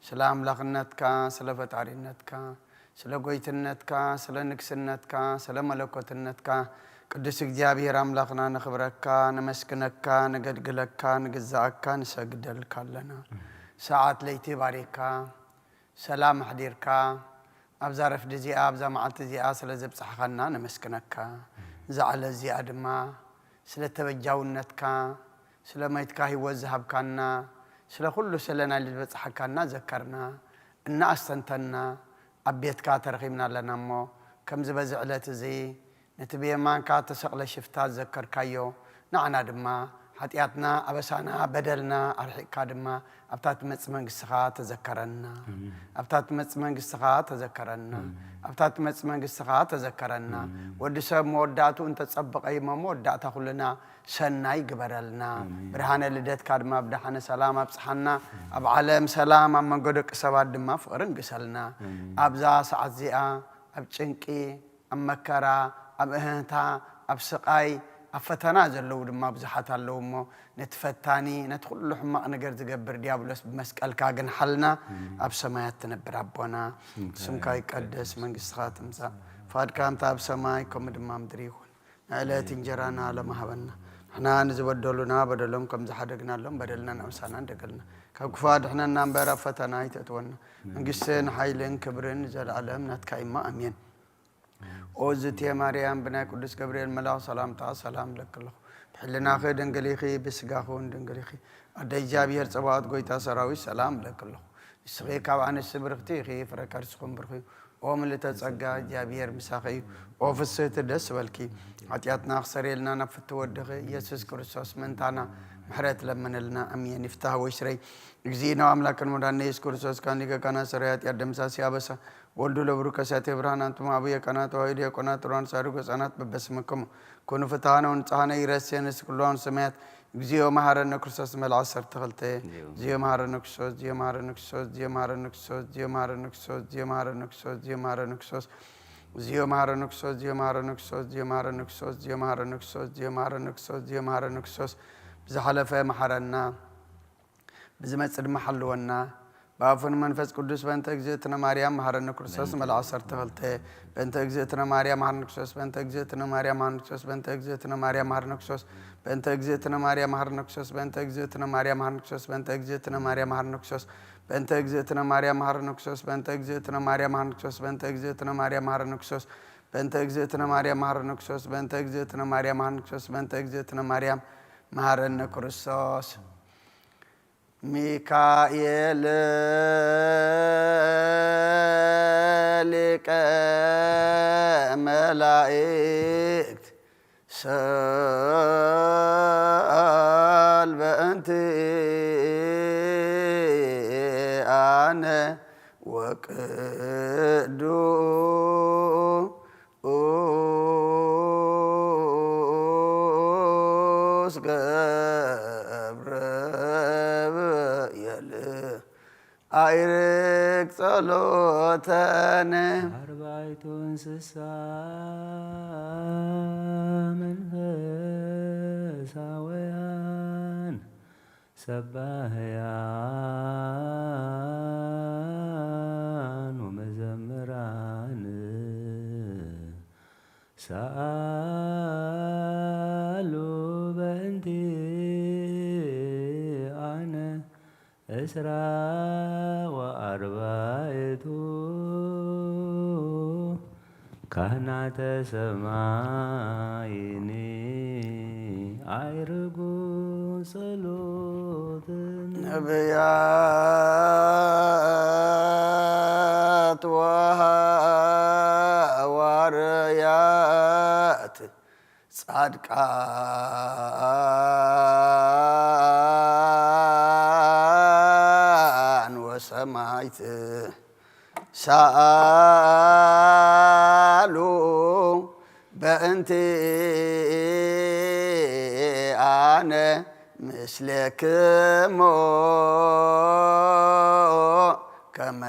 ስለ ኣምላኽነትካ፣ ስለ ፈጣሪነትካ፣ ስለ ጎይትነትካ፣ ስለ ንግስነትካ፣ ስለ መለኮትነትካ፣ ቅዱስ እግዚኣብሔር ኣምላኽና ነኽብረካ፣ ነመስግነካ፣ ነገልግለካ፣ ንግዛኣካ፣ ንሰግደልካ ኣለና። ሰዓት ለይቲ ባሪካ፣ ሰላም ኣሕዲርካ፣ ኣብዛ ረፍዲ እዚኣ፣ ኣብዛ መዓልቲ እዚኣ ስለ ዘብጻሕኻና ነመስግነካ። እዛ ዕለት እዚኣ ድማ ስለ ተበጃውነትካ፣ ስለ ሞይትካ ህይወት ዝሃብካና፣ ስለ ኩሉ ስለ ናይ ዝበጻሕካና ዘከርና፣ እናኣስተንተና ኣብ ቤትካ ተረኺብና ኣለና እሞ፣ ከምዚ በዚ ዕለት እዚ ነቲ ብየማንካ እተሰቕለ ሽፍታ ዝዘከርካዮ፣ ንዓና ድማ ሓጢኣትና፣ ኣበሳና፣ በደልና ኣርሒቕካ ድማ ኣብታ ትመጽእ መንግስትኻ ተዘከረና። ኣብታ ትመጽእ መንግስትኻ ተዘከረና። ኣብታ ትመጽእ መንግስትኻ ተዘከረና። ወዲ ሰብ መወዳእትኡ እንተጸበቐ እሞ መወዳእታ ኩልና ሰናይ ግበረልና። ብርሃነ ልደትካ ድማ ብደሓነ ሰላም ኣብጽሓና። ኣብ ዓለም ሰላም፣ ኣብ መንጎ ደቂ ሰባት ድማ ፍቕሪ ንግሰልና። ኣብዛ ሰዓት እዚኣ ኣብ ጭንቂ፣ ኣብ መከራ፣ ኣብ እህህታ፣ ኣብ ስቓይ፣ ኣብ ፈተና ዘለዉ ድማ ብዙሓት ኣለዉ እሞ፣ ነቲ ፈታኒ፣ ነቲ ኩሉ ሕማቕ ነገር ዝገብር ዲያብሎስ ብመስቀልካ ግንሓልና። ኣብ ሰማያት ትነብር ኣቦና፣ ስምካ ይቀደስ፣ መንግስትኻ ትምጻእ፣ ፍቓድካ ከምቲ ኣብ ሰማይ ከምኡ ድማ ኣብ ምድሪ ይኹን። ንዕለት እንጀራና ሎሚ ሃበና። ንሕና ንዝበደሉና በደሎም ከም ዝሓደግናሎም በደልና ንኣምሳና እንደገልና። ካብ ክፉ ኣድሕነና እምበር ኣብ ፈተና ኣይተእትወና። መንግስትን ሓይልን ክብርን ንዘለኣለም ናትካ እማ ኣሜን። ኦዝትየ ማርያም ብናይ ቅዱስ ገብርኤል መልኣኽ ሰላምታ ሰላም እብለኪ ኣለኹ። ብሕልናኺ ድንግል ኢኺ፣ ብስጋኺ እውን ድንግል ኢኺ። ኣደ እግዚኣብሔር ጸባኦት ጎይታ ሰራዊት ሰላም እብለኪ ኣለኹ። ንስኺ ካብ ኣንስቲ ብርኽቲ ኢኺ፣ ፍረ ከርስኹም ብሩኽ እዩ። ኦ ምልእተ ጸጋ እግዚኣብሔር ምሳኺ እዩ። ኦ ፍስህቲ ደስ በልኪ። ሓጢኣትና ክሰረየልና ናብ ፍቲ ወድኺ ኢየሱስ ክርስቶስ ምእንታና ምሕረት ለምንልና። ኣሜን። ይፍታህ ወይስረይ እግዚእነ ወኣምላክነ መድኃኒነ ኢየሱስ ክርስቶስ ካን ሊቀ ካህናት ሰራይ ኃጢአት ደምሳሲ አበሳ ወልዱ ለብሩክ ከሳቴ ብርሃን አንትሙ አቡየ ቀና ተዋሕዶ ዲያቆናት ጥሩዋን ሳድጎ ህፃናት በበስምክሙ ኩኑ ፍትሐነ ወንጽሐነ ይረሴነ ኩሉ ሰማያት እግዚኦ መሐረነ ክርስቶስ መልዓ ዓሰርተ ክልተ። እግዚኦ መሐረነ ክርስቶስ፣ እግዚኦ መሐረነ ክርስቶስ፣ እግዚኦ መሐረነ ክርስቶስ፣ እግዚኦ መሐረነ ክርስቶስ፣ እግዚኦ መሐረነ ክርስቶስ፣ እግዚኦ መሐረነ ክርስቶስ፣ እግዚኦ መሐረነ ክርስቶስ፣ እግዚኦ መሐረነ ክርስቶስ፣ እግዚኦ መሐረነ ክርስቶስ፣ እግዚኦ መሐረነ ክርስቶስ፣ እግዚኦ መሐረነ ክርስቶስ፣ እግዚኦ መሐረነ ክርስቶስ፣ ብዝሓለፈ መሐረና። ብዝመጽእ ድማ ሓልወና። ብኣፉን መንፈስ ቅዱስ በእንተ እግዝእትነ ማርያም መሐረነ ክርስቶስ በእንተ መልዓ ዓሰርተ ክልተ በእንተ እግዝእትነ ማርያም መሐረነ ክርስቶስ በእንተ እግዝእትነ ማርያም መሐረነ ክርስቶስ በእንተ እግዝእትነ ማርያም መሐረነ ክርስቶስ በእንተ እግዝእትነ ማርያም መሐረነ ክርስቶስ በእንተ እግዝእትነ ማርያም መሐረነ ክርስቶስ በእንተ እግዝእትነ ማርያም መሐረነ ክርስቶስ በእንተ እግዝእትነ ማርያም መሐረነ ክርስቶስ በእንተ እግዝእትነ ማርያም መሐረነ ክርስቶስ በእንተ እግዝእትነ ማርያም መሐረነ ክርስቶስ በእንተ እግዝእትነ ማርያም መሐረነ ክርስቶስ በእንተ እግዝእትነ ማርያም መሐረነ ክርስቶስ በእንተ እግዝእትነ ማርያም መሐረነ ክርስቶስ። ሚካኤል ሊቀ መላእክት ሰአል በእንቲአነ ወቅዱስ ገብርኤል አይርግ ጸሎተነ። አርባዕቱ እንስሳ መንፈሳውያን ሰባህያን ወመዘምራን ሰአሉ በእንቲአነ እስራ ወአርባዕቱ ካህናተ ሰማይኒ አይርጉ ጸሎትን ነቢያት ወሐዋርያት ጻድቃን ወሰማይት ሰአሉ በእንቲአነ ምስሌክሞ ከመ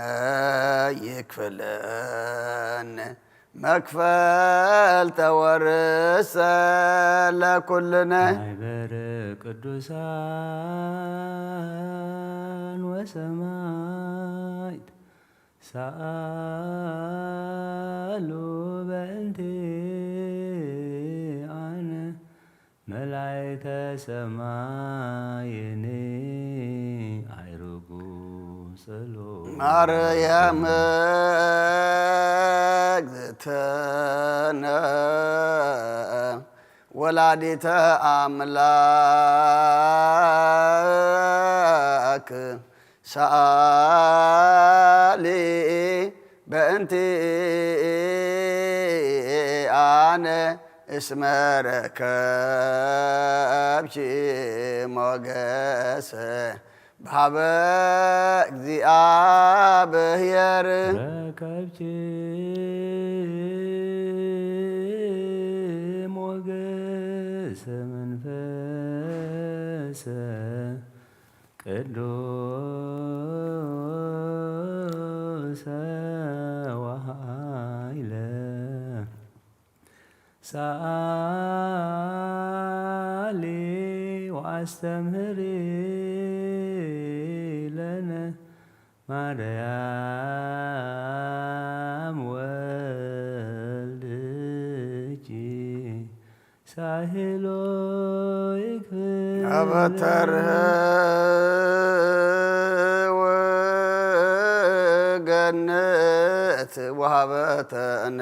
ይክፍለነ መክፈልተ ወርሰ ለኩልነ። ማይበረ ቅዱሳን ሰማይት ሰኣሉ በእንቲ ኣነ መላእክተ ሰማይኒ ኣይርጉ ጸሎ ማርያም እግዝእትነ ወላዲተ ኣምላክ ሰኣሊ በእንቲ ኣነ እስመ ረከብኪ ሞገሰ በሃበ እግዚኣብሔር ረከብኪ ሞገሰ መንፈሰ ቅዱሰ ወሃይለ ሰኣሊ ወኣስተምህሪ ለነ ማርያም ወልድኪ ሳህሎ ይክፍል። አበተርህ ወገነት ወሃበተነ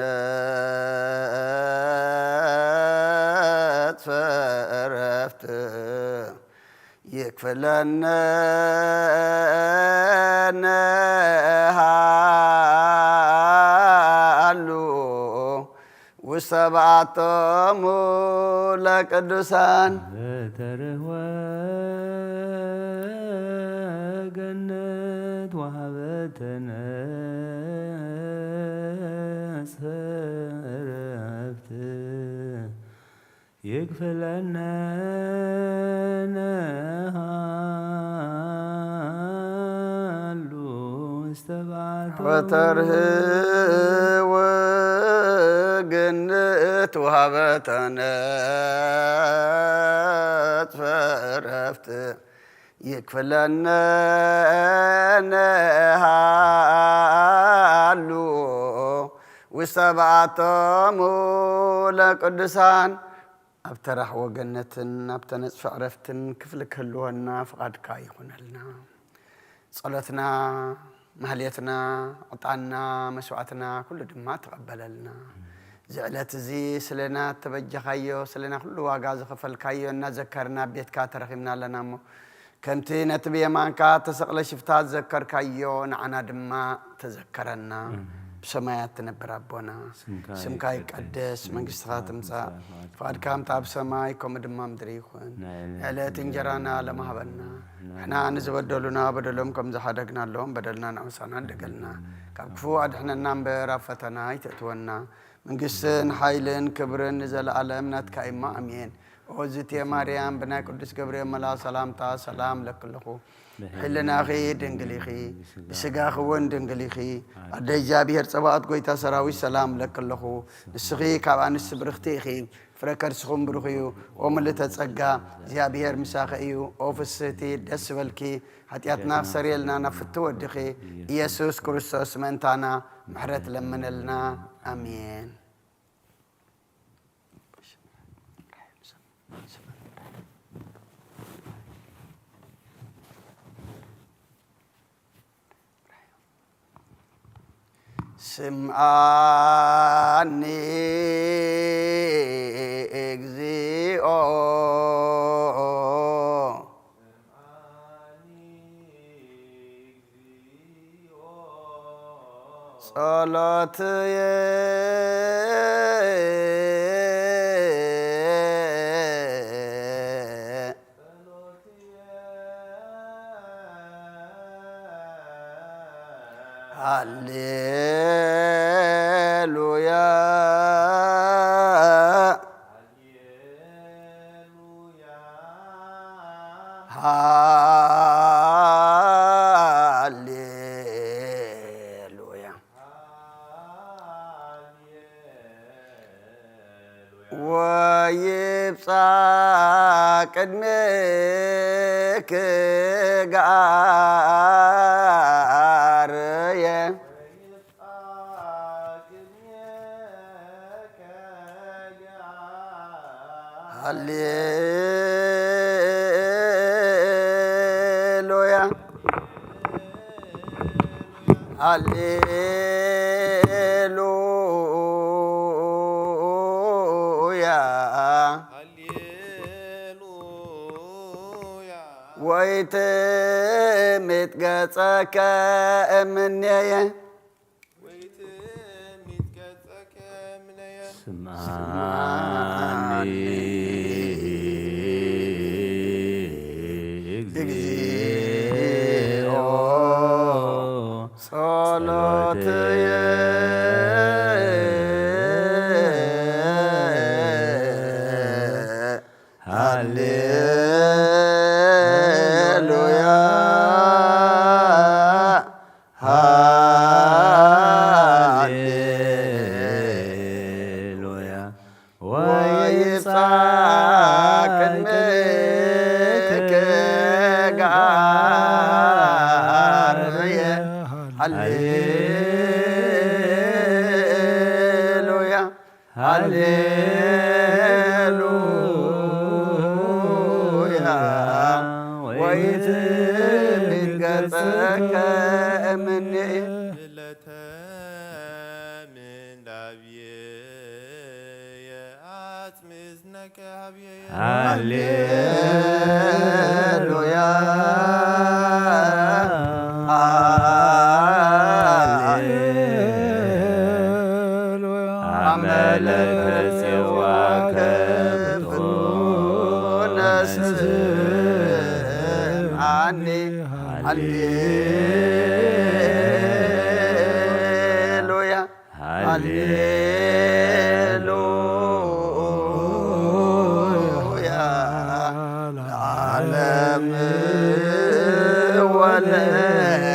ዕረፍት ይክፍለነ ነሃሉ ውስተ በዓቶሙ ለቅዱሳን። በተርህወ ገነት ወሃበተነ ዕረፍት ይክፍለነ ነሃሉ ውስተ በዓቱ። ወተርህ ወገነት ወሃበተነ ዕረፍት ይክፍለነ ነሃሉ ውስተ በዓቶሙ ለቅዱሳን። ኣብ ተራህ ወገነትን ኣብ ተነጽፈ ዕረፍትን ክፍሊ ክህልወና ፍቓድካ ይኹነልና። ጸሎትና፣ ማህሌትና፣ ዕጣንና፣ መስዋዕትና ኩሉ ድማ ተቐበለልና። እዚ ዕለት እዚ ስለና እተበጀኻዮ፣ ስለና ኩሉ ዋጋ ዝኸፈልካዮ እናዘከርና ኣብ ቤትካ ተረኺብና ኣለና እሞ፣ ከምቲ ነቲ ብየማንካ እተሰቕለ ሽፍታ ዝዘከርካዮ፣ ንዓና ድማ ተዘከረና። ብሰማያት ትነብር ኣቦና፣ ስምካ ስምካ ይቀደስ፣ ይቀደስ፣ መንግስትኻ መንግስትኻ ትምጻእ፣ ትምጻእ፣ ፍቓድካ ፍቓድካ ትምጻእ ኣብ ሰማይ ከምኡ ድማ ምድሪ ይኹን። ናይ ዕለት ዕለት እንጀራና እንጀራና ለማህበና። ናይ ንሕና ንዝበደሉና በደሎም ከም ዝሓደግናሎም በደልና ንዕውሳና እንደገልና። ካብ ክፉእ ኣድሕነና እምበር ኣብ ፈተና ኣይተእትወና። መንግስትን ሓይልን ክብርን ንዘለኣለም ናትካ እማ ኣሜን። ኦ ዝትየ ማርያም፣ ብናይ ቅዱስ ገብርኤል መልኣ ሰላምታ ሰላም ለክልኹ። ሕልናኺ ድንግል ኢኺ፣ ብስጋኺ እውን ድንግል ኢኺ። ኣደ እግዚኣብሔር ጸባኦት ጎይታ ሰራዊት ሰላም ለክልኹ። ንስኺ ካብ ኣንስቲ ብርኽቲ ኢኺ፣ ፍረ ከርስኹም ብሩኽ እዩ። ኦ ምልእተ ጸጋ፣ እግዚኣብሔር ምሳኺ እዩ። ኦ ፍስህቲ፣ ደስ በልኪ፣ ሓጢኣትና ክሰርየልና ናብ ፍትው ወድኺ ኢየሱስ ክርስቶስ ምእንታና ምሕረት ለምነልና። ኣሜን። ስምዓኒ እግዚኦ። ጸሎትየ ሃሌሉያ። ሃሌሉያ። ወይብጻሕ ቅድሜኪ ገኣ ሃሌሉያ፣ ሃሌሉያ። ሃሌሉያ። ወይትሚት ገጸከ እምኔየ። ወይትሚት ገጸከ እምኔየ። ስምዓኒ እግዚኦ ጸሎትየ። ሃሌሉያ፣ ሃሌሉያ። ወይብጻሕ ቅድሜኪ ጋርየ። ሃሌሉያ፣ ሃሌሉያ። ወይትሚት ገጸከ እምኔየ። ምንዳብየ ኣጽምዝነከ ሃብየ። ሃሌሉያ፣ ሃሌሉያ። አመለ ተጼዋ ከብቶ ነስምዓኒ። ሃሌሉያ፣ ሃሌሉያ። ለዓለም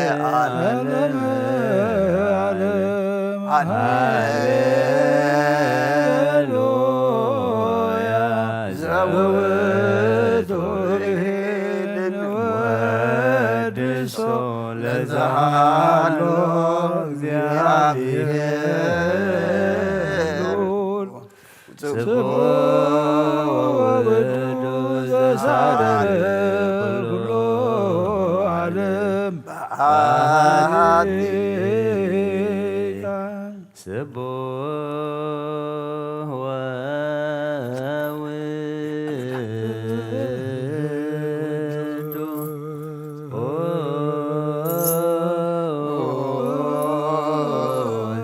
ወለዓለም። ሃሌሉያ። ዘውቱ ሄድን ወድሶ ለዘሃሎ እግዚአብሔር። ጽቡሕ ወውዱ ዘሳደረ ኩሎ ዓለም በአሐቲ ቃል። ስቡሕ ወውዱ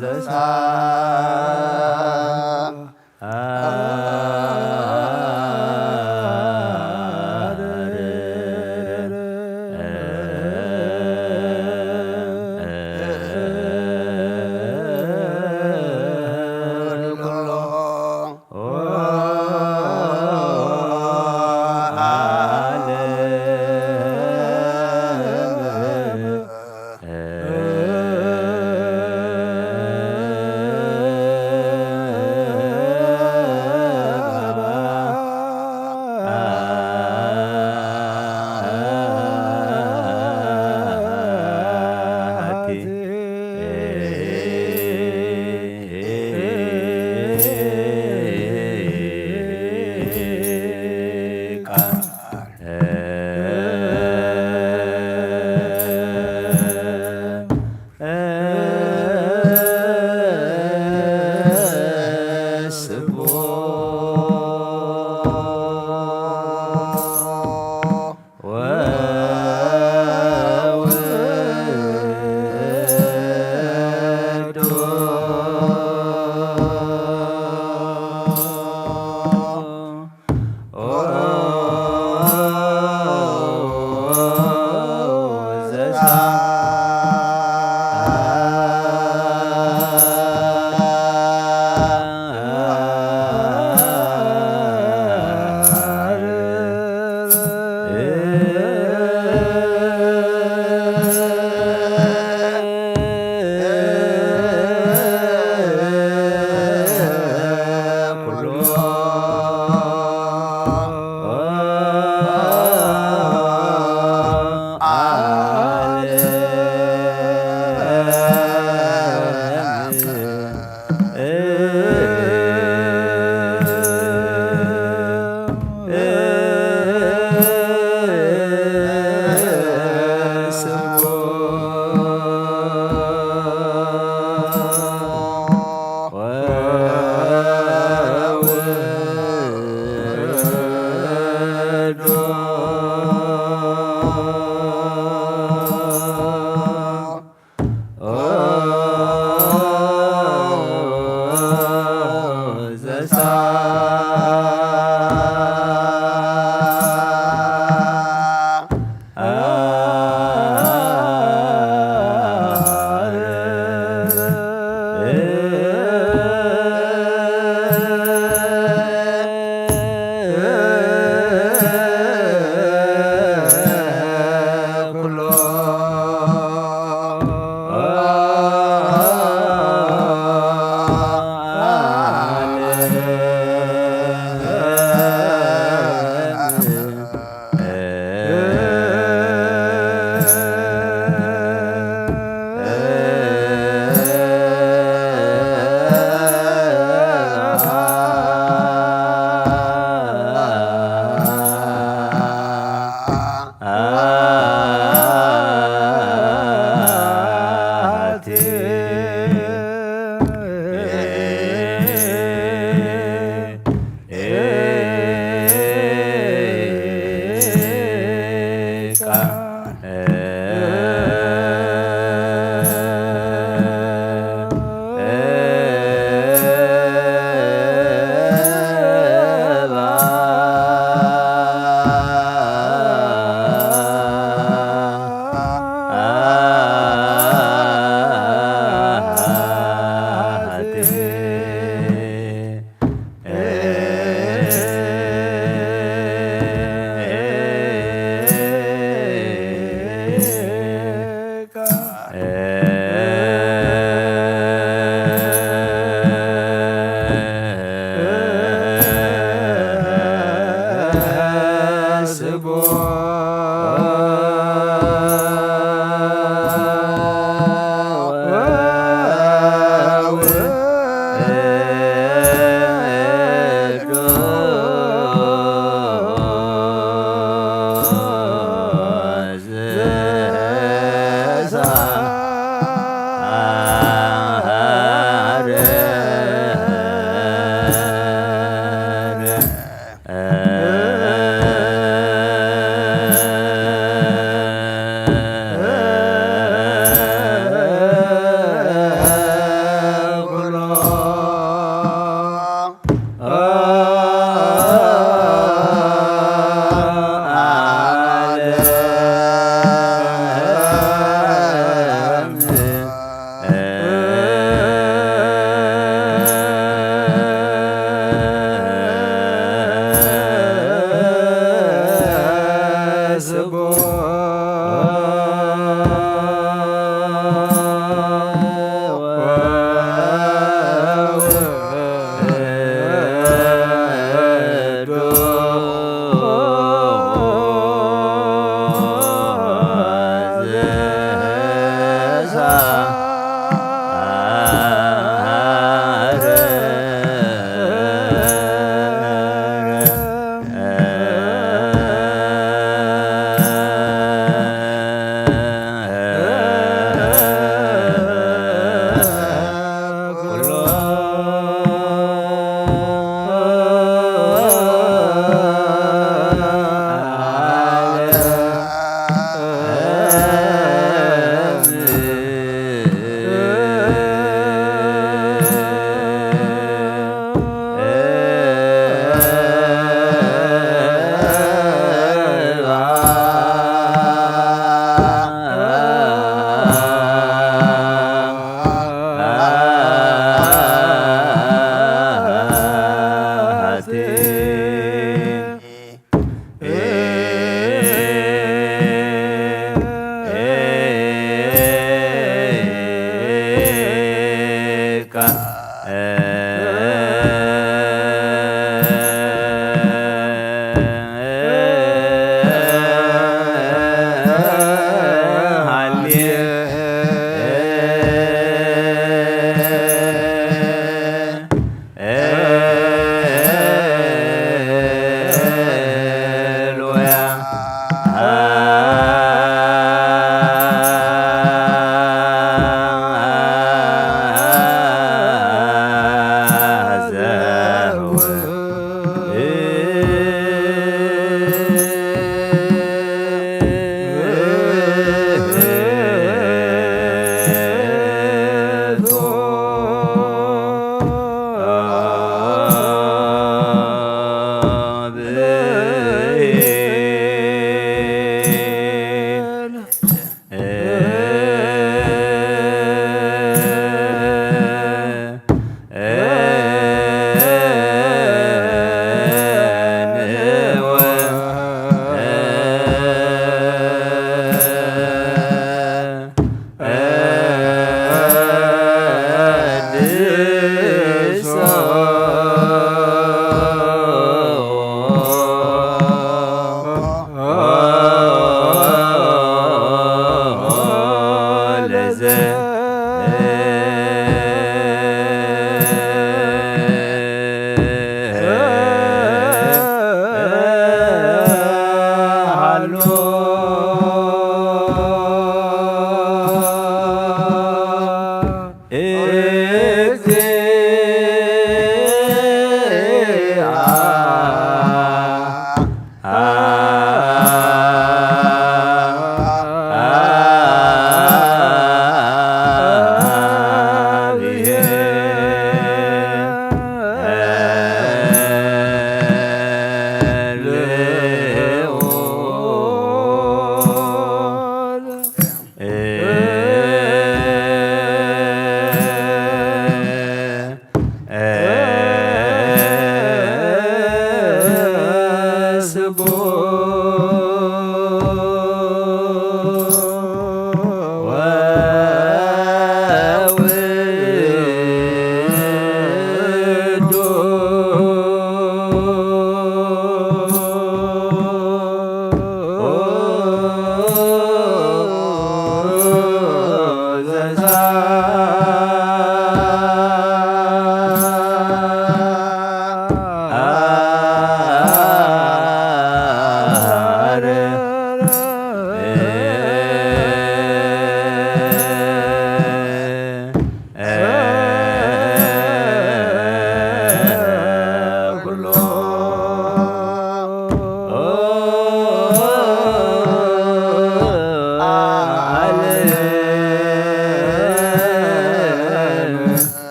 ዘሳ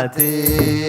ጸሎት።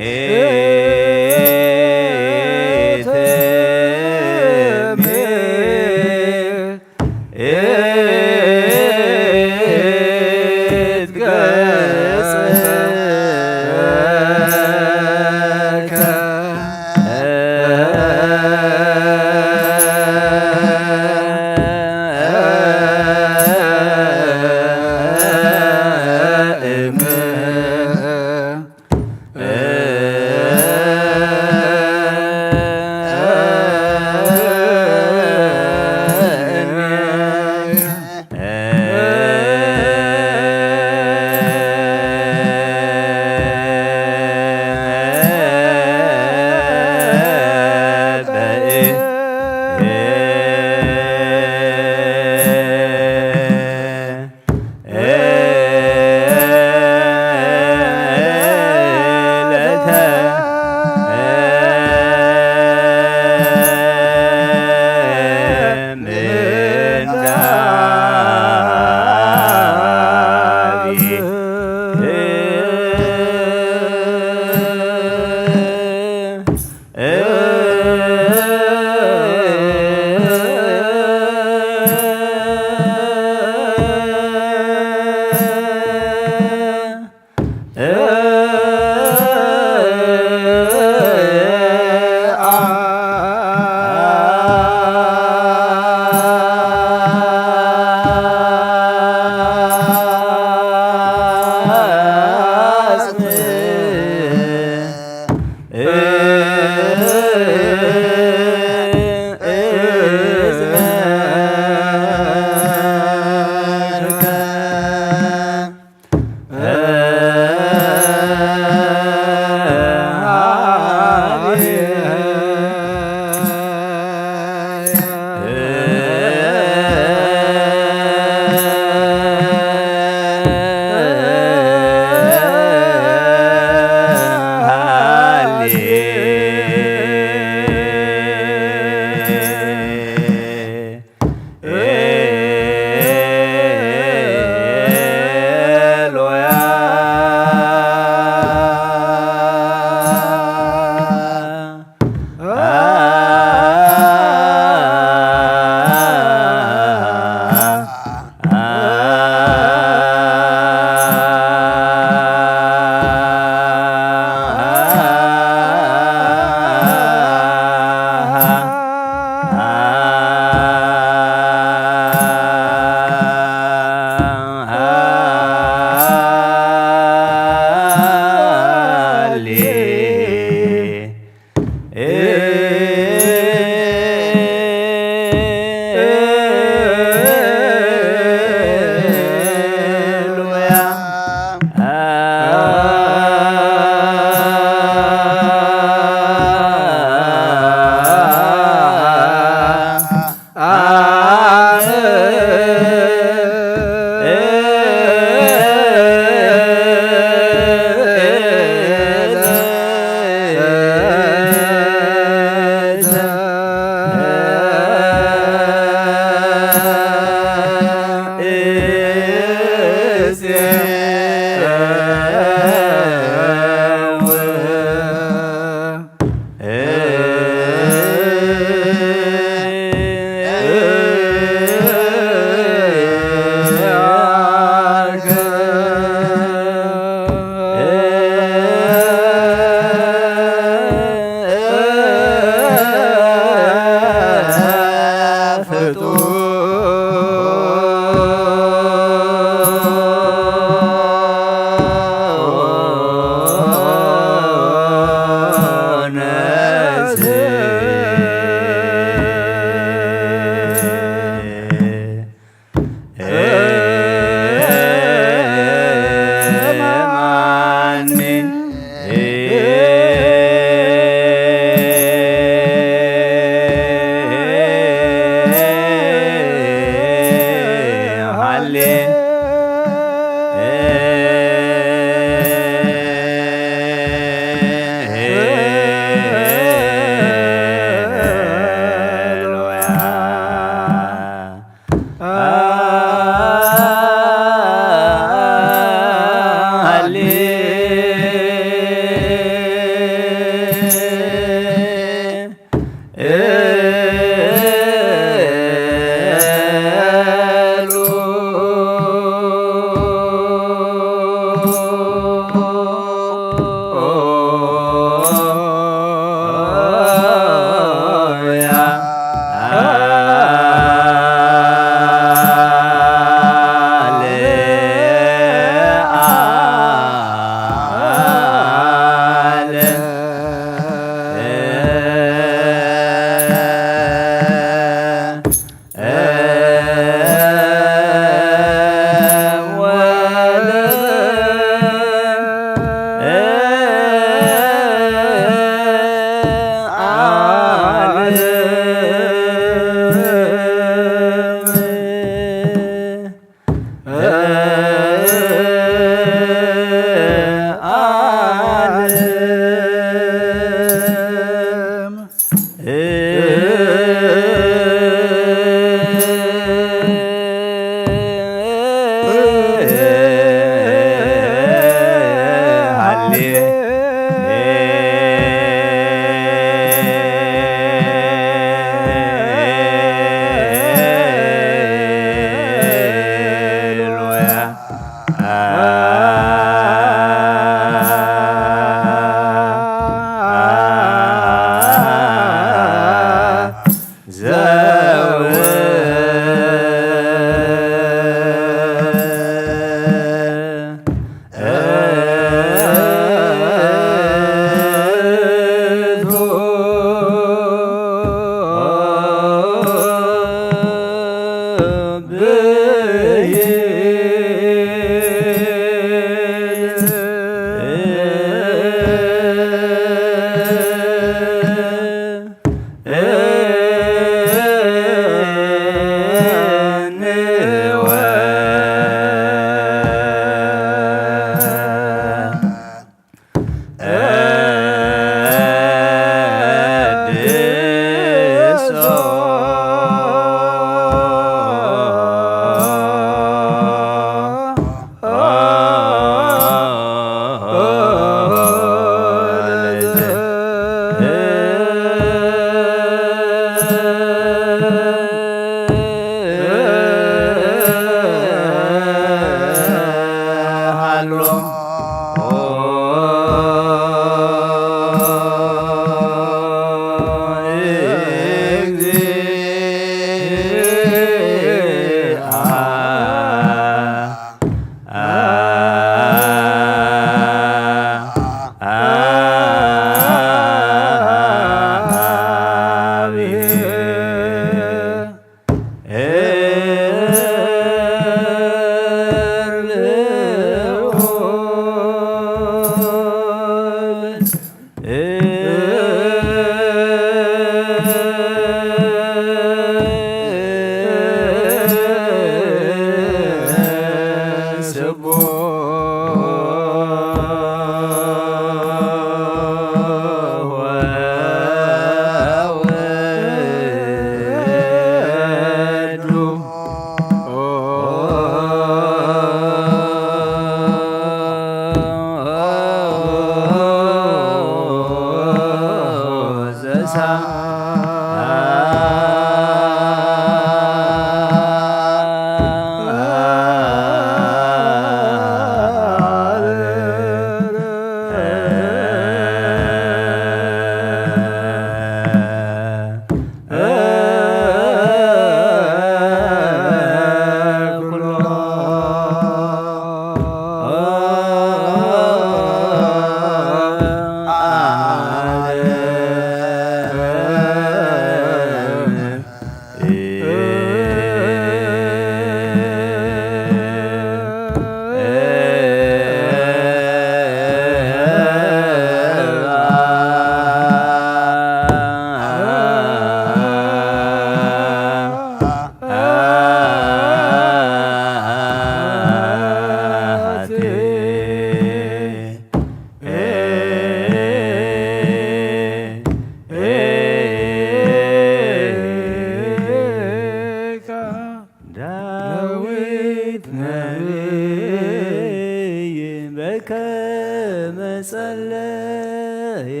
ዳዊት ነቢይ በከመ ጸለየ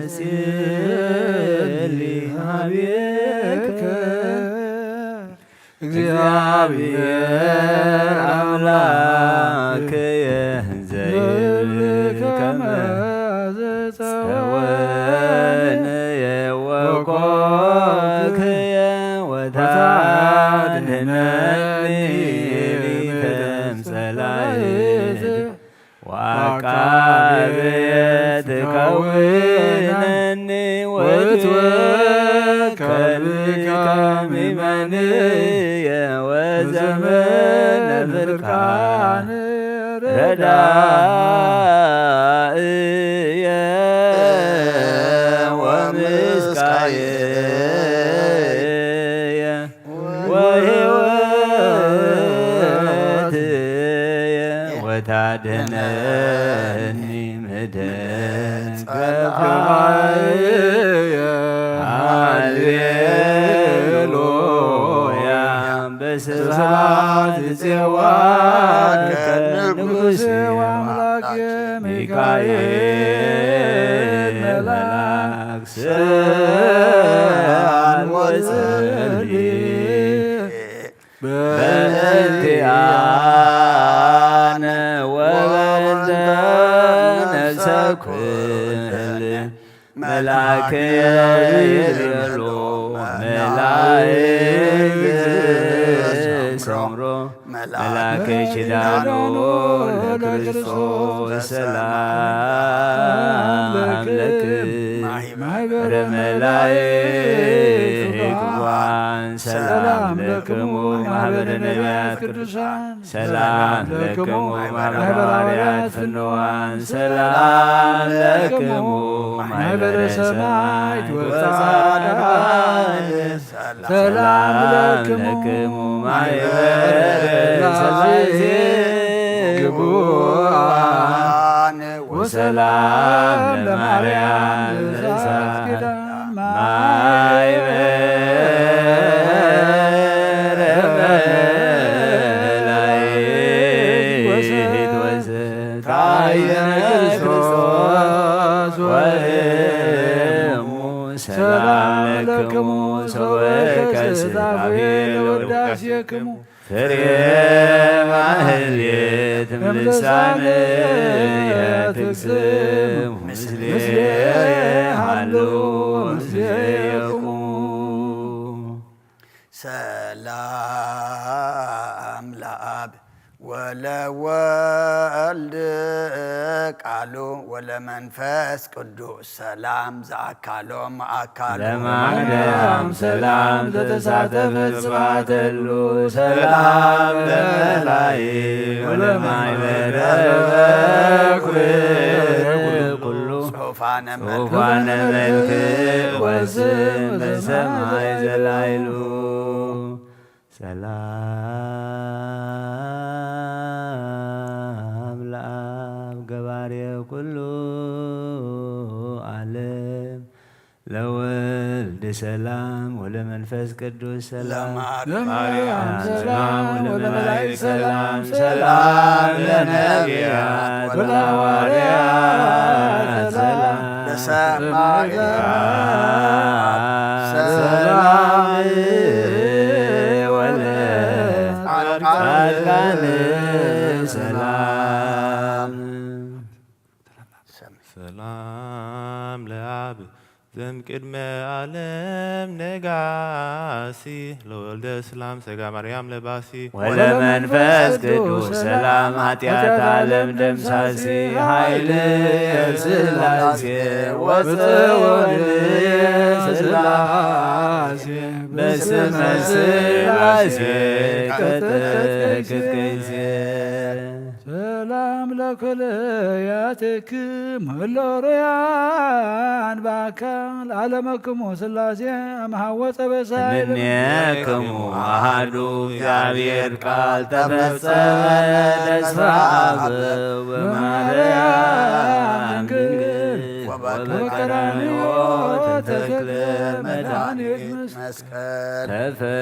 ይጼሊ ሀቤከ እግዚአብሔር አምላክየ ዘይብል ከመ ጸወነ የወኮክየ ወታድነኒ ሊተም ጸላይት ወአቃቤ ትከውነኒ ወትወከል ከሚመንየ ወዘመነ ፍርቃን ረዳእየ ወምስካየ ወሕይወትየ ወታደነኒ ምደ ጸላእየ። ሃሌሉያ። በስብሐት ይጼዋከ ንጉሥ ወአምላክ ሚካኤል መልአክ ስአል ወጸልይ በእንቲአነ መልአክ ይቤሎ መላእክት ዘምሮ መልአክ ኪዳኑ ለክርስቶስ ሰላም ለክም ማህበረ መላእክት ክቡራን ሰላም ለክሙ ማህበረ ነቢያት ቅዱሳን ሰላም ለክሙ ማህበረ ሐዋርያት ፍንዋን ሰላም ለክሙ ማህበረ ሰማዕት ወጻድቃን ሰላም ለክሙ ማህበረ ሥላሴ ግቡአን ወሰላም ለማርያም ለሳት ኪዳን ማህበረ መላእክት ወዘ ታየ ክርስቶስ ወእሙ ሰላም ለክሙ ሰወከ ስላቤ ለውዳሴክሙ ፍሬ ማህሌት እምልሳነ የትክስም ምስሌ ሃሉ ምስሌ የቁሙ። ሰላም ለአብ ወለወልድ ቃሉ ወለመንፈስ ቅዱስ ሰላም ዘአካሎም አካሉ ለማርያም ሰላም ዘተሳተፈ ስብሐተሉ ሰላም ለመላእክት ወለማይበረ በኩር ኩሉ ጽሑፋነ ጽሑፋነ መልክ ወስም በሰማይ ዘላይሉ ሰላም ለአብ ገባሬ ኩሉ ዓለም ለወልድ ሰላም ወለመንፈስ ቅዱስ ሰላም ለማርያም ሰላም ወለመላእክት ሰላም ሰላም ለነቢያት ወለሐዋርያት ሰላም ለሰማዕታት ሰላም ወለጻድቃን ሰላም ሰላም ለአብ ዘምቅድመ ዓለም ነጋሲ ለወልደ ስላም ሥጋ ማርያም ለባሲ ወለመንፈስ ቅዱስ ሰላም ኃጢአት ዓለም ደምሳሲ ኃይል የሥላሴ ወፀወል የሥላሴ በስመ ሥላሴ ቀጠቅጥ ጊዜ ሰላም ለክልያትክም ህሎርያን በአካል ዓለመክሙ ሥላሴ አምሃወፀ በሳይ እምኔክሙ አሐዱ እግዚአብሔር ቃል ተፈጸመ ተስፋ አበው በማርያም ድንግል ወበቀራንዮ ተተክለ መድኃኒት መስቀል ተፈጸመ።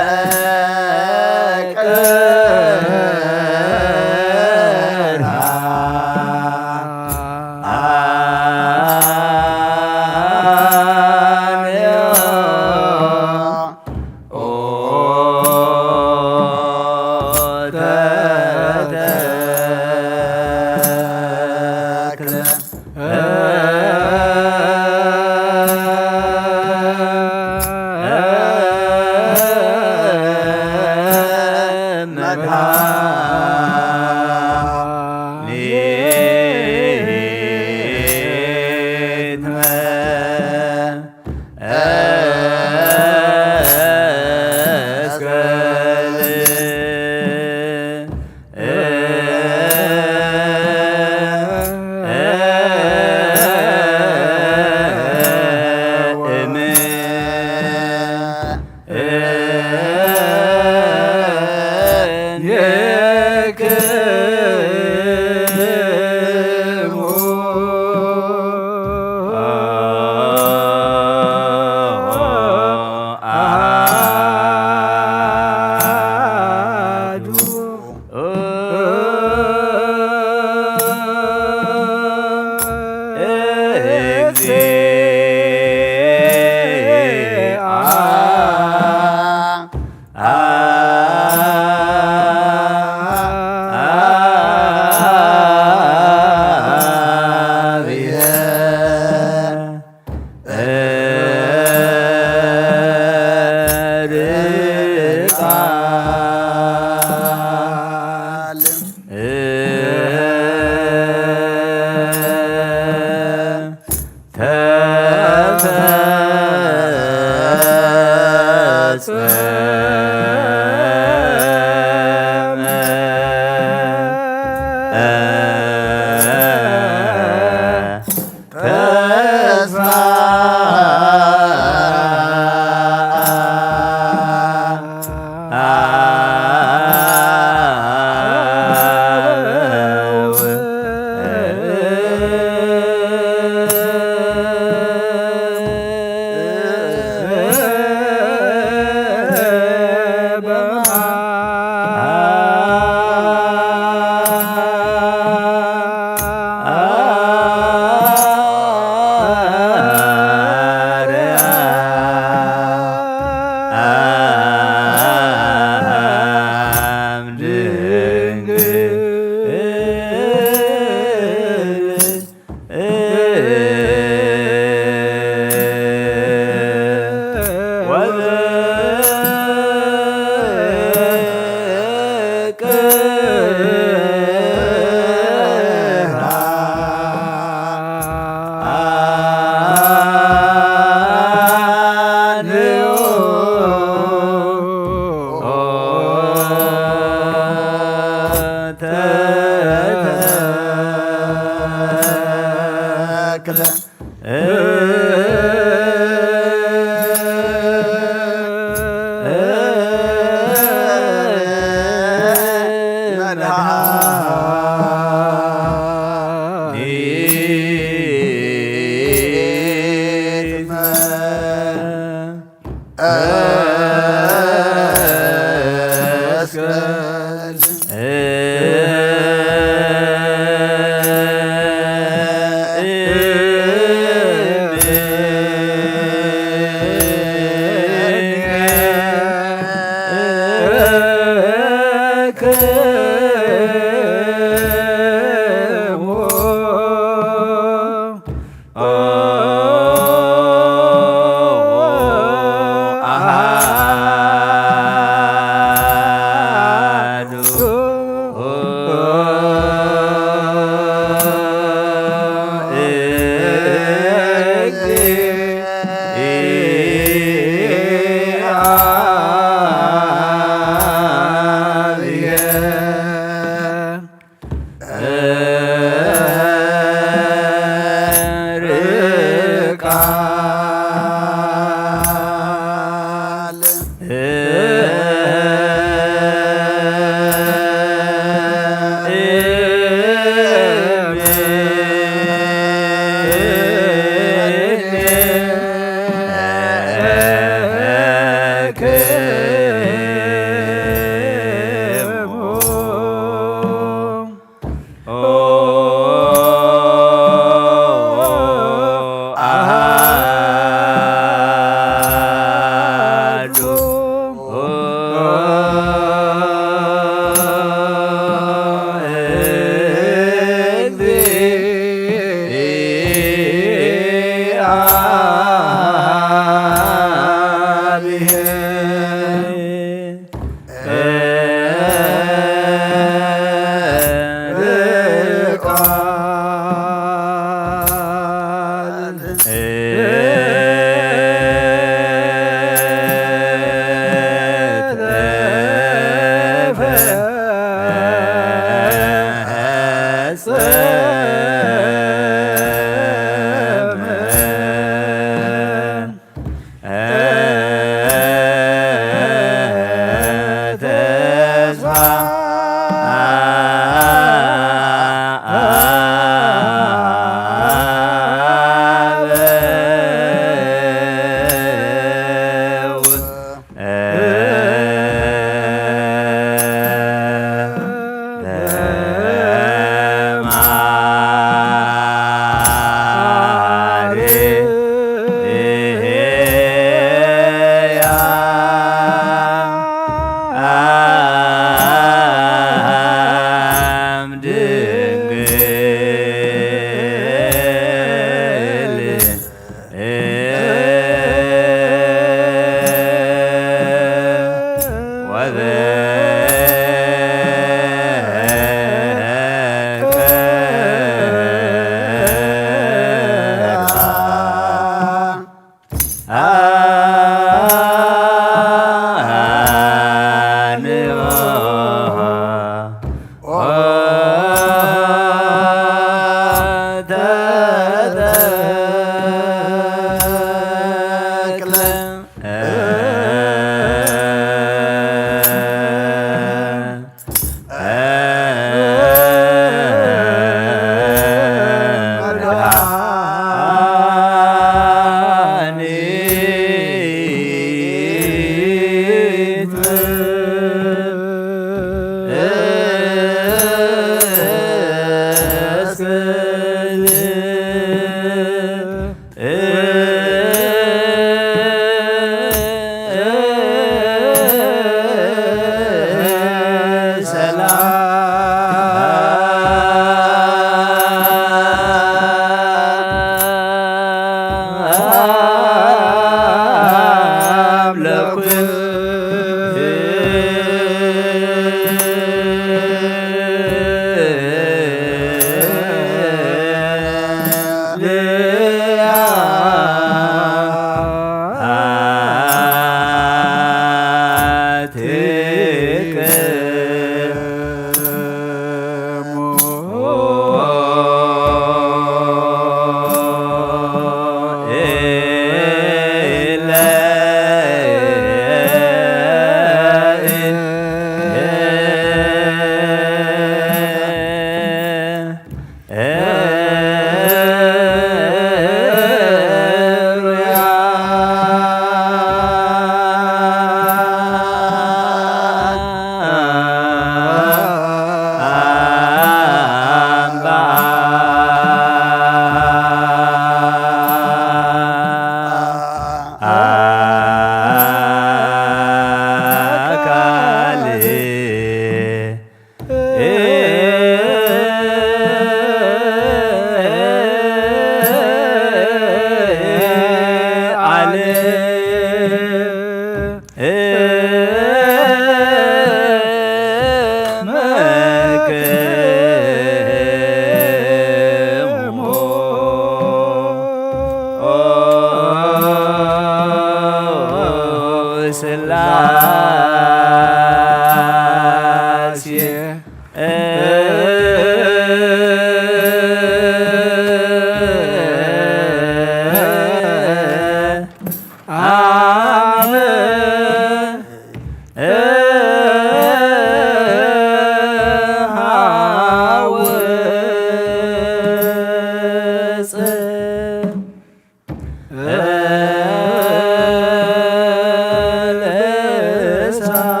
ሳይል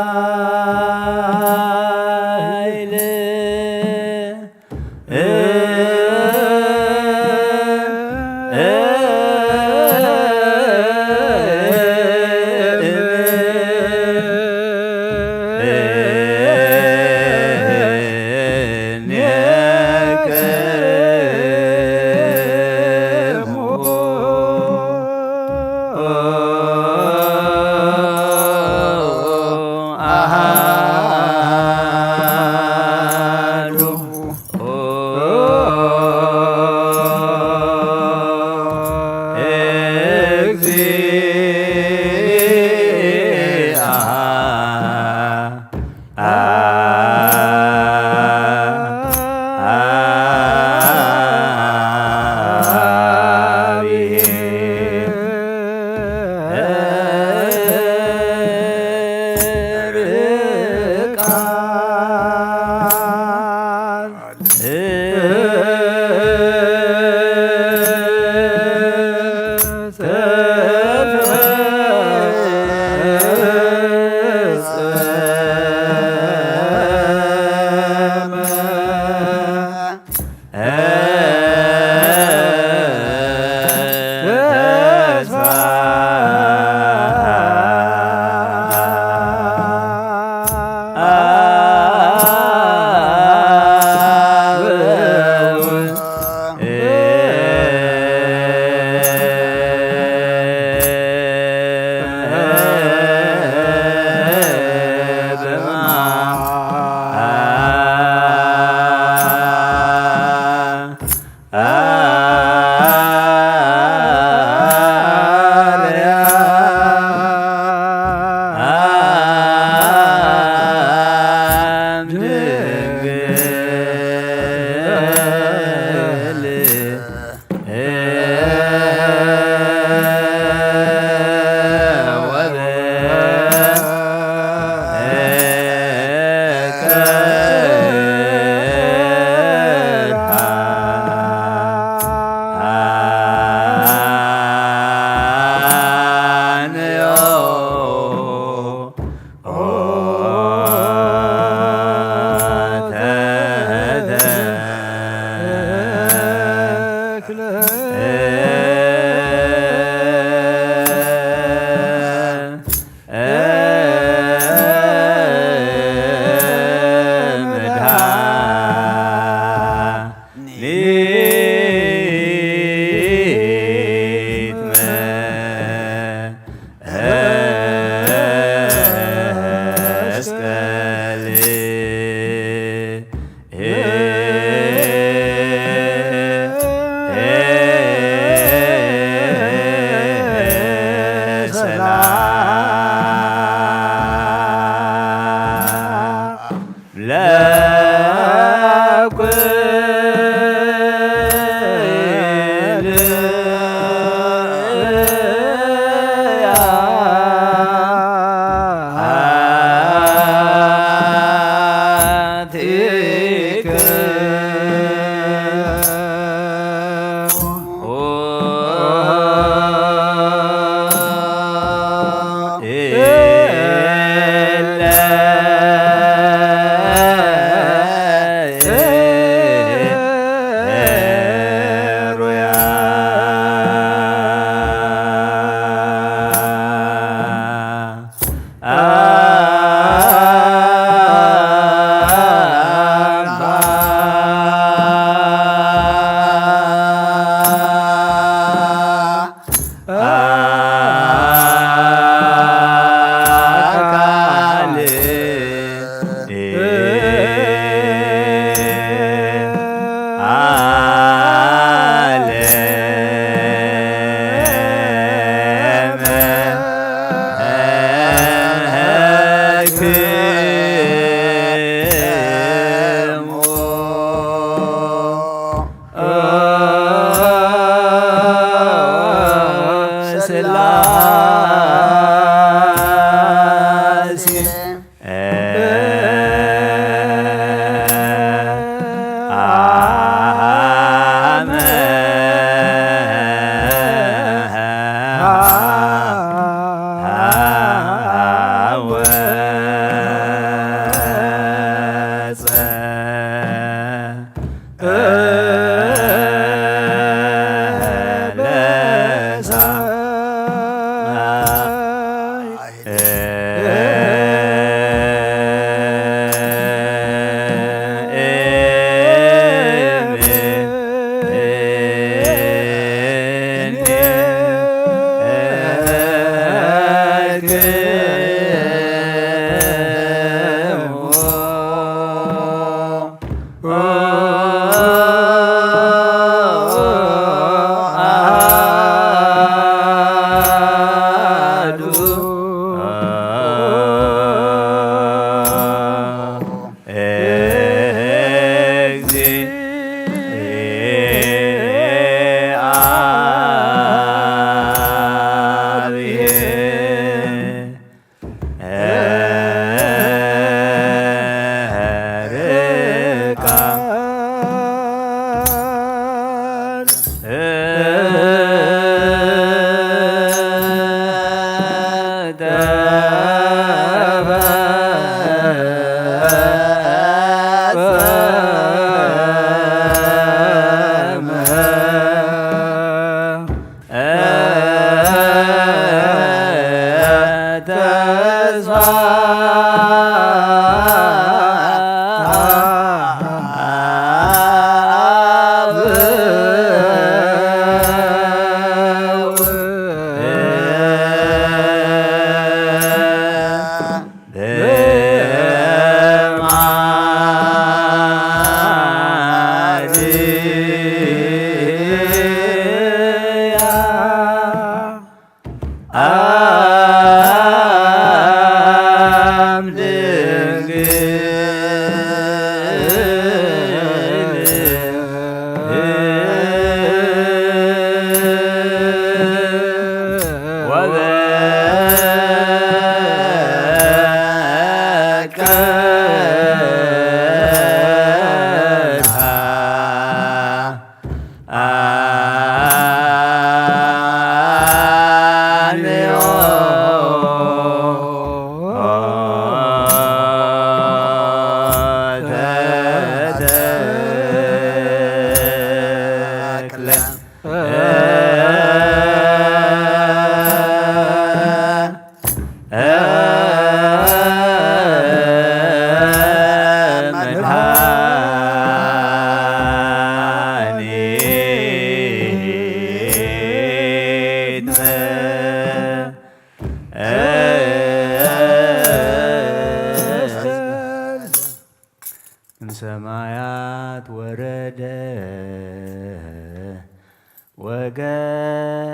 እምሰማያት ወረደ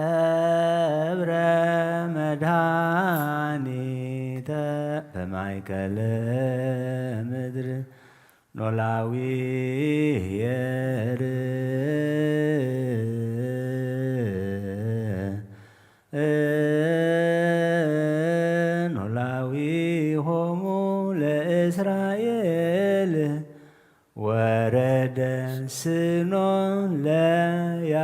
ወገብረ መድኃኒተ በማእከለ ምድር ኖላዊ የር ኖላዊ ሆሙ ለእስራኤል ወረደ ስኖ ለያዕቆብ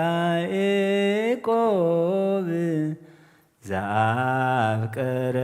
ዘአፍቀረ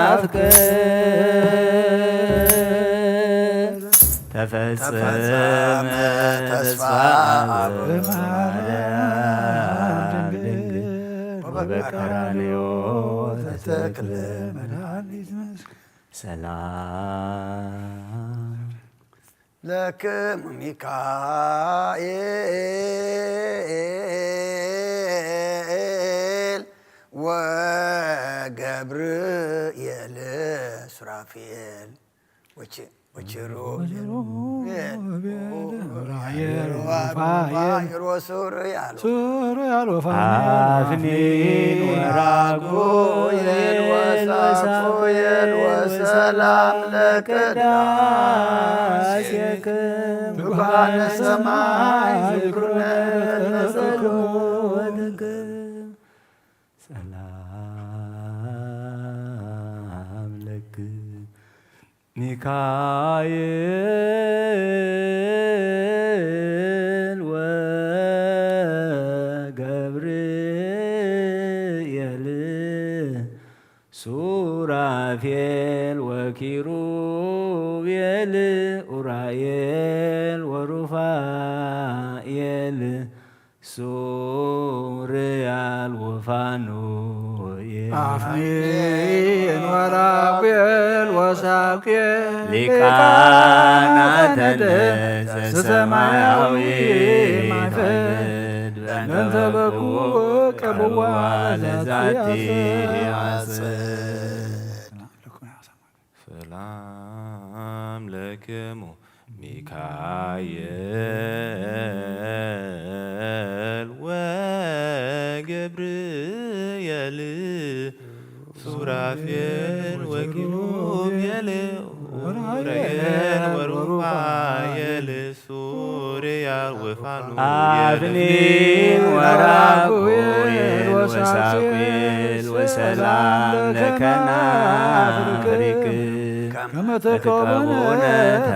አፍቀ ተፈጸመ ተስፋ በማርያም ድንግል ወበቀራንዮ ተተክለ መድኃኒት ሰላም ለክሙ ሚካኤል ወገብርኤል ሱራፌል። ወቼ ወችሩ ሩፋኤል ሩፋኤል ሱሩ ያሉ ሱሩ ያሉ ፋኔል አፍኒን ወራጉኤል ወሳጉኤል ወሰላም ለቅዳሴክም ትጉሃነ ሰማይ ዝክሩነ በጸሎትክም ሰላም ለክም ሚካኤል ወገብርኤል ሱራፌል ወኪሩቤል ኡራኤል ወሩፋኤል ሱርያል ወፋኑኤል አፍኒን ወራጉኤል ወሳጉኤል ሊቃናተ ሊቃናተ ነዘ ሰማያዊ ሰማያዊ ማይፈድ በእንተ በኩ ቀብዋ ለዛቲ አጽድ። ሰላም ለክሙ ሚካኤል ወገብርኤል ሱራፌል ወኪሩቤል ኡራኤል ወሩፋኤል ሱርያ ወፋኑኤል አፍኒን ወራጉኤል ወሳጉኤል ወሰላም ለከናፍርክ ከመ ተቀቡነ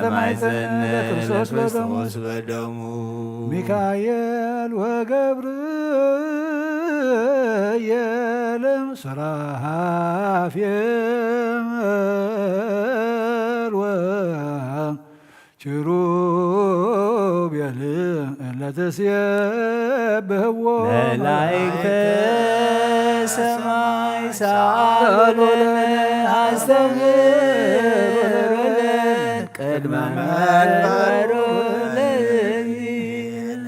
ተማይጸነ ለክርስቶስ በደሙ። ሚካኤል ወገብርኤል ሱራፌል ወኪሩቤል እለ ትሴብሕዎ መላእክተ ሰማይ ሰአሉ ለነ አስተምህሩ ለነ ቅድመ መንበሩ ለእግዚእነ።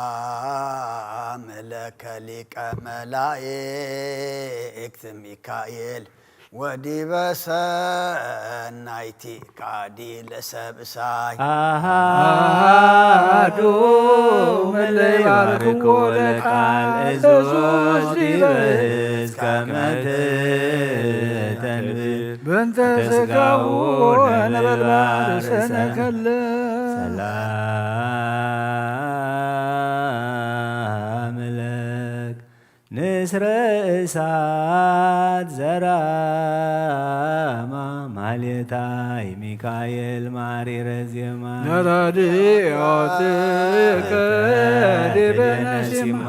ሰላም ለከ ሊቀ መላእክት ሚካኤል ወዲበ ሰናይቲካ ዲለ ሰብ እሳይ። አሃዱ መለ ይባርኮ ለቃል እዙዝ ዲበ ህዝብ ከመ ትተንብብ በእንተ ስጋሁ ነበልባል ርእሰነ ከልእ። ሰላም ለክ ንስረ እሳት ዘራማ ማሌታይ ሚካኤል ማሪረ ዜማ። ነራድኦትከ ዲበነ ሲማ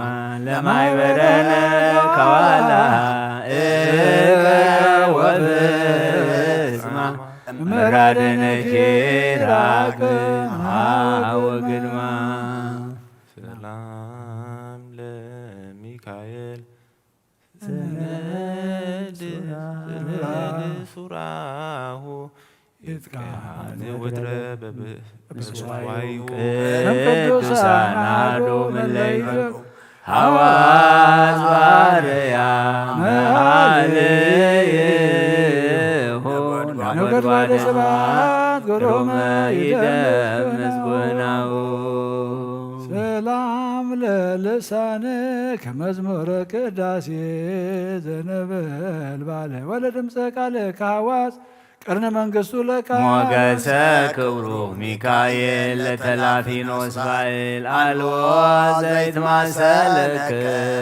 ለማይበረነ ከዋላ እከ ወብጽማ መራደነኪ ራቅ ሃወ ግድማ። ሰላም ለሚካኤል ጽምድ ጽምድ ሱራሁ ይትቃነ ወትረ በብስዋዩ ቅዱሳን አሐዱ እምእለ ይፈቁ ሐዋዝ ባርያ መኃልይሁ ነጎድጓደ ስብሐት ግሩመ ይደምጽ ዜናሁ። ሰላም ለልሳንከ መዝሙረ ቅዳሴ ዘነበልባለ ወለድምፀ ቃልከ ሐዋዝ ቀርነ መንግስቱ ለቃል። ሞገሰ ክብሩ ሚካኤል ለተላፊኖስ ባኤል አልቦ ዘይትማሰለከ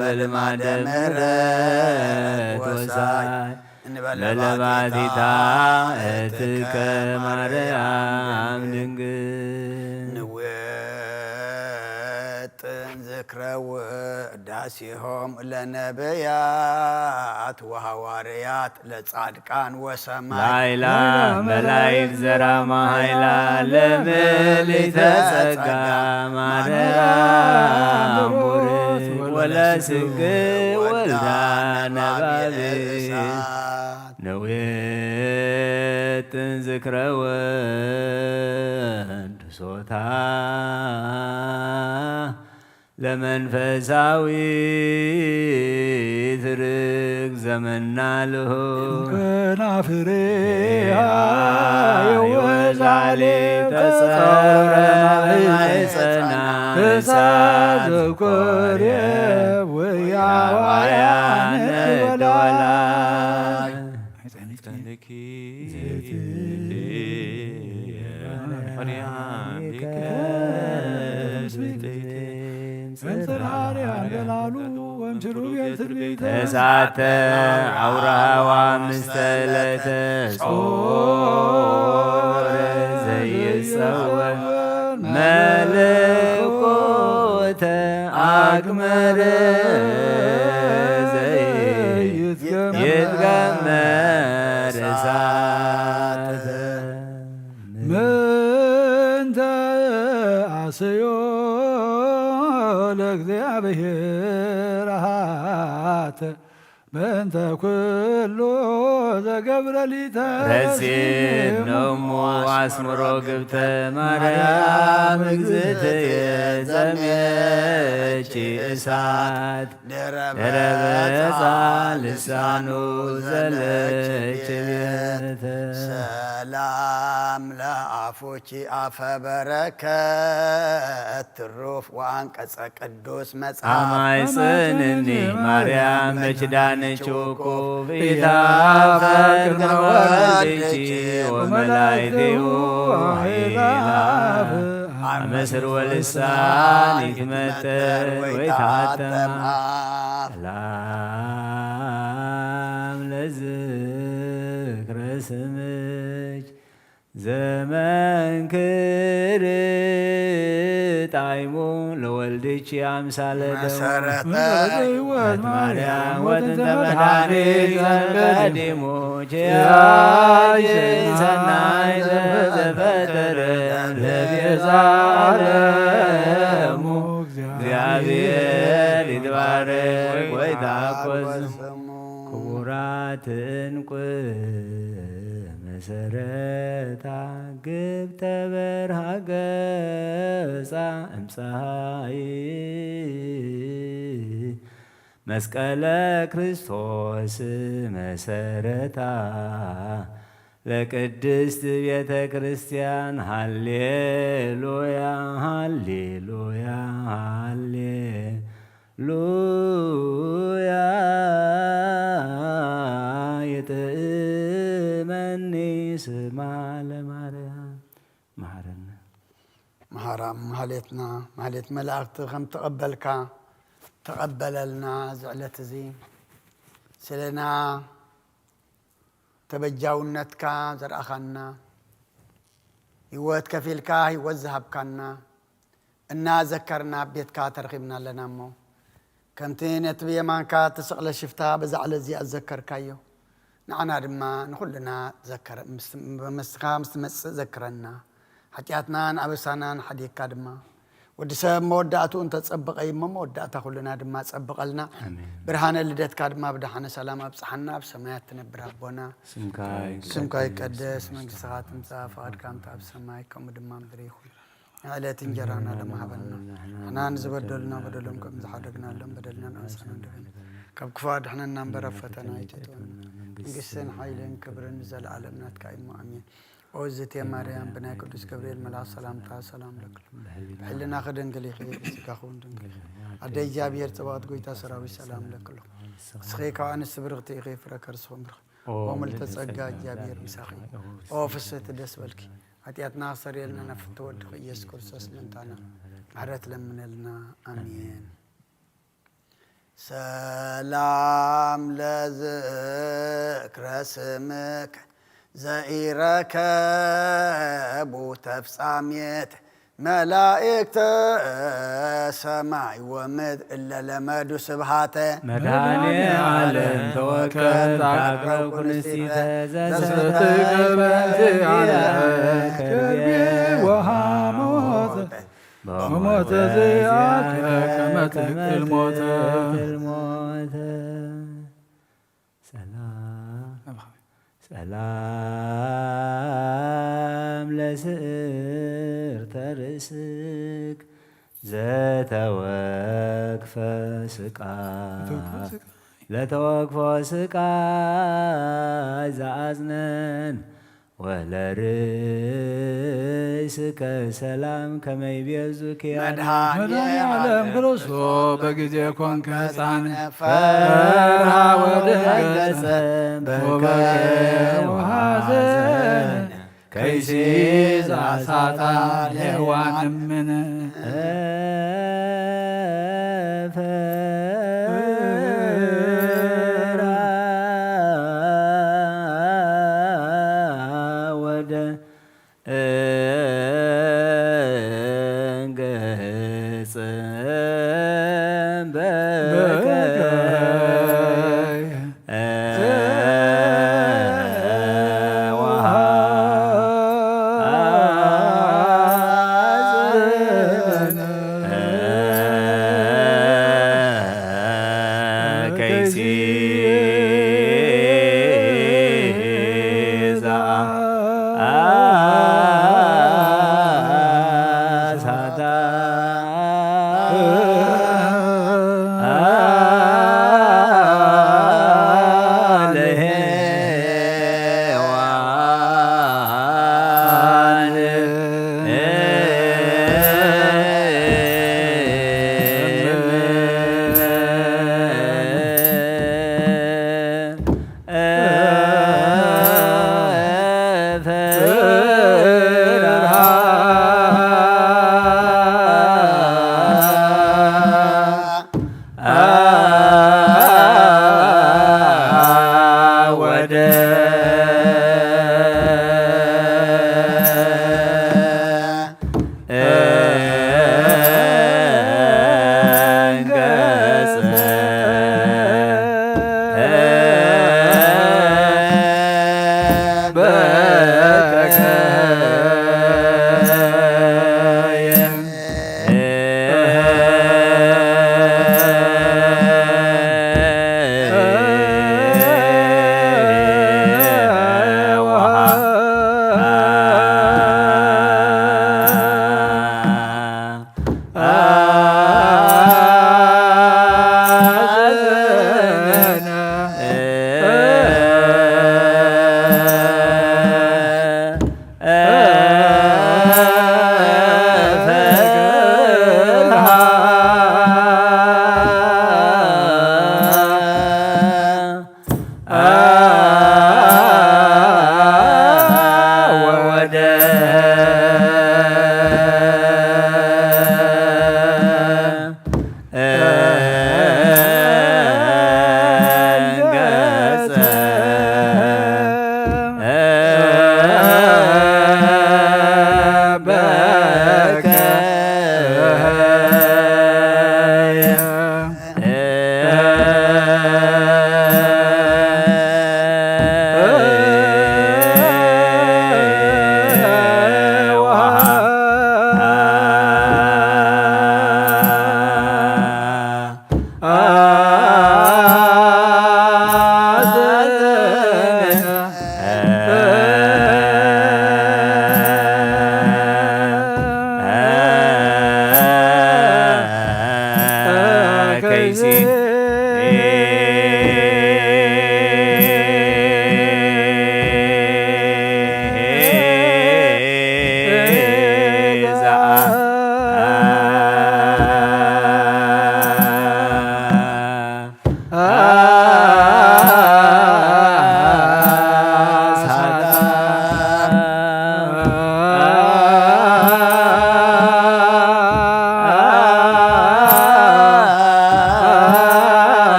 በልማደ ምሕረት ወሳይ እንበለ ለለባቲታ ባቲታ እትከ እትከ ማርያም ድንግል። ንውጥን ዝክረ ውዳሴሆም ለነብያት ወሐዋርያት ለጻድቃን ወሰማይ ላይላ መላይት ዘራማ ኃይላ ለምልዕተ ጸጋ ማርያም ቡርክ ወለስግ ወልዳ ነባቤ ነዌትን ዝክረ ወንድሶታ ለመንፈሳዊት ርግ ዘመና ልሁ ከናፍሬሃ የወዛሌ ተጸውረ ማይጸና እሳት ዘኮርየ ወያዋያን ደወላ ተሳተ አውራሃዋ ምስተለተ ጾር ዘይጸወር መለኮተ አግመረ ዘይትገመር እሳተ ምንተ አሰዮ ለእግዚአብሔር አሃተ በእንተ ኩሉ ዘገብረ ሊተ ረሲድ ነሙ አስምሮ ግብተ ማርያም እግዝእትየ ዘመች እሳት ደረበ ደረበ ጻ ልሳኑ ዘለች ቤተ ሰላም ለአፎ ኪ አፈ በረከት ትሩፍ ወአንቀጸ ቅዱስ መጽሐፍ። አማይ ጽንኒ ማርያም መች ዳነች ውቁፍ ኢታ ፈቅድ መወልድኪ ወመላእክቲሁ ኃይላፍ አመስር ወልሳን ይትመጠር ወይታተም አፍ። ሰላም ለዝክረ ስምች ዘመንክር ጣይሙ ለወልድች አምሳለ ደሙ መሰረተ ሕይወት ማርያም ወጥንተ መድኃኒት ዘንበዲሙ ኪያጅ ሰናይ ዘፈጠረ ለቤዛ ዓለሙ እግዚአብሔር ይትባረክ ወይታኮስ ክቡራት እንቁ መሰረታ ግብተ በርሃ ገጻ እምፀሃይ መስቀለ ክርስቶስ መሰረታ ለቅድስት ቤተ ክርስቲያን። ሃሌሉያ ሃሌሉያ ሃሌ ሉያ ይጥእመኒ ስማ ለማርያም። መሃረና። መሃራም ማህሌትና ማህሌት መላእክቲ ከም ተቐበልካ ተቐበለልና። እዚ ዕለት እዚ ስለና ተበጃውነትካ ዘርኣኻና ህይወት ከፊልካ ህይወት ዝሃብካና እናዘከርና ኣብ ቤትካ ተረኺብና ኣለና እሞ ከምቲ ነቲ ብየማንካ እተሰቕለ ሽፍታ በዛ ዕለት እዚኣ ዝዘከርካዮ ንዓና ድማ ንኹልና ዘከረ ምስ- ብመስትኻ ምስ ትመጽእ ዘክረና ሓጢኣትናን ኣበሳናን ሓዲግካ ድማ ወዲ ሰብ መወዳእትኡ እንተጸብቐ እዩ እሞ መወዳእታ ኩልና ድማ ጸብቐልና ኣሜን። ብርሃነ ልደትካ ድማ ብደሓነ ሰላም ኣብጽሓና ኣብ ሰማያት ትነብር ኣቦና ስምካ ስምካ ይቀደስ መንግስትኻ ትምጻእ ፍቓድካ እንተ ኣብ ሰማይ ከምኡ ድማ ምድሪ ይኹን ዕለት እንጀራና ለማሃበና ንሕና ንዝበደሉና በደሎም ከም ዝሓደግናሎም በደልና ንኣንሳና እንደገና ካብ ክፉ ኣድሕነና እምበር ኣብ ፈተና ኣይተእትወና መንግስትን ሓይልን ክብርን ዘለኣለም ናትካ እዩ ኣሜን ኦዝቴ ማርያም ብናይ ቅዱስ ገብርኤል መልኣክ ሰላምታ ሰላም ለክሉ ብሕልናኺ ድንግል ኢኺ ብስጋኺ እውን ድንግል ኢኺ ኣደ እግዚኣብሔር ጽባኦት ጎይታ ሰራዊት ሰላም ለክሉ እስኺ ካብ ኣንስቲ ብርኽቲ ኢኺ ፍረ ከርስኹም ብርኽ ኦ ምልዕተ ጸጋ እግዚኣብሔር ምሳኺ ኦ ፍስህቲ ደስ በልኪ ሓጢኣትና ክሰርየልና ናብ ፍትወ ወድኺ ኢየሱስ ክርስቶስ ምእንታና ምሕረት ለምነልና ኣሜን ሰላም ለዝክረ ስምክ ዘኢረከቡ ተፍጻሜት መላእክተ ሰማይ ወምድር እለ ለመዱ ስብሃተ መድኃኔ ዓለም ተወከል ታቅረብ ኩልሲተ ዘሰተከ በእንቲአነ ከርቤ ወሃሞተ በሞተ ዚአከ ከመ ትክል ሞተ ትክል ሞተ ሰላም ሰላም ለስእርተ ርእስክ ዘተወክፈ ስቃ ለተወክፎ ስቃ ዘአጽንን ወለርእስከ ሰላም ከመይ ቤዙኪ መድኃኔ ዓለም ክርስቶስ በጊዜ ኮንከ ሕፃን ፈርሃ ወደንገጸ በከየ ወሐዘነ ከይሲ ዘአሳጣ ሔዋን እምን ፈራ ወደ እንገጽ በከ ከይሲ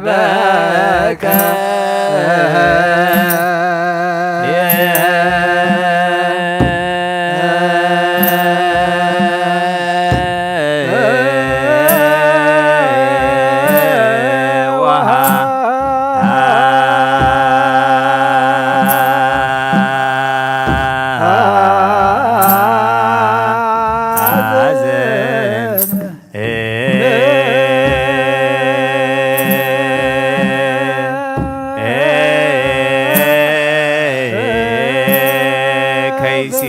በከ ከይሲ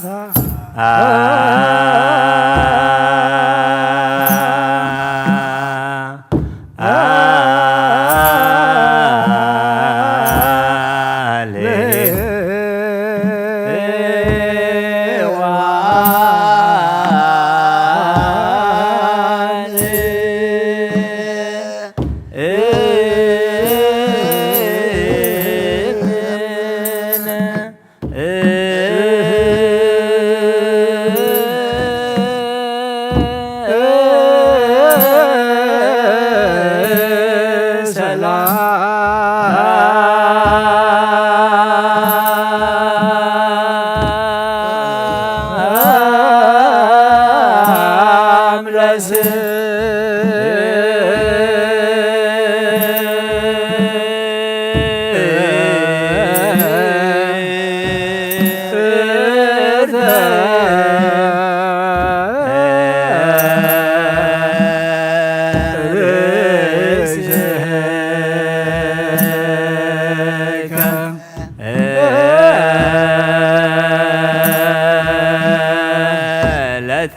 ሰላም ለተ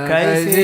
ከይሲ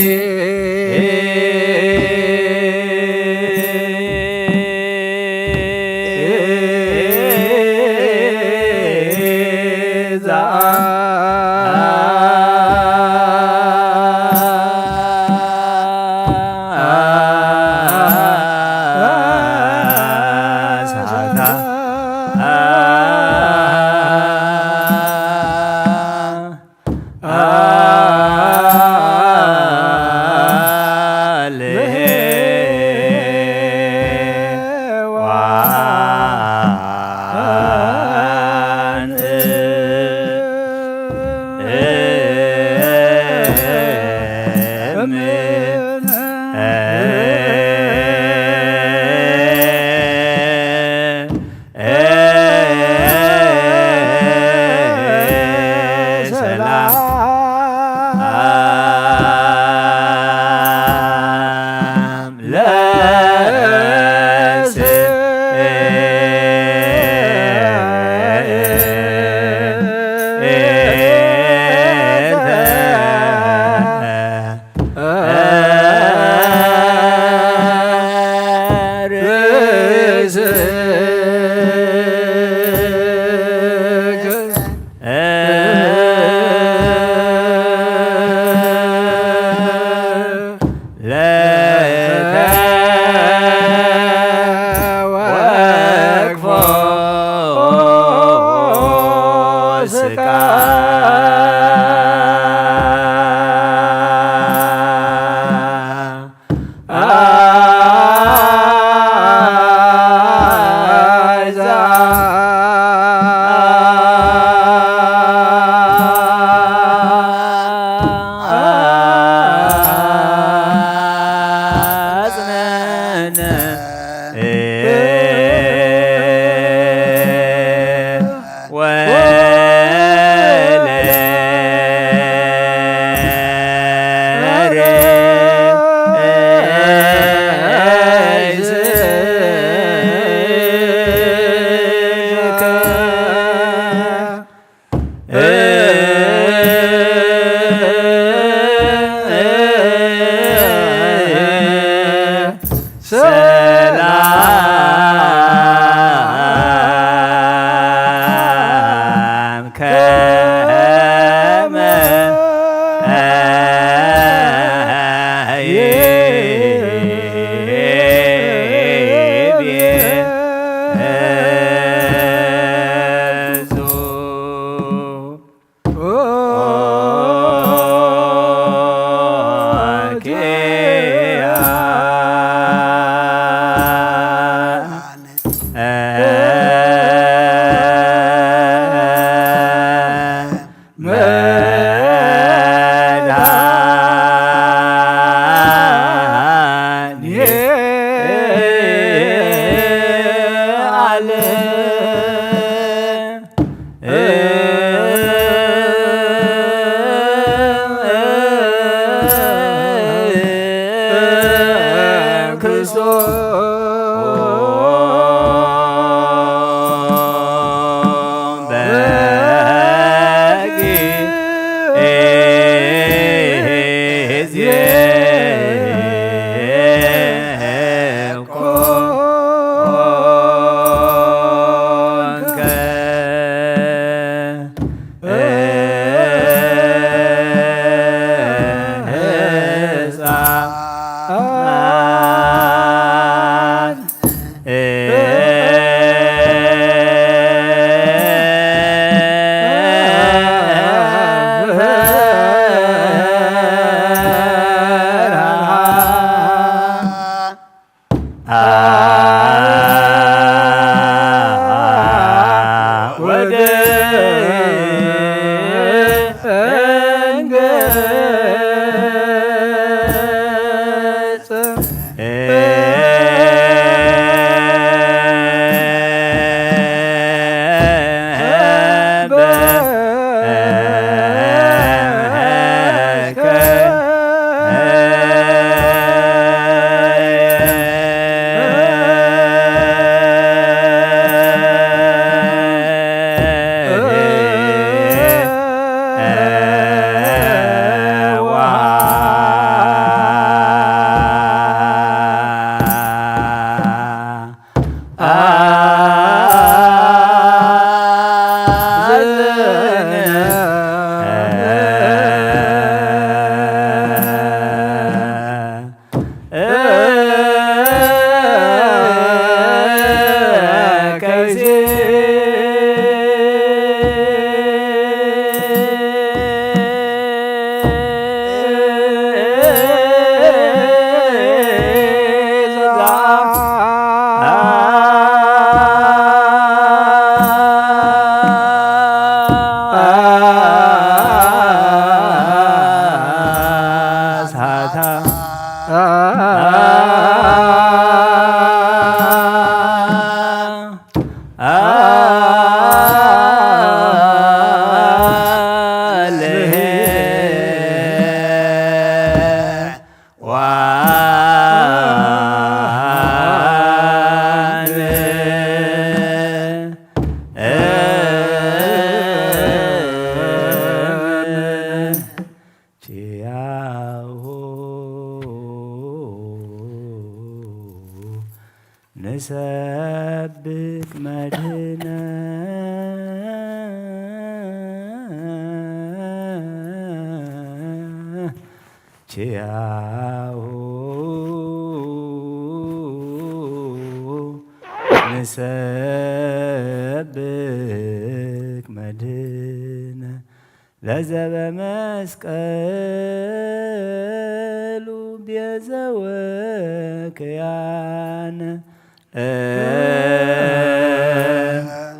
ኪያሁ ንሰብክ መድህነ ለዘበመስቀሉ ቤዘወ ክያነ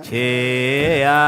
ኪያሁ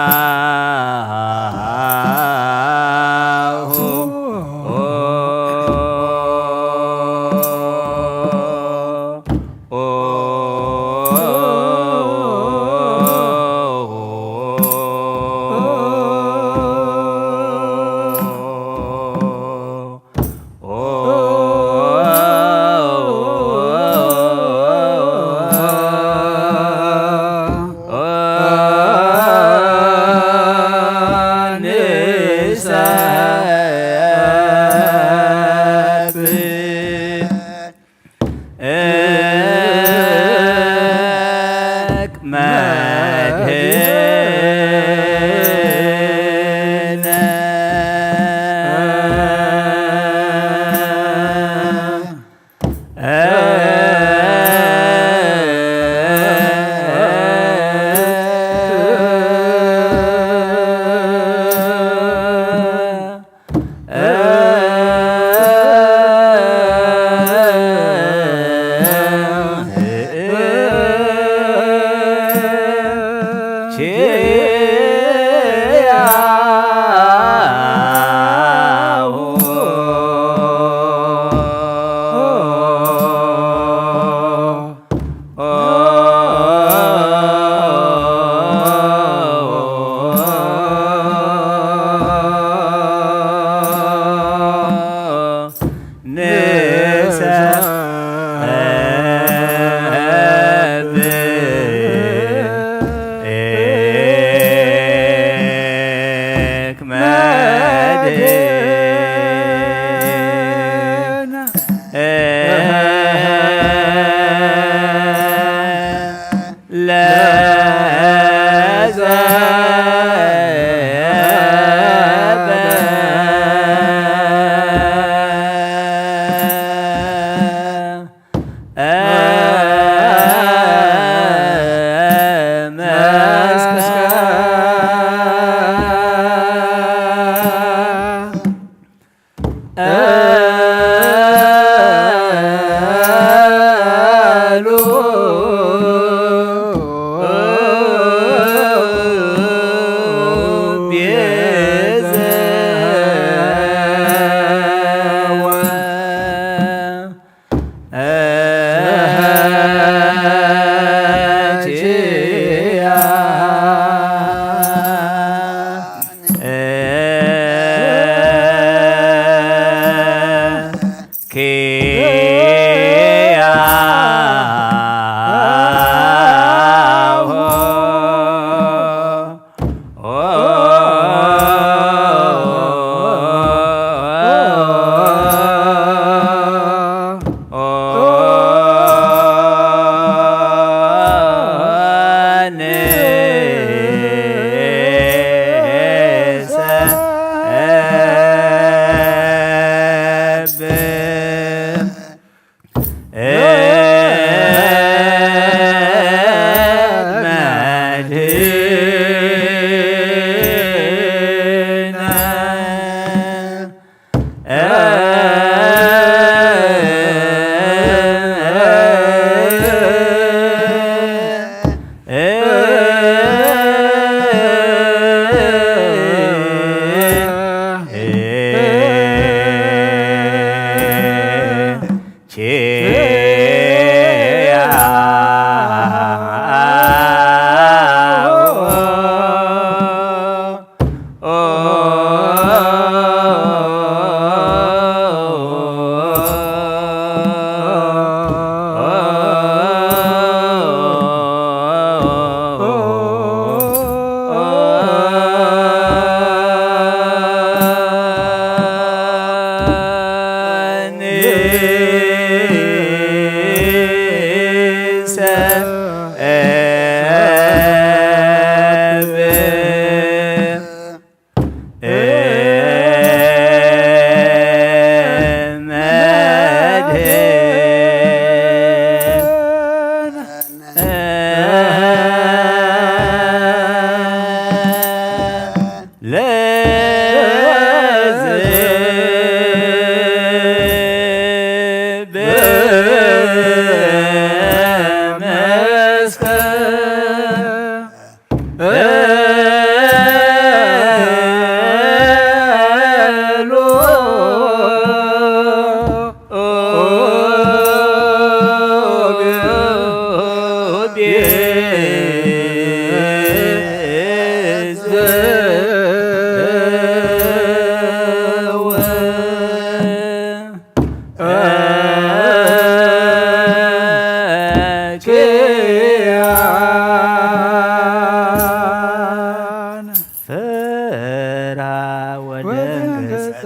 ወደንገጸ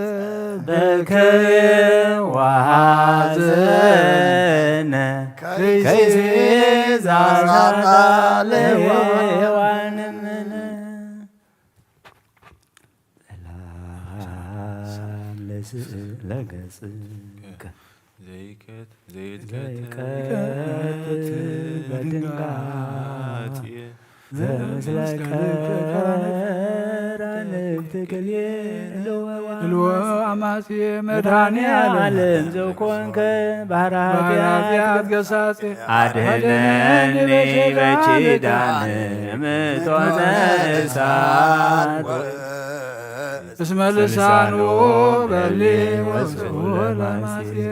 በከየ ወሐዘነ ከይሲ ዛዛታ ለሔዋን እምነ። ሰላም ለስእለ ገጽከ ዘይከት ዘይትከት ዘይከት በድንጋጽየ ዘምስለ ቀራንብት ክልኤ እልወ እልወ አማጽየ መድኃኔ መድኃኔ ዓለም ዓለም ዘኮንከ ባህረ ባህረ ኃጢአት ኃጢአት ገሳጼ አድህነኒ በኪዳን እምእቶነ እሳት እስመ ልሳኑ በሊ ወስኡ ለማጽየ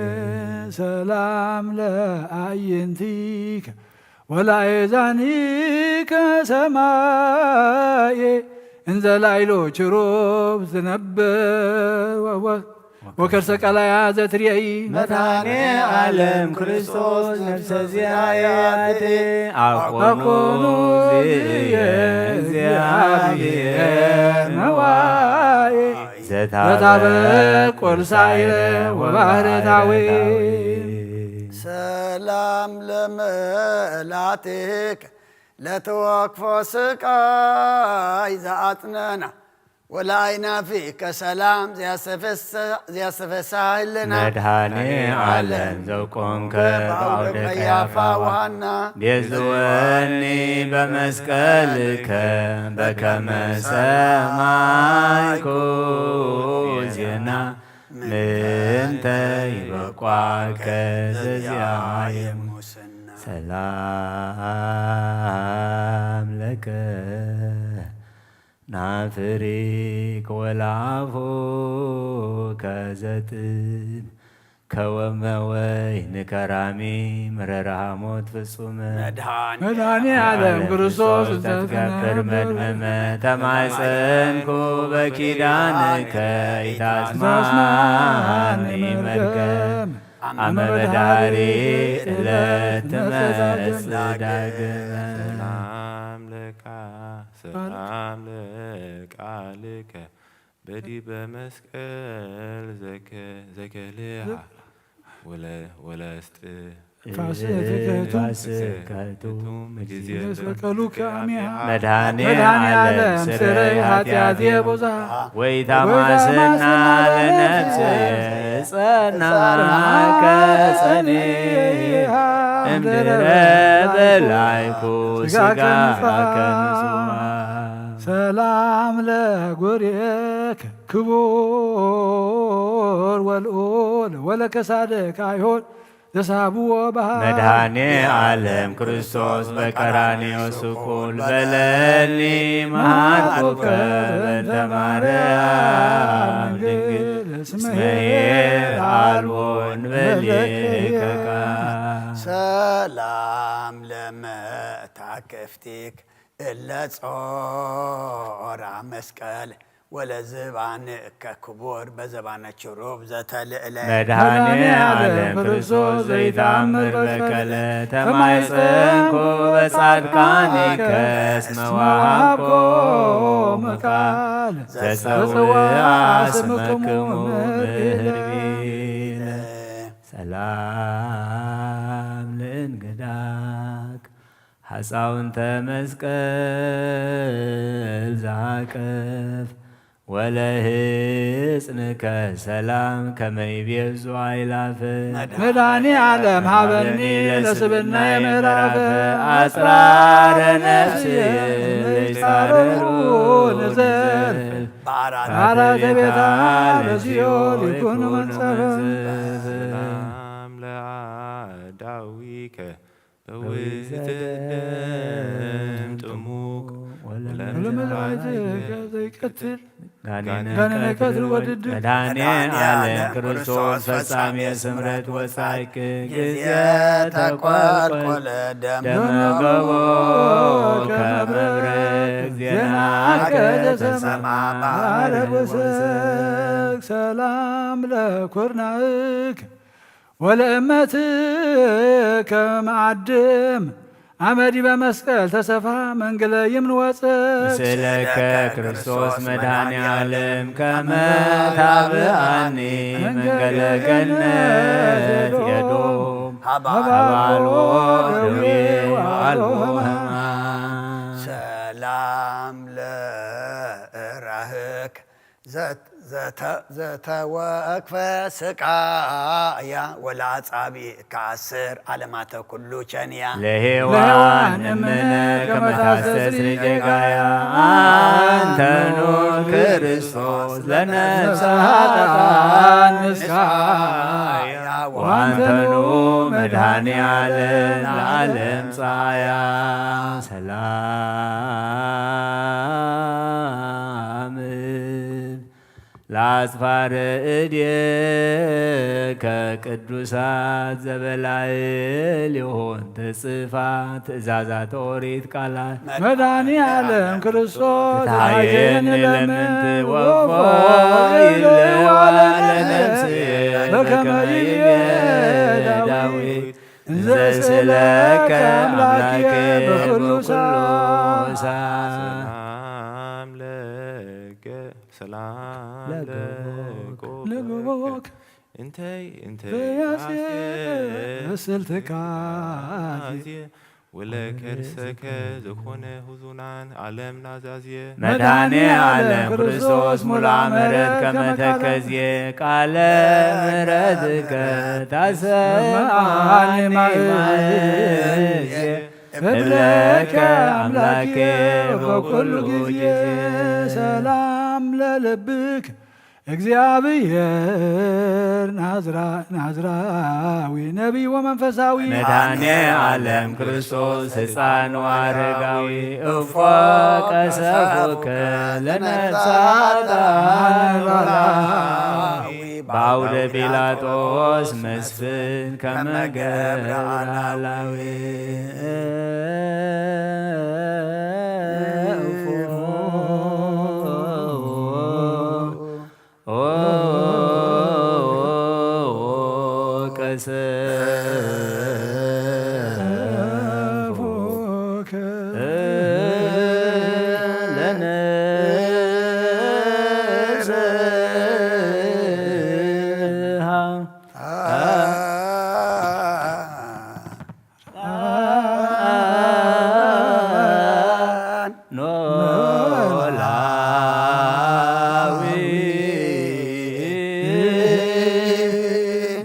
ሰላም ለአይንቲከ ወላኤዛኒከ ሰማየ እንዘ ላይሎ ችሩብ ዝነብር ወወ ወከርሰ ቀላያ ዘትርእይ መድኃኔ ዓለም ክርስቶስ ነፍሰ ዚአየ አኮኑ አኮኑ ዝየ ዝየ እግዚአብሔር ነዋየ ዘታበ ዘታበ ቁርሳይለ ወባህርታዊ ሰላም ለመላትከ ለተወክፎ ስቃይ ዘአጽነና ወለአይናፊከ ሰላም ዘያስተፈሳ- ዘያስተፈሳህልና መድኃኔ ዓለም ዘቆምከ በአውደ በአውደ ቀያፋ ቀያፋ ወሃና ቤዝወኒ በመስቀልከ በከመ ሰማይኩ ዜና ምንተ ይበቋከ ዘዚአየ ሙስና ሰላም ለከ ናፍሪክ ወላፎ ከዘጥም ከወመ ወይን ከራሚ ምረረ ሐሞት ፍጹም መድኃኔ ዓለም ክርስቶስ ተትገብር መድመመ ተማጸንኩ በኪዳንከ ኢታስማኒ መርገም አመ በዳሪ ዕለት ትመጽእ ዳግም ሰላም ለካ ሰላም ለቃልከ በዲበ መስቀል ዘከ- ዘከልሃ ወለ- ወለስጥ ፋስሕትከ ህቱም ፋስሕትከ ህቱም ጊዜ መስቀሉከ አሚሃ መድኃኔ መድኃኔ ዓለም ዓለም ስረይ ስረይ ኃጢአት ኃጢአት የቦዛ ወይታማስና ለነፍስ ጸናከ ጸኒሃ እምድረ በላይኩ ስጋከ ንጹሃ ሰላም ለጎሬከ ክቡር ወልዑል ወለከሳደከ አይሁድ ዘሳብዎ ባህር መድኃኔ ዓለም ክርስቶስ በቀራንዮ ስቁል በለኒ መሃርኩከ በእንተ ማርያም ድንግል እስመ ኄር አልቦ እንበሌከ ቃል ሰላም ለመታክፍቲክ እለ ጾራ መስቀል ወለዝባንከ ክቡር በዘባነ ችሩብ ዘተልዕለ መድኃኔ ዓለም ክርስቶስ ዘይተአምር በከለ ተማይጸንኩ በጻድቃኒከ እስመ ወሃብኮሙ ቃል ዘጸውዐ ስመክሙ ምህርቢለ ሰላም ለእንግዳክ ሐፃውንተ መስቀል ዘአቅፍ ወለህፅንከ ሰላም ከመ ይቤዙ አእላፍ መድኃኔ ዓለም ሀበኒ ለስብናየ ምዕራፍ አጽራረ ነፍስየ ለይጻረሩ ንዘልፍ በአራተ ቤታ ለሲኦል ይኩኑ መንጸፈ ሰላም ለአእዳዊከ በውእቱ ደም ጥሙቅ ወለመላእክት ዘይቀትል ጋኔነ ቀትል ወድድር መድኃኔ ዓለም ክርስቶስ ፈጻሜ ስምረት ወጻድቅ ጊዜ ተቆልቆለ ደመ ገቦ ከመብረቅ ዜናከ ተሰማ ማረብ ወሰክ ሰላም ለኩርናእክ ወለእመትከ መዓድም ኣመ ዲበ መስቀል ተሰፋ መንግለ ይምንወፅእ። ምስለከ ክርስቶስ መድኃኔ ዓለም ከመ ታብአኒ መንገለ ገነት ኤዶም። ሀባሎ ደዌ ወአልቦ ሕማም። ሰላም ለእራህክ ዘተ-፣ ዘተወክፈ ስቃያ ወላጻቢ ከአስር ዓለማተ ኩሉ ቸንያ። ለሔዋን እምነ ከመ ታስተስሪ ጌጋያ። አንተኑ ክርስቶስ ለነፍሰ ኃጥኣን ምስካያ። ወአንተኑ መድኃኔ ዓለም ለዓለም ጻያ። ሰላም ለአጽፋረ እዴከ ቅዱሳት ዘበላይል ይሆን ተጽፋ ትእዛዛት ኦሪት ቃላት። መድኃኔ ዓለም ክርስቶስ ተሃየኒ ለምንት ወፎ ይለዋ ለነፍስየ በከመ ይቤ ዳዊት እንዘ ስእለከ አምላኬ በኩሉ ሰዓት። ሰላም ለገ-፣ ሰላም ለገቦክ። ለገቦክ። እንተይ እንተይ በያሴ አዜ ስልትካ አዜ ወለከርሰከ ዘኮነ ህዙናን ዓለም ናዛዜ። መድኃኔ ዓለም ክርስቶስ ሙላ ምሕረት ከመተከዜ ቃለ ምሕረትከ ታሰማኒ ማእዜ። እብለከ አምላኬ በኩሉ ጊዜ ሰላም ለልብክ። እግዚአብሔር ናዝራ-፣ ናዝራዊ ነቢይ ወመንፈሳዊ። መድኃኔ ዓለም ክርስቶስ ሕፃን ወአረጋዊ እፎ ቀሰፉከ ለነፍሳት አልባላዊ። በአውደ ጲላጦስ መስፍን ከመ ገብረ አላዊ። ቀሰፉከ ለነፍስሃ። ኖላዊ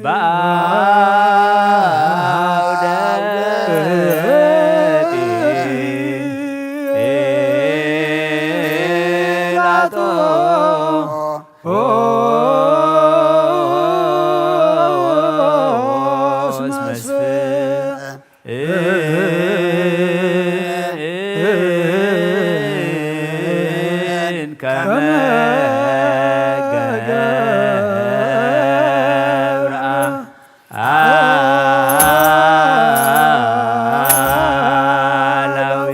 በአውደ ጲላጦስ መስፍን ከመ ገብረ አላዊ።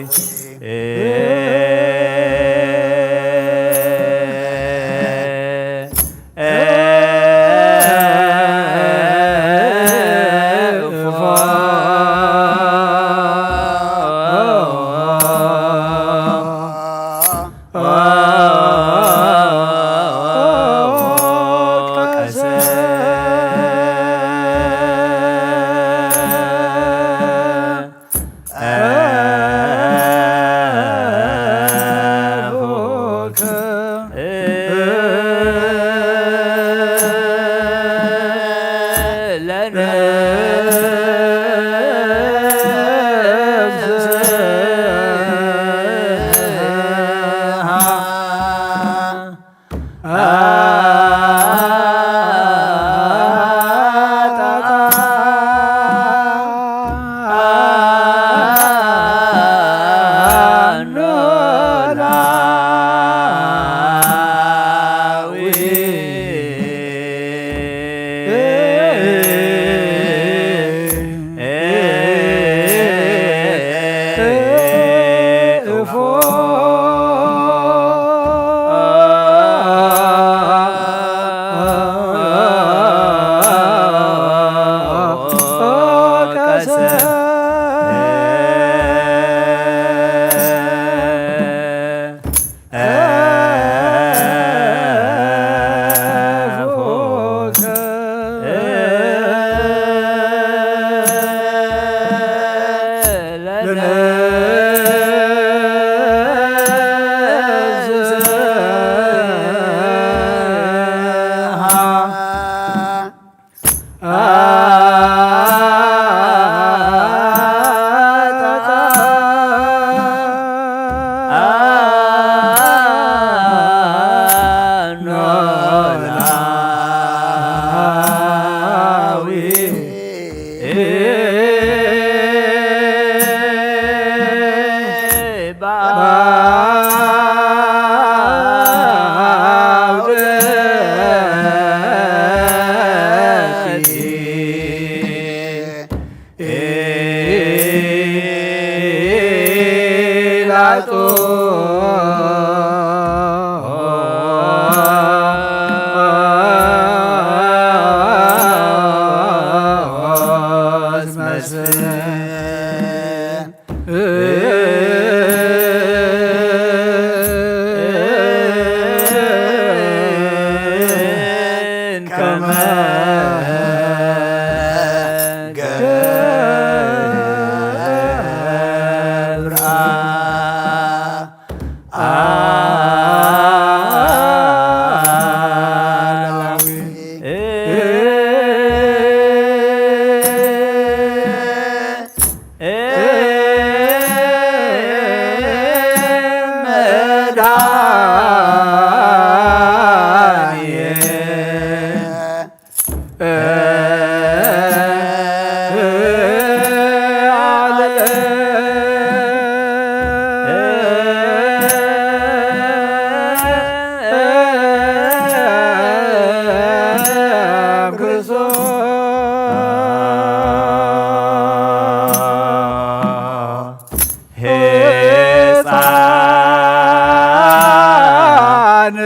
ሕፃን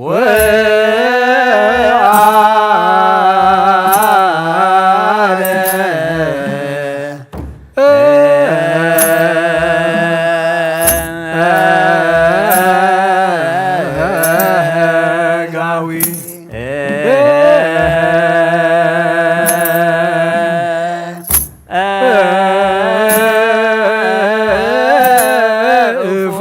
ወዓለ ጋዊ እፎ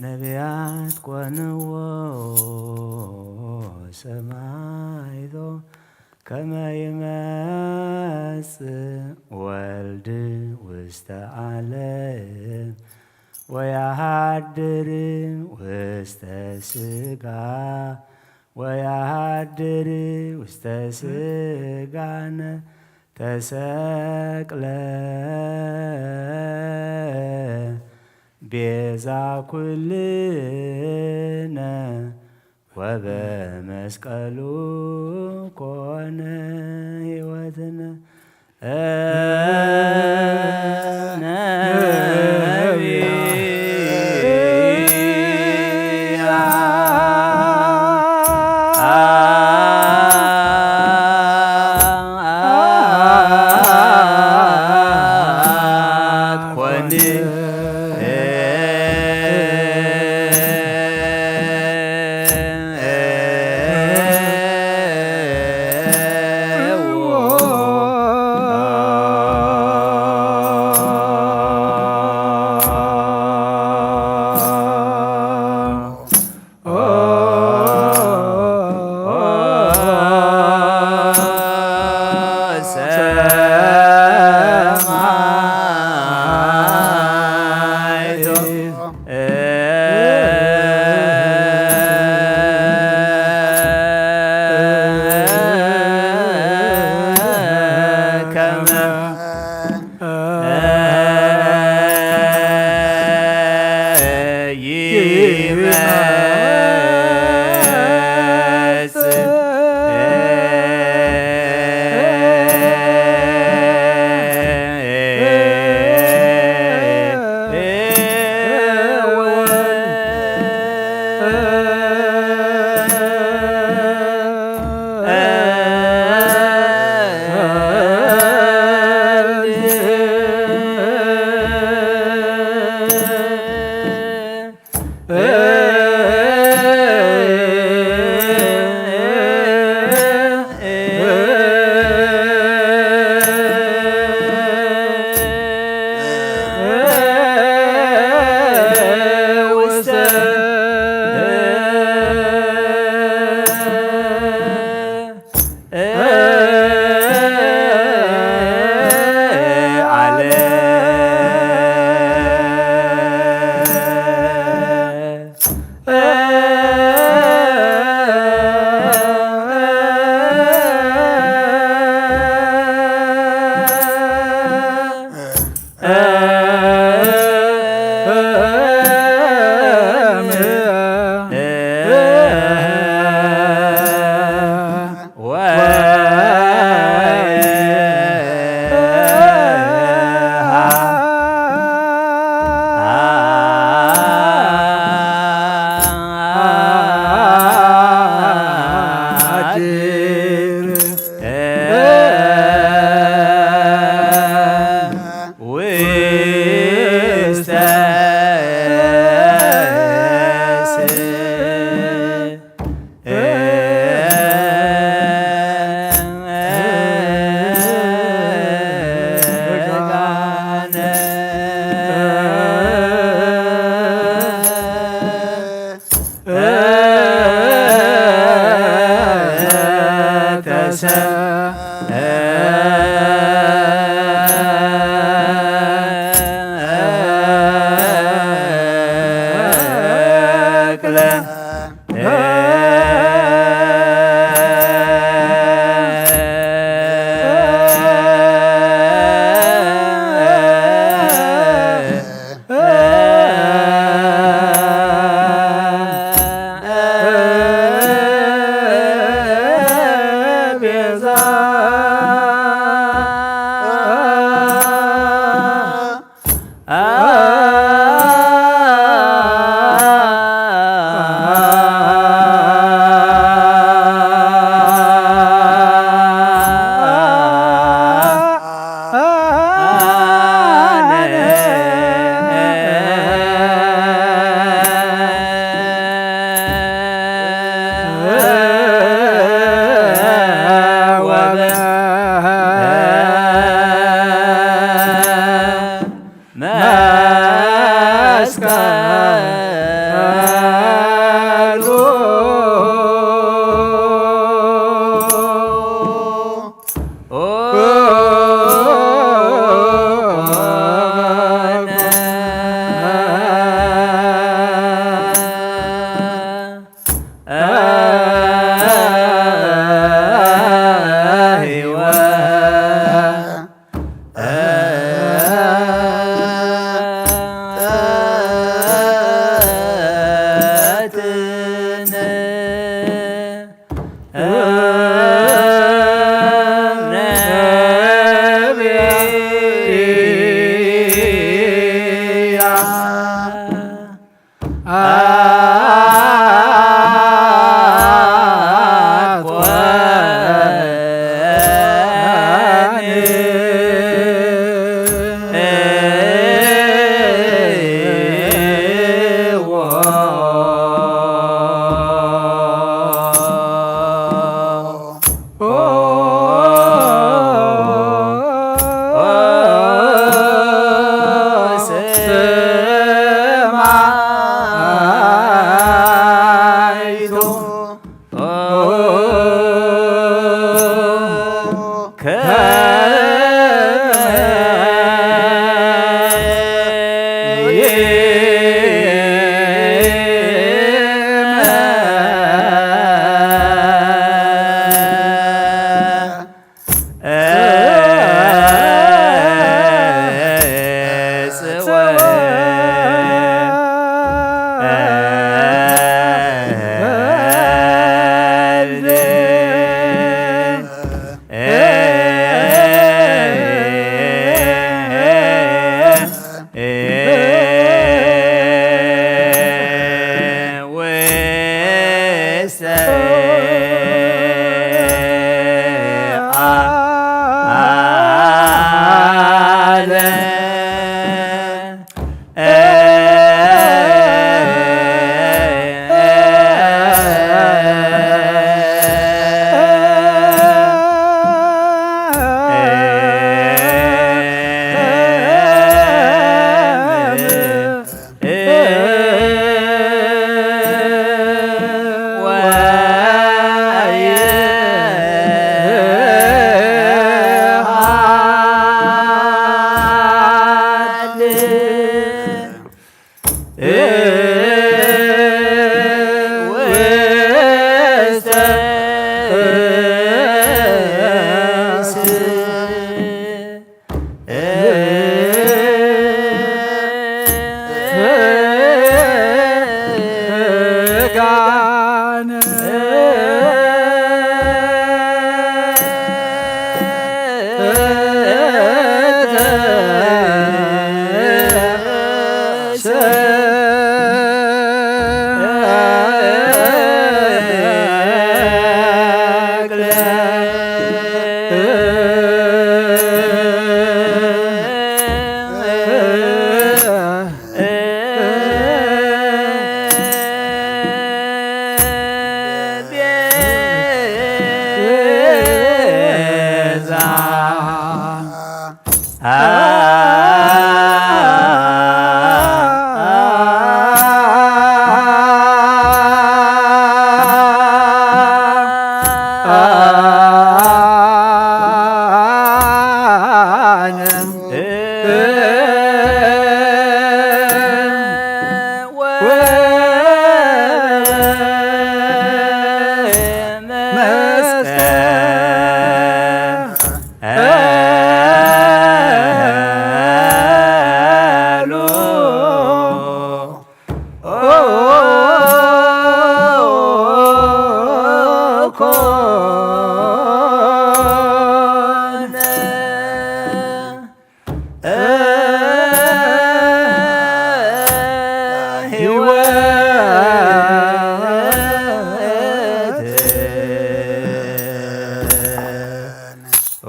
ነቢያት ኮንዎ ሰማይቶ ከመ ይመጽእ ወልድ ውስተ ዓለም ወያሃድር ውስተ ስጋ ወያሃድር ውስተ ስጋነ ተሰቅለ ቤዛ ኩልነ ወበመስቀሉ ኮነ ሕይወትነ።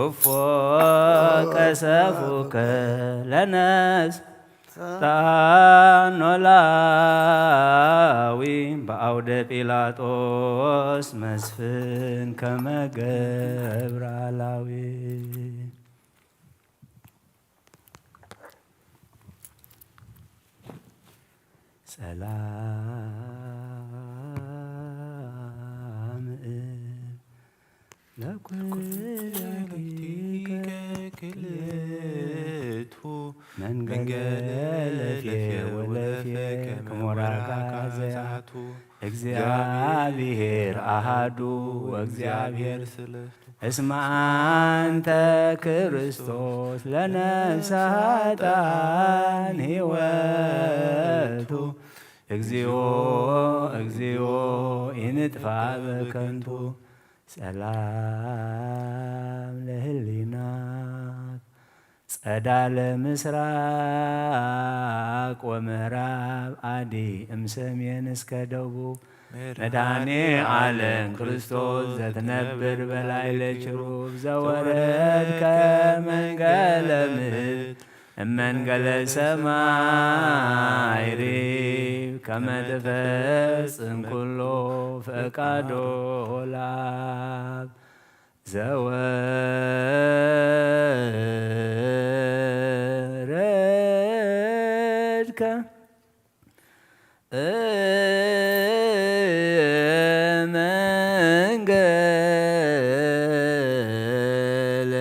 እፎ ቀሰፉከ ለነፍስ ጣኖላዊ በአውደ ጲላጦስ መስፍን ከመ ገብረ አላዊ። ሰላም ለኩልያቲከ ክልኤቱ መንገለ ለፍየ ወለፍየ ከመ ወራካ ዘያቱ። እግዚአብሔር አሃዱ ወእግዚአብሔር ስለ እስመ አንተ ክርስቶስ ለነፍሰ ኃጥኣን ሕይወቱ። እግዚኦ፣ እግዚኦ፣ ኢንጥፋ በከንቱ። ሰላም ለህሊናክ ጸዳለ ምስራቅ ወምዕራብ አዲ እምሰሜን እስከ ደቡብ። መድኃኔ ዓለም ክርስቶስ ዘትነብር በላዕለ ኪሩብ ዘወረድከ መንገለ ምድር እመንገለ ሰማይ ሪብ ከመ ትፈጽም ኩሎ ፈቃዶ ለአብ። ዘወረድከ መንገለ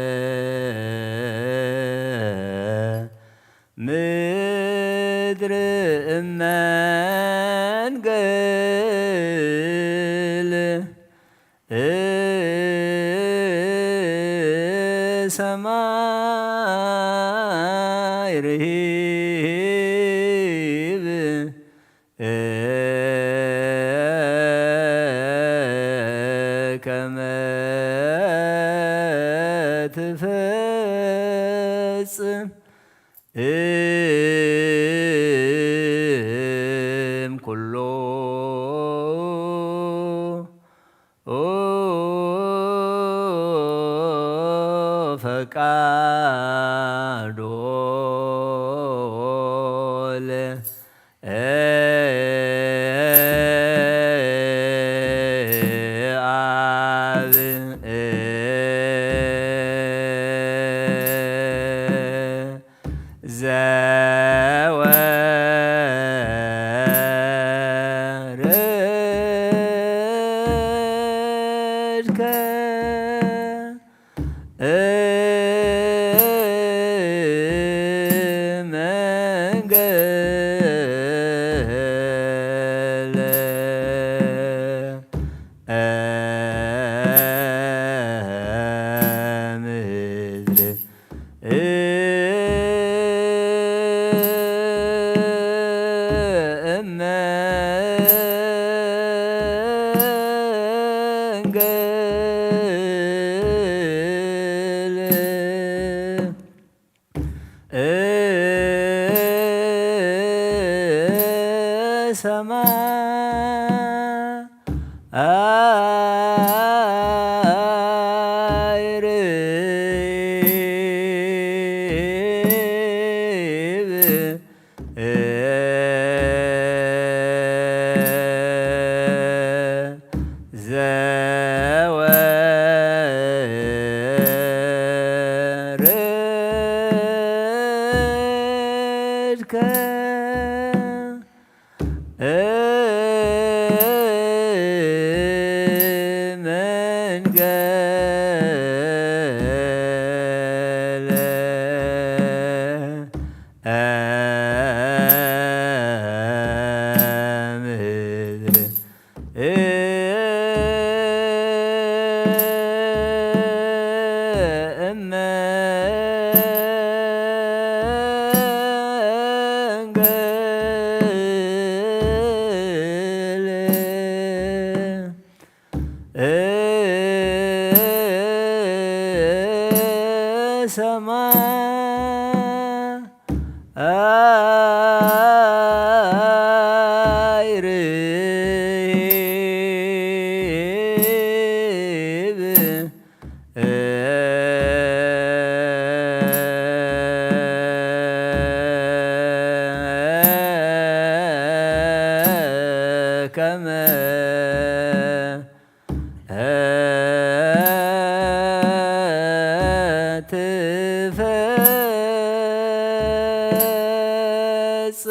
ምድር እመንገል ሰማይ ርሂብ ከመ ትፈጽም እም ኩሎ ፈቃዶ ለአብ። ዘወረድከ መንገለ ሰማይ ርህብ ከመ ትፈጽ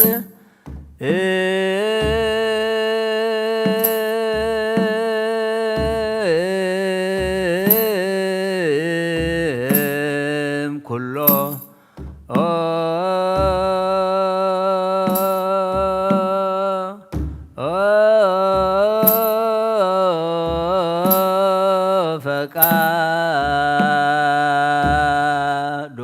እም ኩሎ ፈቃዶ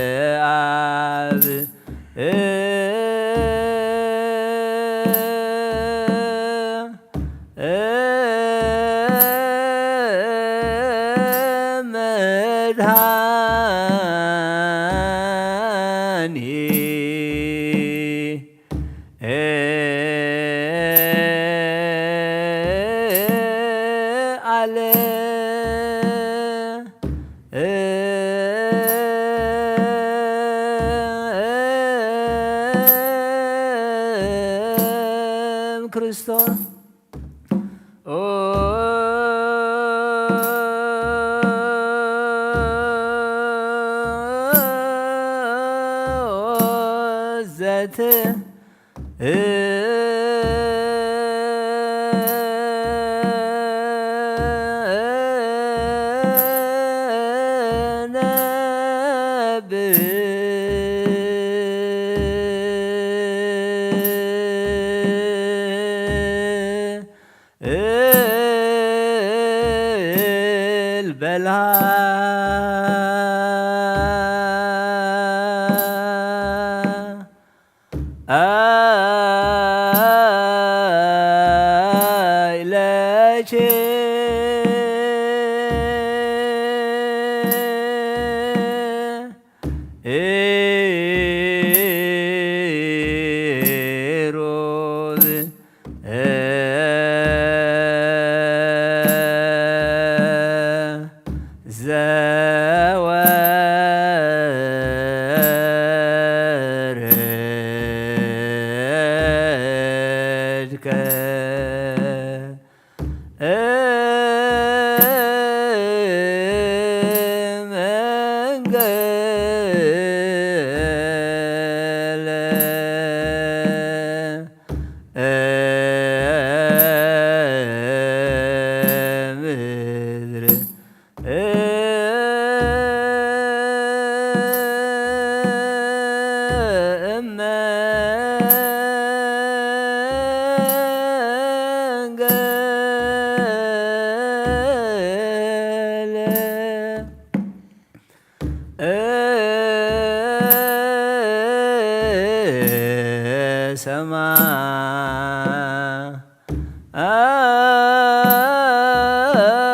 ለአብ መድኃኒ አለ እም ክርስቶስ ዘት ነብ እል በልሃ አይለቼ ሮብ ዘወረድከ መንገለ ምድር እመ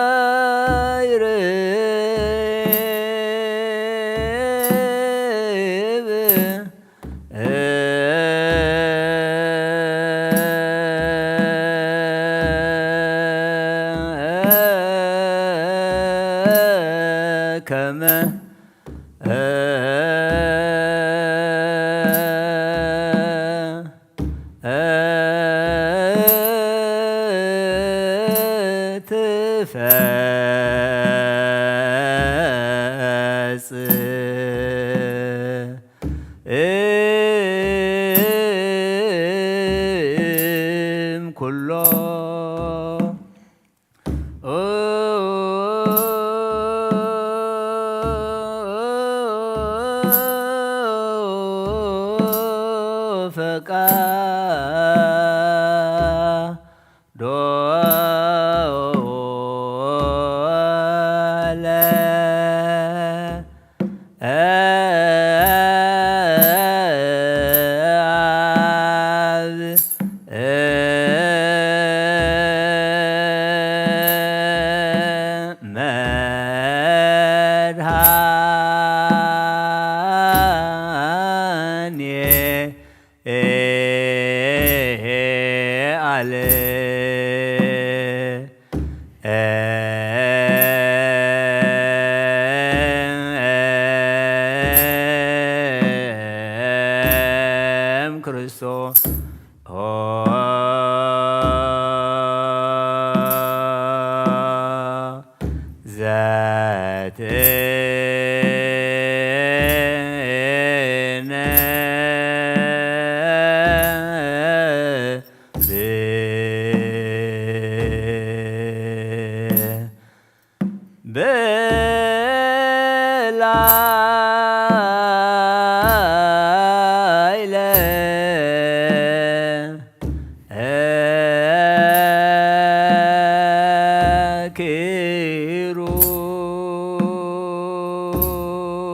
ሰማይ ርህብ ከመ ትፈጽ እም ኩሎ ፈቃዶ ኔ አለ እም ክርስቶስ ኦ ዘትነብእ በላይለ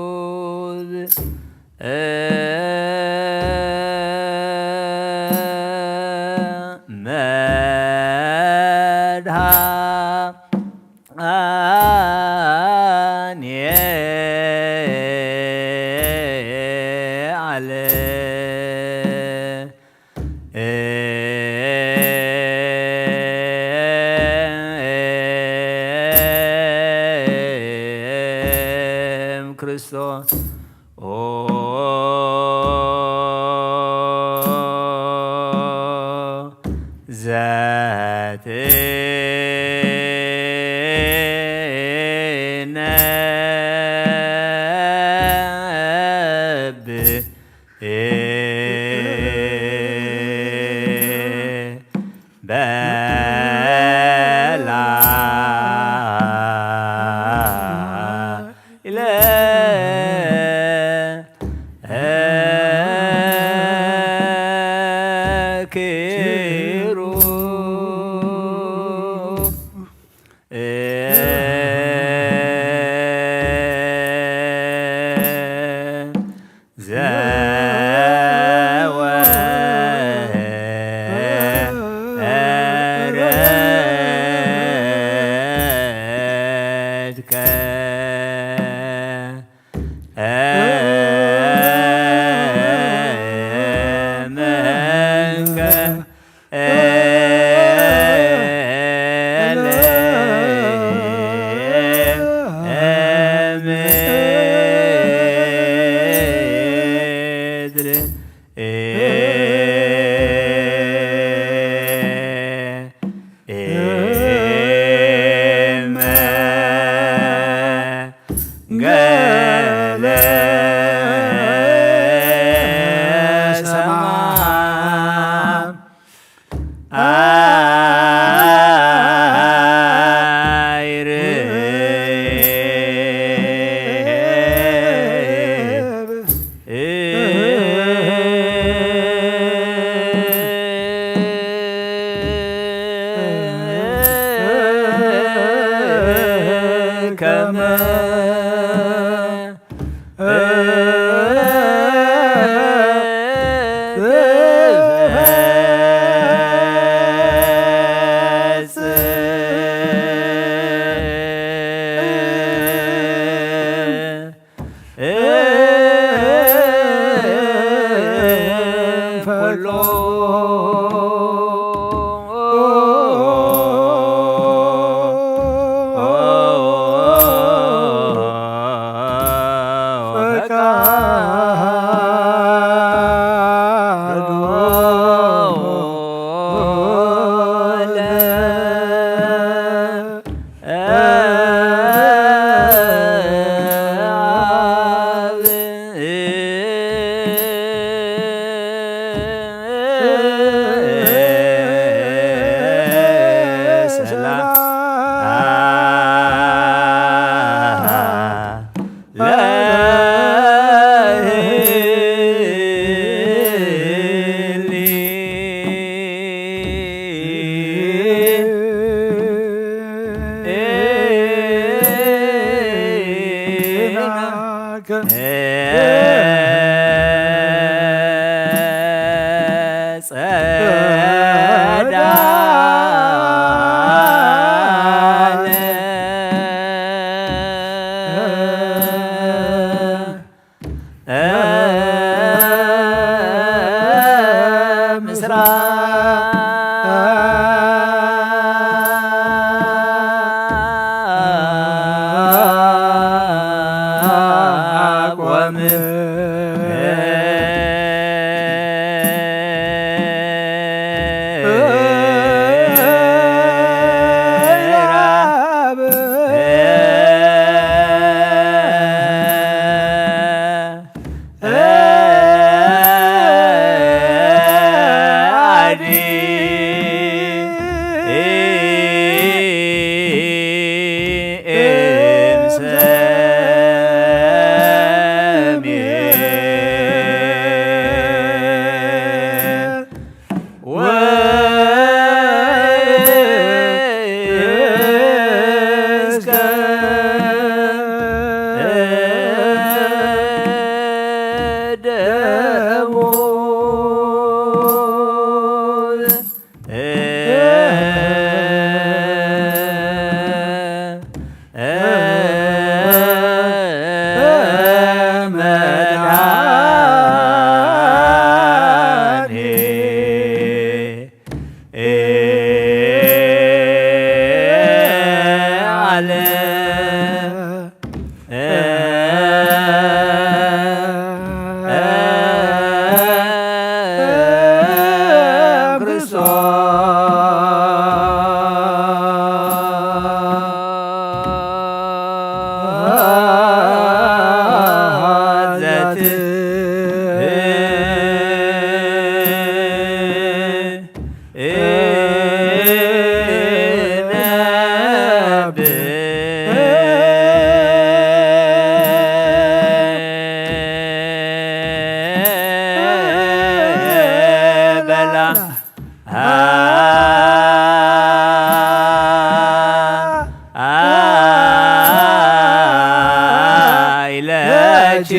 ኪሩብ መድሃ አኔ አለ እም ክርስቶስ ኦ ዘትነብእ በላይለ ኪሩብ ዘወረድከ ኢለኪ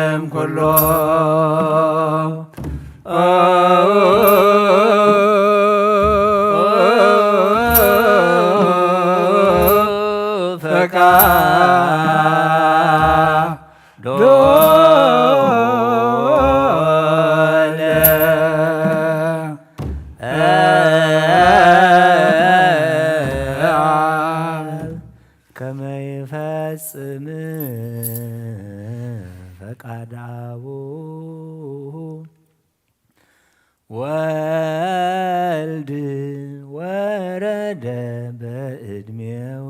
እም ኩሎ ፈቃዶ ለአብ ከመ ይፈጽም ፈቃደ አቡሁ። ወልድ ወረደ በዕድሜሁ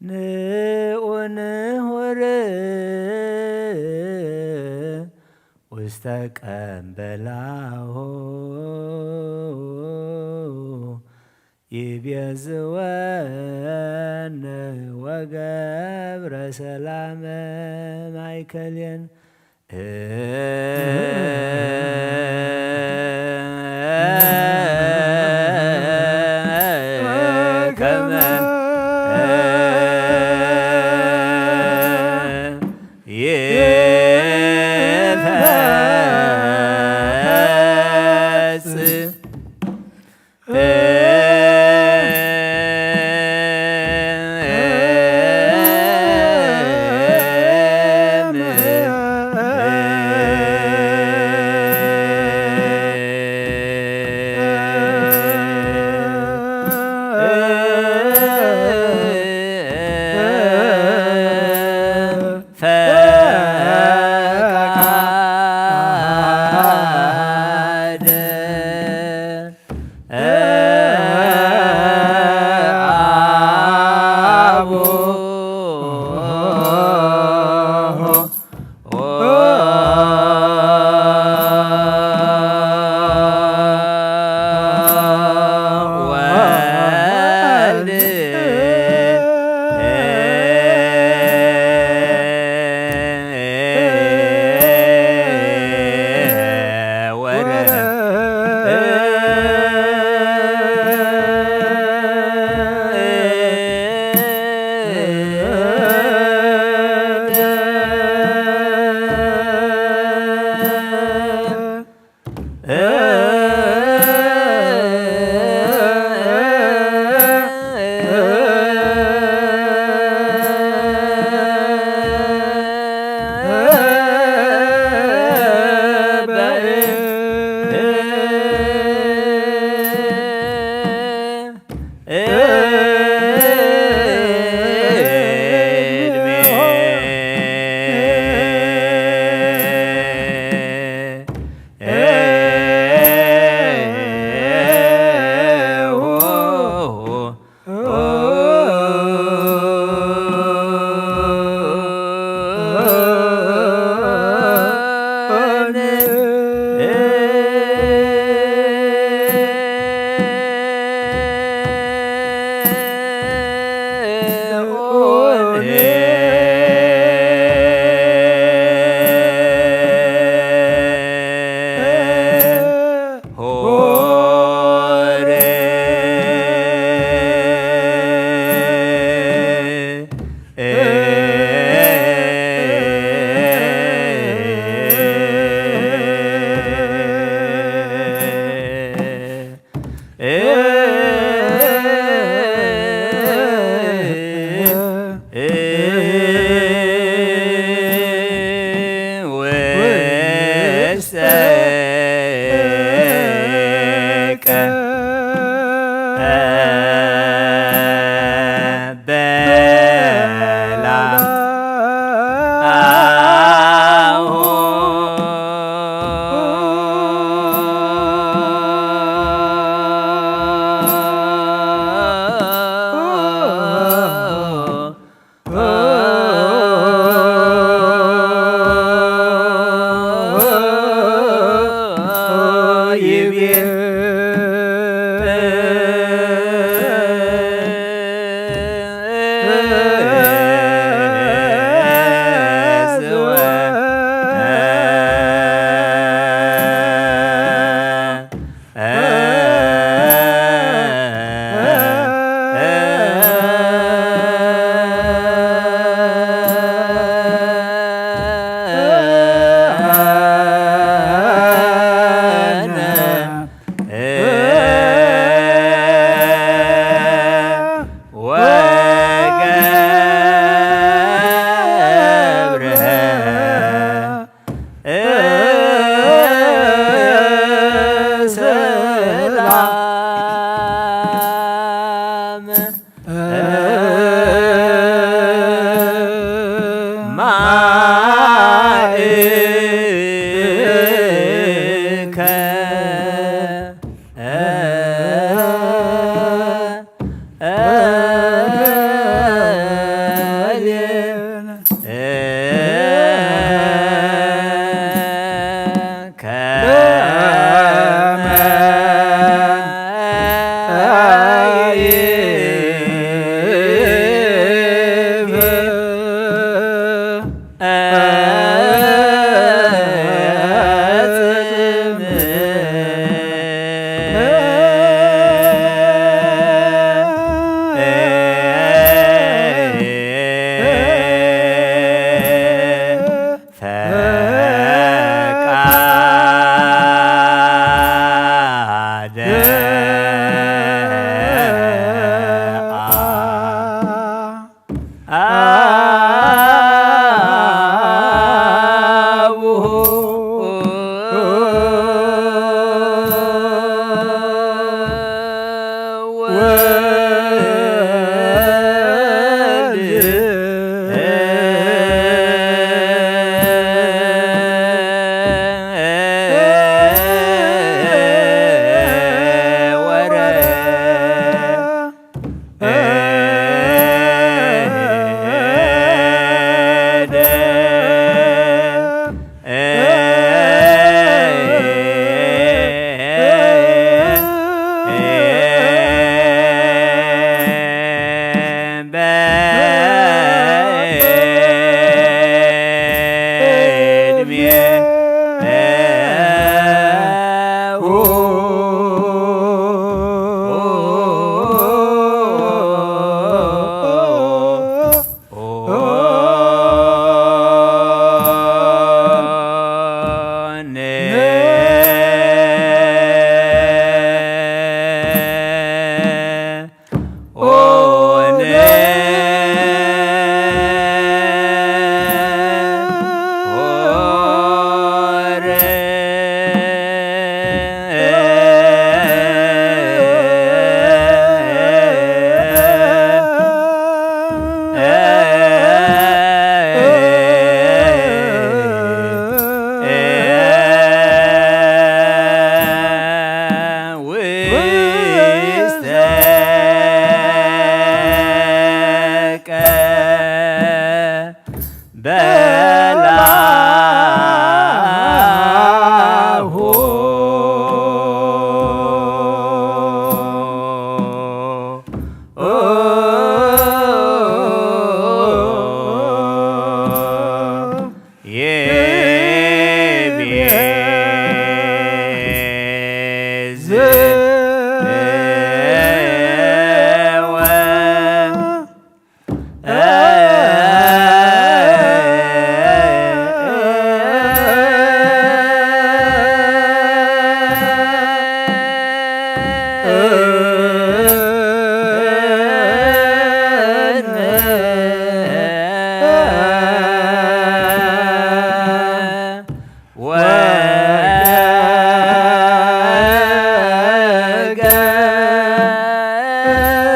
ንኡን ሁር ውስተ ቀምበላሁ ይቤዝወነ ወገብረ ሰላመ ማይከሌን ከመ ይፈጽም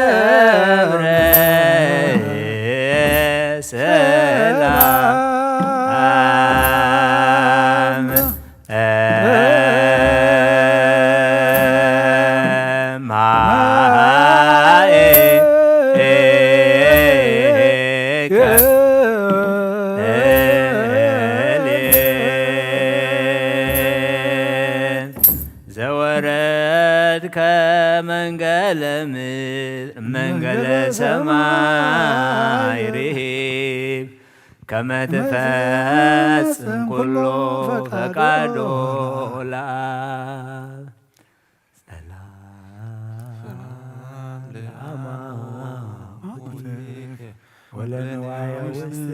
ገብረ ሰላም ማይ ዘወረድከ መንገለ ምድር መንገለ ሰማይ ርሂብ ከመ ትፈጽም ኩሎ ፈቃዶ ለአብ። ሰላም ለአማውትከ ወለንዋየ ውስጥ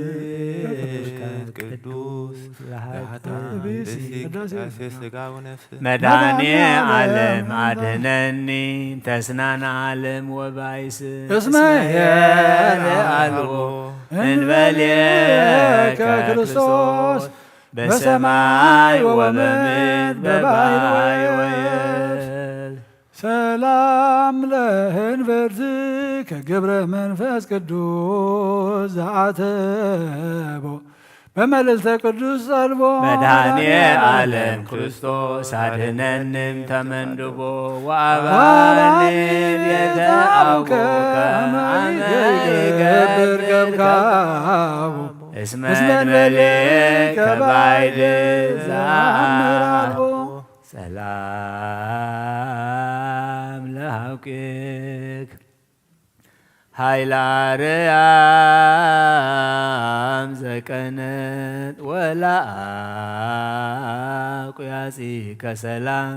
ቅዱስ ለሃተ ብእሲ ቅዳሴ ስጋ ወነፍስ። መድኃኔ ዓለም አድነኒ ተስናን ዓለም ወባይስ እስመ ኄር አልቦ እንበሌከ ክርስቶስ በሰማይ ወበምድር በባሕር ወየብስ። ሰላም ለእንበርትከ ገብረ መንፈስ ቅዱስ ዘአተቦ በመልዕልተ ቅዱስ ጸልቦ። መድኃኔ ዓለም ክርስቶስ አድነንም ተመንድቦ ወአባኒ ቤተ አቡከ አመ ይገብር ገብካቡ እስመ እንበሌከ ባይድ ዘአምር አልቦ። ሰላም ለሐውኪክ ኃይለ አርያም ዘቀነት ወለአቁያጺ ከሰላም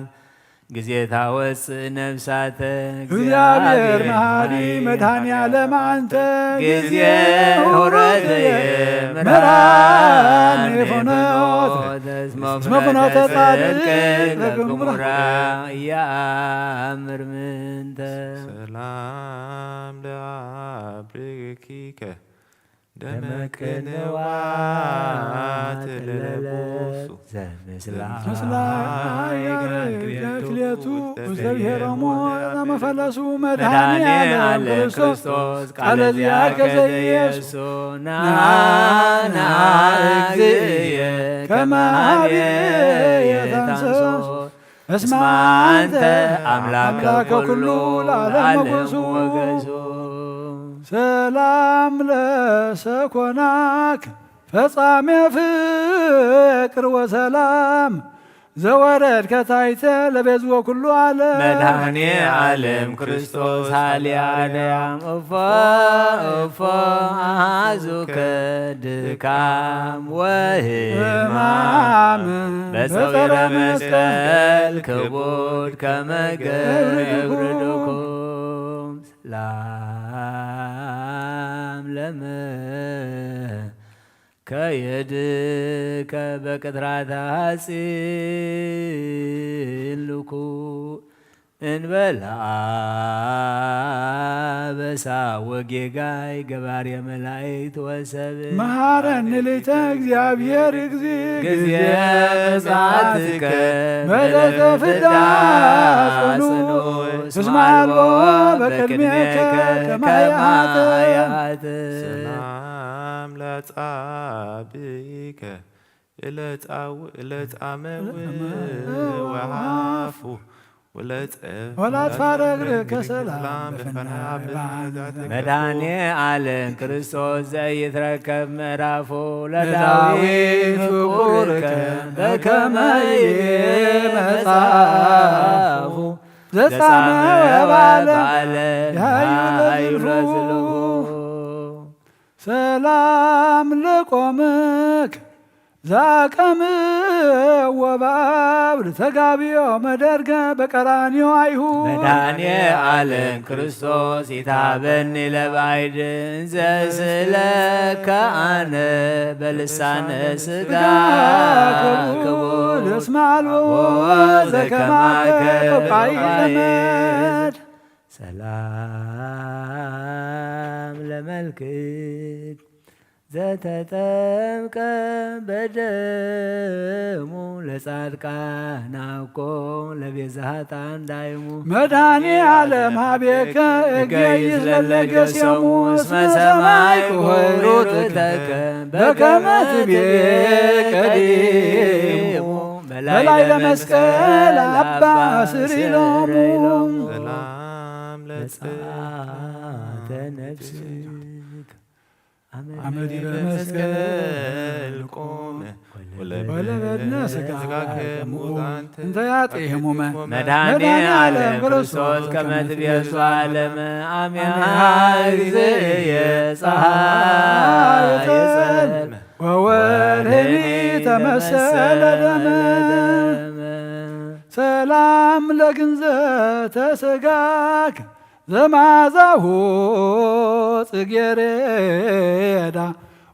ጊዜ ታወፅእ ነፍሳተ እግዚአብሔር መሐሪ መድኃኔ ዓለም አንተ ጊዜ ሆረተ ምርሃን ፍኖት እስመ ፍኖተ ጻድቅ ለግሙራ እያምር ምንተ ሰላም ለአብርኪከ ደመ ቅንዋት ለለቦሱ ዘምስላ ዘምስላ ክልኤቱ ውስተ ብሔሮሙ ለመፈለሱ መድኃኔ መድኃኔ ዓለም ዓለም ክርስቶስ ክርስቶስ ቃለ ቃለ ዚአከ ዚአከ ዘኢየሱስ ናና ናና እግዚእየ ከመ ሀቤ የታንሶ እስመ አንተ አምላከ ኩሉ ለዓለም ሞገሱ። ሰላም ለሰኮናክ ፈጻሜ ፍቅር ወሰላም ዘወረድከ ታሕተ ለቤዝወ ኩሉ ዓለም። መድኃኔ ዓለም ክርስቶስ ሃሌ አርያም እፎ እፎ አሃዙከ ድካም ወህማም በጸዊረ መስቀል ክቡድ ከመ ገብር ድኩም። ሰላም ለመ ከየድከ በቅጥራተ ሐጺን ልኩ እንበለ አበሳ ወጌጋይ ገባሬ መላእክት ወሰብ መሐረኒ ሊተ እግዚአብሔር እግዚእ ጊዜ ምጽአትከ በዕለተ ፍዳ ጽኑ እስመ አልቦ በቅድሜከ ከማያት ሰላም ለጻብከ እለጻው እለጻመው ወሃፉ ወላትፋረግ ከሰላም በፈና መድኃኔ ዓለም ክርስቶስ ዘይትረከብ ምዕራፉ ለዳዊት ፍቁርከ በከመ ይቤ መጽሐፉ ዘጻመ ባለ ያዩ ለዝልፉ ሰላም ለቆምክ ዛቀም ወባብ ተጋቢዮ መደርገ በቀራንዮ አይሁድ መድኃኔ ዓለም ክርስቶስ ይታበኒ ለባይድ እንዘ ስለከ አነ በልሳነ ስጋ ክቡር እስመ አልቦ ዘከማከ በቃይ ዘመድ ሰላም ለመልክት ዘተጠምቀ በደሙ ለጻድቃን አኮ ለቤዛ ኃጥኣን ዳይሙ። መድኃኔ ዓለም ሀቤከ እገይስ ለለገሰሙ እስመ ሰማይ ክሁሩ ትተከ በከመ ትቤ ቀዲሙ። በላይ ለመስቀል አባ ስር ኢሎሙ። ሰላም ለጽ ለጸአተ ነፍስከ አመ ዲበ መስቀል ቆመ ወለበድነ ሥጋከ ሙታን እንተ ያጥዕ ህሙመ። መድኃኔ ዓለም ክርስቶስ ከመ ትቤዙ ዓለመ አሜሃ እግዚእየ ጸሃየ ጸልመ ወወርህኒ ተመሰለ ደመ። ሰላም ለግንዘተ ሥጋከ ዘማዛሁ ጽጌሬዳ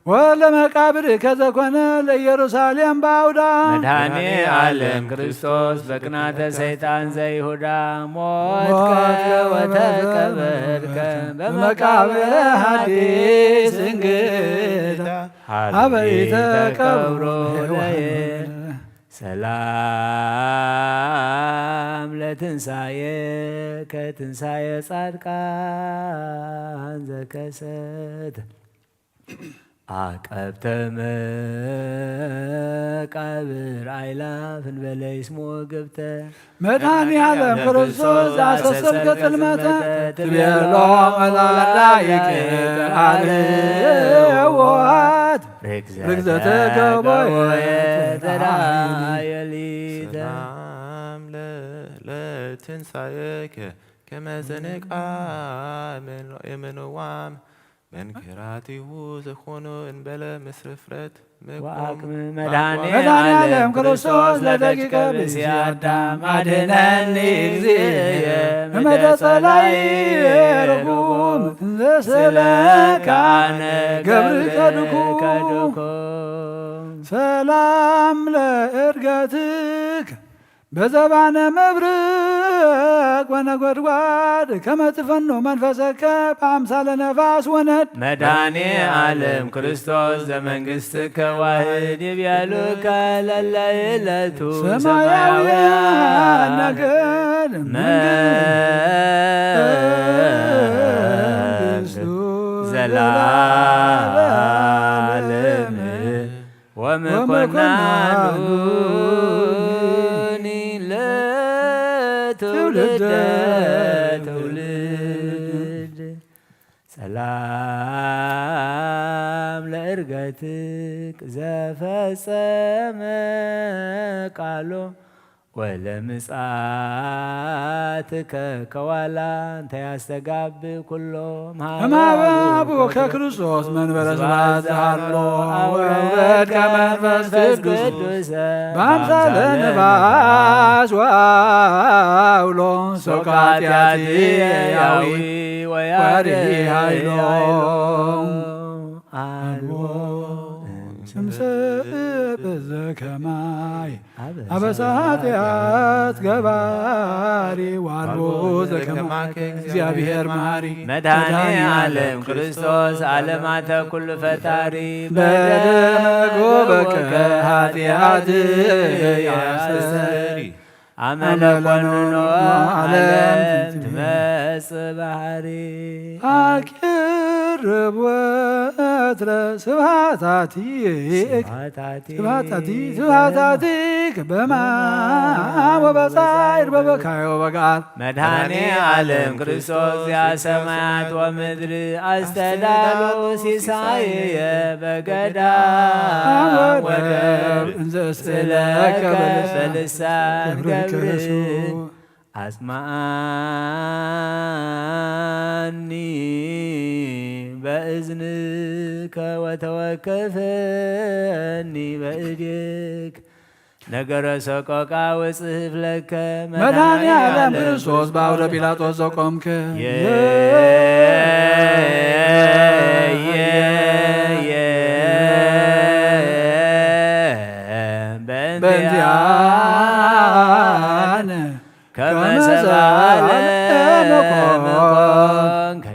ወለመቃብር ከዘኮነ ለኢየሩሳሌም ባውዳ። መድኃኔ ዓለም ክርስቶስ በቅናተ ሰይጣን ዘይሁዳ ሞትከ ወተቀበርከ በመቃብር ሐዲስ እንግዳ ሀበይ ተቀብሮ ለየ ሰላም ለትንሳኤ ከትንሳኤ ጻድቃን ዘከሰት አቀብተ መቃብር አይላፍ እንበለ ይስሞ ገብተ። መድኃኔ ዓለም ክርስቶስ አሰሰልከ ጽልመተ ትቤሎ መላላይከ አልወት ርግዘተ ገቦየ ተራየሊተ። ሰላም ለ- ለትንሳኤከ ከመ ዘንቃ የምንዋም መንክራቲሁ ዝኾኑ እንበለ ምስርፍረት ወአቅም መድኃኔ ዓለም ክርስቶስ ለደቂቀ ብእሲ አዳም አድነኒ እግዚእየ እምደ ጸላኢ ርጉም እንዘ ስለከ አነ ገብርከ ድኩም። ሰላም ለእርገትከ በዘባነ መብረቅ ወነጎድጓድ ከመ ትፈኑ መንፈሰከ በአምሳለ ነፋስ ወነድ። መድኃኔ ዓለም ክርስቶስ ዘመንግሥትከ ዋህድ ይቤሉከ ለለይለቱ ሰማያውያን ሰማያውያን ነገድ መንግሥቱ መንግሥቱ ዘላለም ወመኮናኑኒ ለትውልደ ትውልድ። ሰላም ለእርገትክ ዘፈጸመ ቃሎ ወለምጽአትከ ከዋላ እንተ ያስተጋብ ኩሎ እምሃበ አቡከ ክርስቶስ መንበረ ስብሐት ዘሃሎ ወውረድ ከመንፈስ ቅዱስ በአምሳለ ነፋስ ወአውሎ ሶቃ ጢአቲ ያዊ ወያሪ ኃይሎ አልቦ ስምሰ በዘከማይ አበሳ ኃጢአት ገባሪ ዋልቦ ዘከማከ እግዚአብሔር መሐሪ። መድኃኔ ዓለም ክርስቶስ ዓለማተ ኩሉ ፈጣሪ በደጎ በከ ኃጢአት ያስተሰሪ አመለ ኮንኖ ዓለም ትመጽእ ባህሪ። አቅርብ ወትረ ስብሐታቲክ ስብሐታቲክ ስብሐታቲክ በማም ወበጻይር በበካዮ በጋር። መድኃኔ ዓለም ክርስቶስ ዚአ ሰማያት ወምድር አስተዳሎ ሲሳየ በገዳም ወደብ እንዘ እስእለከ በልሳን ገብር አጽምዓኒ በእዝንከ ወተወከፈኒ በእዴክ ነገረ ሰቆቃ ወጽሕፍ ለከ መድኃኔ ዓለም ክርስቶስ በአውደ ጲላጦስ ዘቆምከ በእንቲአነ ከመ ሰብአ ለነ ኮንከ።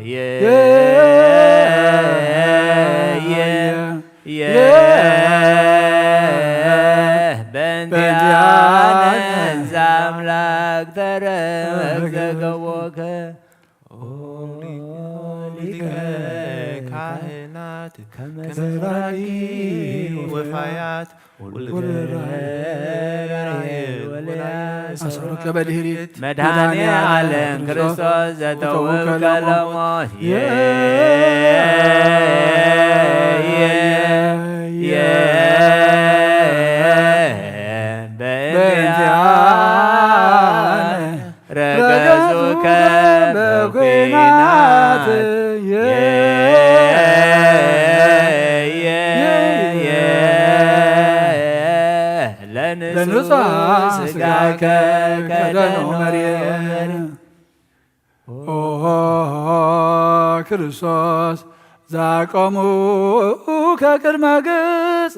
ኪዳነ ዘአምላክ ተረክ ዘገቦከ ኦ ሊቀ ካህናት ከመ ዘራኪ ወፋያት ወልደ ራሔል ወልያ አስሩከ በድህሪት መድኃኔ ዓለም ክርስቶስ ዘተውከ ለሞት የ የ የ በእንቲአነ ረገጹከ በኩናት የ የ የ ለንጹሕ ስጋከ ከደኖ መሪር ኦ ክርስቶስ ዛቆሙ ከቅድመ ግጽ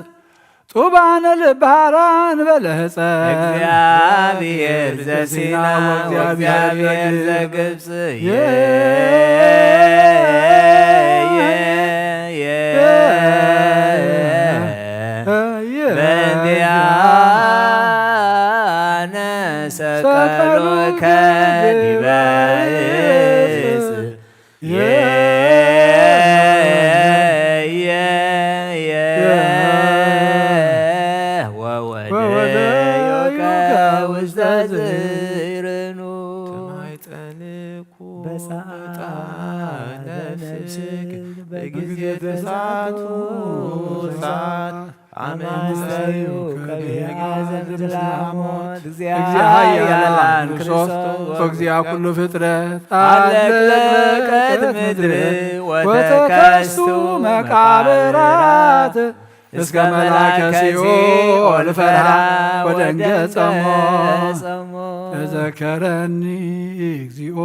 ጡባነ ልባራን በለጸ እግዚአብሔር ዘሲና ወእግዚአብሔር ዘግብጽ የ የ የ በእንቲአነ ሰቀሉከ ዲበ ዕፅ የ የ የ ወወደዩከ ውስተ ዝርኑ ተማይጠንኩ በጻ በጻ ነፍስክ ነፍስክ በጊዜ በጊዜ ተሳቱ ተሳቱ ሰዓት አመንሳዩ ከብሔር አዘም ዘላሞት እግዚአ ኃያላን ክርስቶስ ወእግዚአ ኩሉ ፍጥረት አለቅለቀት ምድር ወተከስቱ መቃብራት እስከ መላከ ሲኦል ፈርሃ ወደንገጸሞ። ተዘከረኒ እግዚኦ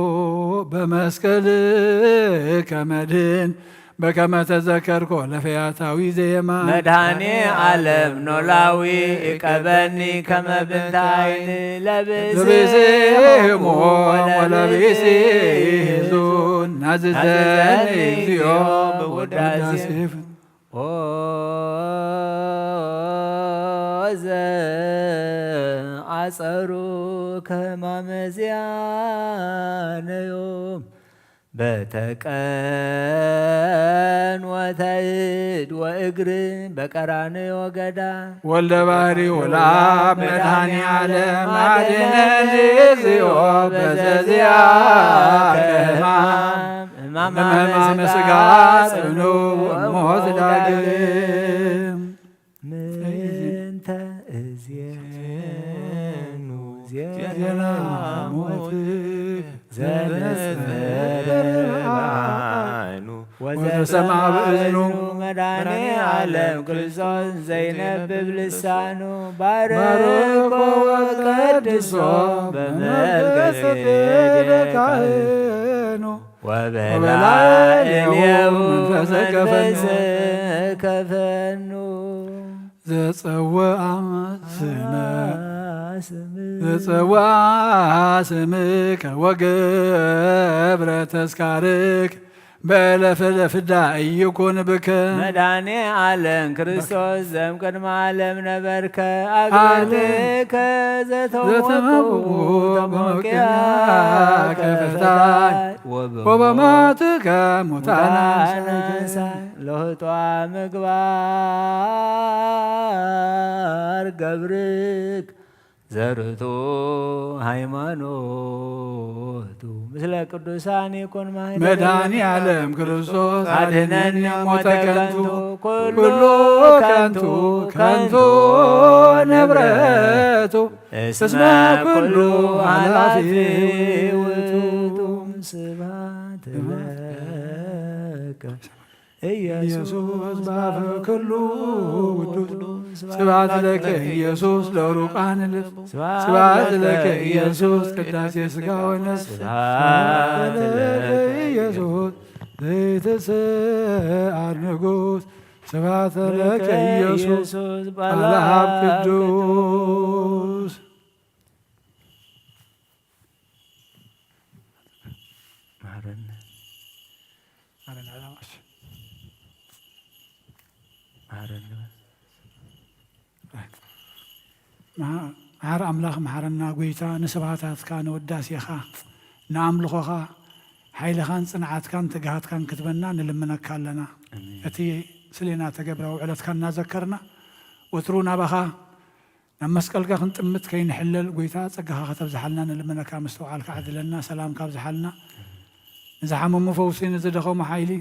በመስቀልከ መድህን በከመ ተዘከርኮ ለፈያታዊ ዘየማን። መድኃኔ ዓለም ኖላዊ እቀበኒ ከመ ብንተ ዓይን ለብእሲ ለብእሲ ህሙም ወለብእሲ ህዙን ናዝዘኒ ናዝዘኒ እግዚኦ እግዚኦ በውዳሴ በውዳሴ ኦ ዘአጸሩ ከማመዚያነዮም በተቀን ወተእድ ወእግር በቀራንዮ ገዳ ወልደ ባህሪ ወለአብ መድኃኔ ዓለም አድነን እግዚኦ በዘዚአከ ሕማም ሕማመ ስጋ ጽኑ ወሞት ዳግም ምንተ እዜኑ ዜና ሞት ዘነጸረ በዓይኑ ወዘሰማ በእዝኑ መድኃኔ ዓለም ክርስቶስ ዘይነብብ ልሳኑ ባርኮ ወቀድሶ በመልከ ጼዴቅ ካህኑ ወበላ እልየው መንፈሰ ከፈኑ። መንፈሰ ከፈኑ። ዘጸውአ ስመ ስምከ ዘጸውአ ስምከ ወገብረ ተስካርክ በእለፈ ለፍዳ ኢይኩን ብከ። መድኃኔ ዓለም ክርስቶስ ዘእምቅድመ ዓለም ነበርከ። አግብርትከ ዘተሞቅሁ ተሞቅያከ ፈታይ ወበሞትከ ሙታን አንሳይ። ለውጧ ምግባር ገብርክ ዘርቱ ሃይማኖቱ ምስለ ቅዱሳን ይኩን ማህደረ። መድኃኔ ዓለም ክርስቶስ አድነን ሞተ ከንቱ ኩሉ ከንቱ ከንቱ ንብረቱ እስመ ኩሉ ኃላፊ ውእቱ። ስብሐት ለከ ኢየሱስ በአፈ ኩሉ ውዱስ። ስብሐት ለከ ኢየሱስ ለሩቃን ልብ። ስብሐት ለከ ኢየሱስ ቅዳሴ ሥጋ ወነፍስ። ስብሐት ለከ ኢየሱስ ዘይትስአል ንጉሥ። ስብሐት ለከ ኢየሱስ ባለ ሀብ ቅዱስ። መሐረነ። መሐረነ። መሐረነ። መሐ-፣ መሓር ኣምላኽ መሓረና። ጐይታ፣ ንስብሃታትካ፣ ንውዳሴኻ፣ ንኣምልኾኻ፣ ሓይልኻን ጽንዓትካን ትግሃትካን ክትበና ንልምነካ ኣለና። ኣሜን። እቲ ስሌና ተገብረ ውዕለትካ እናዘከርና፣ ወትሩ ናባኻ ናብ መስቀልካ ክንጥምት ከይንሕለል፣ ጐይታ፣ ጸጋኻ ከተብዝሓልና ንልምነካ፣ ምስትውዓልካ ዓድለና፣ ሰላምካ ኣብዝሓልና። ንዝሓመሙ ፈውሲ፣ ንዝደኸሙ ሓይሊ፣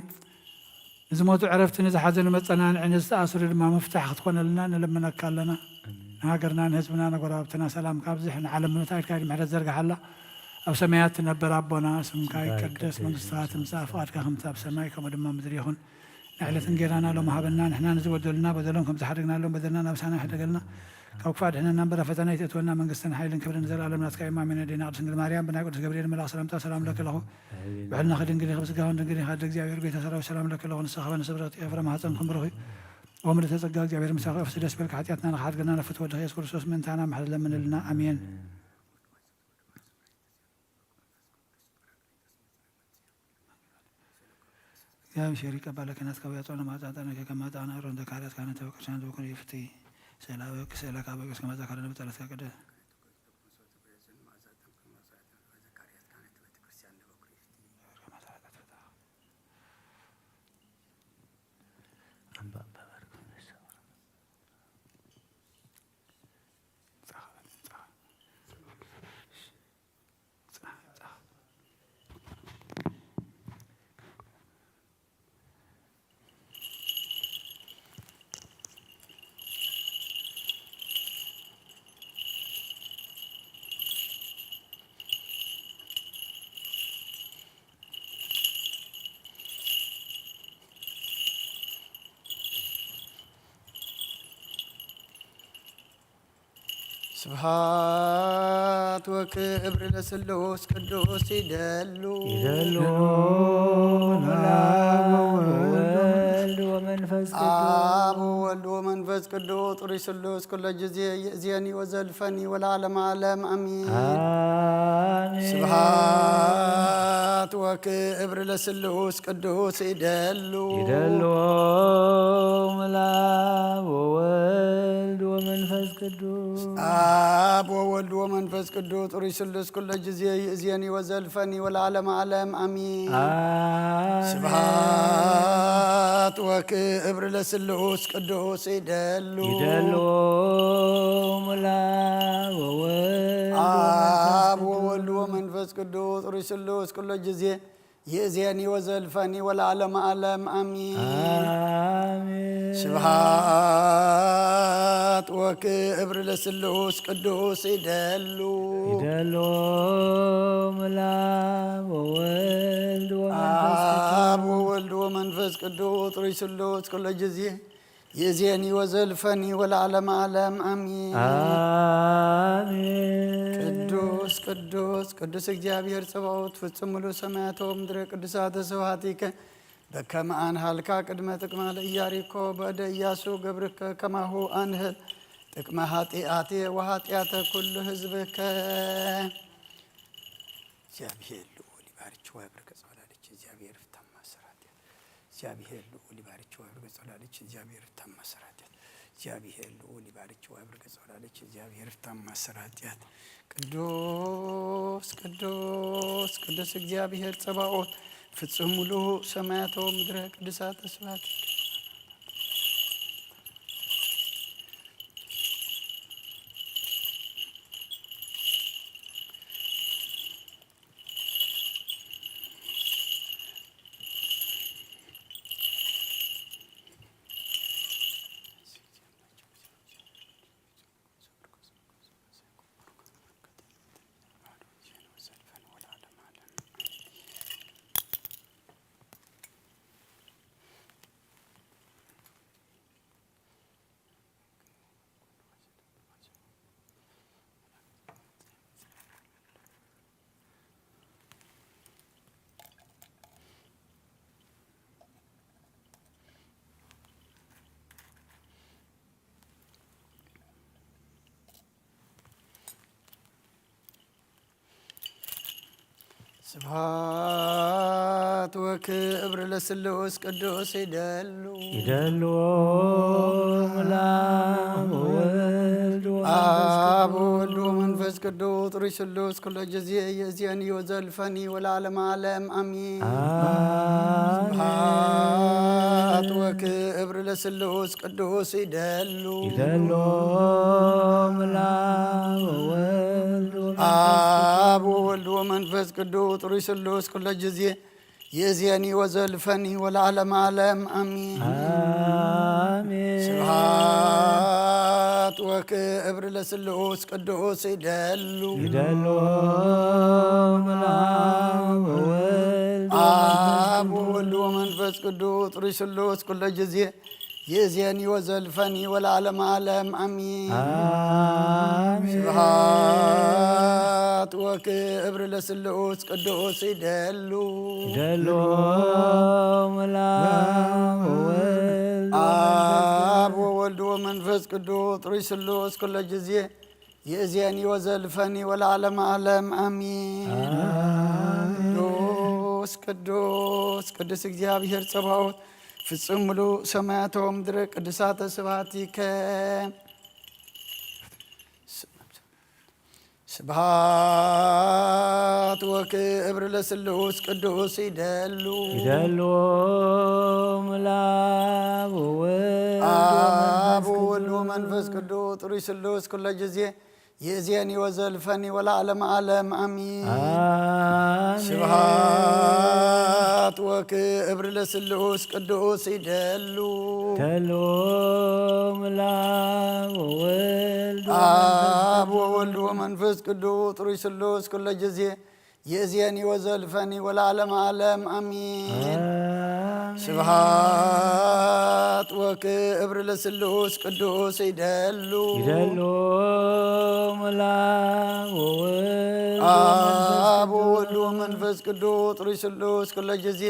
ንዝሞቱ ዕረፍቲ፣ ንዝሓዘኑ መጸናንዒ፣ ንዝተኣስሩ ድማ ምፍታሕ ክትኮነልና ንልምነካ ኣለና። ኣሜን። ንሃገርና፣ ንህዝብና፣ ንጎረባብትና ሰላምካ ኣብዝሕ፣ ንዓለም ብምልእታ ኢድካ ምሕረት ዘርግሓላ። ኣብ ሰማያት ትነብር ኣቦና፣ ስምካ ስምካ ይቀደስ፣ ይቀደስ፣ መንግስትኻ ትምጻእ፣ ፍቓድካ ከምቲ ኣብ ሰማይ ከምኡ ድማ ምድሪ ይኹን። ንዕለት እንጌራና ሎም ሃበና፣ ንሕና ንዝበደሉና በደሎም ከም ዝሓደግናሎም በደልና ናብሳና ይሕደገልና። ካብ ክፋእ ድሕነና እምበር፣ ኣብ ፈተና ይትእትወና፣ መንግስትን ሓይልን ክብርን ንዘለኣለም ናትካ እዮም። ኣሜን። ኣዴና ቅድስት ድንግል ማርያም፣ ብናይ ቅዱስ ገብርኤል መልኣክ ሰላምታ ሰላም ለኪ ኣለኹ። ብሕልናኺ ድንግል ኢኺ፣ ብስጋኺ እውን ድንግል ኢኺ። ኣደ እግዚኣብሔር፣ ጎይታ ሰራዊት፣ ሰላም ለኪ ኣለኹ። ንስኺ ከበ ንስብረትኪ እያ፣ ፍረ ማህፀንኪ እውን ብሩኽ እዩ። ኦም ልደተ ጸጋ፣ እግዚኣብሔር ምሳኺ፣ ቅድስቲ ደስ በልኪ፣ ሓጢኣትና ንኽሓድገና፣ ንፍትወ ወድኺ ኢየሱስ ክርስቶስ ምእንታና ምሕረት ለምንልና። ኣሜን። እግዚኣብሔር ይቀበለኪ ናትካ ውያጾ ለማጻ ጠነከ ከማጻ ናሮ እንተ ካርያት ካነ ተበቅርሻን ተበቅር ይፍቲ። ስእላዊ ክስእለካ በቅስ ከማጻ ካለ በጸለትካ ቅደ ስብሐት ወክብር ለስሉስ ቅዱስ ይደሉ። ይደሉ ለአብ ወወልድ ወመንፈስ ቅዱስ። አብ ወወልድ ወመንፈስ ቅዱስ ጥሩይ ስሉስ ኩሎ ጊዜ ይእዜኒ ወዘልፈኒ ወለዓለመ ዓለም አሚን። አሜን። ስብሐት ወክብር ለስሉስ ቅዱስ ይደሉ። ይደሉ ለአብ ወወልድ ወመንፈስ ቅዱስ። አብ ወወልድ ወመንፈስ ቅዱስ ጥሩይ ስሉስ ኩሎ ጊዜ ይእዜኒ ወዘልፈኒ ወለዓለመ ዓለም አሚን። አሜን። ስብሐት ወክብር ለስሉስ ቅዱስ ይደሉ። ይደሉ ለአብ ወወልድ አብ ወመንፈስ ወወልድ ወመንፈስ ቅዱስ ጥሩይ ስሉስ ኩሎ ጊዜ ይእዜኒ ወዘልፈኒ ወለዓለመ ዓለም አሚን። አሜን። ስብሐት ወክብር ለስሉስ ቅዱስ ይደሉ። ይደሉ ለአብ ወወልድ ወመንፈስ ቅዱስ። አብ ወወልድ ወመንፈስ ቅዱስ ጥሩይ ስሉስ ኩሎ ጊዜ ይእዜኒ ወዘልፈኒ ወለዓለመ ዓለም አሚን። አሜን። ቅዱስ ቅዱስ ቅዱስ እግዚኣብሔር ጸባኦት ፍጹም ምሉእ ሰማያተ ወምድረ ቅዱሳተ ስብሐቲከ በከመ አንሃልካ ቅድመ ጥቅማ ለኢያሪኮ በእደ ኢያሱ ገብርከ ከማሁ አንህል ጥቅመ ኃጢአቴ ወኃጢአተ ኩሉ ህዝብከ። እግዚአብሔር ልዑል ይባርክ ወያብርክ ጸወላልች እግዚአብሔር ፍታማ ስራት። እግዚአብሔር ልዑል ይባርክ ወያብርክ ጸወላልች እግዚአብሔር ፍታማ ስራት። እግዚአብሔር ልዑል ይባርክ ወያብርክ ጸወላልች እግዚአብሔር ፍታማ ስራት። ቅዱስ ቅዱስ ቅዱስ እግዚአብሔር ጸባኦት ፍጹም ሙሉ ሰማያተ ወምድረ ቅዱሳተ ስብሐት። ስብሐት ወክብር ለስሉስ ቅዱስ ይደሉ። ይደሉ ለአብ ወወልድ አብ ወወልድ ወመንፈስ ቅዱስ ጥሩይ ስሉስ ኩሎ ጊዜ የእዜኒ ወዘልፈኒ ወለዓለመ ዓለም አሚን። አሜን። ስብሐት ወክብር ለስሉስ ቅዱስ ይደሉ። ይደሉ ምላብ ወወልድ ወመንፈስ አብ ወወልድ ወመንፈስ ቅዱስ ጥሩይ ስሉስ ኩሎ ጊዜ የእዜኒ ወዘልፈኒ ወለዓለመ ዓለም አሚን። አሜን። ስብሐት ወክብር ለስሉስ ቅዱስ ይደሉ። ይደሉ ምላብ ወወልድ አብ ወወልድ ወመንፈስ ቅዱስ ጥሩይ ስሉስ ኩሎ ጊዜ የእዜኒ ወዘልፈኒ ወለዓለመ ዓለም አሚን። አሜን። ስብሐት ወክብር ለስሉስ ቅዱስ ይደሉ። ይደሉ ምላብ ወወልድ አብ ወወልድ ወመንፈስ ቅዱስ ጥሩይ ስሉስ ኩሎ ጊዜ የእዜኒ ወዘልፈኒ ወለዓለመ ዓለም አሚን። አሜን። ቅዱስ ቅዱስ ቅዱስ እግዚኣብሔር ጸባኦት ፍጹም ምሉእ ሰማያተ ወምድር ቅዱሳተ ስብሐቲከ። ስብሐት ወክብር ለስሉስ ቅዱስ ይደሉ። ይደሉ ምላብ ወወልድ አብ ወወልድ ወመንፈስ ቅዱስ ጥሩይ ስሉስ ኩሎ ጊዜ የእዜኒ ወዘልፈኒ ወለዓለመ ዓለም አሚን። አሜን። ስብሐት ወክብር ለስሉስ ቅዱስ ይደሉ። ይደሉ ምላብ ወወልድ አብ ወወልድ ወመንፈስ ቅዱስ ጥሩይ ስሉስ ኩሎ ጊዜ የእዜኒ ወዘልፈኒ ወለዓለመ ዓለም አሚን። አሜን። ስብሐት ወክብር ለስሉስ ቅዱስ ይደሉ። ይደሉ ምላብ ወወልድ አብ ወወልድ ወመንፈስ ቅዱስ ጥሩይ ስሉስ ኩሎ ጊዜ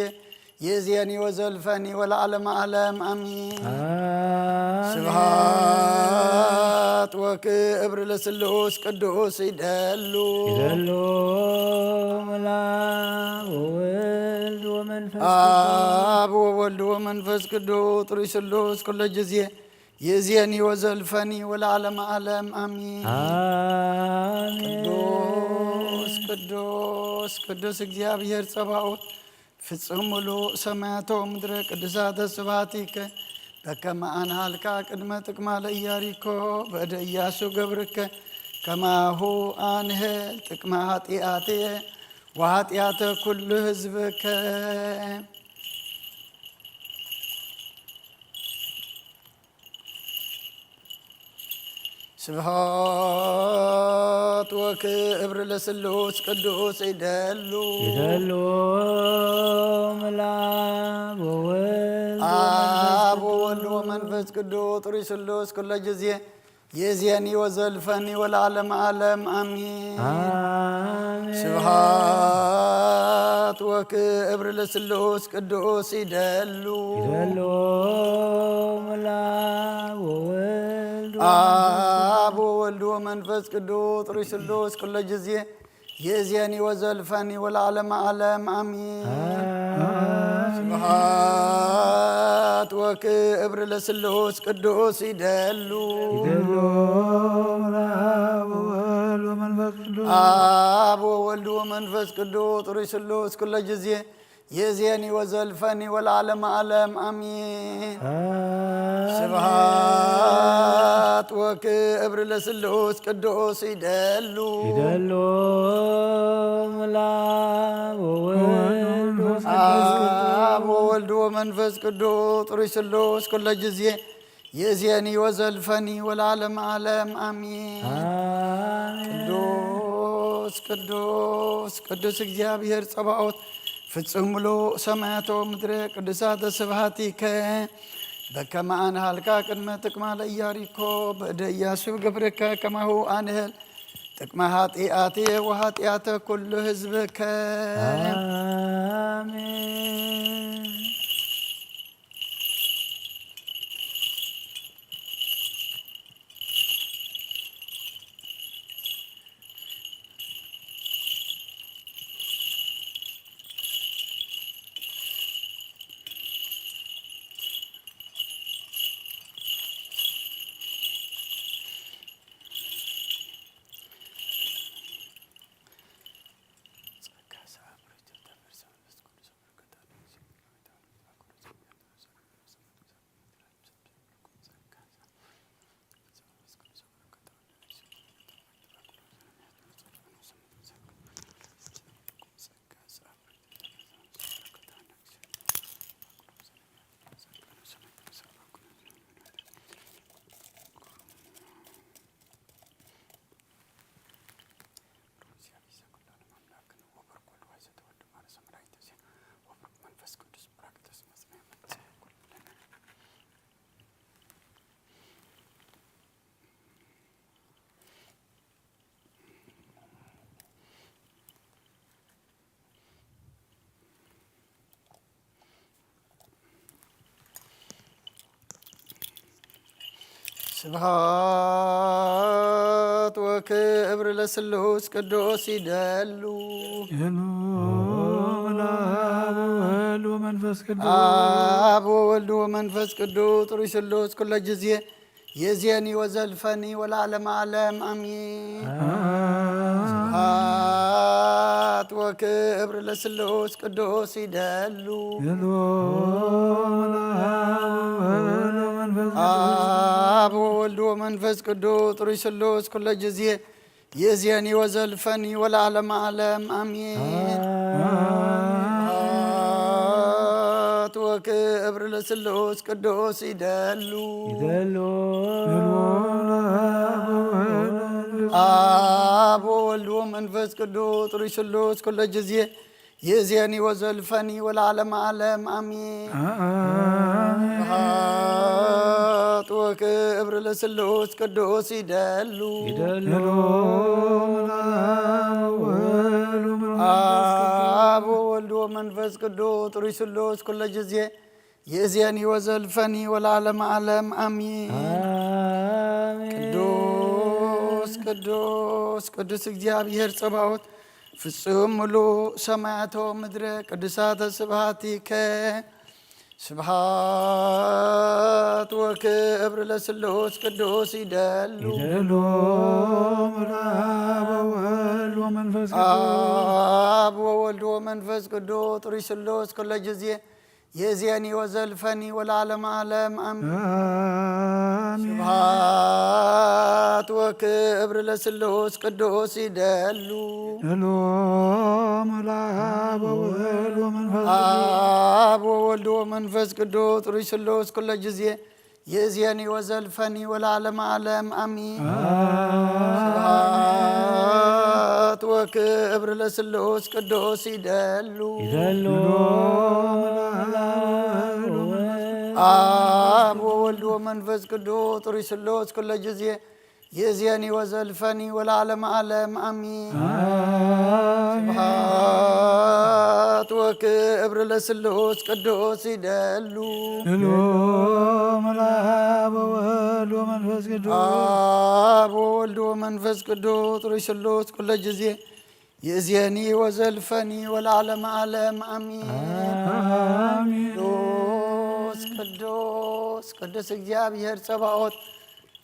የእዜኒ ወዘልፈኒ ወለዓለመ ዓለም አሚን። አሜን። ስብሐት ወክብር ለስሉስ ቅዱስ ይደሉ። ይደሉ ምላብ ወወልድ ወመንፈስ ቅዱስ አብ ወወልድ ወመንፈስ ቅዱስ ጥሩይ ስሉስ ኩሎ ጊዜ የእዜኒ ወዘልፈኒ ወለዓለመ ዓለም አሚን። አሜን። ቅዱስ ቅዱስ ቅዱስ እግዚኣብሔር ጸባኦት ፍጹም ምሉእ ሰማያተ ወምድረ ቅዱሳተ ስብሐቲከ በከመ አንሃልካ ቅድመ ጥቅማ ለኢያሪኮ በእደ ኢያሱ ገብርከ ከማሁ አንህል ጥቅማ ኃጢአትየ ወኃጢአተ ኩሉ ህዝብከ። ስብሐት ወክብር ለስሉስ ቅዱስ ይደሉ። ይደሉ ምላብ ወወልድ አብ ወወልድ ወመንፈስ ቅዱስ ጥሩይ ስሉስ ኩሎ ጊዜ የእዜኒ ወዘልፈኒ ወለዓለመ ዓለም አሚን። አሜን። ስብሐት ወክብር ለስሉስ ቅዱስ ይደሉ። ይደሉ ምላብ ወወልድ አብ ወወልድ ወመንፈስ ቅዱስ ጥሩይ ስሉስ ኩሎ ጊዜ የእዜኒ ወዘልፈኒ ወለዓለመ ዓለም አሚን። አሜን። ስብሐት ወክብር ለስሉስ ቅዱስ ይደሉ። ይደሉ ምላብ ወወልድ ወመንፈስ ቅዱስ አብ ወወልድ ወመንፈስ ቅዱስ ጥሩይ ስሉስ ኩሎ ጊዜ የእዜኒ ወዘልፈኒ ወለዓለመ ዓለም አሚን። አሜን። ስብሐት ወክብር ለስሉስ ቅዱስ ይደሉ። ይደሉ ምላብ ወወልድ ወመንፈስ ቅዱስ አብ ወወልድ ወመንፈስ ቅዱስ ጥሩይ ስሉስ ኩሎ ጊዜ የእዜኒ ወዘልፈኒ ወለዓለመ ዓለም አሚን። አሜን። ቅዱስ ቅዱስ ቅዱስ እግዚኣብሔር ጸባኦት ፍጹም ምሉእ ሰማያት ወምድር ቅዱሳተ ስብሐቲከ በከመ አንሃልካ ቅድመ ጥቅማ ለኢያሪኮ በእደ ኢያሱ ገብርከ ከማሁ አንህል ጥቅመ ኃጢአቴ ወኃጢአተ ኩሉ ህዝብከ። አሜን። ስብሐት ወክብር ለስሉስ ቅዱስ ይደሉ። ይደሉ። ለአብ ወወልድ ወመንፈስ ቅዱስ። አብ ወወልድ ወመንፈስ ቅዱስ ጥሩይ ስሉስ ኩለ ጊዜ የዜኒ ወዘልፈኒ ወለዓለመ ዓለም አሜን። አሜን። ስብሐት ወክብር ለስሉስ ቅዱስ ይደሉ። ይደሉ። ለአብ ወወልድ ወመንፈስ ቅዱስ። አብ ወወልድ ወመንፈስ ቅዱስ ጥሩይ ስሉስ ኩለ ጊዜ የዜኒ ወዘልፈኒ ወለዓለመ ዓለም አሜን። አሜን። ስብሐት ወክብር ለስሉስ ቅዱስ ይደሉ። ይደሉ። አብ ወወልድ ወመንፈስ ቅዱስ ጥሩይ ስሉስ ኩለ ጊዜ የዜኒ ወዘልፈኒ ወለዓለመ ዓለም አሜን። አሜን። ስብሐት ወክብር ለስሉስ ቅዱስ ይደሉ። ይደሉ። አብ ወወልድ ወመንፈስ ቅዱስ ጥሩይ ስሉስ ኩለ ጊዜ የዜኒ ወዘልፈኒ ወለዓለመ ዓለም አሜን። አሜን። ቅዱስ ቅዱስ ቅዱስ እግዚአብሔር ጸባኦት ፍጹም ምሉእ ሰማያተ ወምድረ ቅዱሳተ ስብሐቲከ። ስብሐት ወክብር ለስሉስ ቅዱስ ይደሉ። ይደሉ። ለአብ ወወልድ ወመንፈስ ቅዱስ። አብ ወወልድ ወመንፈስ ቅዱስ ጥሩይ ስሉስ ኩለ ጊዜ የዜኒ ወዘልፈኒ ወለዓለመ ዓለም አሜን። አሜን። ስብሐት ወክብር ለስሉስ ቅዱስ ይደሉ። ይደሉ። ለአብ ወወልድ ወመንፈስ ቅዱስ። አብ ወወልድ ወመንፈስ ቅዱስ ጥሩይ ስሉስ ኩለ ጊዜ የዜኒ ወዘልፈኒ ወለዓለመ ዓለም አሜን። አሜን። ስብሐት ወክብር ለስሉስ ቅዱስ ይደሉ። ይደሉ። አብ ወወልድ ወመንፈስ ቅዱስ ጥሩይ ስሉስ ኩለ ጊዜ የዜኒ ወዘልፈኒ ወለዓለመ ዓለም አሜን። አሜን። ስብሐት ወክብር ለስሉስ ቅዱስ ይደሉ። ይደሉ። ለአብ ወወልድ ወመንፈስ ቅዱስ። አብ ወወልድ ወመንፈስ ቅዱስ ጥሩይ ስሉስ ኩለ ጊዜ የዜኒ ወዘልፈኒ ወለዓለመ ዓለም አሜን። አሜን። ቅዱስ ቅዱስ ቅዱስ እግዚአብሔር ጸባኦት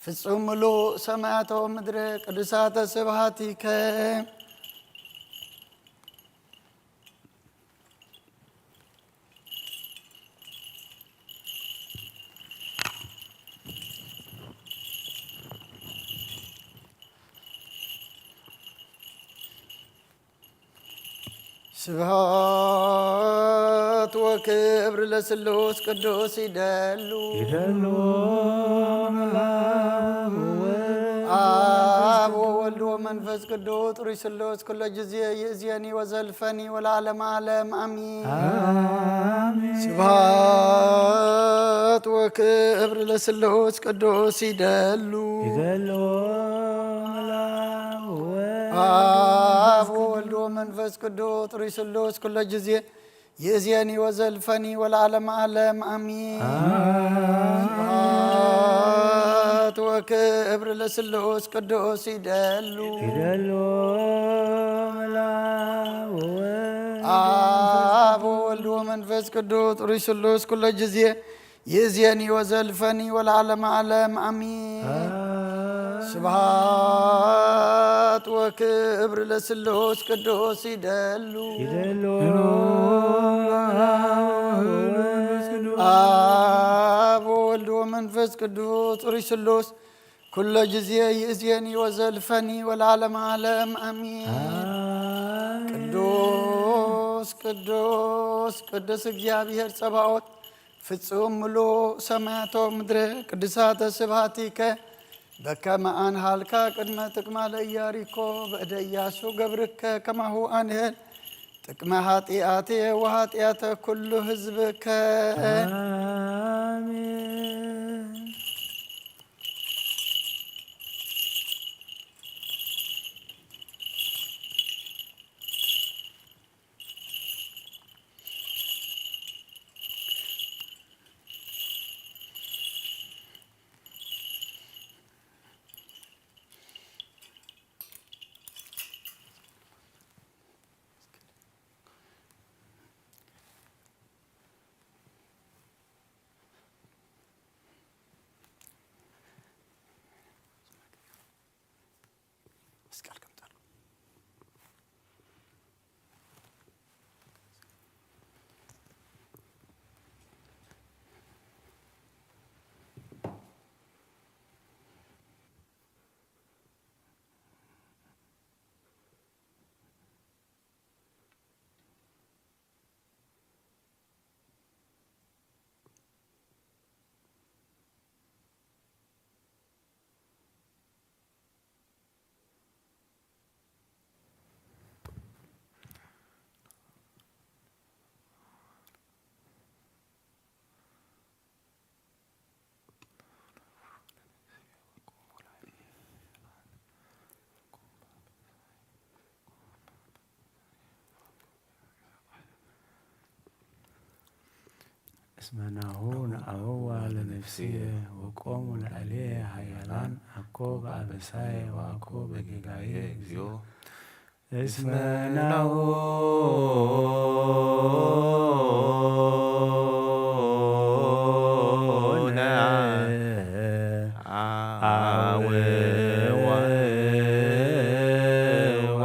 ፍጹም ምሉእ ሰማያተ ወምድረ ቅዱሳተ ስብሐቲከ። ስብሐት ወክብር ለስሉስ ቅዱስ ይደሉ። ይደሉ። አብ ወወልድ ወመንፈስ ቅዱስ ጥሩይ ስሉስ ኩለ ጊዜ ይእዜኒ ወዘልፈኒ ወለዓለመ ዓለም አሜን። አሜን። ስብሐት ወክብር ለስሉስ ቅዱስ ይደሉ። ይደሉ። አብ ወወልድ ወመንፈስ ቅዱስ ጥሩይ ስሉስ ኩለ ጊዜ ይእዜኒ ወዘልፈኒ ወለዓለመ ዓለም አሜን። አሜን። ስብሐት ወክብር ለስሉስ ቅዱስ ይደሉ። ይደሉ። ለአብ ወወልድ አብ ወወልድ ወመንፈስ ቅዱስ ጥሩይ ስሉስ ኩለ ጊዜ ይእዜኒ ወዘልፈኒ ወለዓለመ ዓለም አሜን። አሜን። ስብሐት ወክብር ለስሉስ ቅዱስ ይደሉ። ይደሉ። አብ ወወልድ ወመንፈስ ቅዱስ ጥሩይ ስሉስ ኩለ ጊዜ ይእዜኒ ወዘልፈኒ ወለዓለመ ዓለም አሜን። አሜን። ቅዱስ ቅዱስ ቅዱስ እግዚአብሔር ጸባኦት ፍጹም ምሉእ ሰማያተ ወምድረ ቅዱሳተ ስብሐቲከ በከመ አንሃልካ ቅድመ ጥቅማ ለኢያሪኮ በእደ ኢያሱ ገብርከ ከማሁ አንህል ጥቅመ ኃጢአቴ ወኃጢአተ ኩሉ ሕዝብከ። አሜን። ቃል ከምጣል። እስመ ናሁ ነአውዋ ለነፍስየ ወቆሙ ላዕሌየ ኃያላን አኮ በአበሳየ ወአኮ በጌጋየ እግዚኦ። እስመ ናሁ ነአውዋ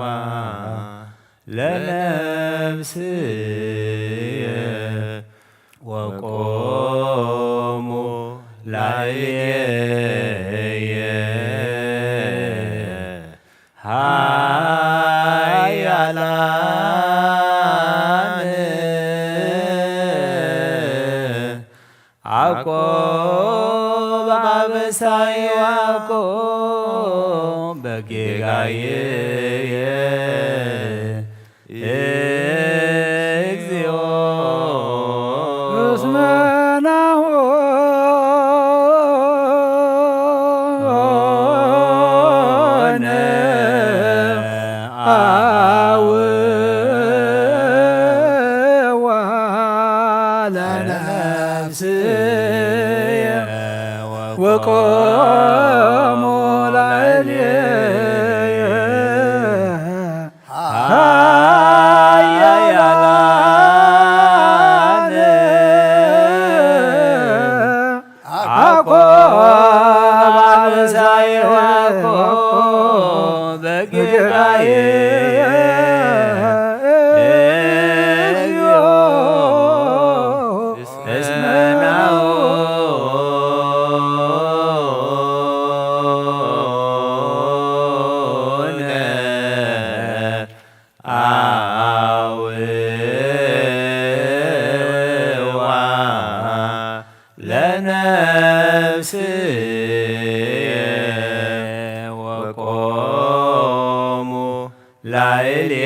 ለነፍስየ ወቆሙ ላዕሌየ ኃያላን አኮ በአበሳየ ወአኮ በጌጋየ እግዚኦ። እስመ ናሁ ነአውዋ ለነፍስየ ወቆሙ ላዕሌየ ኃያላን አኮ በአበሳየ ወአኮ በጌጋየ እግዚኦ። እስመ ናሁ ነአውዋ ለነፍስየ ወቆሙ ላዕሌየ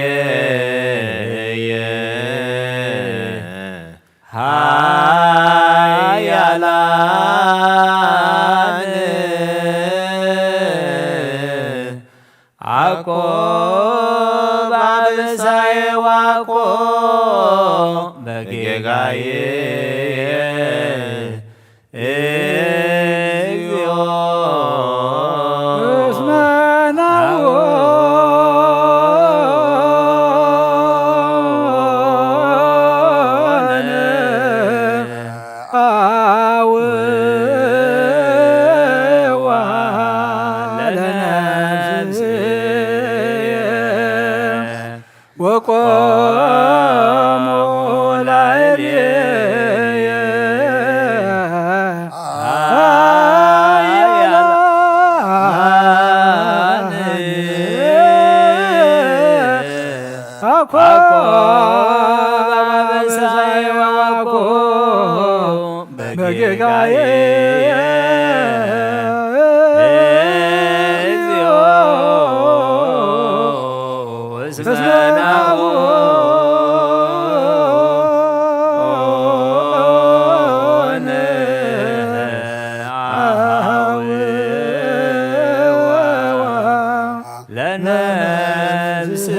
ኃያላን አኮ በአበሳየ ወአኮ በጌጋየ እግዚኦ። እስመ ናሁ ነአውዋ ለነፍስየ ወቆሙ ላዕሌየ ኃያላን አኮ በአበሳየ ወአኮ በጌጋየ እግዚኦ። እስመ ናሁ ነአውዋ ለነፍስየ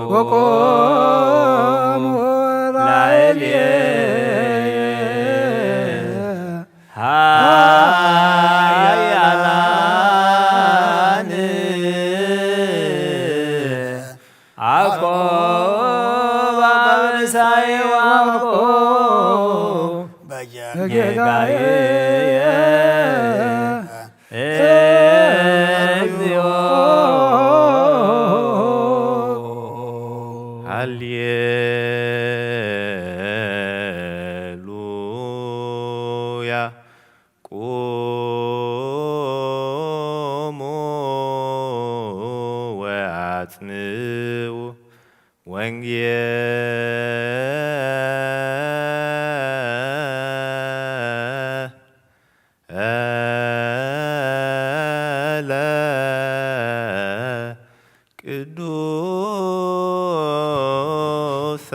ወቆሙ ላዕሌየ ኃያላን አኮ በአበሳየ ወአኮ በጌጋየ ኣጽምዉ ወንጌለ ቅዱሰ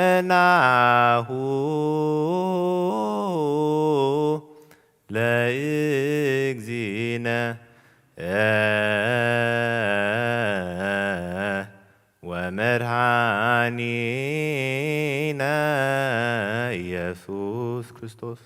ዜናሁ ለእግዚእነ ወመድኃኒነ ኢየሱስ ክርስቶስ።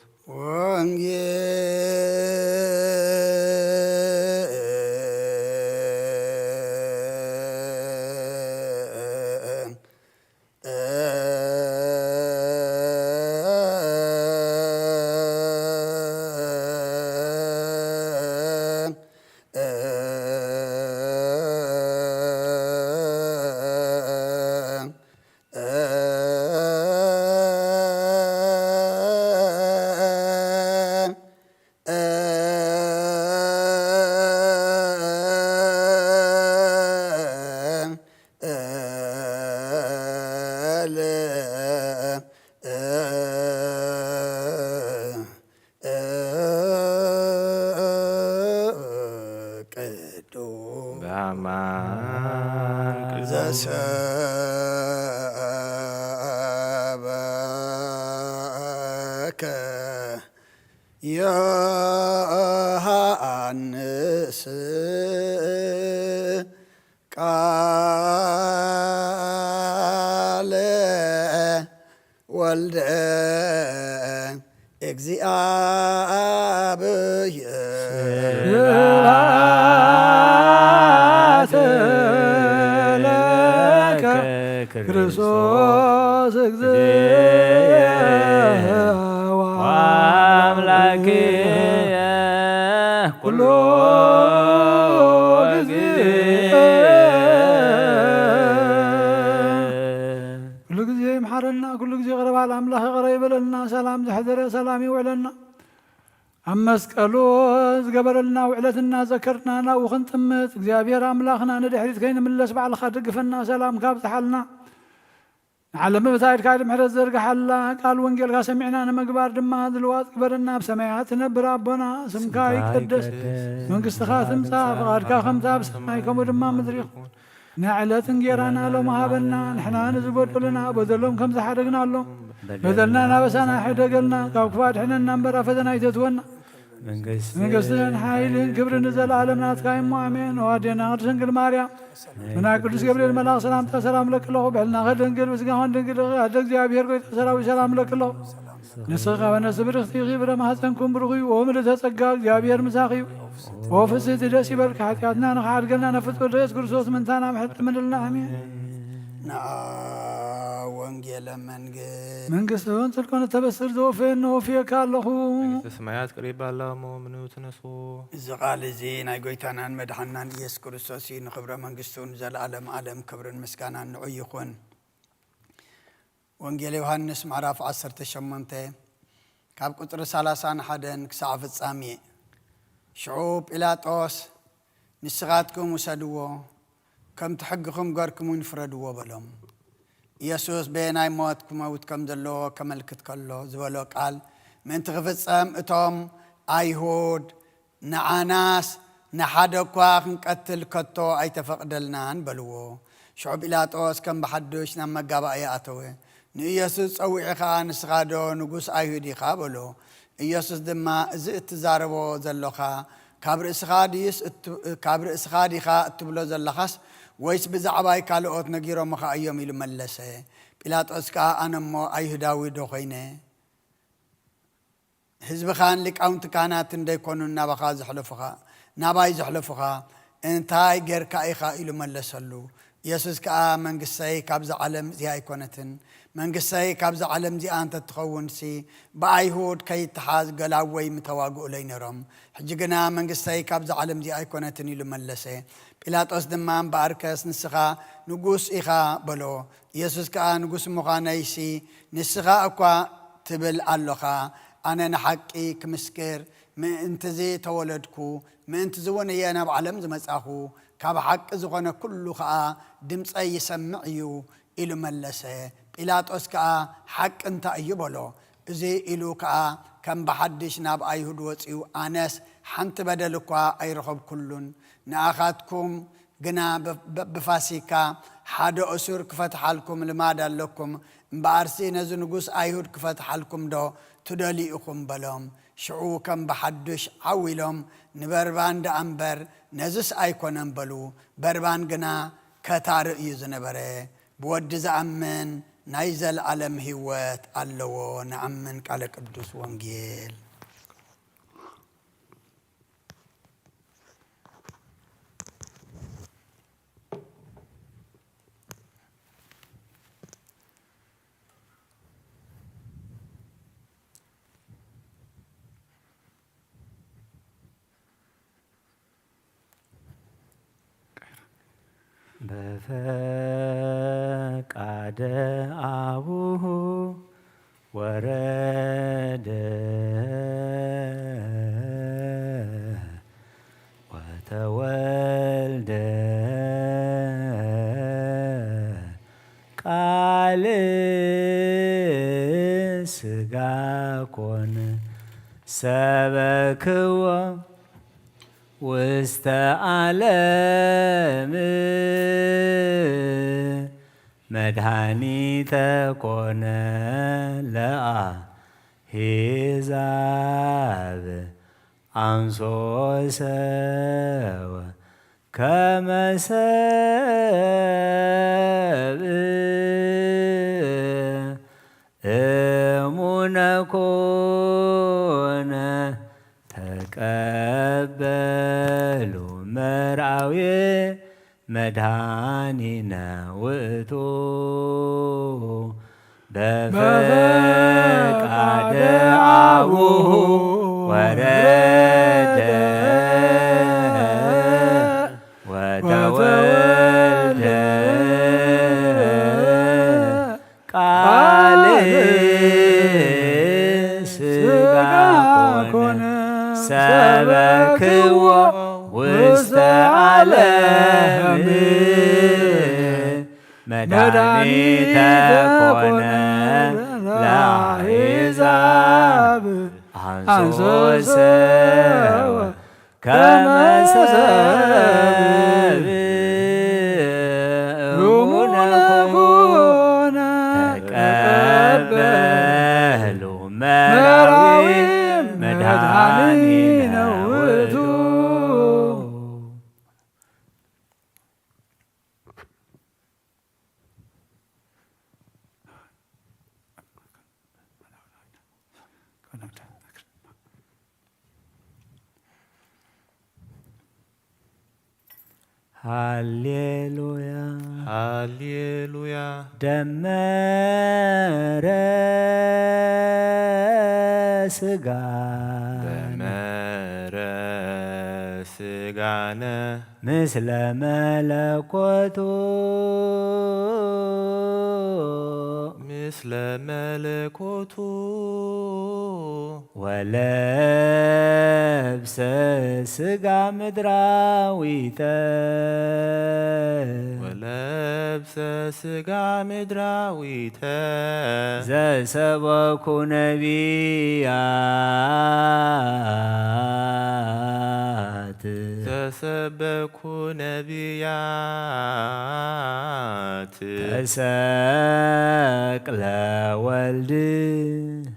ወንጌል ቅዱስ በአማን ቅዱስ ዘሰበከ ዮሐንስ ቃለ ወልደ እግዚአብሔር። ስብሐት ለከ ክርስቶስ እግዚእ ወአምላክየ ኩሉ ጊዜ። ኩሉ ጊዜ ይምሓረና፣ ኩሉ ጊዜ ይቕረ በል ኣምላኽ ይቕረ ይበለልና። ሰላም ዘሕደረ ሰላም ይውዕለና። ኣብ መስቀሉ ዝገበረልና ውዕለት እናዘከርና ናብኡ ክንጥምት እግዚኣብሔር ኣምላኽና ንድሕሪት ከይንምለስ ባዕልኻ ደግፈና፣ ሰላምካ ኣብዝሓልና። ንዓለም ብታይድካ ኢድ ምሕረት ዘርግሓላ፣ ቃል ወንጌልካ ሰሚዕና ንምግባር ድማ ዝልዋጥ ግበረና። ኣብ ሰማያት ትነብር ኣቦና፣ ስምካ ይቀደስ፣ መንግስትኻ ትምጻእ፣ ፍቓድካ ከምታ ኣብ ሰማይ ከምኡ ድማ ምድሪ ይኹን። ንዕለት እንጌራና ሎሚ ሃበና፣ ንሕና ንዝበደሉና በደሎም ከም ዝሓደግናሎም፣ በደልና ናበሳና ሕደገልና፣ ካብ ክፉእ ኣድሕነና እምበር ኣብ ፈተና ኣይተእትወና። መንግስትን ሓይልን ክብርን ንዘለኣለም ናትካ እሞ ኣሜን። ኦ ኣዴና ቅድስት ድንግል ማርያም፣ ብናይ ቅዱስ ገብርኤል መልኣኽ ሰላምታ ሰላም እለኪ ኣለኹ። ብሕልናኺ ድንግል፣ ብስጋኺ ድንግል ኢኺ። ኣደ እግዚኣብሔር ጎይታ ሰራዊት ሰላም እለኪ ኣለኹ። ንስኺ ከበነስ ብርኽቲ ኢኺ፣ ፍረ ማህፀንኩም ብሩኽ እዩ። ኦ ምልዕተ ጸጋ፣ እግዚኣብሔር ምሳኺ እዩ። ኦ ፍስሕቲ ደስ ይበልኪ፣ ሓጢኣትና ንኽሓድገልና፣ ነፍጥር ደስ ክርስቶስ ምንታና ምሕጠምንልና። ኣሜን። ንዓ ወንጌለ መንግስት መንግስትን ጽድቅን እተበስር ዘወፈየኒ ወፍየካ ኣለኹ። መንግስተ ሰማያት ቀሪባ ኣላ እሞ ምኑ ትነስዎ። እዚ ቃል እዚ ናይ ጎይታናን መድሓናን ኢየሱስ ክርስቶስ እዩ። ንኽብረ መንግስቱ ንዘለኣለም ዓለም ክብርን ምስጋናን ንዑ ይኹን። ወንጌል ዮሃንስ ምዕራፍ ዓሰርተ ሸሞንተ ካብ ቁጽሪ ሰላሳን ሓደን ክሳዕ ፍጻሜ። ሽዑ ጲላጦስ፣ "ንስኻትኩም ውሰድዎ፣ ከምቲ ሕግኹም ገርኩም እውን ፍረድዎ" በሎም። ኢየሱስ በየናይ ሞት ክመውት ከም ዘለዎ ከመልክት ከሎ ዝበሎ ቃል ምእንቲ ክፍጸም፣ እቶም ኣይሁድ፣ "ንዓናስ ንሓደ እኳ ክንቀትል ከቶ ኣይተፈቕደልናን" በልዎ። ሽዑ ጲላጦስ ከም ብሓዱሽ ናብ መጋባእያ ኣተወ። ንኢየሱስ ጸዊዑ ኸኣ፣ "ንስኻ ዶ ንጉስ ኣይሁድ ኢኻ?" በሎ። ኢየሱስ ድማ፣ "እዚ እትዛረቦ ዘሎኻ ካብ ርእስኻ ድዩስ እት-፣ ካብ ርእስኻ ዲኻ እትብሎ ዘለኻስ፣ ወይስ ብዛዕባይ ካልኦት ነጊሮምኻ እዮም?" ኢሉ መለሰ። ጲላጦስ ከኣ፣ "ኣነ እሞ ኣይሁዳዊ ዶ ኾይነ? ህዝብኻን ሊቃውንቲ ካህናትን ደይኮኑን ናባኻ ዘሕለፉኻ፣ ናባይ ዘሕለፉኻ? እንታይ ጌርካ ኢኻ?" ኢሉ መለሰሉ። ኢየሱስ ከኣ፣ "መንግስተይ ካብዛ ዓለም እዚኣ ኣይኮነትን። መንግስተይ ካብዛ ዓለም እዚኣ እንተትኸውንሲ፣ ብኣይሁድ ከይተሓዝ ገላወይ ምተዋግኡለይ ነይሮም። ሕጂ ግና መንግስተይ ካብዛ ዓለም እዚኣ ኣይኮነትን" ኢሉ መለሰ። ጲላጦስ ድማ፣ "እምበኣርከስ ንስኻ ንጉስ ኢኻ" በሎ። ኢየሱስ ከኣ፣ "ንጉስ ምዃነይሲ ንስኻ እኳ ትብል ኣሎኻ፣ ኣነ ንሓቂ ክምስክር ምእንትዚ ተወለድኩ፣ ምእንትዚ እውን እየ ናብ ዓለም ዝመጻኹ፣ ካብ ሓቂ ዝኾነ ኩሉ ኸኣ ድምጸይ ይሰምዕ እዩ ኢሉ መለሰ። ጲላጦስ ከኣ ሓቂ እንታይ እዩ በሎ። እዚ ኢሉ ከኣ ከም ብሓድሽ ናብ ኣይሁድ ወጺኡ፣ ኣነስ ሓንቲ በደል እኳ ኣይረኸብኩሉን፣ ንኣኻትኩም ግና ብ-፣ ብ-፣ ብፋሲካ ሓደ እሱር ክፈትሓልኩም ልማድ ኣለኩም፣ እምበኣርሲ ነዚ ንጉስ ኣይሁድ ክፈትሓልኩም ዶ ትደልዩ ኢኹም? በሎም። ሽዑ ከም ብሓዱሽ ዓው ኢሎም፣ ንበርባን ደኣ እምበር ነዝስ ኣይኮነን በሉ። በርባን ግና ከታሪ እዩ ዝነበረ። ብወዲ ዝኣምን ናይ ዘለኣለም ህይወት ኣለዎ። ንኣምን። ቃለ ቅዱስ ወንጌል። በፈቃደ አቡሁ ወረደ ወተወልደ ቃል ሥጋ ኮነ ሰበክዎ ውስተ ዓለም መድኃኒተ ኮነ ለአሕዛብ አንሶ ሰወ ከመ ሰብእ እሙነ ኮነ ተቀበሉ መርአዊ መድኃኒነ ውእቱ በፈቃደ አቡሁ ወረደ ወተወልደ ቃል ሥጋ ኮነ ሰበክዎ ውስተ ዓለም መድኃኒተ ኮነ ለአሕዛብ አንሶ ሰወ ከመ ሰብእ እሙነ ኮነ ተቀበሉ መርአዊ መድኃኒነ ውእቱ። ሃሌሉያ። ሃሌሉያ። ደመረ ሥጋ ደመረ ሥጋነ ምስለ መለኮቱ ምስለ መለኮቱ ወለብሰ ሥጋ ምድራዊተ ወለብሰ ሥጋ ምድራዊተ ዘሰበኩ ነቢያት ዘሰበኩ ነቢያት ተሰቅለ ወልድ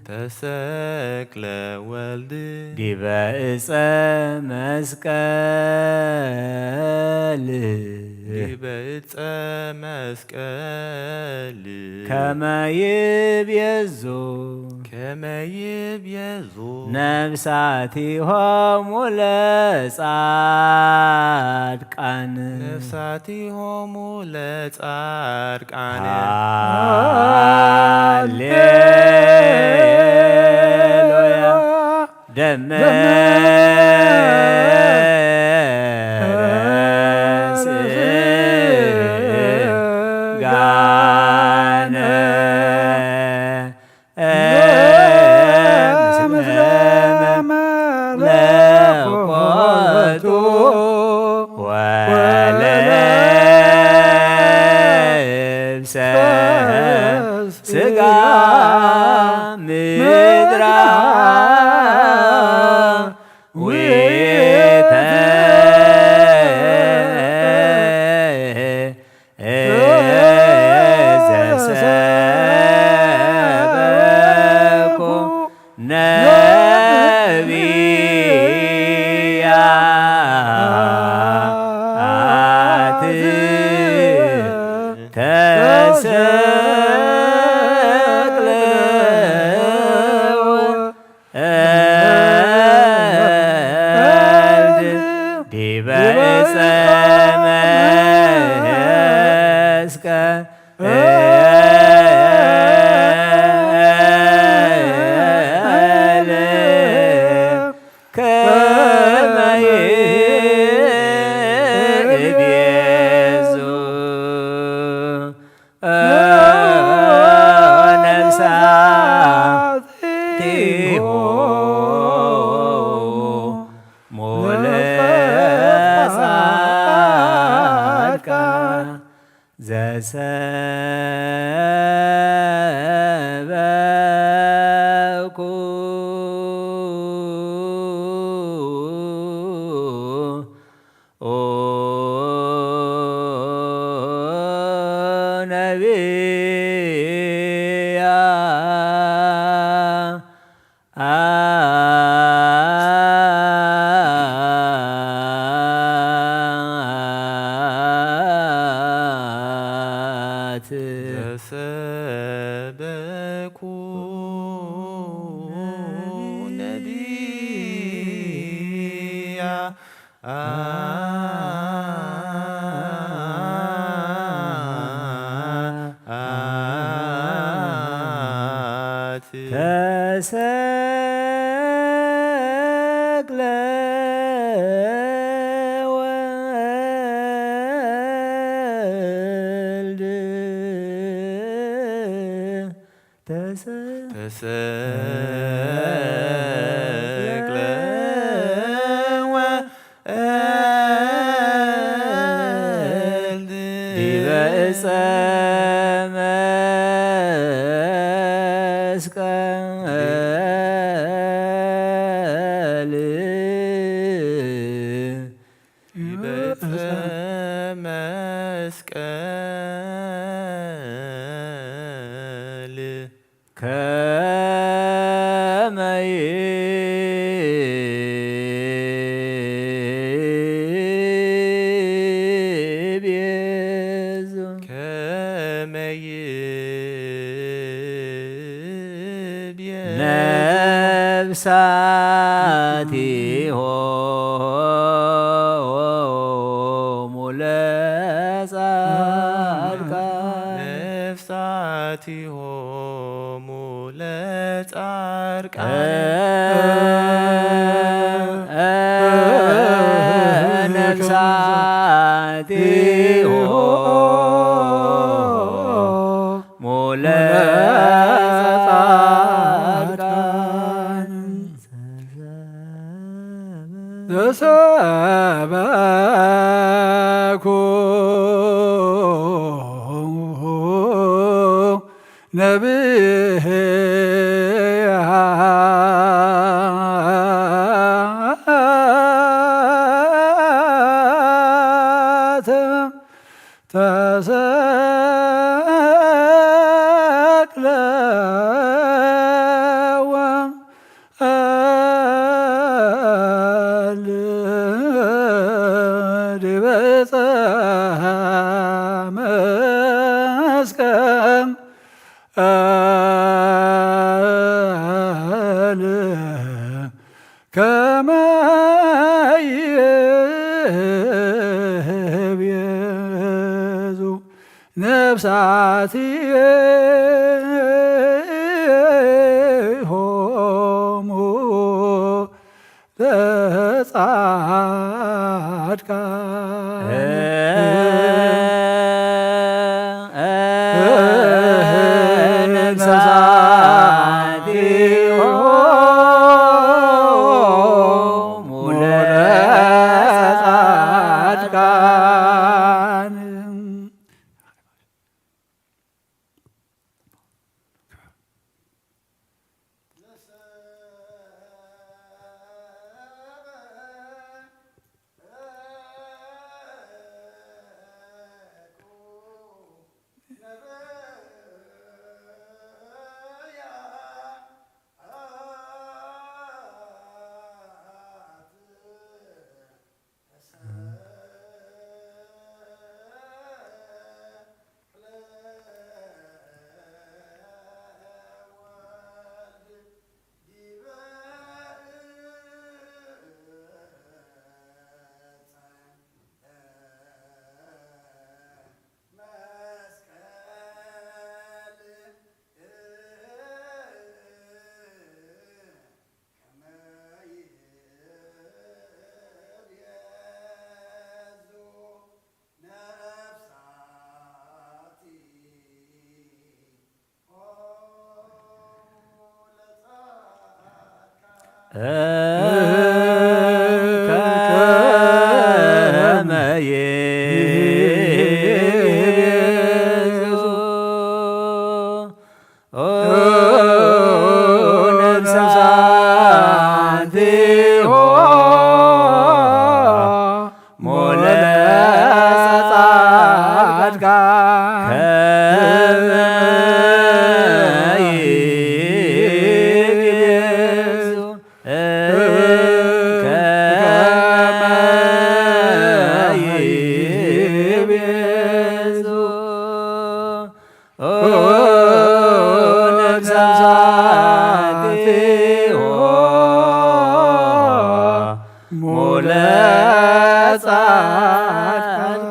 ተሰቅለ ወልድ ዲበ ዕፀ መስቀል ዲበ ዕፀ መስቀል ከመ ይቤዞ ከመ ይቤዞ ነፍሳቲሆሙ ለጻድቃን ነፍሳቲሆሙ ለጻድቃን ሃሌሉያ። ደመረ ሥጋነ ምስለ ዲበ ዕፀ መስቀል ከመ ይቤዙ ነፍሳቲሆሙ ለጻድቃን ዘሰበኩ ነቢያ አት ዘሰበኩ ነቢያ አት ተሰቅለ ወልድ ተሰ ተሰቅለ ወልድ ዲበ ዕፀ መስቀል ዲበ ዕፀ መስቀል ከመ ይቤዙ ከመ ይቤዙ ነፍሳቲሆሙ ለጻድቃን ነፍሳቲሆሙ ለጻድቃን ነፍሳቲሆሙ ለጻድቃን ዘሰበኩ ነቢያ ተሰቅለ ወ ዲበ ዕፀ መስቀል ከመ ይቤዙ ነፍሳቲሆሙ ለጻድቃን ነፍሳቲሆሙ ለጻድቃን ከመ ይቤዙ ነፍሳቲሆሙ ለጻድቃን ከመ ይቤዙ ከመ ይቤዙ ነፍሳቲሆሙ ለጻድቃን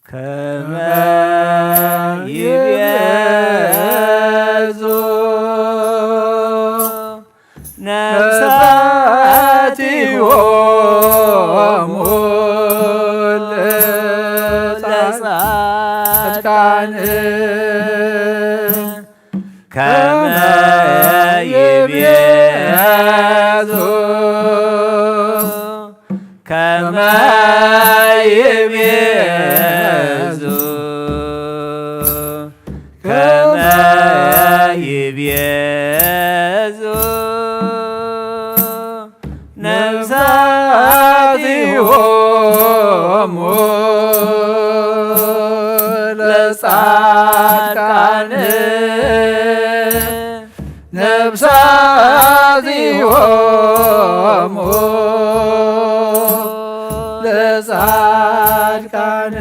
ከመ ይቤዙ ነፍሳቲሆሙ ለጻድቃን ከመ ይቤዙ ከመ ይቤዙ ከመ ይቤዙ ነፍሳቲሆሙ ለጻድቃን ነፍሳቲሆሙ ለጻድቃን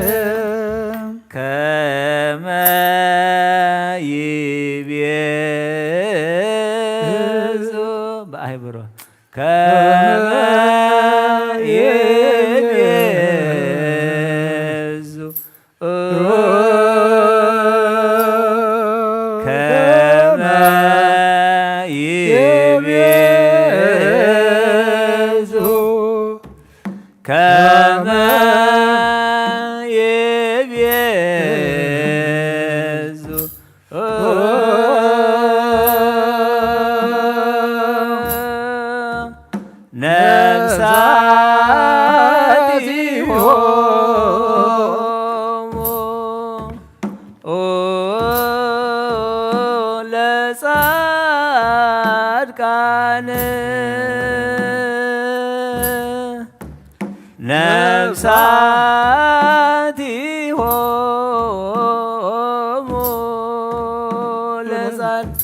ከመ ይቤዙ በአይብሮ ከመ ይቤዙ ከመ ይቤዙ ከመ ይቤዙ ነፍሳቲሆሙ ለጻድቃን ነፍሳቲሆሙ ለጻድቃን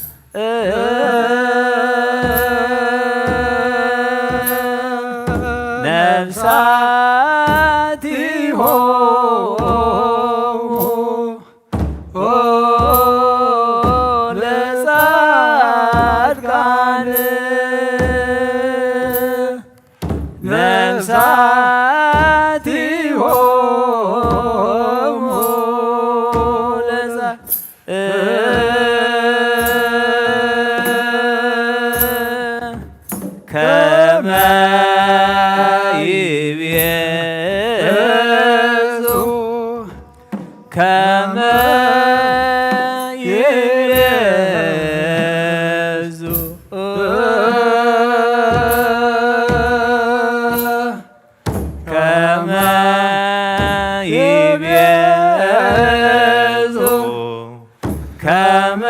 ነፍሳቲሆሙ ለጻድቃን ነፍሳቲሆሙ ለጻ ከመ ይቤዙ ከመ ይቤዙ ከመ ይቤዙ ከመ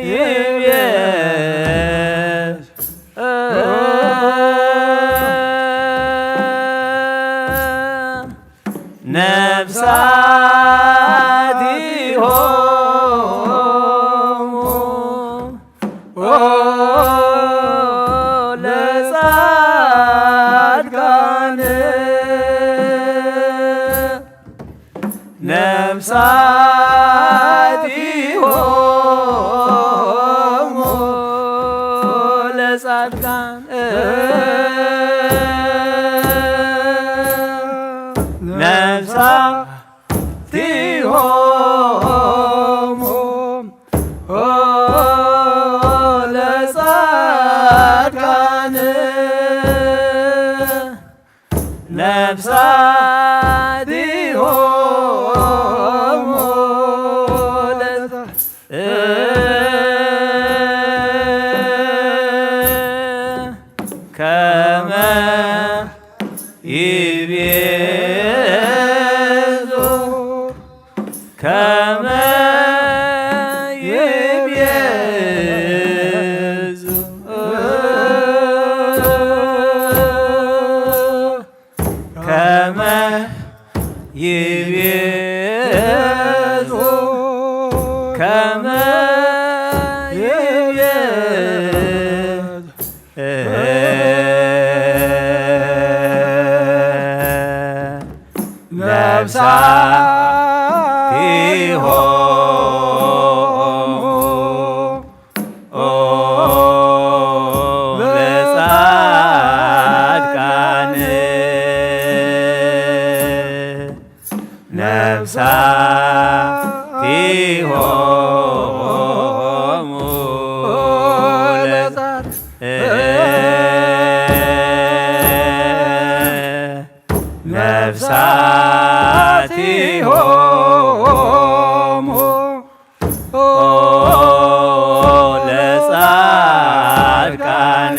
ይቤዙ ነፍሳቲሆሙ ለጻድቃን ነፍሳቲሆሙ ለጻድቃን ነፍሳቲሆሙ ለጻድቃን ነፍሳቲሆሙ ለጻ ከመ ይቤዙ፣ ከመ ይቤዙ፣ ከመ ይቤዙ፣ ከመ ይቤዙ ነፍሳቲሆሙ ለጻድቃን። ነፍሳቲሆሙ ለጻድቃን። ነፍሳቲሆሙ ለጻድቃን።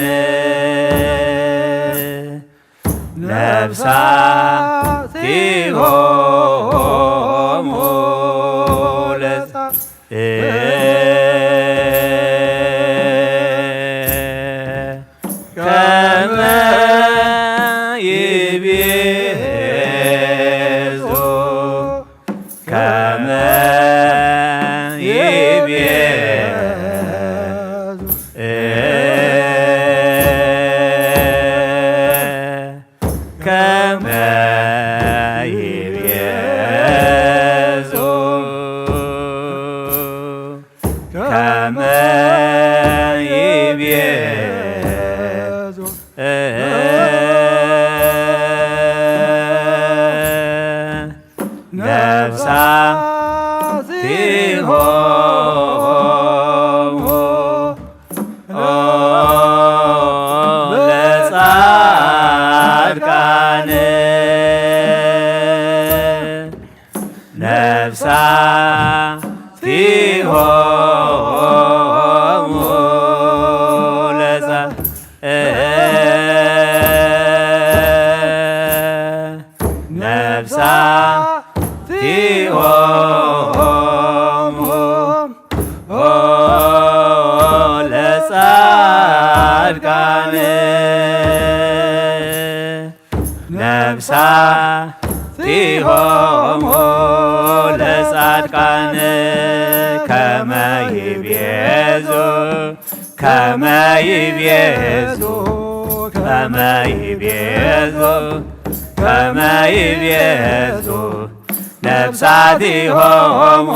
ነፍሳቲሆሙ ለጻድቃን። ከመ ይቤዙ፣ ከመ ይቤዙ፣ ከመ ይቤዙ፣ ከመ ይቤዙ ነፍሳቲሆሙ ለጻድቃን። ነፍሳቲሆሙ ለጻ-፣ ነፍሳቲሆሙ ለጻድቃን። ነፍሳቲሆሙ ለጻድቃን ከመ ይቤዙ፣ ከመ ይቤዙ፣ ከመ ይቤዙ፣ ከመ ይቤዙ፣ ነፍሳቲሆሙ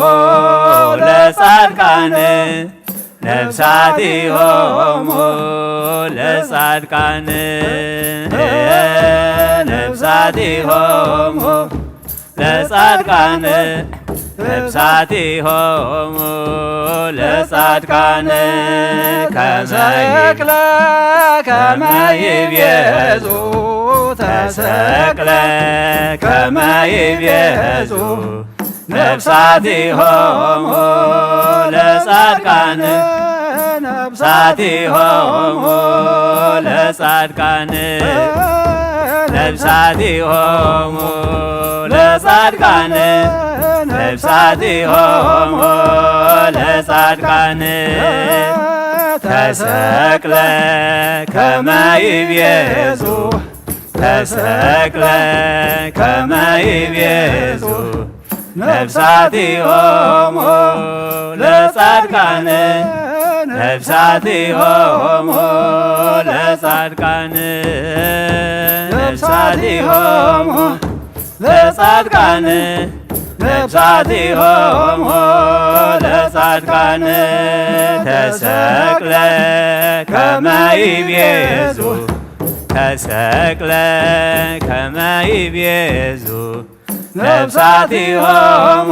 ለጻድቃን። ነፍሳቲሆሙ ለጻድቃን። ነፍሳቲሆሙ ለጻድቃን። ነፍሳቲሆሙ ለጻድቃን። ከመ ተሰቅለ ከመ ይቤዙ፣ ተሰቅለ ከመ ይቤዙ፣ ነፍሳቲሆሙ ለጻድቃን። ነፍሳቲሆሙ ለጻድቃን። ነፍሳቲሆሙ ለጻድቃን። ነፍሳቲሆሙ ለጻድቃን። ተሰቅለ ከመ ይቤዙ፣ ተሰቅለ ከመ ይቤዙ፣ ነፍሳቲሆሙ ለጻድቃን። ነፍሳቲሆሙ ለጻድቃን። ነፍሳቲሆሙ ለጻድቃን። ነፍሳቲሆሙ ለጻድቃን። ተሰቅለ ከመ ይቤዙ፣ ተሰቅለ ከመ ይቤዙ፣ ነፍሳቲሆሙ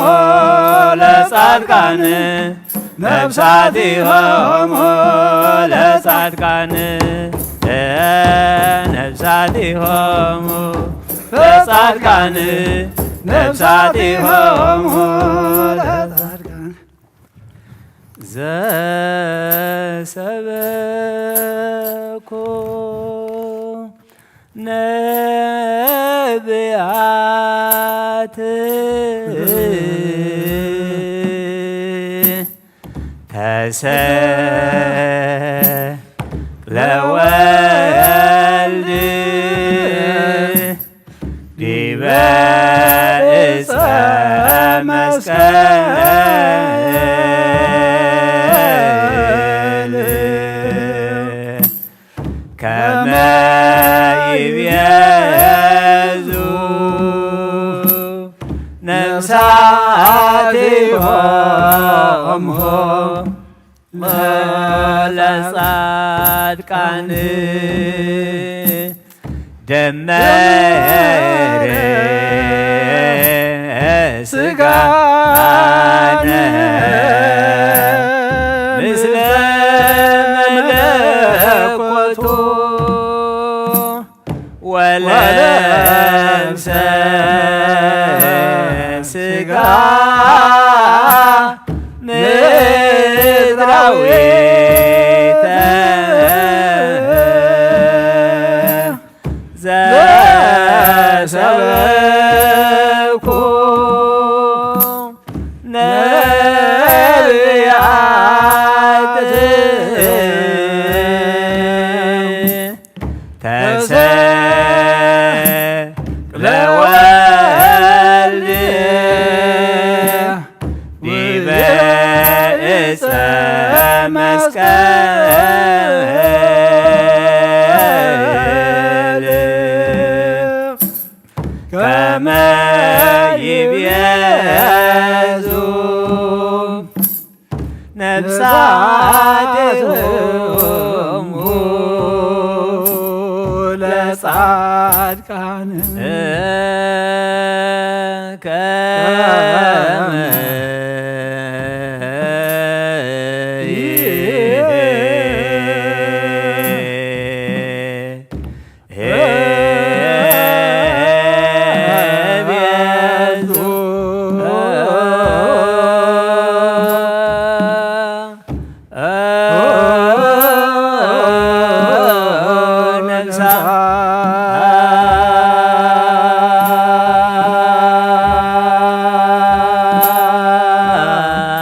ለጻድቃን። ነፍሳቲሆሙ ለጻድቃን። ነፍሳቲሆሙ ለጻድቃን። ነፍሳቲሆሙ ለጻድቃን። ዘሰበኩ ነቢያት ተሰቅለ ወልድ ዲበ ዕፀ መስቀል ከመ ይቤዙ ነፍሳቲሆሙ ለጻድቃን። ደመረ ስጋነ ምስለ መለኮቱ ወለብሰ ስጋ ምድራዊተ ዘሰበኩ ነቢያት ተሰቅለ ወልድ ዲበ ዕፀ መስቀል ከመ ይቤዙ ነፍሳቲሆሙ ለጻድቃን። ከመ ይቤዙ ነፍሳቲሆሙ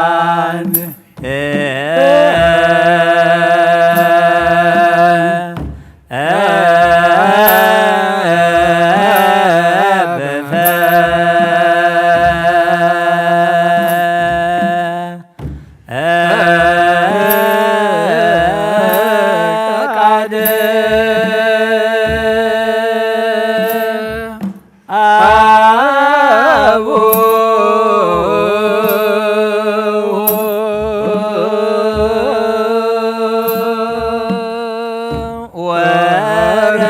ለጻድቃን። አቡ ወረደ።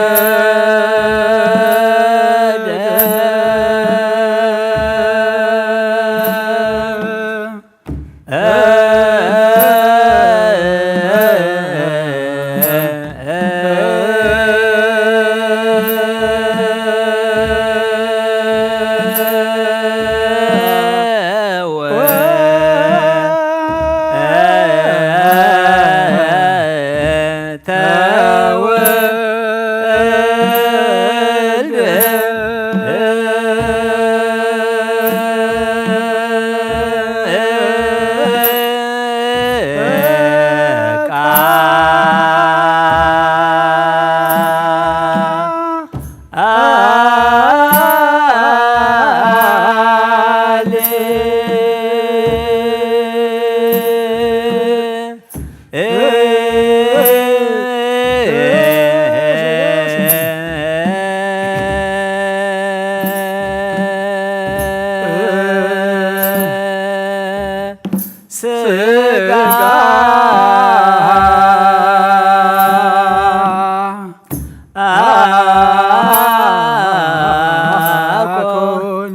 ስጋ አኮን።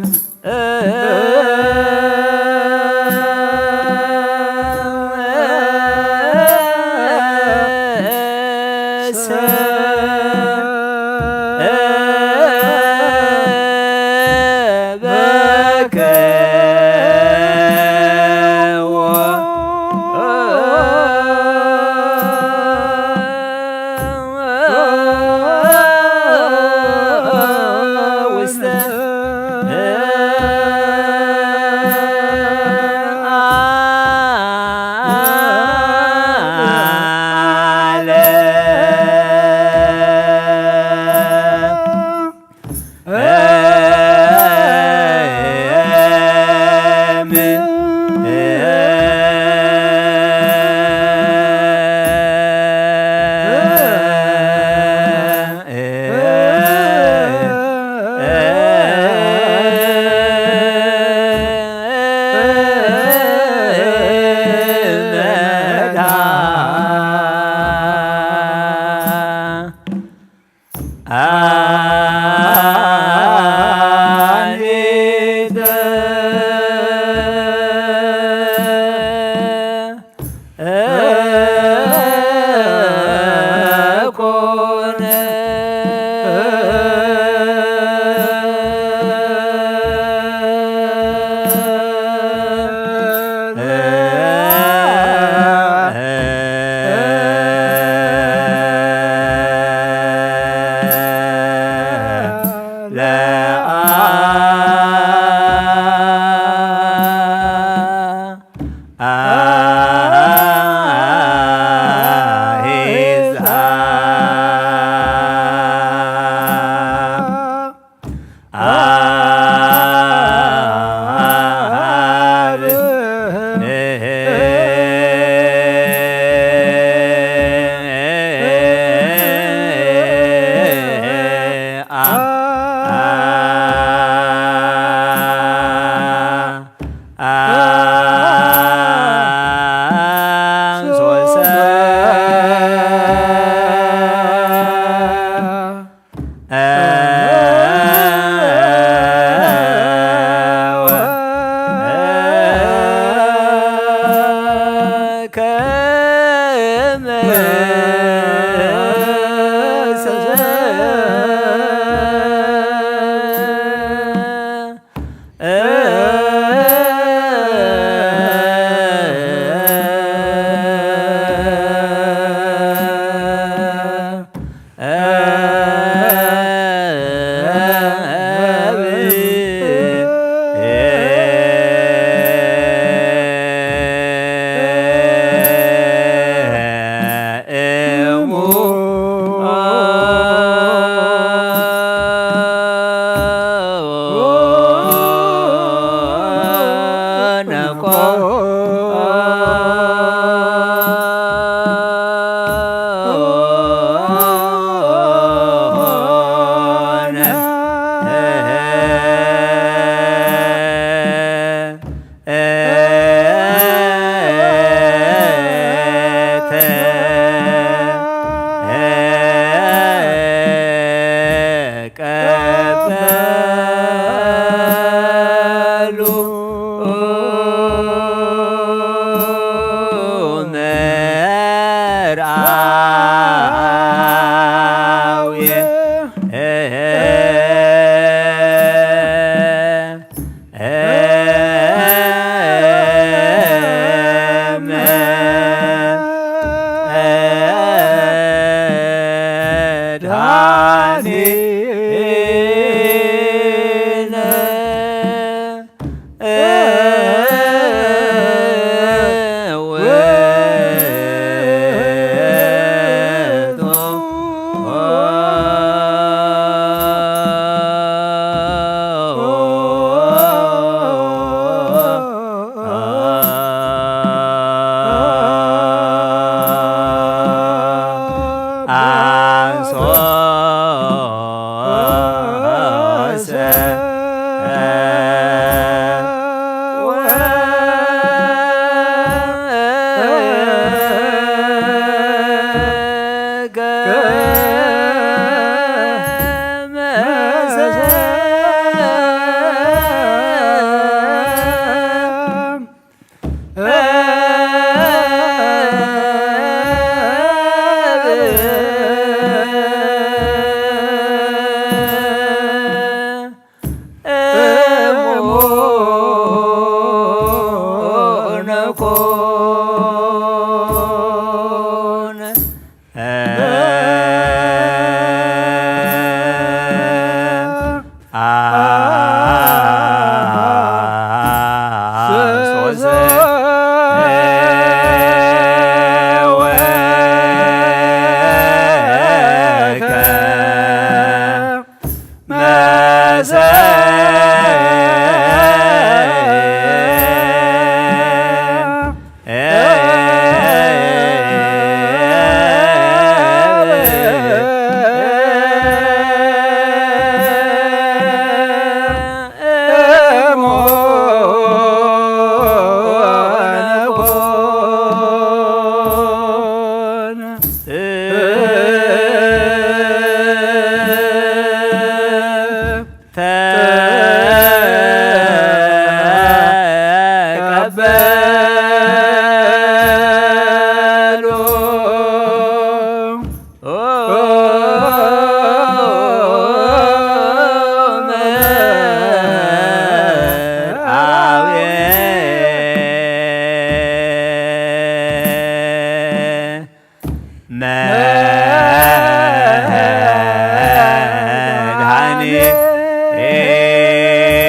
ኮነ።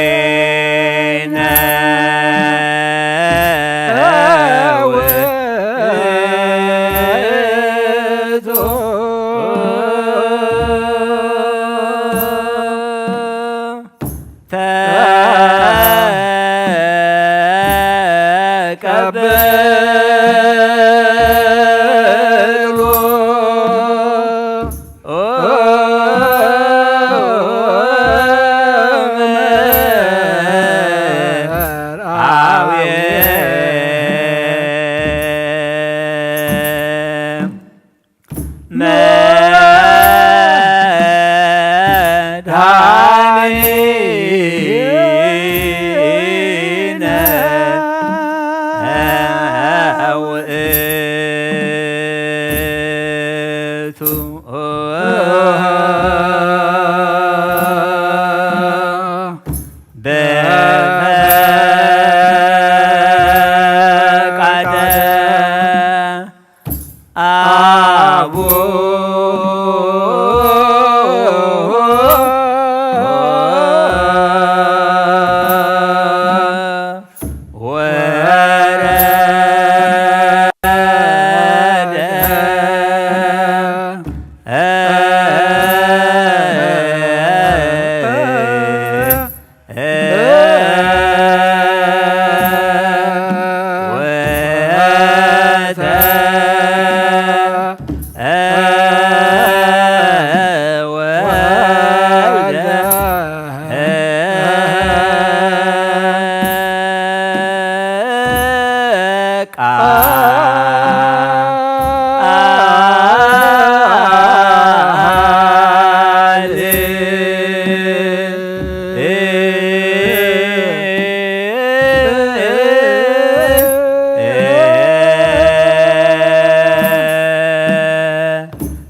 መድኃኒነ ውእቱ። ተቀበሉ መርአዊ መድኃኒነ ውእቱ። በፈቃደ አቡ ወረደ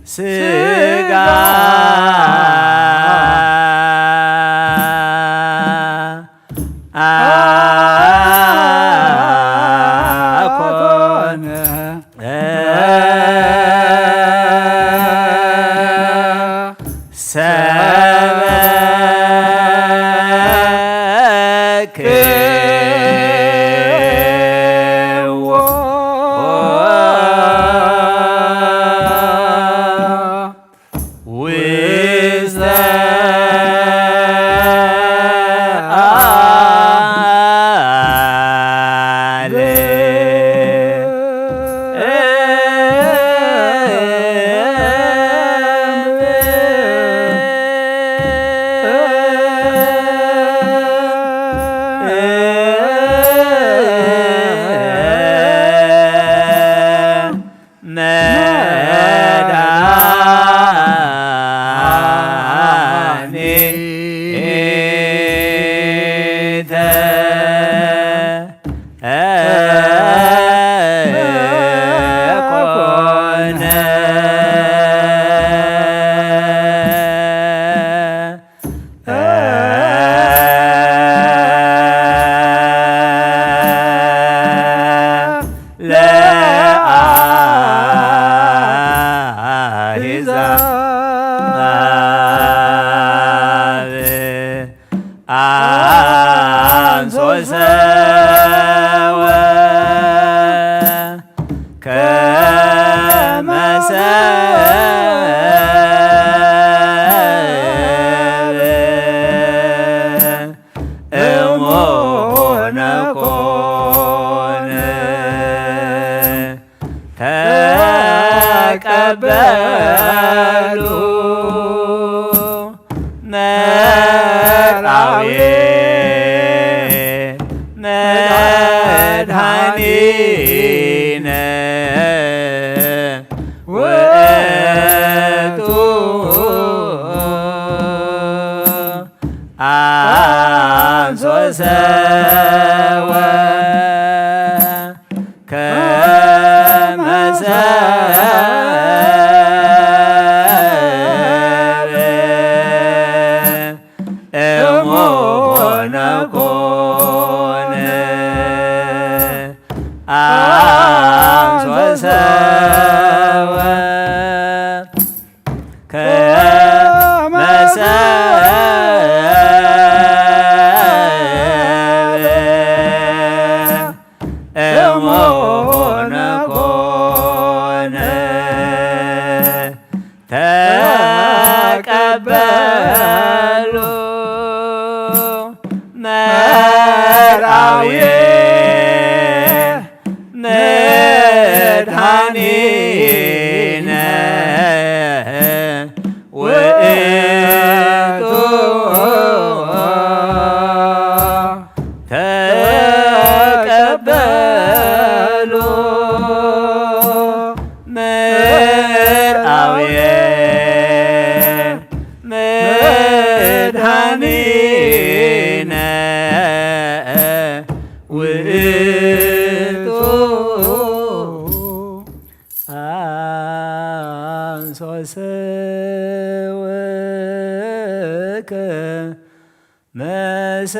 ስጋ ኮነ ሰበክ ውስተ መድኃኒተ ኮነ። ለአሕዛብ አንሶ ሰወ ከመ ሰብእ እሙነ ኮነ። ተቀበሉ መርአዊ መድኃኒነ ውእቱ አንሶ ሰወ ከመ ሰብእ እሙነ ኮነ። አንሶ ሰወ መድኃኒነ ውእቱ ተቀበሉ ምርአውየ መድኃኒነ ውእቱ አንሶ ስብከ መሰ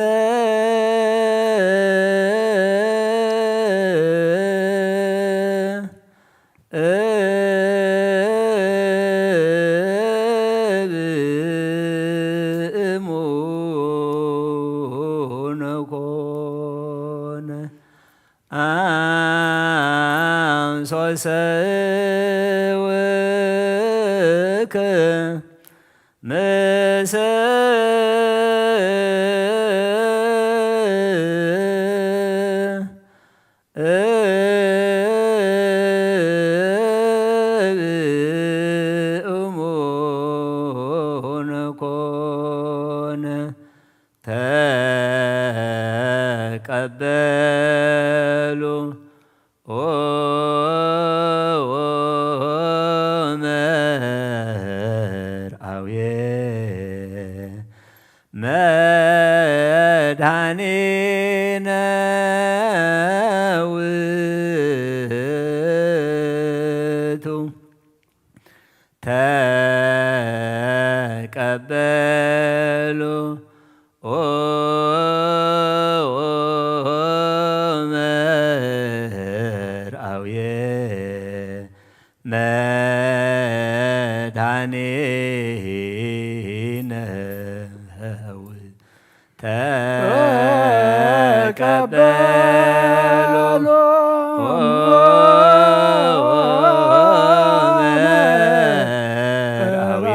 እብእሙነ ኮነ አንሶ ሰብከ መሰ እብእሙነ ኮነ ተቀበሉ መርአውየ መድኃኒነ ውእቱ ተቀበሉ መርአውየ መድኃኒነ ተቀበሉ መርአዊ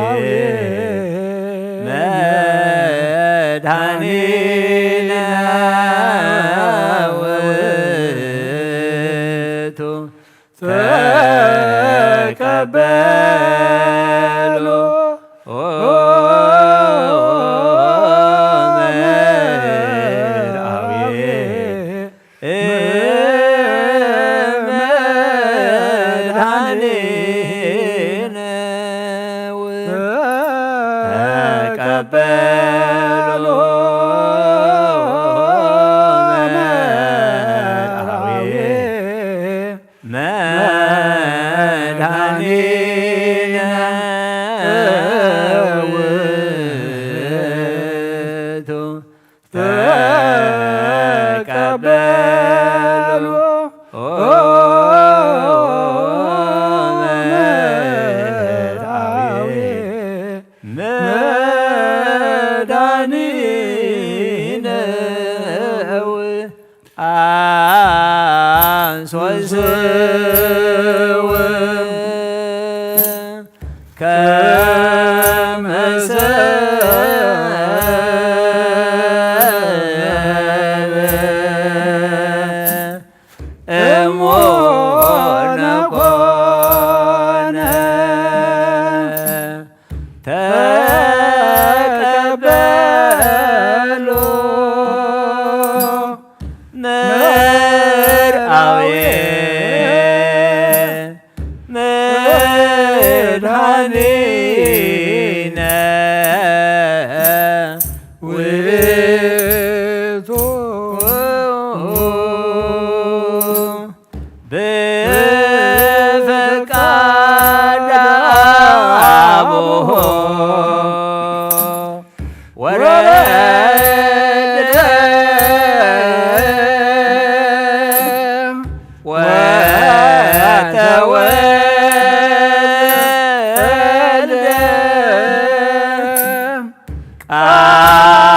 መድኃኒነ ውእቱ ተቀበሉ መርአዊ መድኃኒነ ተቀበሉ መርአዊ መድኃኒነ ውእቱ ተቀበሉ መርአዊ መድኃኒነ አንሶ ስብከ መሰብ እሙነ ኮነ ተቀበሉ መርአዊ መድኃኒነ ውእቱ በፈቃድ አቡሁ ወረደ ወተወልደ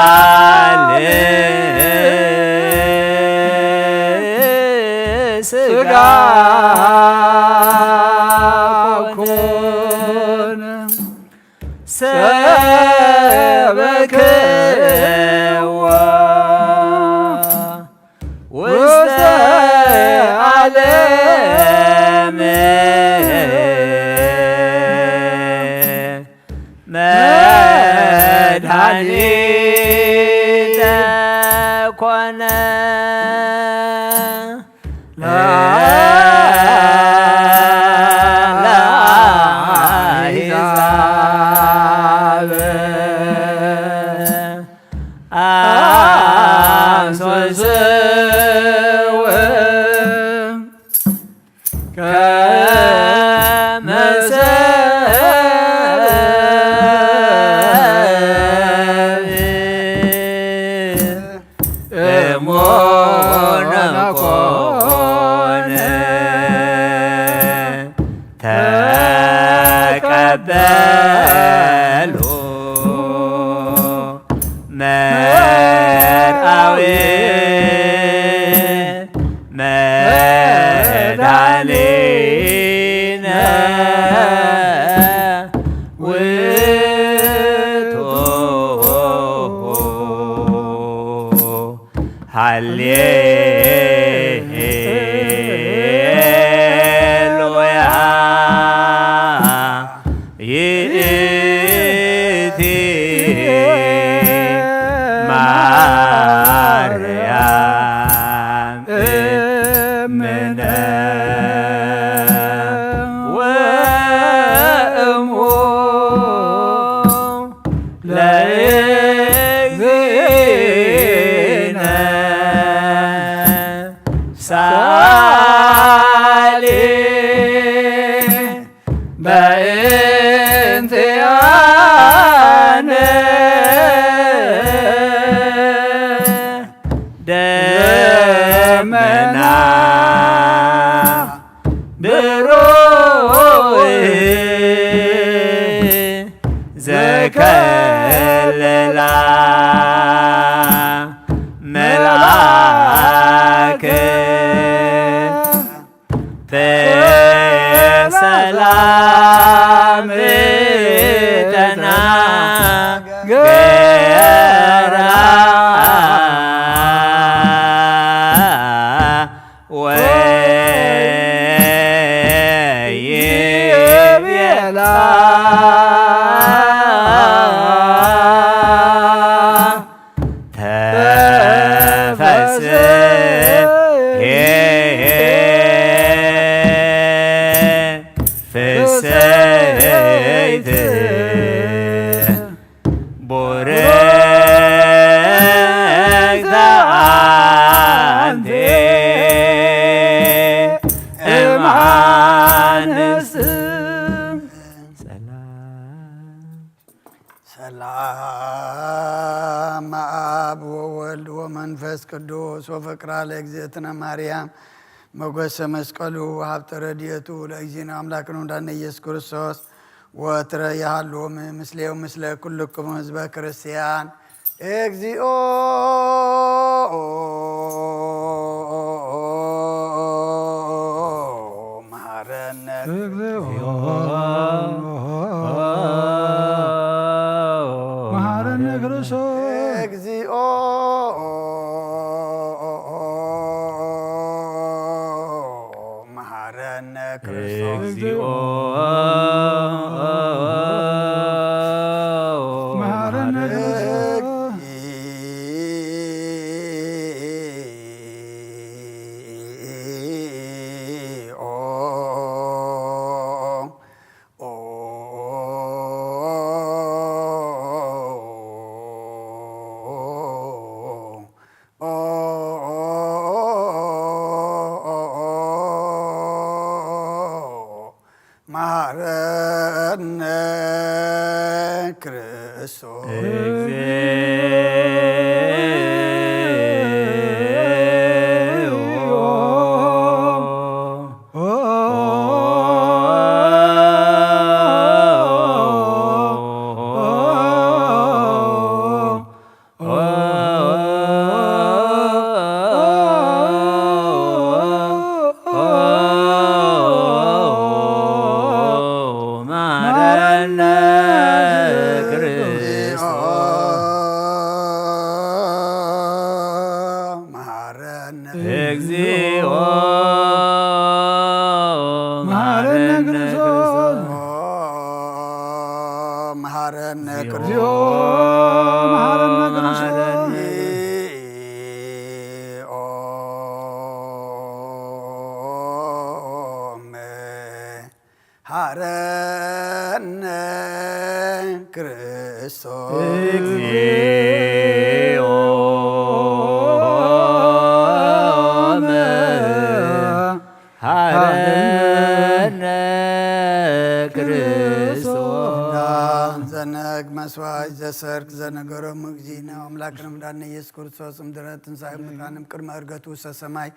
ቃል ሥጋ ኮነ ሰበክዎ ውስተ ዓለም መሰብ እሙን ኮነ ተቀበሉ መርአዊ መድኃኒነ ውእቱ ሃሌሉያ። ይእቲ ማርያም እምነ ወእሙ ለእግዚእነ ሳሊ በእንቲአነ ደመና ብሩህ ዘከለላ መልአክ በሰላም ተናገራ። ወይቤላ ተፈስሒ ፍስሕት ቡርክት ኣንቲ እምሃንስ። ሰላም። ሰላም አብ ወወልድ ወመንፈስ ቅዱስ ወፍቅራ ለእግዝእትነ ማርያም ሞገሰ መስቀሉ ሀብተ ረድኤቱ ለእግዚእነ አምላክነ ወመድኃኒነ ኢየሱስ ክርስቶስ ወትረ ይሃሉ ምስሌው ምስለ ኩልክሙ ህዝበ ክርስቲያን። እግዚኦ መሐረነ እግዚኦ መሐረነ ክርስቶስ። እግዚኦ መሐረነ ክርስቶስ። እግዚኦ መሐረነ ክርስቶስ። መሐረነ ክርስቶስ። መሐረነ ክርስቶስ። መሐረነ እግዚኦ መሐረነ ክርስቶስ። መሐረነ እግዚኦ መሐረነ ክርስቶስ። ሐረነ ክርስቶስ። እግዚኦ መሐረነ መስዋዕት ዘሰርክ ዘነገሮም እግዚእነ ኣምላክነ መድኃኒነ ኢየሱስ ክርስቶስ እምድረ ትንሣኤ ሙታን እምቅድመ ዕርገቱ ውስተ ሰማይ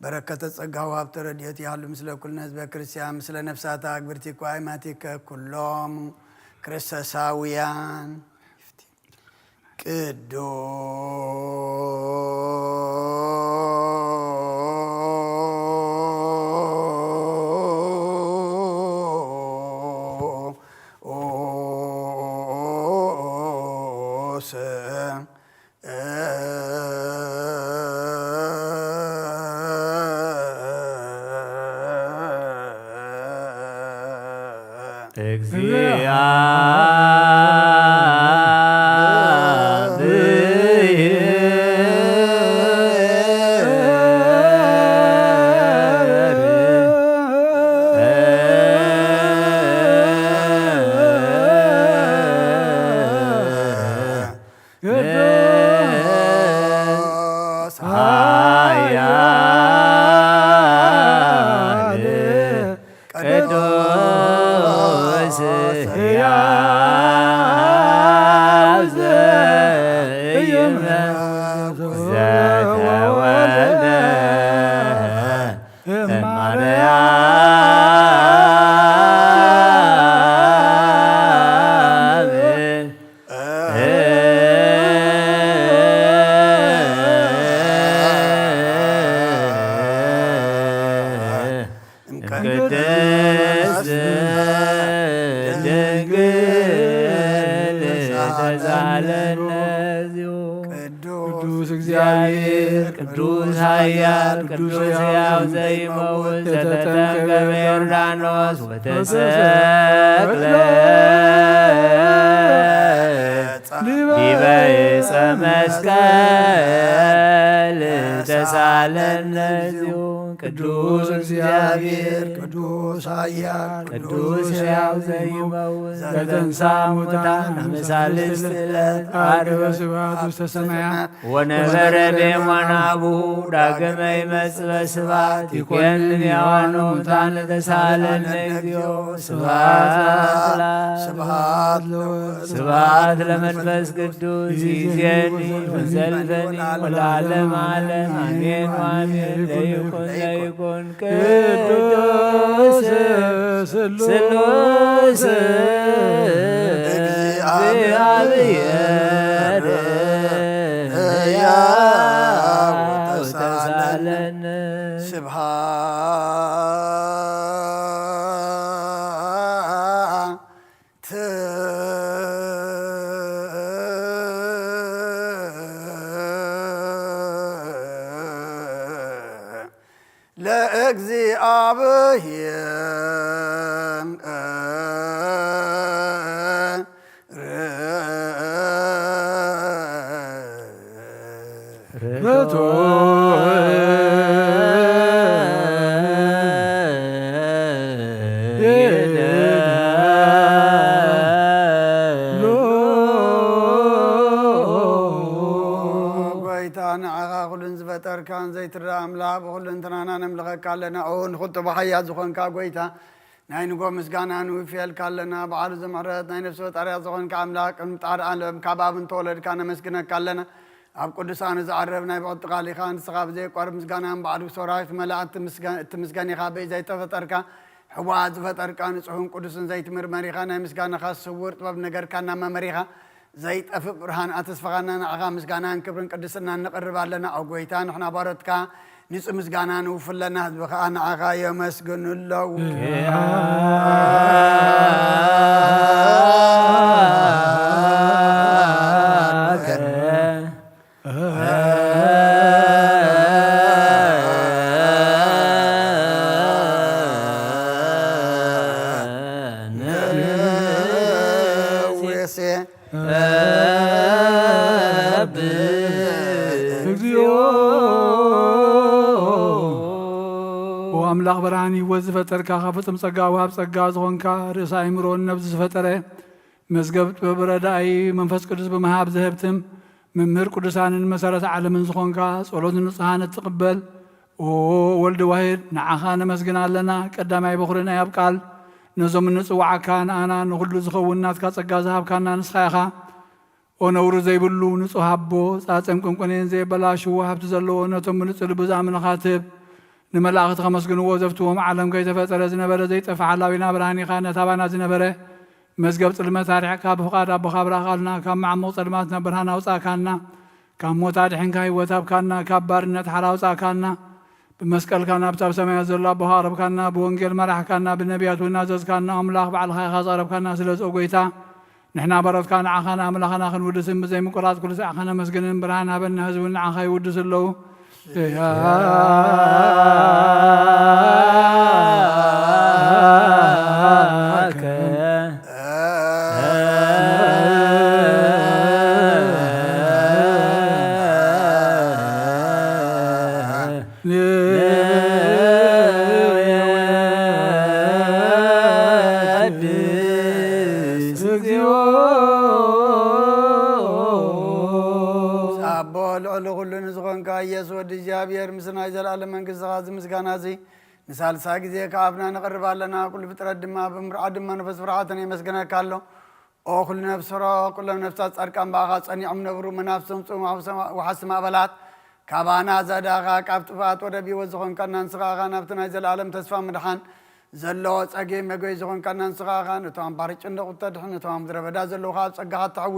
በረከተ ጸጋሁ ሀብተ ረድኤቱ ይሃሉ ምስለ ኩልነ ህዝበ ክርስቲያን ምስለ ነፍሳተ አግብርቲከ ወአእማቲከ ኩሎም ክርስቶሳውያን። ቅዱስ ቅዱስ ሕያው ዘኢይመውት ዘተወልደ እማርያም ቅድስት ድንግል ተሳለነ። ቅዱስ እግዚአብሔር ቅዱስ ኃያል ቅዱስ ሕያው ዘይመውት ዘተጠምቀ በዮርዳኖስ ወተሰቅለ ዲበ ዕፀ መስቀል ተሳለነ። ቅዱስ እግዚአብሔር ቅዱስ ኃያል ቅዱስ ሕያው ዘይመውት ዘተንሳ ሙታን አመሳልስት ዕለት አርበ ስብሐት ውስተ ሰማያት ወነበረ በየማነ አቡሁ ዳግመ ይመጽእ በስብሐት ይኮንን ሕያዋን ወሙታን። ተሳለነ እግዚኦ። ስብሐት ለአብ። ስብሐት ለወልድ። ስብሐት ለመንፈስ ቅዱስ። ይእዜኒ ወዘልፈኒ ወለዓለመ ዓለም። አሜን ወአሜን። ለይኩን ለይኩን ቅዱስ ስሉስ እግዚአብሔር ሕያው ተሳለነ። ስብሐት ለእግዚአብሔር። ጎይታ ንዓኻ ኩሉን ዝፈጠርካን ዘይትረኣ ኣምላኽ ብኹሉ እንትናና ነምልኸካ ኣለና። ኦ ንኽጥቡ ሓያል ዝኾንካ ጎይታ ናይ ንጎ ምስጋና ንውፍየልካ ኣለና። በዓሉ ዘምሕረት ናይ ነፍሲ ፈጣሪያ ዝኾንካ ኣምላኽ ቅድሚ ጣር ዓለም ካብ ኣብ እንተወለድካ ነመስግነካ ኣለና። ኣብ ቅዱሳኑ ዝዓረብ ናይ ብቕጥቲ ቃል ኢኻ። ንስኻ ብዘየቋርብ ምስጋና እምበኣር ብሰራዊት መላእክቲ ምስጋ-፣ እትምስገን ኢኻ። ብዘይተፈጠርካ ሕቡኣት ዝፈጠርካ ንጹሕን ቅዱስን ዘይትምርመር ኢኻ። ናይ ምስጋናኻ ስውር ጥበብ ነገርካ እናመመሪኻ ዘይጠፍእ ብርሃን ኣተስፋኻና ንዓኻ ምስጋናን ክብርን ቅድስናን ነቕርብ ኣለና። ኦ ጎይታ ንሕና ባሮትካ ንጹህ ምስጋና ንውፍለና ህዝቢ ኸኣ ንዓኻ የመስግኑ ኣለዉ። እግዚኦ። ኦ ኣምላኽ ብርሃን ህይወት ዝፈጠርካ፣ ካብ ፍጹም ጸጋ ወሃብ ጸጋ ዝኾንካ፣ ርእሰ ኣእምሮን ነብሲ ዝፈጠረ፣ መዝገብ ጥበብ ረዳኢ መንፈስ ቅዱስ ብምሃብ ዘህብትም፣ መምህር ቅዱሳንን መሰረት ዓለምን ዝኾንካ፣ ጸሎት ንጹሃን እትቕበል፣ ኦ ወልድ ዋሂድ፣ ንዓኻ ነመስግን ኣለና። ቀዳማይ በኹሪ ናይ ኣብ ቃል፣ ነዞም እንጽውዓካ ንኣና ንኹሉ ዝኸውን ናትካ ጸጋ ዝሃብካና ንስኻ ኢኻ። ኦ ነውሪ ዘይብሉ ንጹህ ኣቦ፣ ጻጸም ቅንቁኔን ዘየበላሽዎ ሃብቲ ዘለዎ፣ ነቶም ብንጹህ ልቢ ዝኣምኑኻ ትህብ። ንመላእኽቲ ከመስግንዎ ዘፍትዎም ዓለም ከይተፈጠረ ዝነበረ ዘይጠፍእ ሓላዊና ብርሃን ኢኻ። ነታ ባና ዝነበረ መዝገብ ጽልመት ኣርሒቕካ ብፍቓድ ኣቦኻ ኣብራኻልና። ካብ መዓሙቕ ጸልማት ናብ ብርሃን ኣውጻእካና። ካብ ሞት ኣድሒንካ ህይወት ሃብካና። ካብ ባርነት ሓራ ኣውጻእካና። ብመስቀልካ ናብቲ ኣብ ሰማያት ዘሎ ኣቦኻ ኣቕረብካና። ብወንጌል መራሕካና። ብነቢያት እውን ኣዘዝካና። ኣምላኽ ባዕልኻ ኢኻ ዘቕረብካና። ስለዚ ኦ ጐይታ ንሕና ባሮትካ ንዓኻ ንኣምላኽና ክንውድስን ብዘይ ምቁራጽ ኩሉ ሳዕ ከነመስግንን ብርሃን ሃበና። ህዝቢ እውን ንዓኻ ይውድሱ ኣለዉ። ኣቦ ልዕሊ ኩሉ ንዝኾንካ ኢየሱስ ወዲ እግዚኣብሔር፣ ምስ ናይ ዘለኣለም መንግስትኻ እዚ ምስጋና እዚ ንሳልሳይ ግዜ ካብ ኣብና ነቕርብ ኣለና። ኩሉ ፍጥረት ድማ ብምርዓድ መንፈስ ፍርሓትን የመስግነካ ኣሎ። ኦ ኩሉ ነፍሲ ሮ፣ ኩሎም ነፍሳት ጻድቃን ብኣኻ ጸኒዖም ነብሩ፣ መናፍስቶም ጽም ወሓስ ማእበላት። ካባና ዘዳኻ ካብ ጥፍኣት ወደብ ህይወት ዝኾንካና ንስኻ ኢኻ። ናብቲ ናይ ዘለኣለም ተስፋ ምድሓን ዘለዎ ጸገም መጎይ ዝኾንካና ንስኻ ኢኻ። ነቶም ኣብ ባሕሪ ጭንደቑ እተድሕን፣ ነቶም ኣብ ምድረ በዳ ዘለዉ ኣብ ጸጋኻ እተሕዊ፣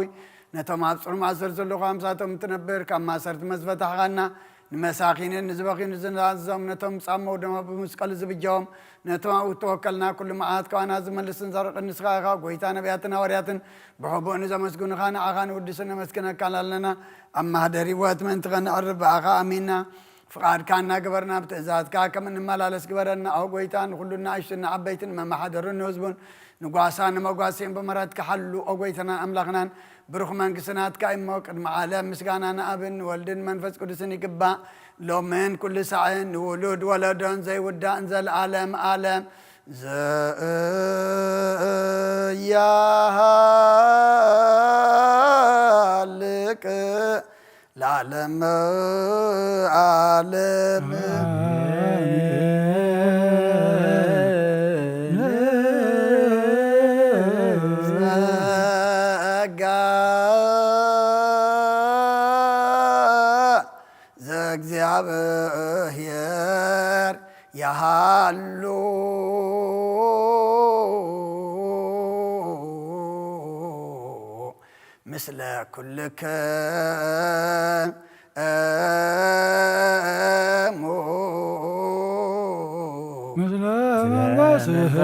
ነቶም ኣብ ጽኑዕ ማእሰር ዘለዉ ምሳቶም እትነብር፣ ካብ ማእሰርቲ መዝፈታሕኻና። ንመሳኺንን ንዝበኽዩን ንዝናዘዞም፣ ነቶም ጻመው ድማ ብመስቀሉ ዝብጀዎም፣ ነቶም ኣብኡ እተወከልና ኩሉ መዓት ካባና ዝመልስን ዘርቕን ንስኻ ኢኻ። ጐይታ ነቢያትን ሃዋርያትን ብሕቡእ ንዘመስግኑኻ ንዓኻ ንውድስን ነመስግነካን ኣለና። ኣብ ማህደር ህይወት ምእንቲ ኸነዕርፍ ብኣኻ ኣሚንና። ፍቓድካ እናገበርና ብትእዛዝካ ከም እንመላለስ ግበረና። ኦ ጐይታ፣ ንኹሉ ንኣሽቱን ንዓበይትን መመሓደሩን ንህዝቡን ንጓሳ ንመጓሰን ብምሕረትካ ሓሉ። ኦ ጐይታናን ኣምላኽናን፣ ብሩኽ መንግስቲ ናትካ እዩ እሞ፣ ቅድሚ ዓለም ምስጋና ንኣብን ንወልድን መንፈስ ቅዱስን ይግባእ፣ ሎምን ኩሉ ሳዕን ንውሉድ ወለዶን ዘይውዳእን ዘለዓለም ዓለም። ዘያሃልቅ ለዓለመ ዓለም። ጸጋ ዘእግዚኣብሔር ያሃሉ ምስለ ኩልክሙ። ምስለ መንፈስከ።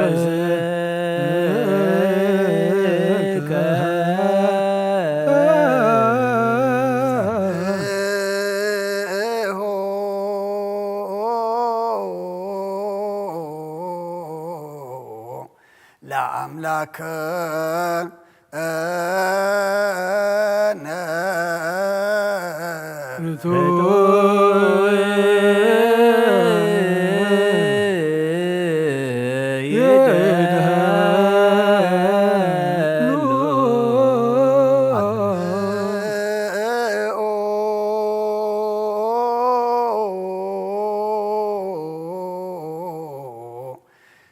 ለአምላክ ነ ርቱዕ ይደሉ።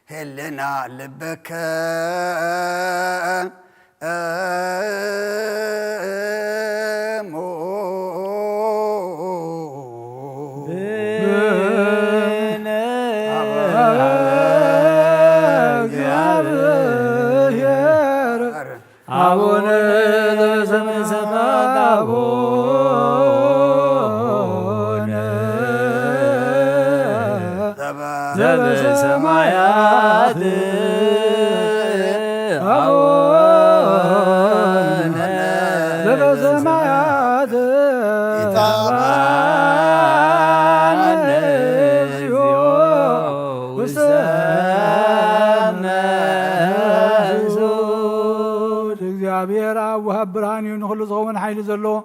ህልና ልብከ እሙ ብነ እግዚአብሔር አቡነ ዘበሰማያት አቡነ ዘበሰማያት አቡነ ዘበሰማያት ይትባረክ ስምከ። እግዚአብሔር ኣብ ወሃብ ብርሃን እዩ፣ ንኹሉ ዝኸውን ሓይሊ ዘለዎ፣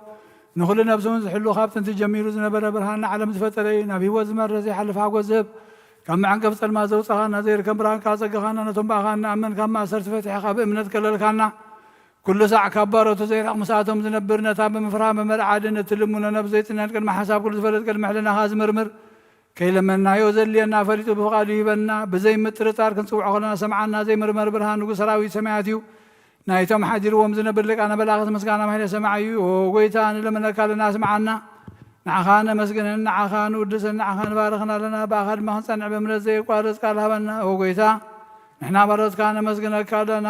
ንኹሉ ነፍሲ እውን ዝሕሉ፣ ካብ ጥንቲ ጀሚሩ ዝነበረ፣ ብርሃን ንዓለም ዝፈጠረ እዩ። ናብ ህይወት ዝመርሕ ዘይሓልፍ ሓጎስ ዝህብ፣ ካብ መዐንቀፍ ጸልማት ዘውጻኻና፣ ዘይርከብ ብርሃን ከኣ ጸጋኻና፣ ነቶም ብኣኻ እንኣምን ካብ ማእሰርቲ ፈቲሕኻ ብእምነት ከለልካና። ኩሉ ሳዕ ካብ ባሮቱ ዘይርሕቕ ምስኣቶም ዝነብር፣ ነታ ብምፍራህ መመርዓዲ ነቲ ልምኖ ነብሲ ዘይጽነን ቅድሚ ሓሳብ ኩሉ ዝፈለጥ ቅድሚ ሕልናኻ ዝምርምር፣ ከይለመንናዮ ዘድልየና ፈሊጡ ብፍቓዱ ይህበና። ብዘይምጥርጣር ክንጽውዖ ከለና ሰምዓና። ዘይምርመር ብርሃን ንጉስ ሰራዊት ሰማያት እዩ። ናይቶም ሓዲርዎም ዝነብር ሊቃነ መላእኽት ምስጋና ማሕሌት ሰማዒ እዩ። ኦ ጎይታ፣ ንለምነካ ኣለና፣ ስምዓና። ንዓኻ ነመስግንን ንዓኻ ንውድስን ንዓኻ ንባርኽን ኣለና። ብኣኻ ድማ ክንጸንዕ ብምሕረት ዘየቋርጽ ቃል ሃበና። ኦ ጎይታ፣ ንሕና ባሮትካ ነመስግነካ ኣለና።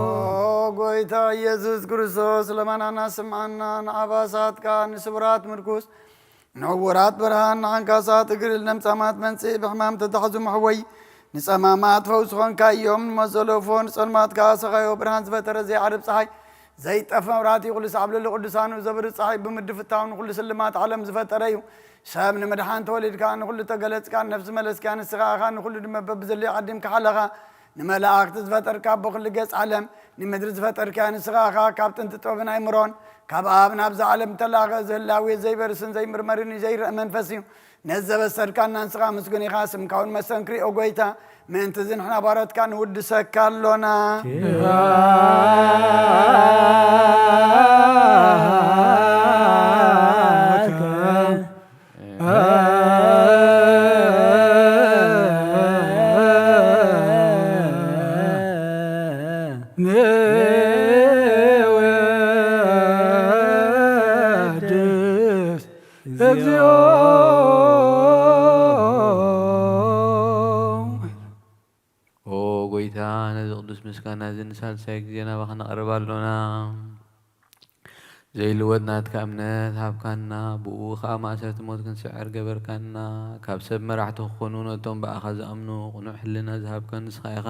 ኦ ጎይታ ኢየሱስ ክርስቶስ፣ ለመናና ስምዓና፣ ንኣባሳትካ ንስውራት ምርኩስ፣ ንዕውራት ብርሃን፣ ንዓንካሳት እግሪ፣ ንለምጻማት መንጽኢ፣ ብሕማም ተታሕዙ መሕወይ፣ ንጸማማት ፈውሲ ኾንካ እዮም። ንመዘለፎ ንጸልማት ከኣ ሰኻዮ ብርሃን ዝፈጠረ ዘይዓርብ ጸሓይ፣ ዘይጠፍእ መብራህቲ፣ ኩሉ ሳዕ ኣብ ልዕሊ ቅዱሳኑ ዘብርህ ጸሓይ ብምድፍታው ንኹሉ ስልማት ዓለም ዝፈጠረ እዩ። ሰብ ንምድሓን ተወሊድካ፣ ንኹሉ ተገለጽካ፣ ነፍሲ መለስካ፣ ንስኻ ኢኻ ንኹሉ ድማ በብዘለዮ ዓዲምካ ሓለኻ። ንመላእኽቲ ዝፈጠርካ፣ ብኹሉ ገጽ ዓለም ንምድሪ ዝፈጠርካ ንስኻ ኢኻ። ካብ ጥንቲ ጥበብን ኣይምሮን ካብ ኣብ ናብዛ ዓለም ተላኸ፣ ዝህላዌ ዘይበርስን ዘይምርመርን እዩ፣ ዘይረአ መንፈስ እዩ። ነዚ ዘበሰርካና ንስኻ ምስጉን ኢኻ። ስምካ እውን መስተንክር እዩ፣ ኦ ጎይታ። ምእንቲ እዚ ንሕና ባሮትካ ንውድሰካ ኣሎና። ንወድስ እግዚኦ። ኦ ጎይታ፣ ነዚ ቅዱስ ምስጋና እዚ ንሳልሳይ ግዜ ናባኻ ነቕርብ ኣሎና። ዘይልወጥ ናትካ እምነት ሃብካና፣ ብኡ ኸኣ ማእሰርቲ ሞት ክንስዕር ገበርካና። ካብ ሰብ መራሕቲ ክኾኑ ነቶም ብኣኻ ዝኣምኑ ቅኑዕ ሕልና ዝሃብካ ንስኻ ኢኻ።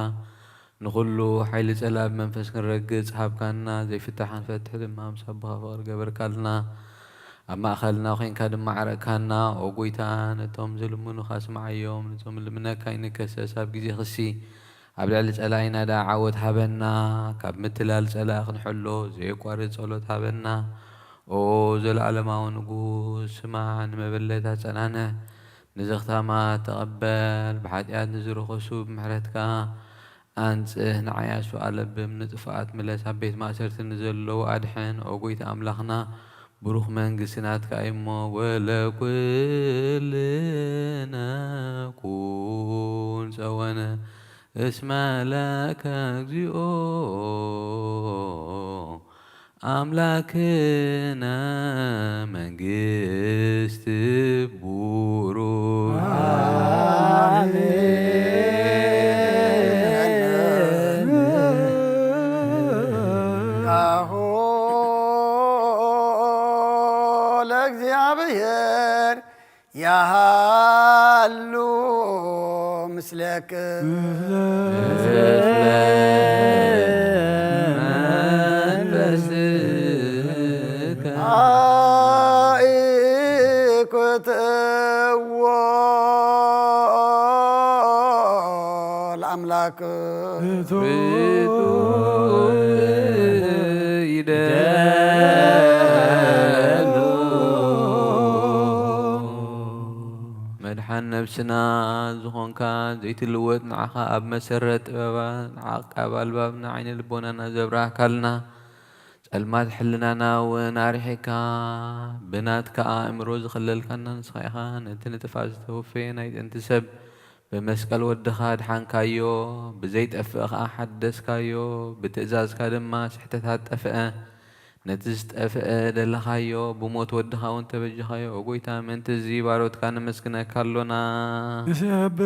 ንኹሉ ሓይሊ ጸላኢ ብመንፈስ ክንረግጽ ሃብካና። ዘይፍታሕ ክንፈትሕ ድማ ምስ ኣቦኻ ፍቕሪ ገበርካልና። ኣብ ማእከልና ኾይንካ ድማ ዓረቅካና። ኦ ጎይታ፣ ነቶም ዝልምኑኻ ስምዓዮም፣ ነቶም ልምነካ ይንከሰስ። ኣብ ግዜ ክሲ ኣብ ልዕሊ ጸላኢና ደኣ ዓወት ሃበና። ካብ ምትላል ጸላኢ ክንሕሎ ዘየቋርጽ ጸሎት ሃበና። ኦ ዘለኣለማዊ ንጉስ፣ ስማዕ፣ ንመበለት ኣጸናንዕ፣ ንዘኽታማት ተቐበል። ብሓጢኣት ንዝረኸሱ ብምሕረትካ ኣንጽህ፣ ንዓያሱ ኣለብም፣ ንጥፍኣት ምለስ፣ ኣብ ቤት ማእሰርቲ ንዘለዉ ኣድሕን። ኦ ጎይታ ኣምላኽና፣ ብሩኽ መንግስቲ ናትካ እዩሞ፣ ወለኩልነ ኩን ጸወነ እስመ ለከ እግዚኦ ኣምላክነ መንግስት ቡሩክ። አሜን። አሁ ለእግዚአብሔር ያሃሉ ምስሌክ። አኢኩትዎ ለአምላክ። መድሓን ነብስና ዝኾንካ ዘይትልወጥ፣ ንዓኻ ኣብ መሰረት ጥበባት ንዓቃብ ኣልባብና ዓይነ ልቦናና ዘብራህካልና፣ ጸልማት ሕልናና እውን ኣርሒካ ብናትካ ኣእምሮ ዝኸለልካና ንስኻ ኢኻ። ነቲ ንጥፋት ዝተወፈየ ናይ ጥንቲ ሰብ ብመስቀል ወድኻ ኣድሓንካዮ፣ ብዘይጠፍእ ኸኣ ሓደስካዮ፣ ብትእዛዝካ ድማ ስሕተታት ጠፍአ። ነቲ ዝጠፍአ ደለኻዮ፣ ብሞት ወድኻ እውን ተበጀኻዮ። ኦ ጐይታ፣ ምእንቲ እዚ ባሮትካ ነመስግነካ ኣሎና። ንስብሐት።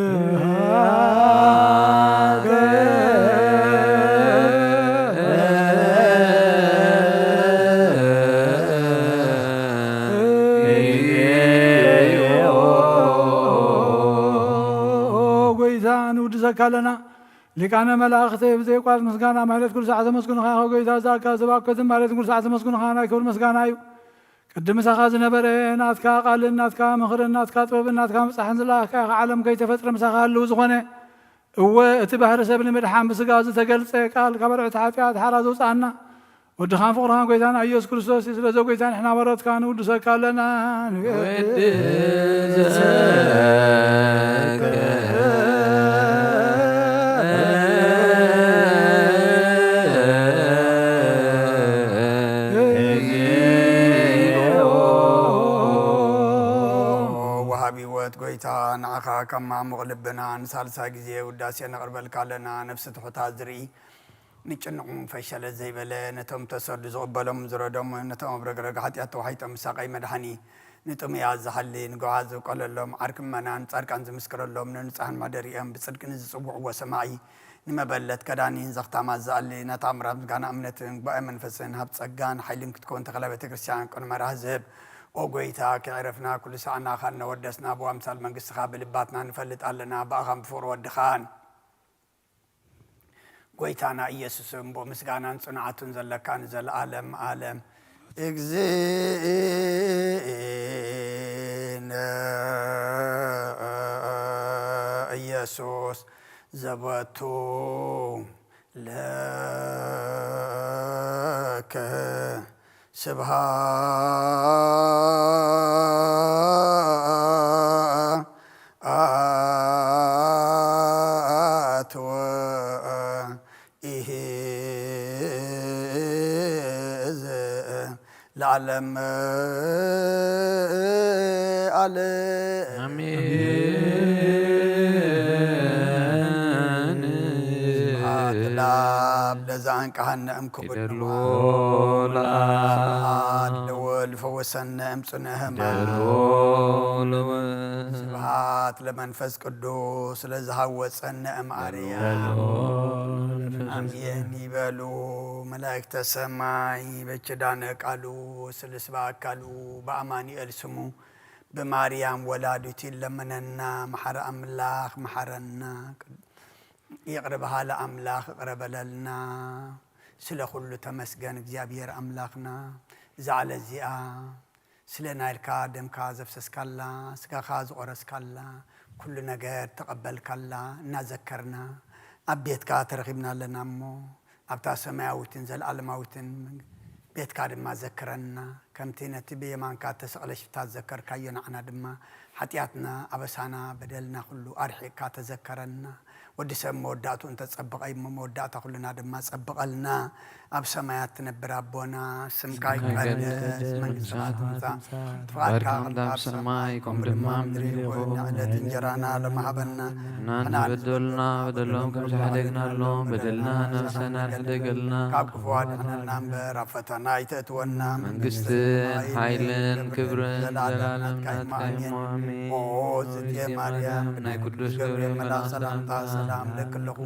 ኦ ጐይታ፣ ንውድሰካ ኣለና። ሊቃነ መላእኽት ብዘይቋርጽ ምስጋና ማሕሌት ኩሉ ሰዓት ተመስግኑኻ ኢኻ ጐይታ። እዛ እካ ዝባኮትን ማሕሌትን ኩሉ ሰዓት ተመስግኑኻ ናይ ክብሪ ምስጋና እዩ። ቅድም ምሳኻ ዝነበረ ናትካ ቃልን ናትካ ምኽርን ናትካ ጥበብን ናትካ ምብጻሕን ዝለኣኽካ ኢኻ። ዓለም ከይተፈጥረ ምሳኻ ህልው ዝኾነ እወ፣ እቲ ባህሪ ሰብ ንምድሓን ብስጋ ዝተገልጸ ቃል ካብ ኣርዑት ሓጢኣት ሓራ ዘውፅኣና ወድኻን ፍቕርኻን ጎይታና ኢየሱስ ክርስቶስ እዩ። ስለዚ ጎይታ ንሕና መረትካ ንውድሰካ ኣለና። ንውድሰካ። ወሃቢ ህይወት ጎይታ ንዓኻ ካብ ማዕሙቕ ልብና ንሳልሳይ ግዜ ውዳሴ ነቕርበልካ ኣለና። ነፍሲ ትሑታት ዝርኢ ንጭንቑ ፈሸለ ዘይበለ፣ ነቶም ተሰዱ ዝቕበሎም ዝረዶም፣ ነቶም ኣብ ረግረግ ሓጢኣት ተዋሒጦም ምሳቐይ መድሓኒ፣ ንጥሙያት ዝሓሊ፣ ንጉሃ ዝብቀለሎም፣ ዓርኪ ምእመናን ጻድቃን ዝምስክረሎም፣ ንንጹሓን መሕደሪኦም፣ ብጽድቂ ንዝጽውዕዎ ሰማዒ፣ ንመበለት ከዳኒ፣ ንዘኽታማት ዝኣሊ፣ ነታ ምራት ምስጋና እምነትን ጉባኤ መንፈስን ሃብ ጸጋን ሓይልን ክትከውን ተኽለ ቤተ ክርስቲያን ቅኑዕ መራሒ ዝህብ። ኦ ጎይታ፣ ከይዕረፍና ኩሉ ሰዓና እኻ እናወደስና ብኣምሳል መንግስትኻ ብልባትና ንፈልጥ ኣለና፣ ብኣኻን ብፍቕሪ ወድኻን። ጎይታና ኢየሱስ እምቦ ምስጋናን ጽንዓቱን ዘለካ ንዘለዓለም ዓለም። እግዚእነ ኢየሱስ ዘበቱ ለከ ስብሃት ወኢሂዝ ለዓለም ዓለም። ኣሜን። ስብሃት ለኣብ ለዘ ኣንቀሃነ እምክቡድ ንዋይ። ስብሃት ለወልድ ፈወሰነ እምጽነ ህማም። ስብሃት ለመንፈስ ቅዱስ ለዝሃወፀነ እምኣርያ። ኣሜን ይበሉ መላእክተ ሰማይ። በኪዳነ ቃሉ ስልስ በአካሉ በአማኑኤል ስሙ ብማርያም ወላዲቱ ይለመነና። መሓሪ ኣምላኽ መሓረና። ይቕረ በሃሊ ኣምላኽ ይቕረ በለልና። ስለ ኩሉ ተመስገን እግዚኣብሔር ኣምላኽና። እዛ ዕለት እዚኣ ስለ ናይልካ ደምካ ዘፍሰስካላ፣ ስጋኻ ዝቖረስካላ፣ ኩሉ ነገር ተቐበልካላ እናዘከርና ኣብ ቤትካ ተረኺብና ኣለና እሞ ኣብታ ሰማያዊትን ዘለዓለማዊትን ቤትካ ድማ ዘክረና። ከምቲ ነቲ ብየማንካ እተሰቕለ ሽፍታ ዝዘከርካዮ፣ ንዓና ድማ ሓጢኣትና፣ ኣበሳና፣ በደልና ኩሉ ኣርሒቕካ ተዘከረና። ወዲ ሰብ መወዳእትኡ እንተጸበቐ እዩ እሞ፣ መወዳእታ ኩልና ድማ ጸብቐልና። ኣብ ሰማያት ትነብር ኣቦና፣ ስምካ ስምካ ይቀደስ፣ ይቀደስ፣ መንግስትኻ መንግስትኻ ትምጻእ፣ ትምጻእ፣ ፍቓድካ ፍቓድካ ከምታ ኣብ ሰማይ ከምኡ ድማ ኣብ ምድሪ ይኹን። ንዕለት እንጀራና ሎሚ ሃበና። ንሕና ንሕና ንበደልና በደሎም ከም ዝሓደግናሎም በደልና ነብሰና ንሕደገልና። ካብ ክፉ ኣድሕነና እምበር ኣብ ፈተና ኣይተእትወና። መንግስትን ሓይልን ክብርን ዘላለም ናትካ እሞ። ኣሜን። ኦ ዝእቲ ማርያም፣ ናይ ቅዱስ ገብርኤል መልኣኽ ሰላምታ ሰላም እለኪ ኣለኹ።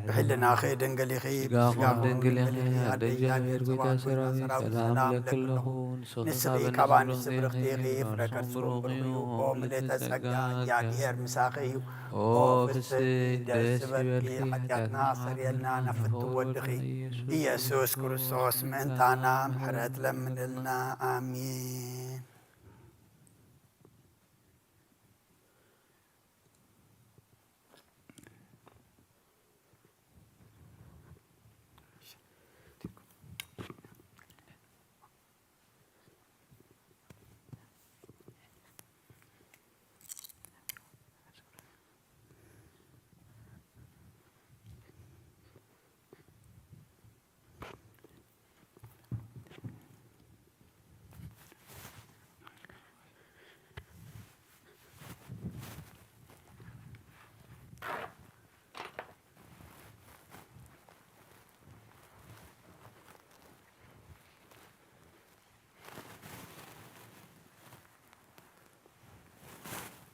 ብሕልናኺ ድንግል ኢኺ፣ ብስጋኺ ድንግል ኢኺ፣ ኣደ እግዚኣብሔር፣ ጎይታ ሰራዊት፣ ሰላም እለኪ ኣለኹ። ንስኺ ካብ ኣንስቲ ብርኽቲ ኢኺ፣ ፍረ ከርስኺ ብሩኽ እዩ። ኦ ምልእተ ጸጋ፣ እግዚኣብሔር ምሳኺ እዩ። ኦ ፍስሕቲ፣ ደስ ይበልኪ፣ ሓጢኣትና ኣስተሰርየልና፣ ናብ ፍትው ወድኺ ኢየሱስ ክርስቶስ ምእንታና ምሕረት ለምንልና። ኣሜን።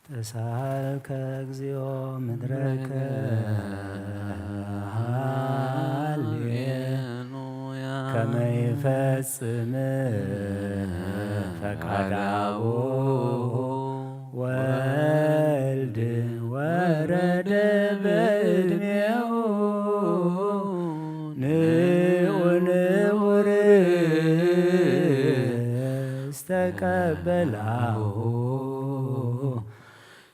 ተሳሃልከ እግዚኦ ምድረከ ሃሌሉያ። ከመ ይፈጽም ፈቃደ አቡሁ ወልድ ወረደ በዕድሜሁ ንዑ ንሁር እስተቀበላሁ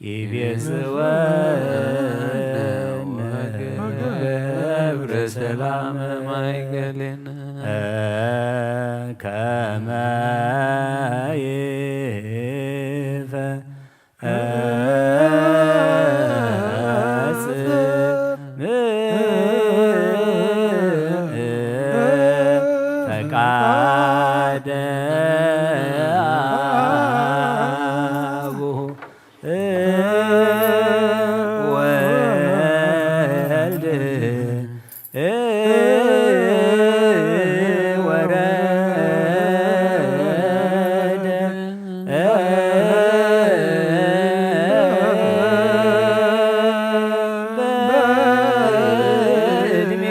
ይቤዝወነ ገሌነ ከመ ይፈጽም ፈቃደ አቡሁ ወወልድ ወረደ በእድሜ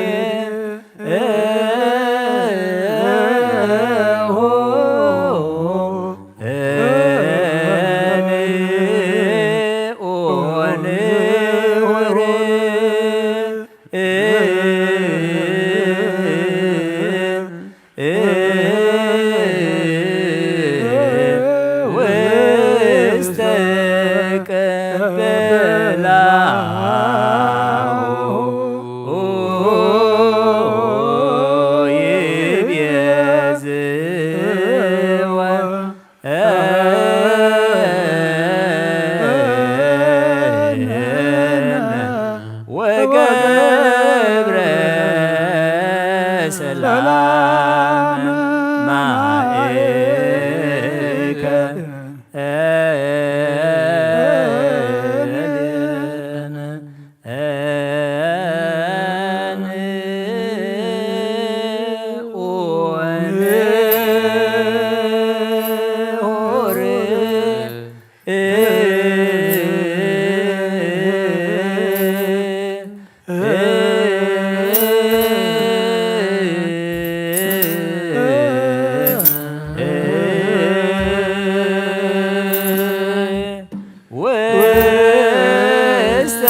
ውስተ ቀበላሁ ይቤዝወ ወገብረ ሰላም ማእከ ውስተ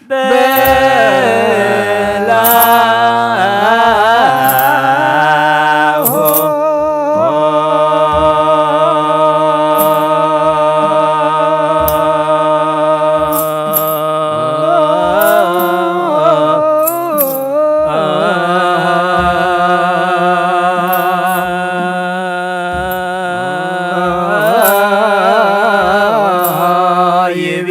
በላሁ። ይቤ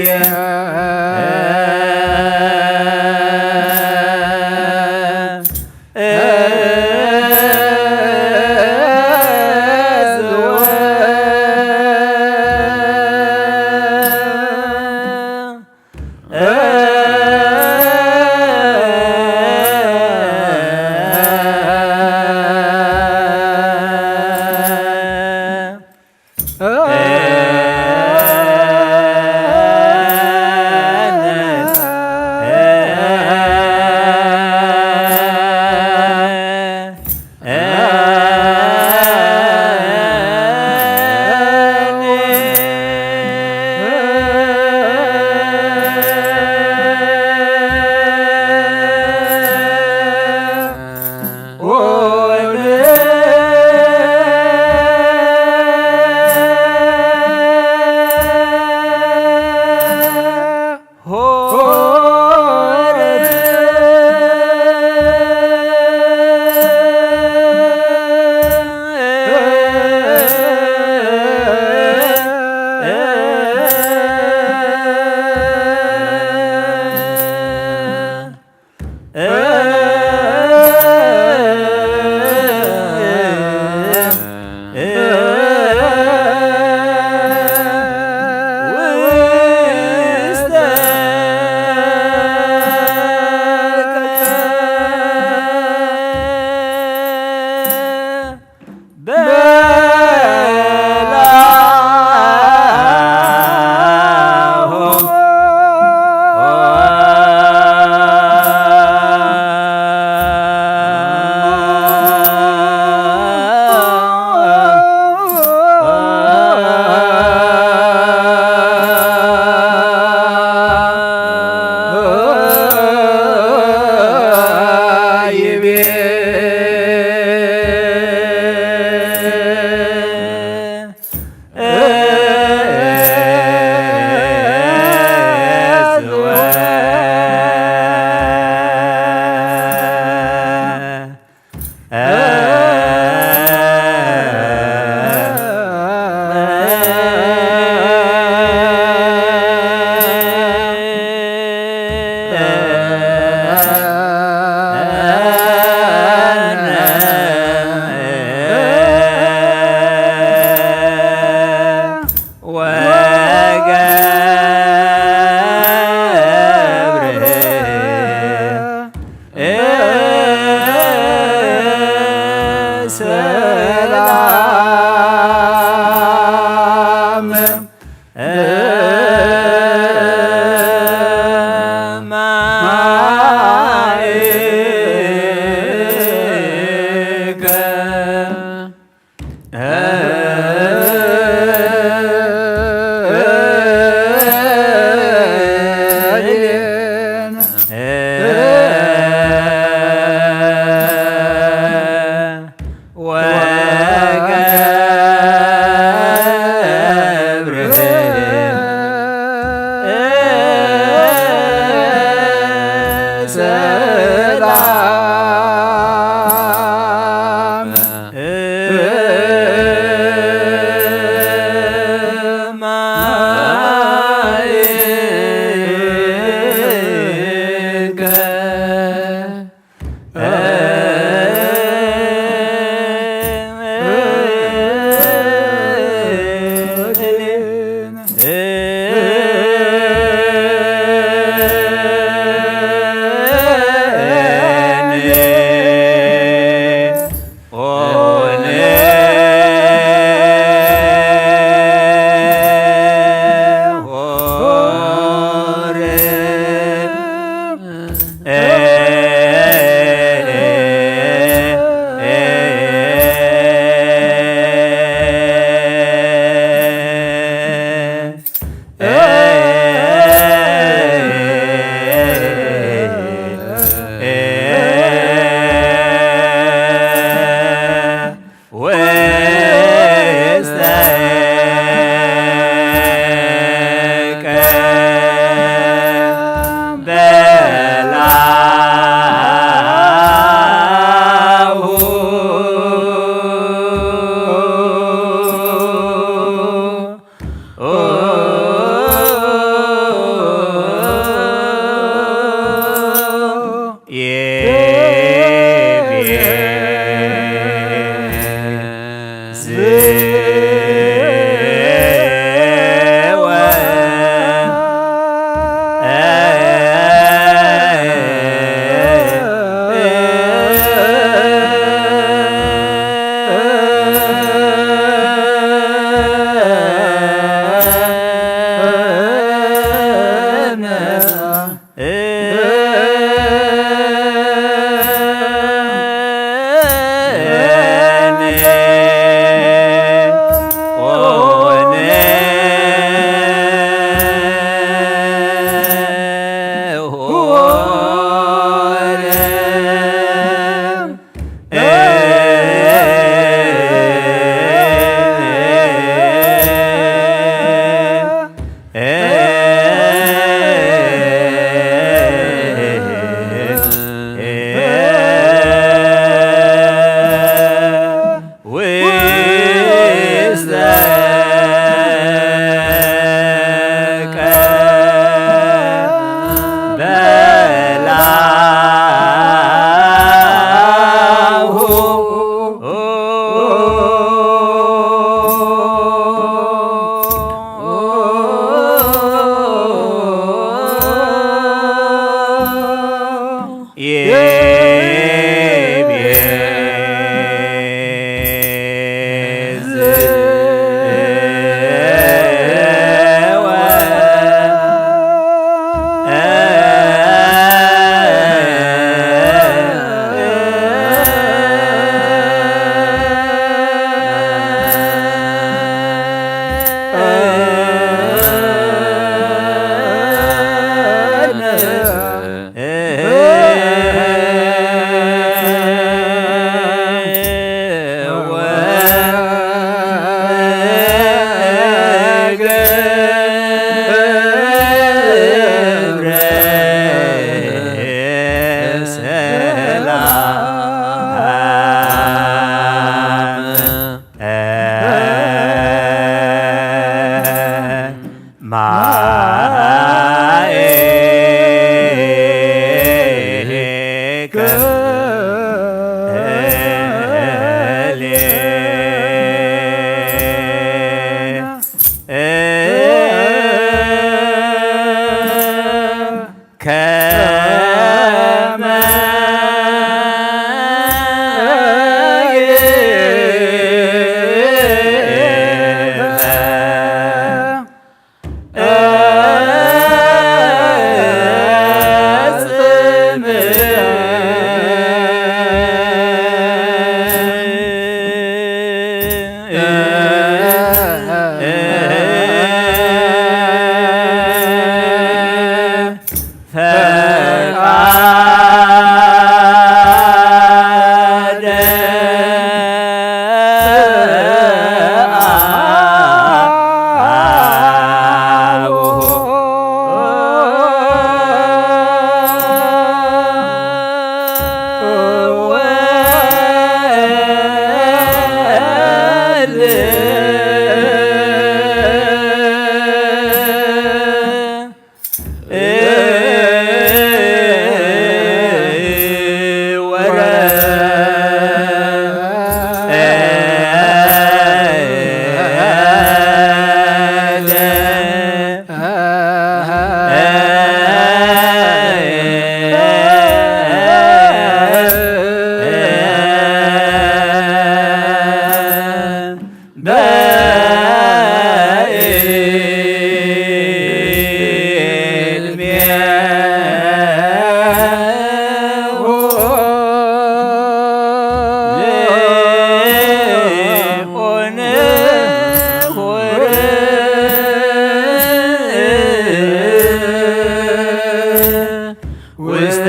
ውስተ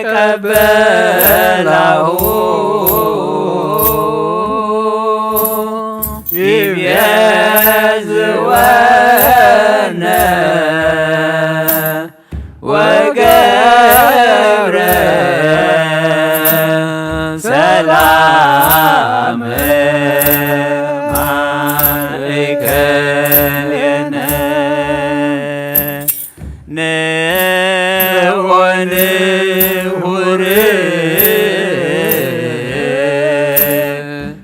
ቀበላሁ ይቤዝወነ ወገብረ ሰላም ማእከሌነ። ንዑ ንሁር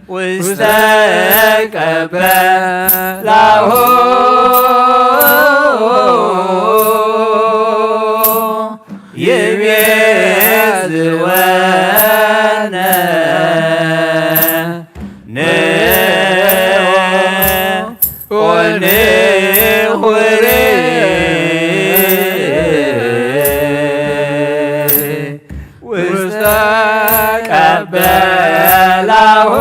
ውስተ ቀበላሁ ይቤዝወነ ንዑ ንሁር ውስተ ቀበላሁ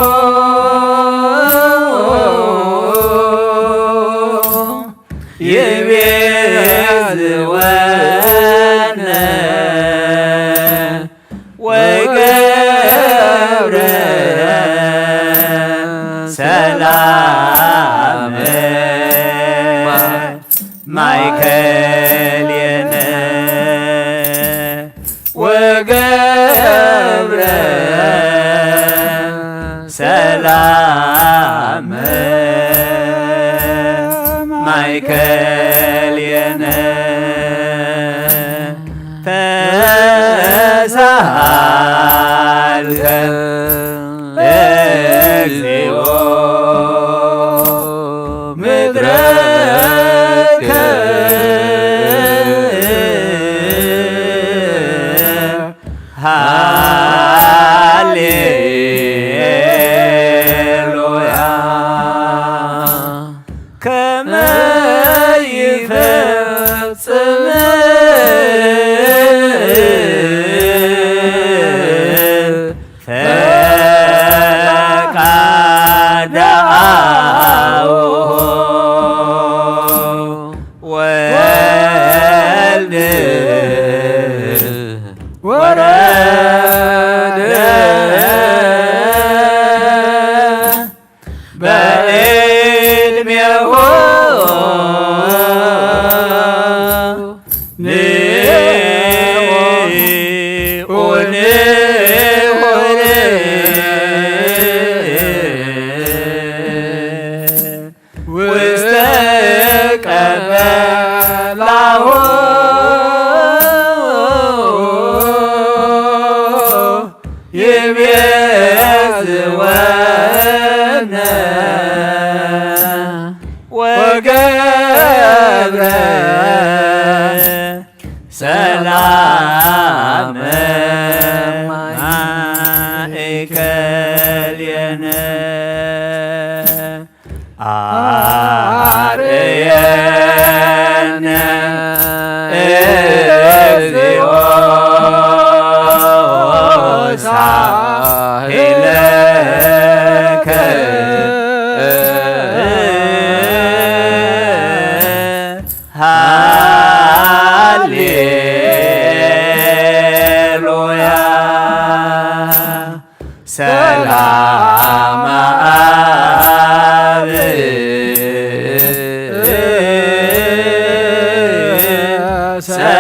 ይቤዝወነ ወገብረ ሰላም ማእከሌነ ወገብረ ሰላም ማእከሌነ። ተሳሃልከ እግዚኦ ምድረከ ሃሌሉያ። ከመ ይፈጽም ፈቃደ አቡሁ ወልድ ወረደ በዕድሜሁ ንዑ ንሁን ውስተ ቀበላሁ ይቤዝወነ ወገብረ ሰላመ ማእከልየነ። አርእየነ እግዚኦ ሳህለከ። ሃሌሉያ። ሰላም አብ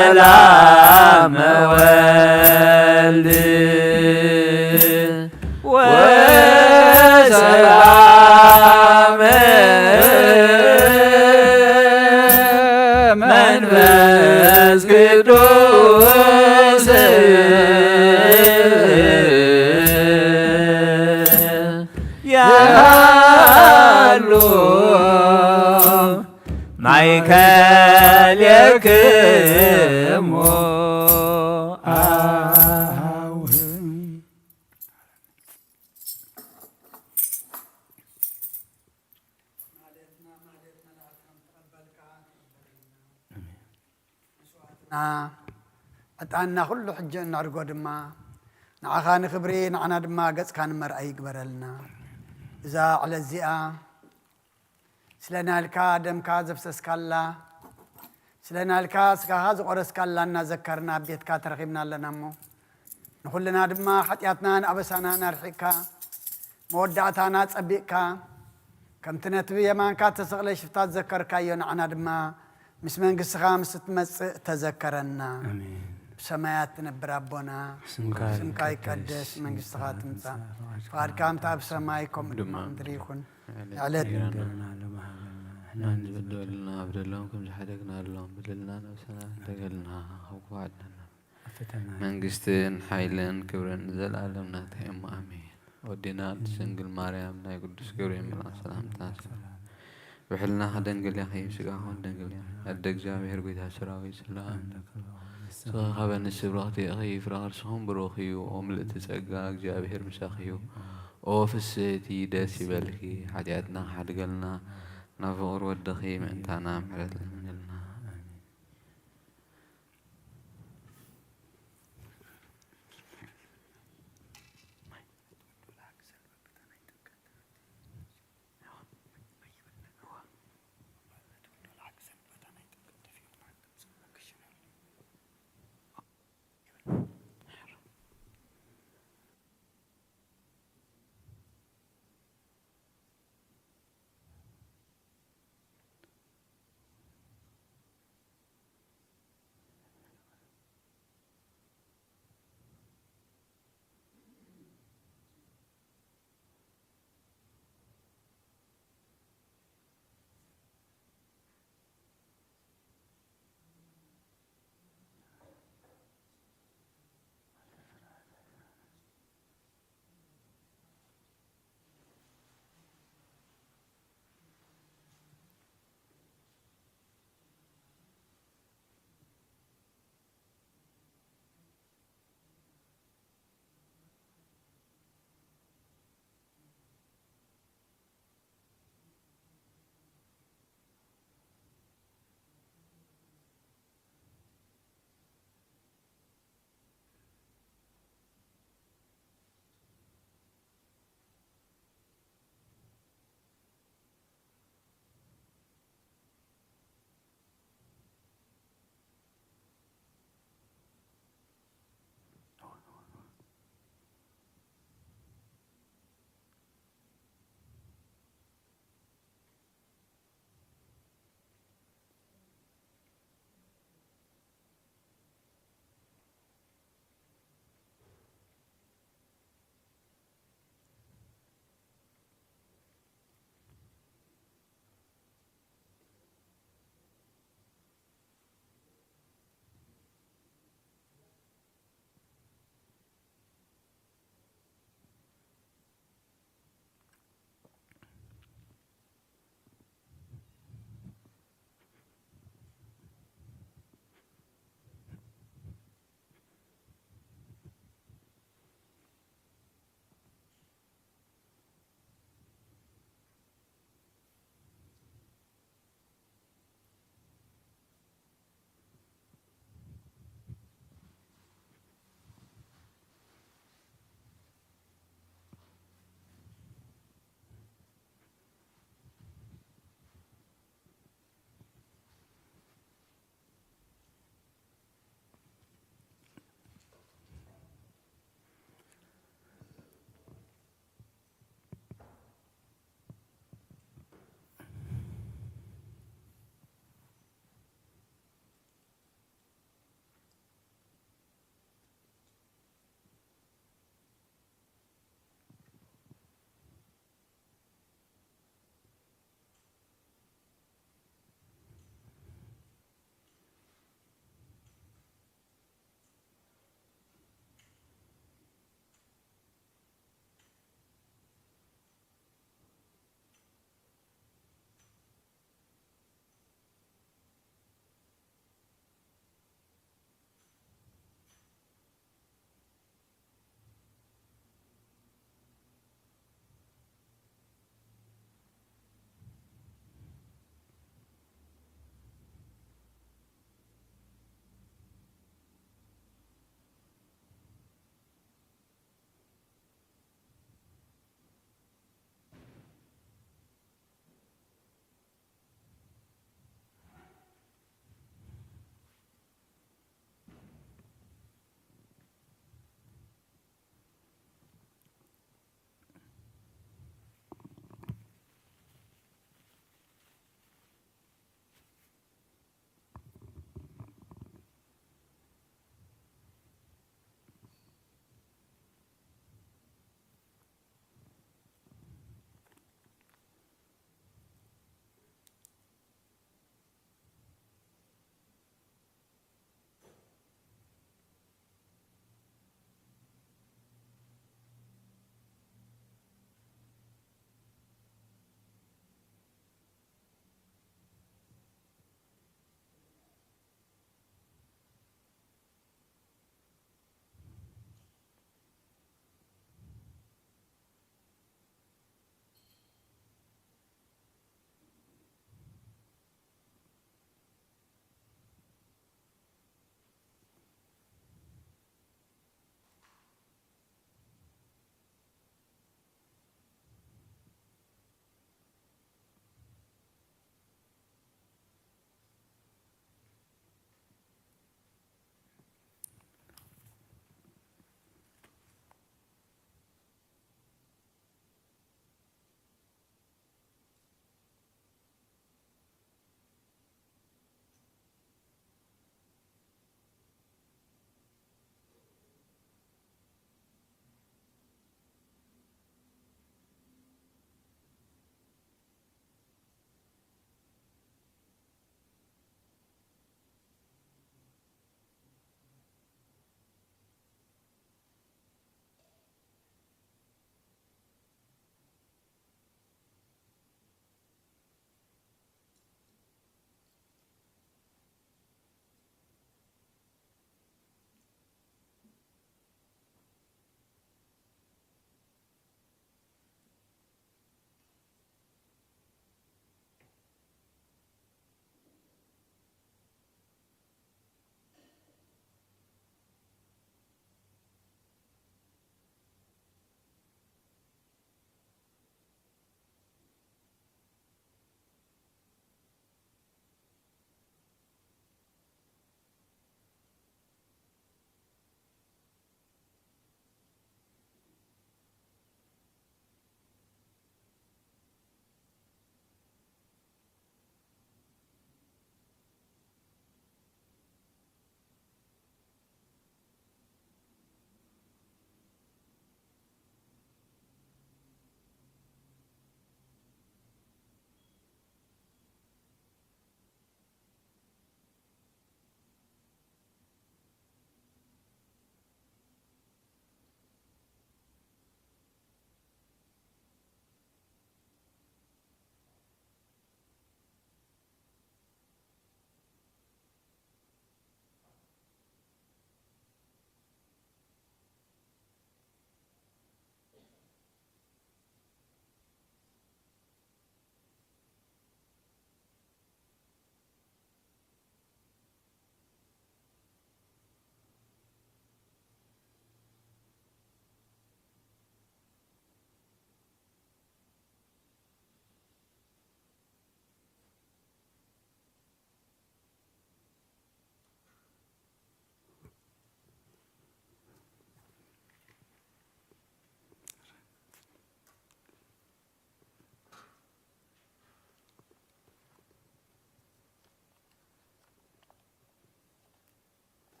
ሰላም ወልድ ወሰላም መንፈስ ቅዱስ ያሉ ማእከሌክሙ አሁን። ዕጣንና ኩሉ ሕጂ እነዕርጎ ድማ ንዓኻ ንኽብሪ፣ ንዓና ድማ ገጽካ ንመርኣይ ይግበረልና። እዛ ዕለት እዚኣ ስለ ናልካ ደምካ ዘፍሰስካላ፣ ስለ ናልካ ስጋኻ ዝቖረስካላ እናዘከርና ኣብ ቤትካ ተረኺብና ኣለና እሞ፣ ንኹልና ድማ ሓጢኣትናን ኣበሳናን ኣርሒቕካ፣ መወዳእታና ጸቢቕካ፣ ከምቲ ነቲ ብየማንካ እተሰቕለ ሽፍታ ዝዘከርካዮ፣ ንዓና ድማ ምስ መንግስትኻ ምስ እትመጽእ ተዘከረና። ኣሜን። ብሰማያት ትነብር ኣቦና፣ ስምካ ስምካ ይቀደስ፣ ይቀደስ፣ መንግስትኻ መንግስትኻ ትምጻእ፣ ትምጻእ፣ ፍቓድካ ፍቓድካ ከምቲ ኣብ ሰማይ ከምኡ ድማ ኣብ ምድሪ ይኹን። ዕለት ዕለት እንጀራና ሎሚ ሃበና፣ ንሕና ንበድለና በደሎም ከም ዝሓደግናሎም በደልና ነብስና ኣይተግህሰና፣ ካብ ክፉእ ኣድነና። ኣብ ፈተና መንግስትን ሓይልን ክብርን ንዘለኣለም ናትካ እሞ ኣሜን። ወዲና ቅድስት ድንግል ማርያም ናይ ቅዱስ ገብርኤል መልኣክ ሰላምታ ሰላም። ብሕልና ደንግል ያኺ፣ ስጋኹን ደንግል ያኺ። ኣደ እግዚኣብሔር ጎይታ ሰራዊት ሰላም። ስጋ ካብ ኣንስቲ ብርኽቲ ኢኺ፣ ፍረ ከርስኹም ብሩኽ እዩ። ኦ ምልእቲ ጸጋ፣ እግዚኣብሔር ምሳኺ እዩ። ኦ ፍስሕቲ ደስ ይበልኪ፣ ሓጢኣትና ክሓድገልና፣ ናብ ፍቕሪ ወድኺ ምእንታና ምሕረት ለምንልና። ኣሜን።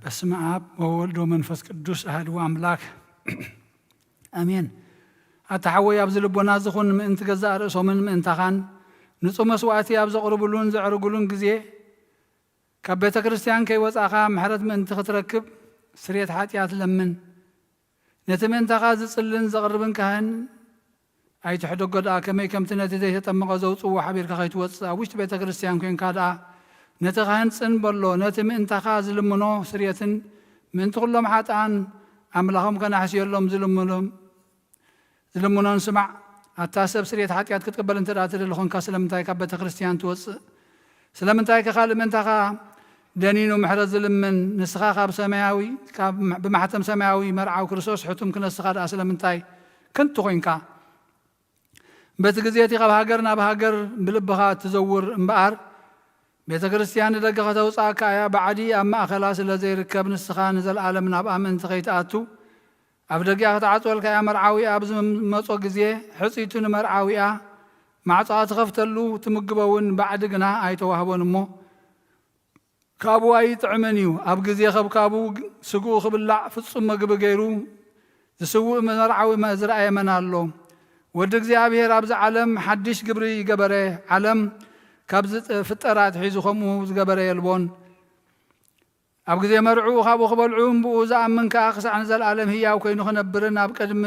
በስመ ኣብ ወወልድ ወመንፈስ ቅዱስ ኣሐዱ ኣምላክ ኣሜን። ኣታ ሓወይ፣ ኣብዚ ልቦና ዝኹን ምእንቲ ገዛእ ርእሶምን ምእንታኻን ንጹህ መስዋእቲ ኣብ ዘቕርብሉን ዘዕርግሉን ግዜ፣ ካብ ቤተ ክርስቲያን ከይወጻእኻ ምሕረት ምእንቲ ክትረክብ ስርየት ሓጢኣት ለምን። ነቲ ምእንታኻ ዝጽልን ዘቕርብን ካህን ኣይትሕደጎ ደኣ፣ ከመይ ከምቲ ነቲ ዘይተጠመቐ ዘውጽእዎ ሓቢርካ ከይትወጽእ፣ ኣብ ውሽጢ ቤተ ክርስቲያን ኮይንካ ደኣ ነቲ ካህን ጽን በሎ። ነቲ ምእንታኻ ዝልምኖ ስርየትን ምእንቲ ኩሎም ሓጥኣን ኣምላኾም ከናሕስየሎም ዝልምኖም ዝልምኖን ስማዕ። ኣታ ሰብ፣ ስርየት ሓጢኣት ክትቅበል እንተ ደኣ ትደሊ ኾንካ፣ ስለምንታይ ካብ ቤተ ክርስቲያን ትወጽእ? ስለምንታይ ከ ካልእ ምእንታኻ ደኒኑ ምሕረት ዝልምን? ንስኻ ካብ ሰማያዊ፣ ካብ፣ ብማሕተም ሰማያዊ መርዓዊ ክርስቶስ ሕቱም ክነስኻ ደኣ ስለምንታይ ከንቱ ኾይንካ? በቲ ግዜ እቲ ካብ ሃገር ናብ ሃገር ብልብኻ እትዘውር እምበኣር፣ ቤተ ክርስቲያን ንደገ ከተውጽኣካ እያ። ባዕዲ ኣብ ማእከላ ስለ ዘይርከብ፣ ንስኻ ንዘለኣለም ናብኣ ምእንቲ ከይትኣቱ፣ ኣብ ደጊኣ ክትዓጽወልካ እያ። መርዓዊኣ ኣብ ዝመጾ ግዜ፣ ሕጽይቱ ንመርዓዊኣ ማዕጾኣ ትኸፍተሉ፣ ትምግቦ እውን ባዕዲ ግና ኣይተዋህቦን እሞ፣ ካብኡ ኣይጥዕምን እዩ። ኣብ ግዜ ከብካቡ ስግኡ ክብላዕ ፍጹም መግቢ ገይሩ ዝስውእ መርዓዊ መ-፣ ዝረኣየ መን ኣሎ? ወዲ እግዚኣብሔር ኣብዚ ዓለም ሓድሽ ግብሪ ይገበረ። ዓለም ካብ ዝጥ-፣ ፍጠር ኣትሒዙ ከምኡ ዝገበረ የልቦን። ኣብ ግዜ መርዕኡ ካብኡ ክበልዑ፣ ብኡ ዝኣምን ከኣ ክሳዕ ንዘለኣለም ህያው ኮይኑ ክነብርን ኣብ ቅድሚ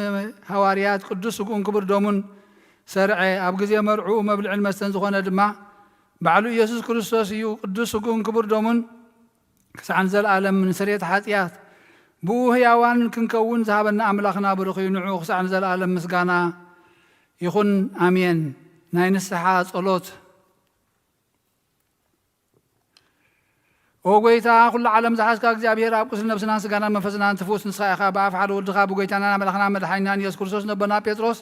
ሃዋርያት ቅዱስ ስግኡን ክቡር ደሙን ሰርዐ። ኣብ ግዜ መርዕኡ መብልዕን መስተን ዝኾነ ድማ ባዕሉ ኢየሱስ ክርስቶስ እዩ። ቅዱስ ስግኡን ክቡር ደሙን ክሳዕ ንዘለኣለም ንስርየት ሓጢኣት ብኡ ህያዋን ክንከውን ዝሃበና ኣምላኽና ብሩኽ እዩ። ንዑ ክሳዕ ንዘለኣለም ምስጋና ይኹን፣ ኣሜን። ናይ ንስሓ ጸሎት። ኦ ጐይታ፣ ኩሉ ዓለም ዝሓዝካ እግዚኣብሔር፣ ኣብ ቁስሊ ነብስናን ስጋናን መንፈስናን ትፍውስ ንስኻ ኢኻ። ብኣፍ ሓደ ወድኻ፣ ብጐይታናን ኣምላኽናን መድሓኒናን ኢየሱስ ክርስቶስ፣ ነቦና ጴጥሮስ፣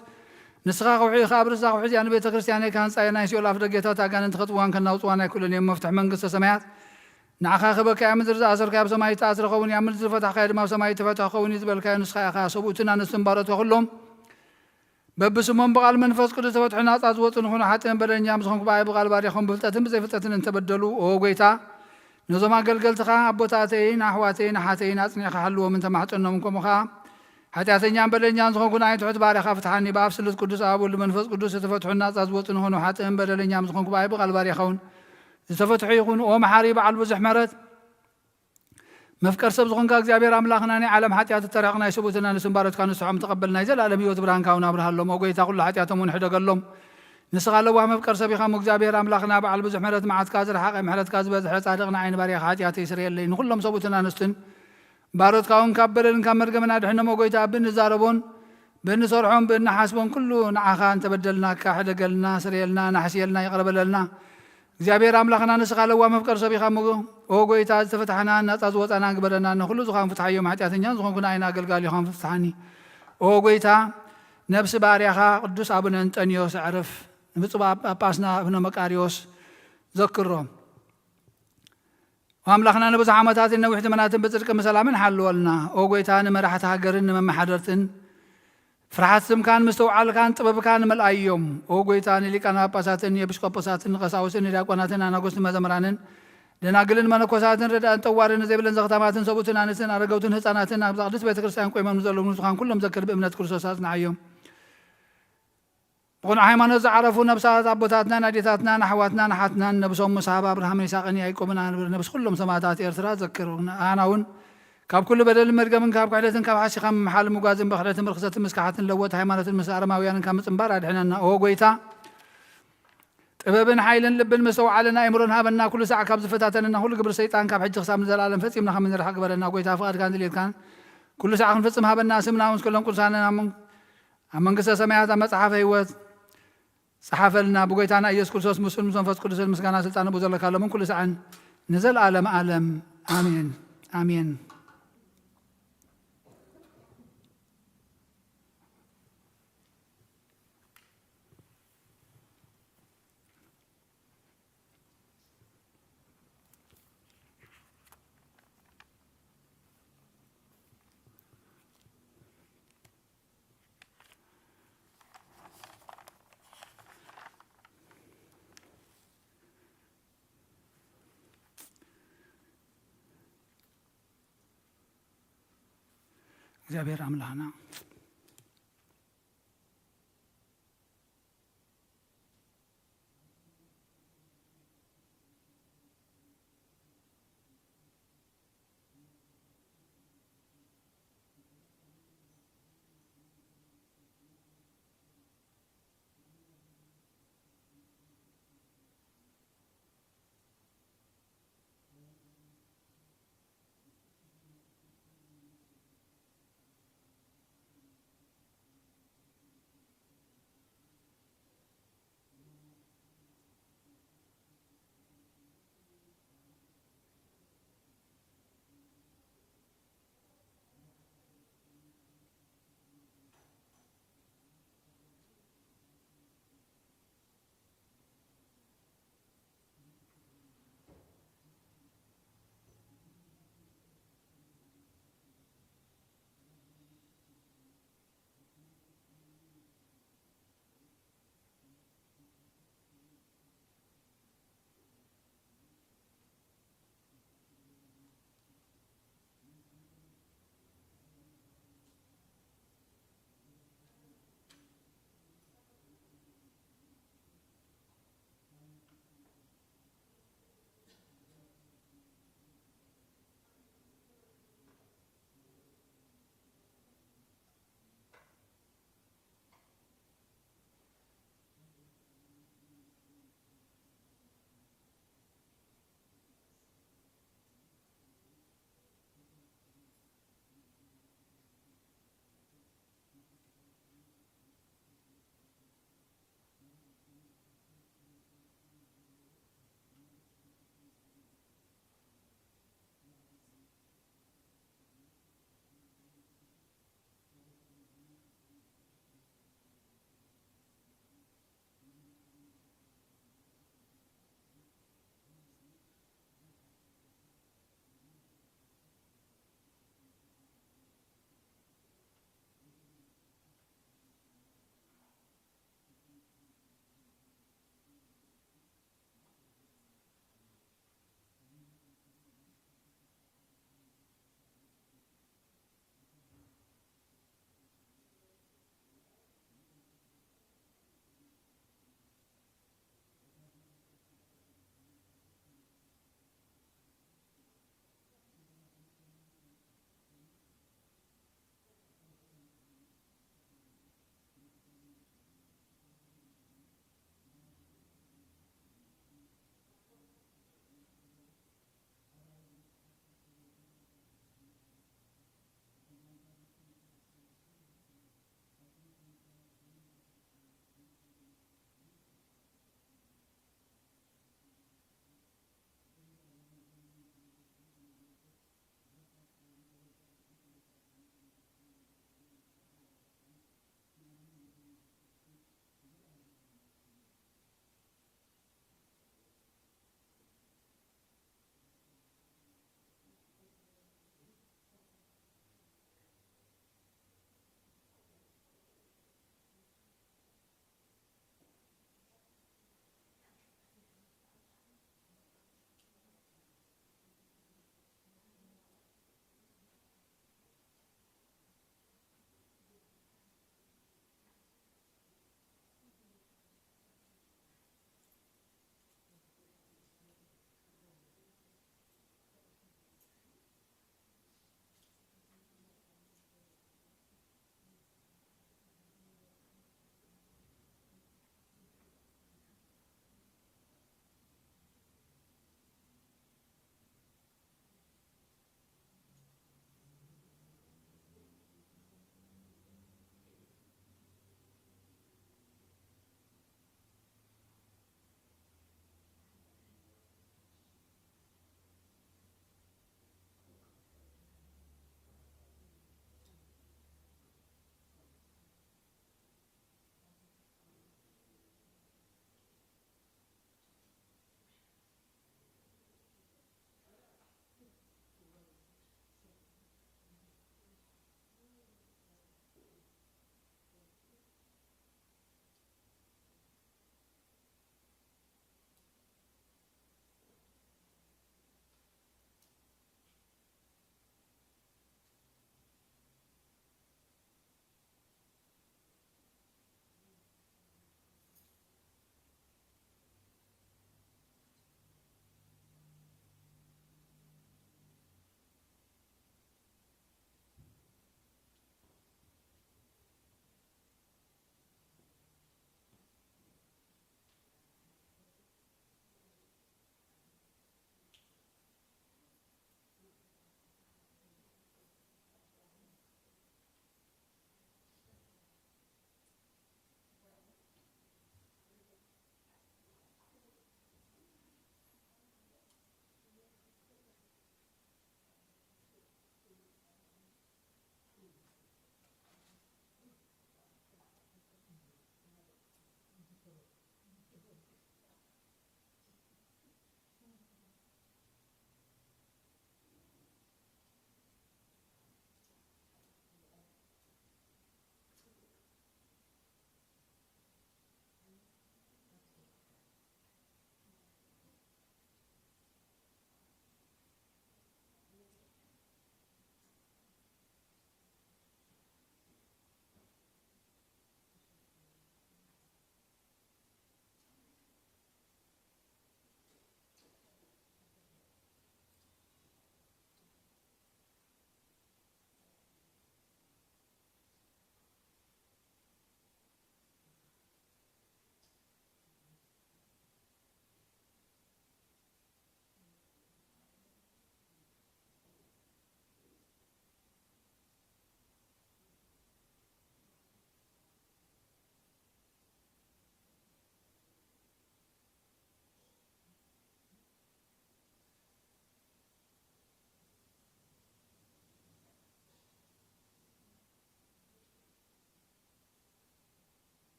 ንስኻ ከውሒ ኢኻ፣ ኣብ ርእሲ እዛ ከውሒ እዚኣ ንቤተ ክርስቲያነይ ክሃንጻ እየ፣ ናይ ሲኦል ኣፍ ደገታት ኣጋንንቲ ከጥፍዋን ከናውጽዋን ኣይክእሉን እዮም። መፍትሕ መንግስተ ሰማያት ንዓኻ ክህበካ እያ። ኣብ ምድሪ ዝኣሰርካዮ ኣብ ሰማይ ዝተኣስረ ክኸውን እዩ፣ ኣብ ምድሪ ዝፈታሕካዮ ድማ ኣብ ሰማይ ዝተፈትሐ ክኸውን እዩ ዝበልካዮ ንስኻ ኢኻ። ሰብኡትን ኣንስትን ባሮትካ ኩሎም በብስሞም ብቓል መንፈስ ቅዱስ ዝተፈትሑ ናጻ ዝወጹ ንኹኑ። ሓጥእን በደለኛን ዝኾንኩ ብኣይ ብቓል ባርያኹም ብፍልጠትን ብዘይፍልጠትን እንተበደሉ፣ ኦ ጐይታ፣ ነዞም ኣገልገልትኻ ኣቦታተይን ኣሕዋተይን ኣሓተይን ኣጽኒዕካ ሓልዎም እንተማሕጸኖም፣ ከምኡ ኸኣ ሓጢኣተኛን በደለኛን ዝኾንኩ ንኣይ ትሑት ባርያኻ ፍትሓኒ። ብኣብ ስሉስ ቅዱስ ኣብ ወልድ መንፈስ ቅዱስ ዝተፈትሑ ናጻ ዝወጹ ንኹኑ። ሓጥእን በደለኛን ዝኾንኩ ብኣይ ብቓል ባርያኻ እውን ዝተፈትሑ ይኹኑ። ኦ መሓሪ በዓል ብዙሕ ምሕረት፣ መፍቀር ሰብ ዝኾንካ እግዚኣብሔር ኣምላኽና፣ ናይ ዓለም ሓጢኣት እተርሕቕ ናይ ሰብኡትን ኣንስትን ባሮትካ ንስሖም ተቐበል፣ ናይ ዘለኣለም ህይወት ብርሃንካ እውን ኣብርሃሎም። ኦ ጐይታ፣ ኩሉ ሓጢኣቶም እውን ሕደገሎም። ንስኻ ለዋህ መፍቀር ሰብ ኢኻ እሞ፣ እግዚኣብሔር ኣምላኽና፣ በዓል ብዙሕ ምሕረት፣ መዓትካ ዝረሓቐ፣ ምሕረትካ ዝበዝሐ፣ ጻድቕ ንዓይ ንባርያኻ ሓጢኣተይ ስረየለይ፣ ንኹሎም ሰብኡትን ኣንስትን ባሮትካ እውን ካብ በደልን ካብ መርገምን ኣድሕኖም። ኦ ጐይታ፣ ብእንዛረቦን ብእንሰርሖን ብእንሓስቦን ኩሉ ንዓኻ እንተበደልናካ፣ ሕደገልና፣ ስረየልና፣ ናሕስየልና፣ ይቕረ በለልና። እግዚኣብሔር ኣምላኽና፣ ንስኻ ለዋህ መፍቀር ሰብ ኢኻ እሞ፣ ኦ ጐይታ፣ ዝተፈታሕናን ናጻ ዝወጻናን ግበረና። ንኹሉ ዝኾን ፍትሓዮም፣ ሓጢኣተኛን ዝኾንኩ ንኣይን ኣገልጋሊኻን ፍትሓኒ። ኦ ጐይታ፣ ነብሲ ባርያኻ ቅዱስ ኣቡነ እንጠንዮስ ኣዕርፍ፣ ንብፁዕ ጳጳስና ኣቡነ መቃርዮስ ዘክሮ። ኣምላኽና፣ ንብዙሕ ዓመታትን ነዊሕ ዘመናትን ብጽድቅን ብሰላምን ሓልወልና። ኦ ጐይታ፣ ንመራሕቲ ሃገርን ንመመሓደርትን ፍርሓት ስምካን ምስትውዓልካን ጥበብካን መልኣዮም። ኦ ጐይታ፣ ንሊቃነ ጳጳሳትን ንኤጲስቆጶሳትን ንቐሳውስትን ንዲያቆናትን ኣናጉስትን መዘምራንን ደናግልን መነኮሳትን ረዳእን ጠዋርን ንዘይብለን ዘኽታማትን ሰብኡትን ኣንስትን ኣረገውትን ህፃናትን ኣብዛ ቅድስት ቤተ ክርስቲያን ቆይሞም ንዘለዉ ንጹሓን ኩሎም ዘክር፣ ብእምነት ክርስቶስ ኣጽንዓዮም። ብቕኑዕ ሃይማኖት ዝዓረፉ ነብሳት ኣቦታትናን ኣዴታትናን ኣሕዋትናን ኣሓትናን ነብሶም ምስ ሃብ ኣብርሃምን ይስሐቅን ያዕቆብን ኣንብር። ነብሲ ኩሎም ሰማእታት ኤርትራ ዘክር። ኣና እውን ካብ ኩሉ በደልን መርገምን ካብ ክሕደትን ካብ ሓሲኻ ምምሓል ምጓዝን ብኽሕደትን ብርኽሰትን ምስካሓትን ለወጥ ሃይማኖትን ምስ ኣረማውያንን ካብ ምጽንባር ኣድሕነና። ኦ ጐይታ፣ ጥበብን ሓይልን ልብን ምስተውዓልን ኣእምሮን ሃበና። ኩሉ ሳዕ ካብ ዝፈታተነና ኩሉ ግብሪ ሰይጣን ካብ ሕጂ ክሳብ ንዘለኣለም ፈጺምና ከም እንርሕቕ ግበረና። ጐይታ፣ ፍቓድካን ድሌትካን ኩሉ ሳዕ ክንፍጽም ሃበና። ስምና እውን ምስ ኩሎም ቅዱሳንን ኣብ መን-፣ ኣብ መንግስተ ሰማያት ኣብ መጽሓፈ ህይወት ጸሓፈልና። ብጐይታና ኢየሱስ ክርስቶስ ምስሉን ምስ መንፈስ ቅዱስን ምስጋና ስልጣን ብኡ ዘለካ ሎምን ኩሉ ሳዕን ንዘለኣለም ኣለም ኣሜን፣ ኣሜን። እግዚኣብሔር ኣምላኽና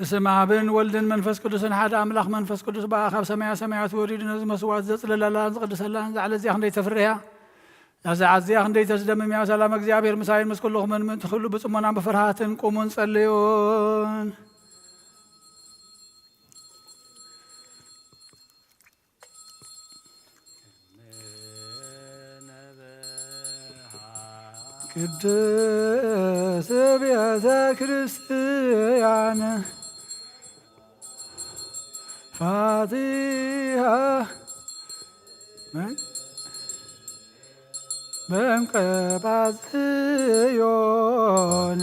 በስመ ኣብን ወልድን መንፈስ ቅዱስን ሓደ ኣምላኽ መንፈስ ቅዱስ ብኣኻ ካብ ሰማያ ሰማያት ወሪዱ ነዚ መስዋዕት ዘጽለለላን ዝቕድሰላን እዛ ዓለት እዚኣ ክንደይ ተፍርህ እያ። እዛ ዓለት እዚኣ ክንደይ ተስደምም እያ። ሰላም እግዚኣብሔር ምሳይን ምስ ኩልኹምን ምእንቲ ኩሉ ብጽሞናን ብፍርሃትን ቁሙን ጸልዩን። ቅድስት ቤተ ክርስቲያን ፋቲሃ በእንቀጳጽዮን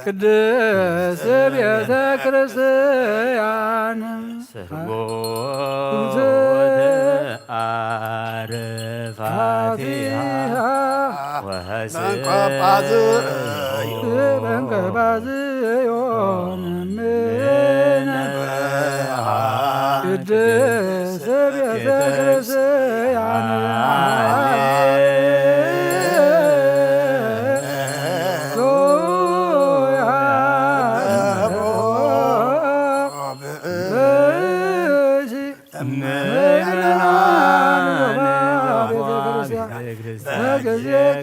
ቅድስት ቤተ ክርስቲያን ስርጎተ አርፋቲሃ በእንቀጳጽዮን እምነ ቅድስት ቤተ ክርስቲያን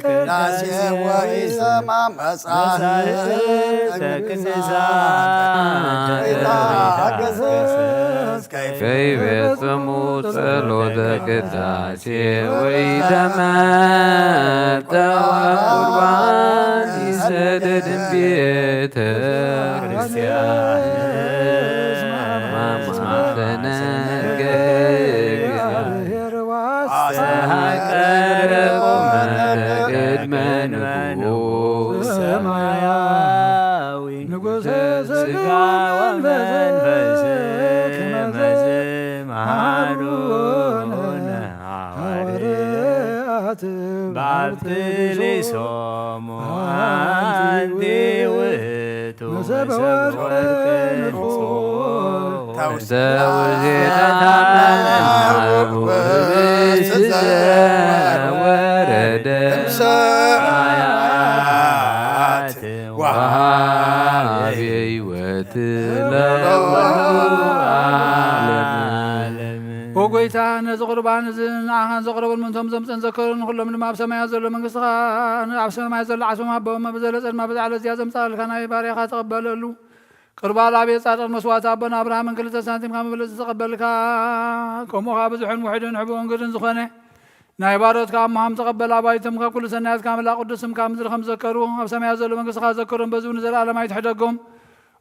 ቅዳሴ ወኢሰማ መጻሕፍተ ቅዱሳን ከይፈጽሙ ጸሎተ ቅዳሴ ወኢተመጠወ ቁርባን ይሰደድም ቤተ ክርስቲያን ማማሰነ ገ ተሃቀረ ቁመ ቅድመ ንጉሥ ሰማያዊ ንጉሠ ሥጋ ወመንፈስ ከመ መሃሩነ ሐዋርያት ባብትሊሶሙ አንቲ ውእቱ መሰበ ወርቅ ንጹሕ ተውዜታ ወረደ ሰማያት ወሃበ ሕይወት ለኩሉ ዓለም። ኦ ጐይታ፣ ነዚ ቁርባን እዚ ንኣኻን ዘቕረቡን ምእንቶም ዘምጽኡን ዘከሩን፣ ንኹሎም ድማ ኣብ ሰማያት ዘሎ መንግሥትኻ፣ ኣብ ሰማያት ዘሎ ዓስቦም ሃቦም። ብዘለጸ ድማ በዛ ዕለት እዚኣ ዘምጻእልካ ናይ ባርያኻ ተቐበለሉ። ቅርባ ላቤ ጻድቕ መስዋዕቲ ኣቦና ኣብርሃምን ክልተ ሳንቲም ካብ መበለጽ ዝተቐበልካ፣ ከምኡ ኸዓ ብዙሕን ውሑድን ሕቡእን ግድን ዝኾነ ናይ ባሮትካ ኣሞሃም ተቐበል። ኣባይቶም ካብ ኩሉ ሰናያት ካብ ምላእ ቅዱስ ስምካ ምድሪ ከም ዘከሩ፣ ኣብ ሰማያት ዘሎ መንግሥትኻ ዘከሮም፣ በዚ እውን ንዘለዓለም ኣይትሕደጎም።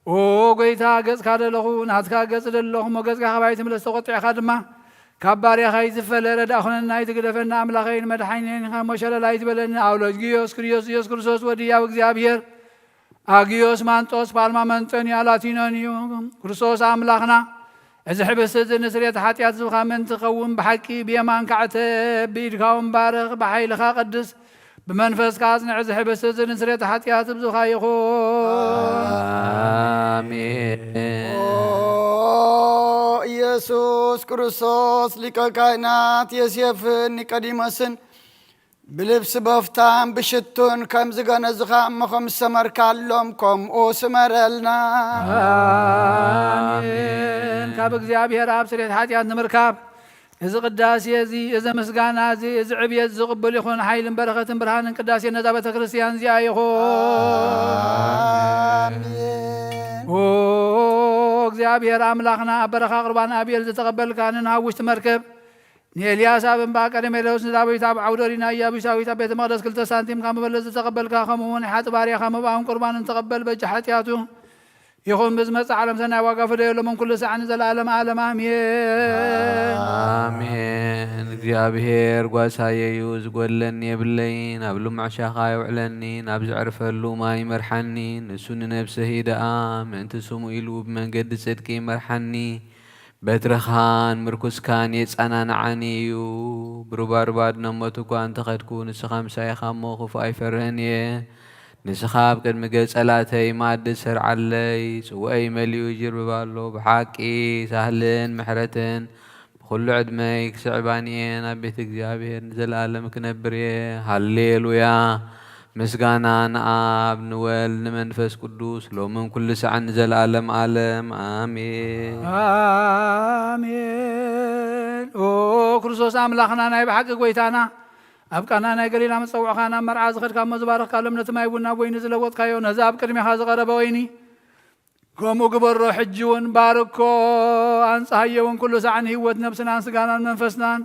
ኦ ጐይታ፣ ገጽካ ደለኹ፣ ናትካ ገጽ ደለኹ፣ እሞ ገጽካ ካባይ ትምለስ፣ ተቖጢዕካ ድማ ካብ ባርያኻ ይትፈለ። ረዳእ ኹነና፣ ኣይትግደፈና፣ ኣምላኸይን መድሓኒየይን ኢኻ እሞ ሸለል ኣይትበለኒ። ኣውሎጊዮስ ክርስቶስ፣ ኢየሱስ ክርስቶስ ወዲ ያው እግዚኣብሔር፣ ኣጊዮስ ማንጦስ፣ ፓልማ መንጠንያ ላቲኖን እዩ። ክርስቶስ ኣምላኽና፣ እዚ ሕብስቲ እዚ ንስርየት ሓጢኣት ህዝብኻ ምእንቲ ክኸውን ብሓቂ ብየማንካ ዕተብ፣ ብኢድካ እውን ባርኽ፣ ብሓይልኻ ቀድስ፣ ብመንፈስካ ኣጽንዕ። እዚ ሕብስቲ እዚ ንስርየት ሓጢኣት ህዝብኻ ይኹን። ኣሜን። ኦ ኢየሱስ ክርስቶስ ሊቀ ካህናት ዮሴፍን ኒቆዲሞስን ብልብሲ በፍታን ብሽቱን ከም ዝገነዝኻ እሞ ከም ዝሰመርካሎም ከምኡ ስመረልና። ኣሜን። ካብ እግዚኣብሔር ኣብ ስርየት ሓጢኣት ንምርካብ እዚ ቅዳሴ እዚ፣ እዚ ምስጋና እዚ፣ እዚ ዕብየት ዝቕብል ይኹን። ሓይልን በረኸትን ብርሃንን ቅዳሴ ነዛ ቤተ ክርስቲያን እዚኣ ይኹን። ኣሜን። ኦ እግዚኣብሔር ኣምላኽና፣ ኣብ በረኻ ቁርባን ኣቤል ዝተቐበልካ፣ ንንሃ ውሽጢ መርከብ ንኤልያስ ኣብ እምባ ቀርሜሎስ፣ ንዳዊት ኣብ ዓውደ ሪና፣ ኢያቡሳዊት ኣብ ቤተ መቕደስ ክልተ ሳንቲም ካብ መበለት ዝተቐበልካ፣ ከምኡ እውን ሓጢ ባርያኻ መባእን ቁርባንን ተቐበል፣ በጃ ሓጢኣቱ ይኹን፣ ብዝመጽእ ዓለም ሰናይ ዋጋ ፍደየሎም፣ ኩሉ ሳዕ ንዘለዓለም ዓለም፣ ኣሜን። ኣሜን። እግዚኣብሔር ጓሳየ እዩ፣ ዝጎድለኒ የብለይን። ኣብ ልሙዕ ሻኻ የውዕለኒ፣ ናብ ዘዕርፈሉ ማይ ይመርሓኒ። ንሱ ንነብሰይ ደኣ ምእንቲ ስሙ ኢሉ ብመንገዲ ጽድቂ ይመርሓኒ። በትርኻን ምርኩስካን የጸናንዓኒ እዩ። ብሩባሩባ ኣድነሞት እኳ እንተ ኸድኩ፣ ንስኻ ምሳይ ኢኻ እሞ፣ ክፉእ ኣይፈርህን እየ። ንስኻ ኣብ ቅድሚ ገጸላተይ መኣዲ ትሰርዓለይ፣ ጽዋኣይ መሊኡ ይጅርብብ ኣሎ። ብሓቂ ሳህልን ምሕረትን ብኹሉ ዕድመይ ክስዕባኒ እየን። ኣብ ቤት እግዚኣብሔር ንዘለኣለም ክነብር እየ። ሃሌሉያ። ምስጋና ንኣብ ንወልድ ንመንፈስ ቅዱስ ሎምን ኩሉ ሳዕን ንዘለዓለም ዓለም ኣሜን። ኣሜን። ኦ ክርስቶስ ኣምላኽና ናይ ብሓቂ ጎይታና፣ ኣብ ቃና ናይ ገሊላ መጸውዕኻ ናብ መርዓ ዝኸድካ እሞ ዝባረኽካሎም ነቲ ማይ ቡን ናብ ወይኒ ዝለወጥካዮ ነዚ ኣብ ቅድሜኻ ዝቐረበ ወይኒ ከምኡ ግበሮ። ሕጂ እውን ባርኮ፣ ኣንጽሃዮ እውን ኩሉ ሳዕን ህይወት ነብስናን ስጋናን መንፈስናን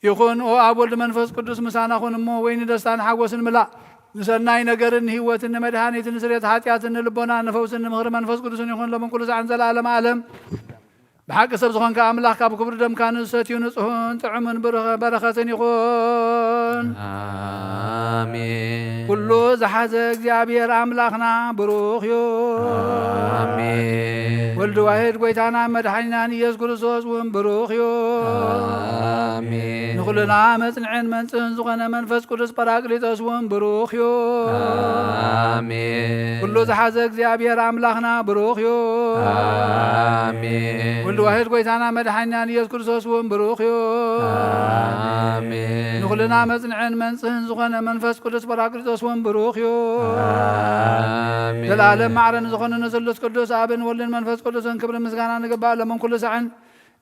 ይኹን። ኦ ኣብ ወልድ መንፈስ ቅዱስ ምሳና ኩን እሞ ወይኒ ደስታን ሓጎስን ምላእ። ንሰናይ ነገርን ንህይወትን ንመድሃኒትን ንስርየት ሓጢኣትን ንልቦናን ንፈውስን ንምኽሪ መንፈስ ቅዱስን ይኹን ሎምን ኩሉ ሳዕን ዘለኣለም ዓለም። ብሓቂ ሰብ ዝኾንካ ኣምላኽ ካብ ክቡር ደምካ ንዝሰትዩ ንጹሕን ጥዑምን ብርኸ- በረኸትን ይኹን። ኣሜን። ኩሉ ዝሓዘ እግዚኣብሔር ኣምላኽና ብሩኽ እዩ። ኣሜን። ወልድ ዋሕድ ጎይታና መድሓኒናን ኢየሱስ ክርስቶስ እውን ብሩኽ እዩ። ኣሜን። ንኹልና መጽንዕን መንጽህን ዝኾነ መንፈስ ቅዱስ ጳራቅሊጦስ እውን ብሩኽ እዩ። ኣሜን። ኩሉ ዝሓዘ እግዚኣብሔር ኣምላኽና ብሩኽ እዩ። ኣሜን። ወልድ ዋሕድ ጎይታና መድሓኒናን ኢየሱስ ክርስቶስ እውን ብሩኽ እዩ። ኣሜን። ንኹልና መጽንዕን መንጽህን ዝኾነ መንፈስ ቅዱስ ጳራቅሊጦስ እውን ብሩኽ እዩ። ኣሜን። ዘላለም ማዕረ ንዝኾነ ንስሉስ ቅዱስ ኣብን ወልድን መንፈስ ቅዱስን ክብሪ ምስጋና ንግባእ ሎምን ኩሉ ሳዕን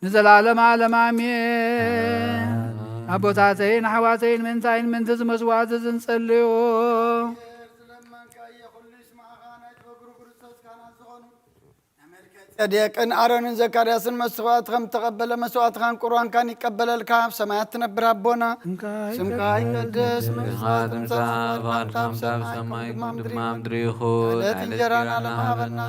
ንዘላለም ዓለም ኣሜን። ኣቦታተይን ኣሕዋተይን ምእንታይን ምእንቲ ዝመስዋዕት ዝንጸልዩ ጸዴቅን ኣሮንን ዘካርያስን መስዋዕት ከም ተቐበለ መስዋዕትኻን ቁርባንካን ይቀበለልካ። ኣብ ሰማያት ትነብር ኣቦና ስምካ ይቀደስ፣ መንግስትኻ ትምጻእ፣ ፍቓድካ ኣብ ሰማይ ከም ኣብ ምድሪ ይኹን። ዕለት እንጀራና ለመሃበና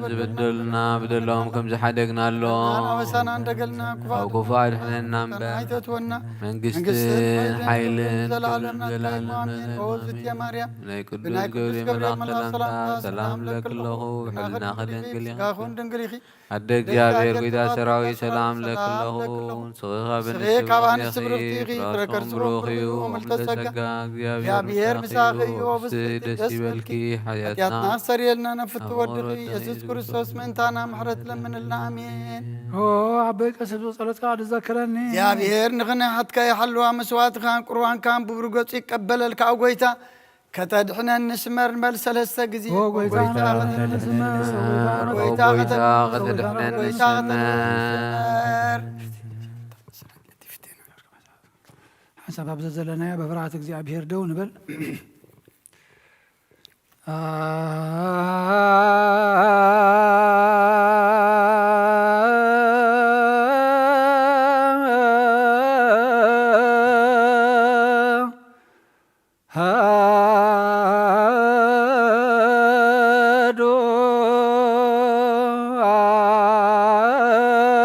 ዝበደሉና በደሎም ከም ዝሓደግናሎም ኣበሳና እንደገልና ካብ ክፉእ ኣድሕነና እምበር ኣይተትወና። መንግስትን ሓይልን ዘለኣለም ናትካ እዩ። ኣሜን። ኦ ዝትየ ማርያም ናይ ቅዱስ ብናይ ቅዱስ ገብርኤል ገብርኤል መልኣክ መልኣክ ሰላምታ ሰላምታ ሰላም ለክለኹ ብሕልናኺ ድንግል ኢኺ። ስጋኹን ድንግል ኢኺ። ኣደ እግዚኣብሔር ጎይታ ሰራዊት ሰላም ለክለኹ። ስኺ ካብ ስኺ ኣንስቲ ካብ ብሩኽ ኣንስቲ ኢኺ፣ ብርኽቲ ኢኺ፣ ፍረ ፍረ ከርሲ ከርሲ ብሩኽ እዩ። ብሩኽ እዩ። ምልዕተ ምልዕተ ጸጋ ጸጋ እግዚኣብሔር እግዚኣብሔር ምሳኺ ምሳኺ እዩ። እዩ። ብስቲ ብስቲ ደስ ደስ ይበልኪ። ይበልኪ። ሓጢኣትና ሓጢኣትና ኣስተርየልና፣ ነፍቲ ኣብ ወድኺ ወረደ ኢየሱስ ኢየሱስ ክርስቶስ ምእንታና ምሕረት ለምንልና። ኣሜን። ኦ ኣቦይ ቀሲስ ብጸሎትካ ድዘክረኒ። እግዚኣብሔር ንኽንሓትካ ይሓልዋ፣ መስዋዕትኻን ቁርባንካን ብብሩህ ገጹ ይቀበለልካ። ኣብ ጎይታ ከተድሕነኒ ስመር በል ሰለስተ ግዜ። ኦ ጎይታ ጎይታ ከተድሕነኒ ስመር፣ ኦ ጎይታ ጎይታ ከተድሕነኒ ከተድሕነኒ ጎይታ ስመር። ከተድሕነኒ ስመር። ሓንሳብ ኣብ ዘዘለናዮ ብፍርሃት እግዚኣብሔር ደው ንበል። ሃዱ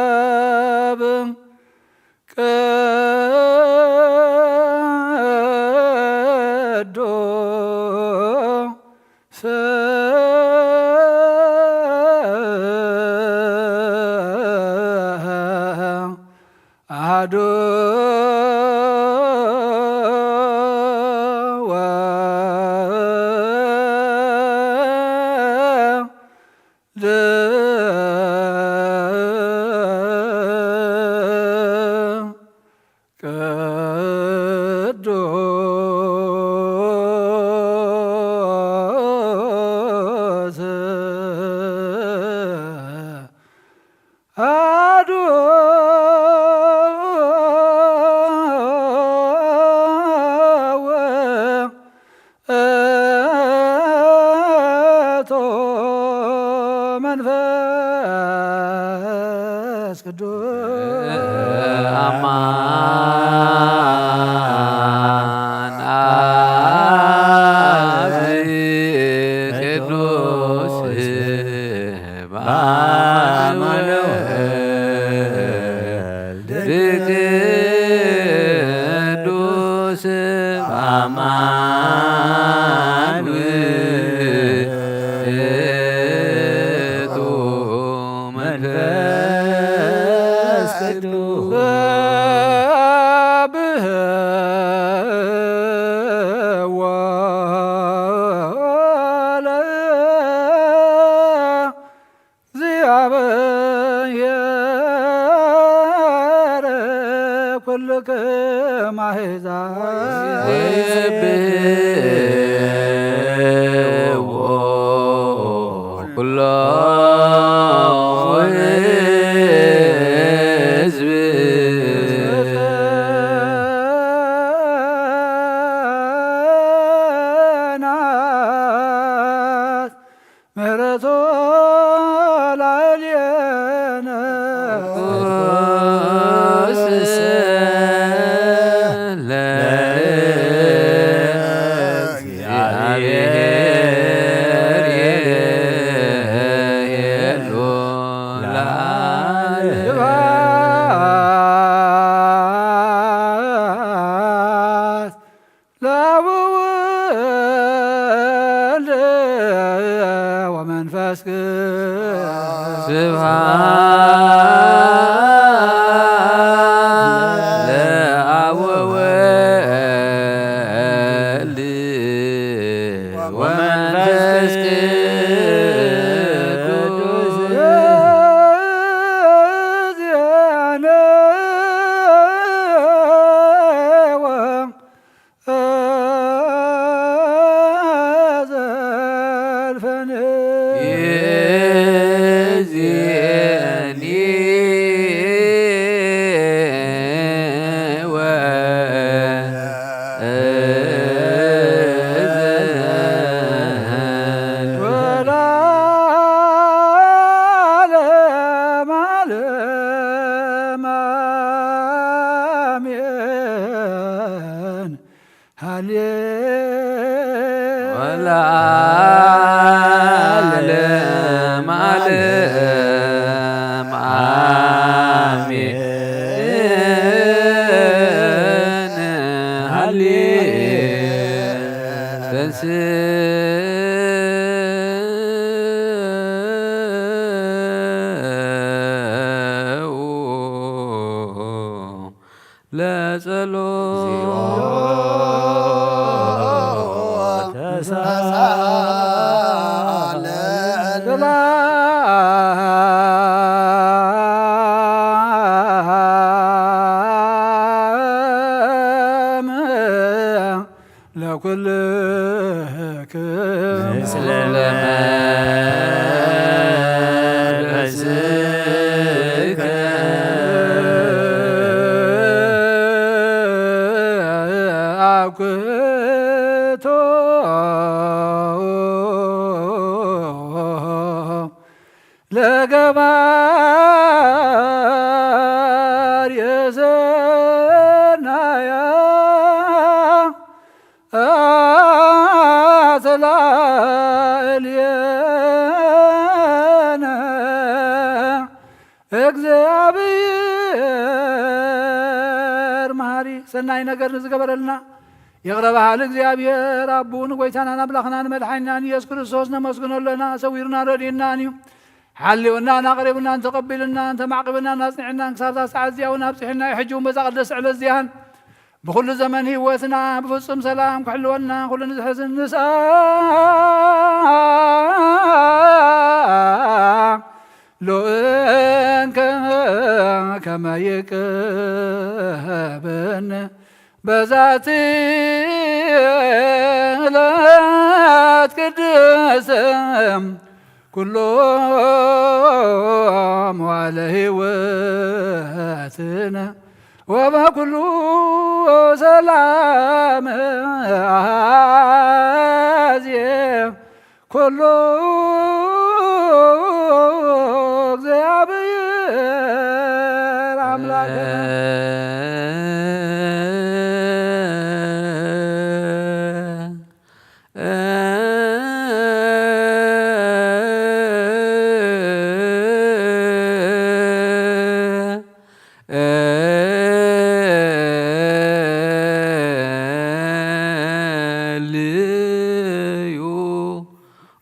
ኣብ ቅዱስ ኣሐዱ ወወልድ ቅዱስ አሐዱ ውእቱ መንፈስ ቅዱስ። አማን አብ ቅዱስ በአማኑኤል ቅዱስ በአማኑኤል ውእቱ መንፈስ ቅዱስ። ምሕረቶ ላዕሌነ። ለአብ ወወልድ ወመንፈስ ቅዱስ። ስብሐት ለአብ ወወልድ ወመንፈስ ቅዱስ። ወለዓለመ ዓለም አሜን። ሃሌ ተንሥኡ ለጸሎት። ለኩልክም ምስለ መንፈስከ አኩቶ ለገባር የሰናያ አትላእልየነ እግዚኣብሔር መሃሪ ሰናይ ነገር ንዝገበረልና ይቕረ በሃሊ እግዚኣብሔር ኣቦኡ ንጎይታናን ኣምላኽናን መድሓኒናን ኢየሱስ ክርስቶስ ነመስግኖ ኣለና። ሰዊሩና ረድኡናን እዩ። ሓልዩናን ኣቕሪቡናን ተቐቢሉናን ተማዕቂቡናን ኣጽኒዕናን ክሳብ እዛ ሰዓት እዚኣ እውን ኣብጺሑና እዩ። ሕጂ እውን በዛ ቅድስቲ ዕለት እዚኣን ብኹሉ ዘመን ህይወትና ብፍጹም ሰላም ክሕልወና ኩሉ ንዝሕዝን ንስኣ ሎእንከ ከመ ይቅህበነ በዛቲ ዕለት ቅድስት ኩሎ መዋዕለ ሕይወትነ ወበኩሉ ሰላም አዜ ኩሎ እግዚአብሔር አምላክነ። ልዩ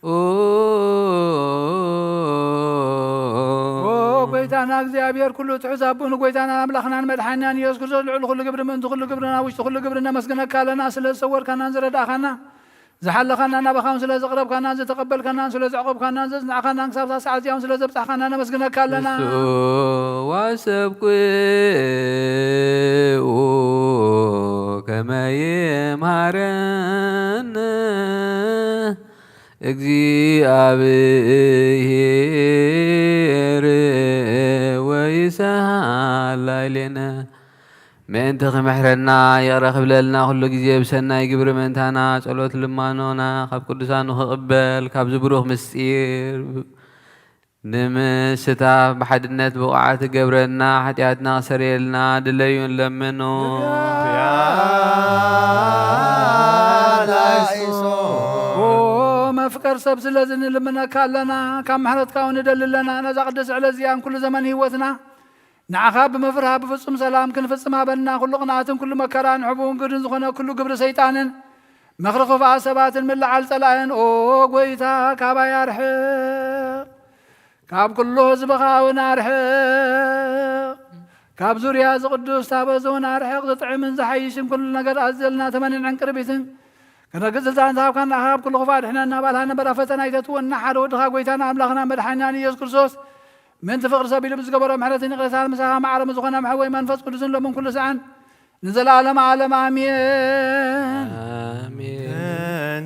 ኦ ጎይታና እግዚኣብሔር ኩሉ ትሑዝ ኣቦ ንጎይታናን ኣምላኽናን መድሓኒናን ኢየሱስ ክርስቶስ ልዑል ኩሉ ግብሪ ምእንቲ ኩሉ ግብርና ውሽጢ ኩሉ ግብሪ ነመስግነካ ኣለና ስለ ዝሰወርካናን ዝረዳእኻና ዝሓለኻና ናባኻ እውን ስለ ዘቕረብካናን ዝተቐበልካናን ስለ ዘዕቆብካናን ዘጽናዕካናን ክሳብ እዛ ሰዓት እዚኣ እውን ስለ ዘብጻሕካና ነመስግነካ ኣለና። ንሱ ዋሰብኩ ከመ ይምሃረነ እግዚኣብሔር ወይስሐል ላዕሌነ። ምእንቲ ክምሕረና ይቕረ ክብለልና ኩሉ ግዜ ብሰናይ ግብሪ ምእንታና ጸሎት ልማኖና ካብ ቅዱሳኑ ክቕበል ካብዚ ብሩኽ ምስጢር ንምስታፍ ብሓድነት ብቑዓት ገብረና ሓጢኣትና ክሰርየልና ድለዩን ለምኑ። ኦ መፍቀር ሰብ ስለዚ ንልምነካ ኣለና፣ ካብ ምሕረትካ እውን ንደሊ ኣለና። ነዛ ቅድስቲ ዕለት እዚኣን ኩሉ ዘመን ህይወትና ንዓኻ ብምፍርሃ ብፍጹም ሰላም ክንፍጽም ሃበና። ኩሉ ቅንኣትን ኩሉ መከራን ሕቡን ግድን ዝኾነ ኩሉ ግብሪ ሰይጣንን ምኽሪ ክፉኣት ሰባትን ምልዓል ጸላእን ኦ ጎይታ ካባይ ኣርሕቕ። ካብ ኩሉ ህዝብኻ እውን ኣርሕቕ። ካብ ዙርያ እዚ ቅዱስ ታቦት እውን ኣርሕቕ። ዝጥዕምን ዝሓይሽን ኩሉ ነገር ኣዘልና ተመንን ዕንቅርቢትን ክነግጽ ስልጣን ዝሃብካና ካብ ኩሉ ክፉእ ኣድሕነና። ባልሃ ነበራ ፈተና ኣይተትወና። ሓደ ወድኻ ጎይታና ኣምላኽና መድሓኒናን ኢየሱስ ክርስቶስ ምእንቲ ፍቕሪ ሰብ ኢሉ ብዝገበሮ ምሕረትን ይቕሬታን ምሳኻ ማዕረ ምስ ዝኾነ ምሕወይ መንፈስ ቅዱስን ሎምን ኩሉ ሰዓን ንዘለዓለመ ዓለም ኣሜን። ኣሜን።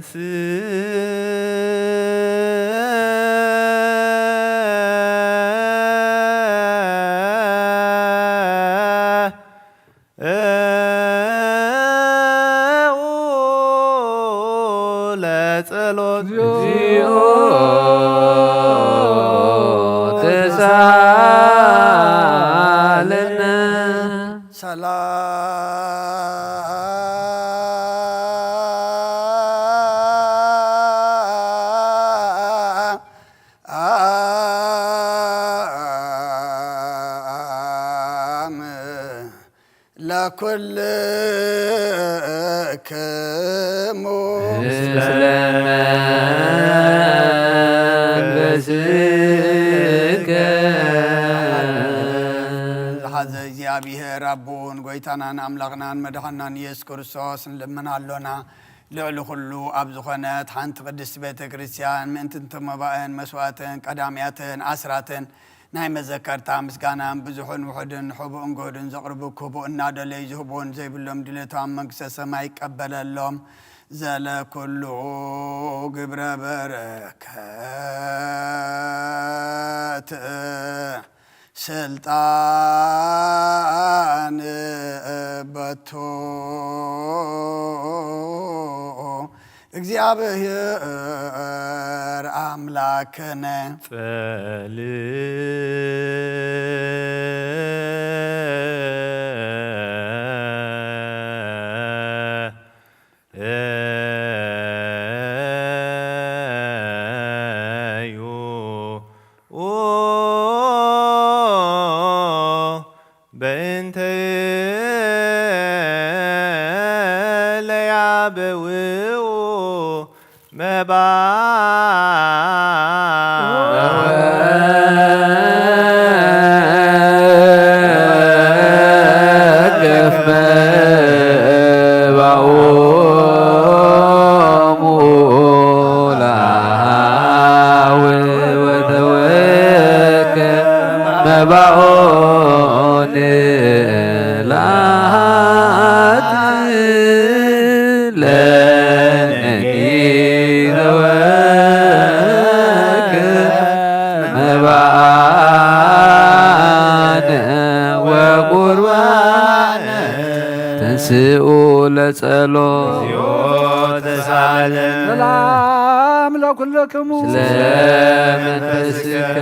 ለጸሎት እግዚኦ ተሳለነ። ሰላም ለኩልክሙ ምስለ መንፈስከ። ዝሓዘ እግዚኣብሔር ኣቦን ጎይታናን ኣምላኽናን መድሓናን ኢየሱስ ክርስቶስ ንልምን ኣሎና። ልዕሊ ኩሉ ኣብ ዝኾነት ሓንቲ ቅድስቲ ቤተ ክርስቲያን ምእንቲ መባእን መስዋእትን ቀዳምያትን ኣስራትን ናይ መዘከርታ ምስጋናን ብዙሕን ውሑድን ሕቡእን ግሁድን ዘቕርቡ ክቡእ እናደለዩ ዝህቡን ዘይብሎም ድሌቶም መንግስተ ሰማይ ይቀበለሎም። ዘለኩሉ ግብረ በረከት ስልጣን በቱ እግዚኣብሔር ኣምላክነ። ጸል እዩ በእንተ ለያበውኡ መባ መባኦን ላሃት ለነኒ ዘወክ መባኣነ ወቁርባነ ተንስኡ ለጸሎት። ሰላም ለኩልክሙ። ስለ መንፈስከ።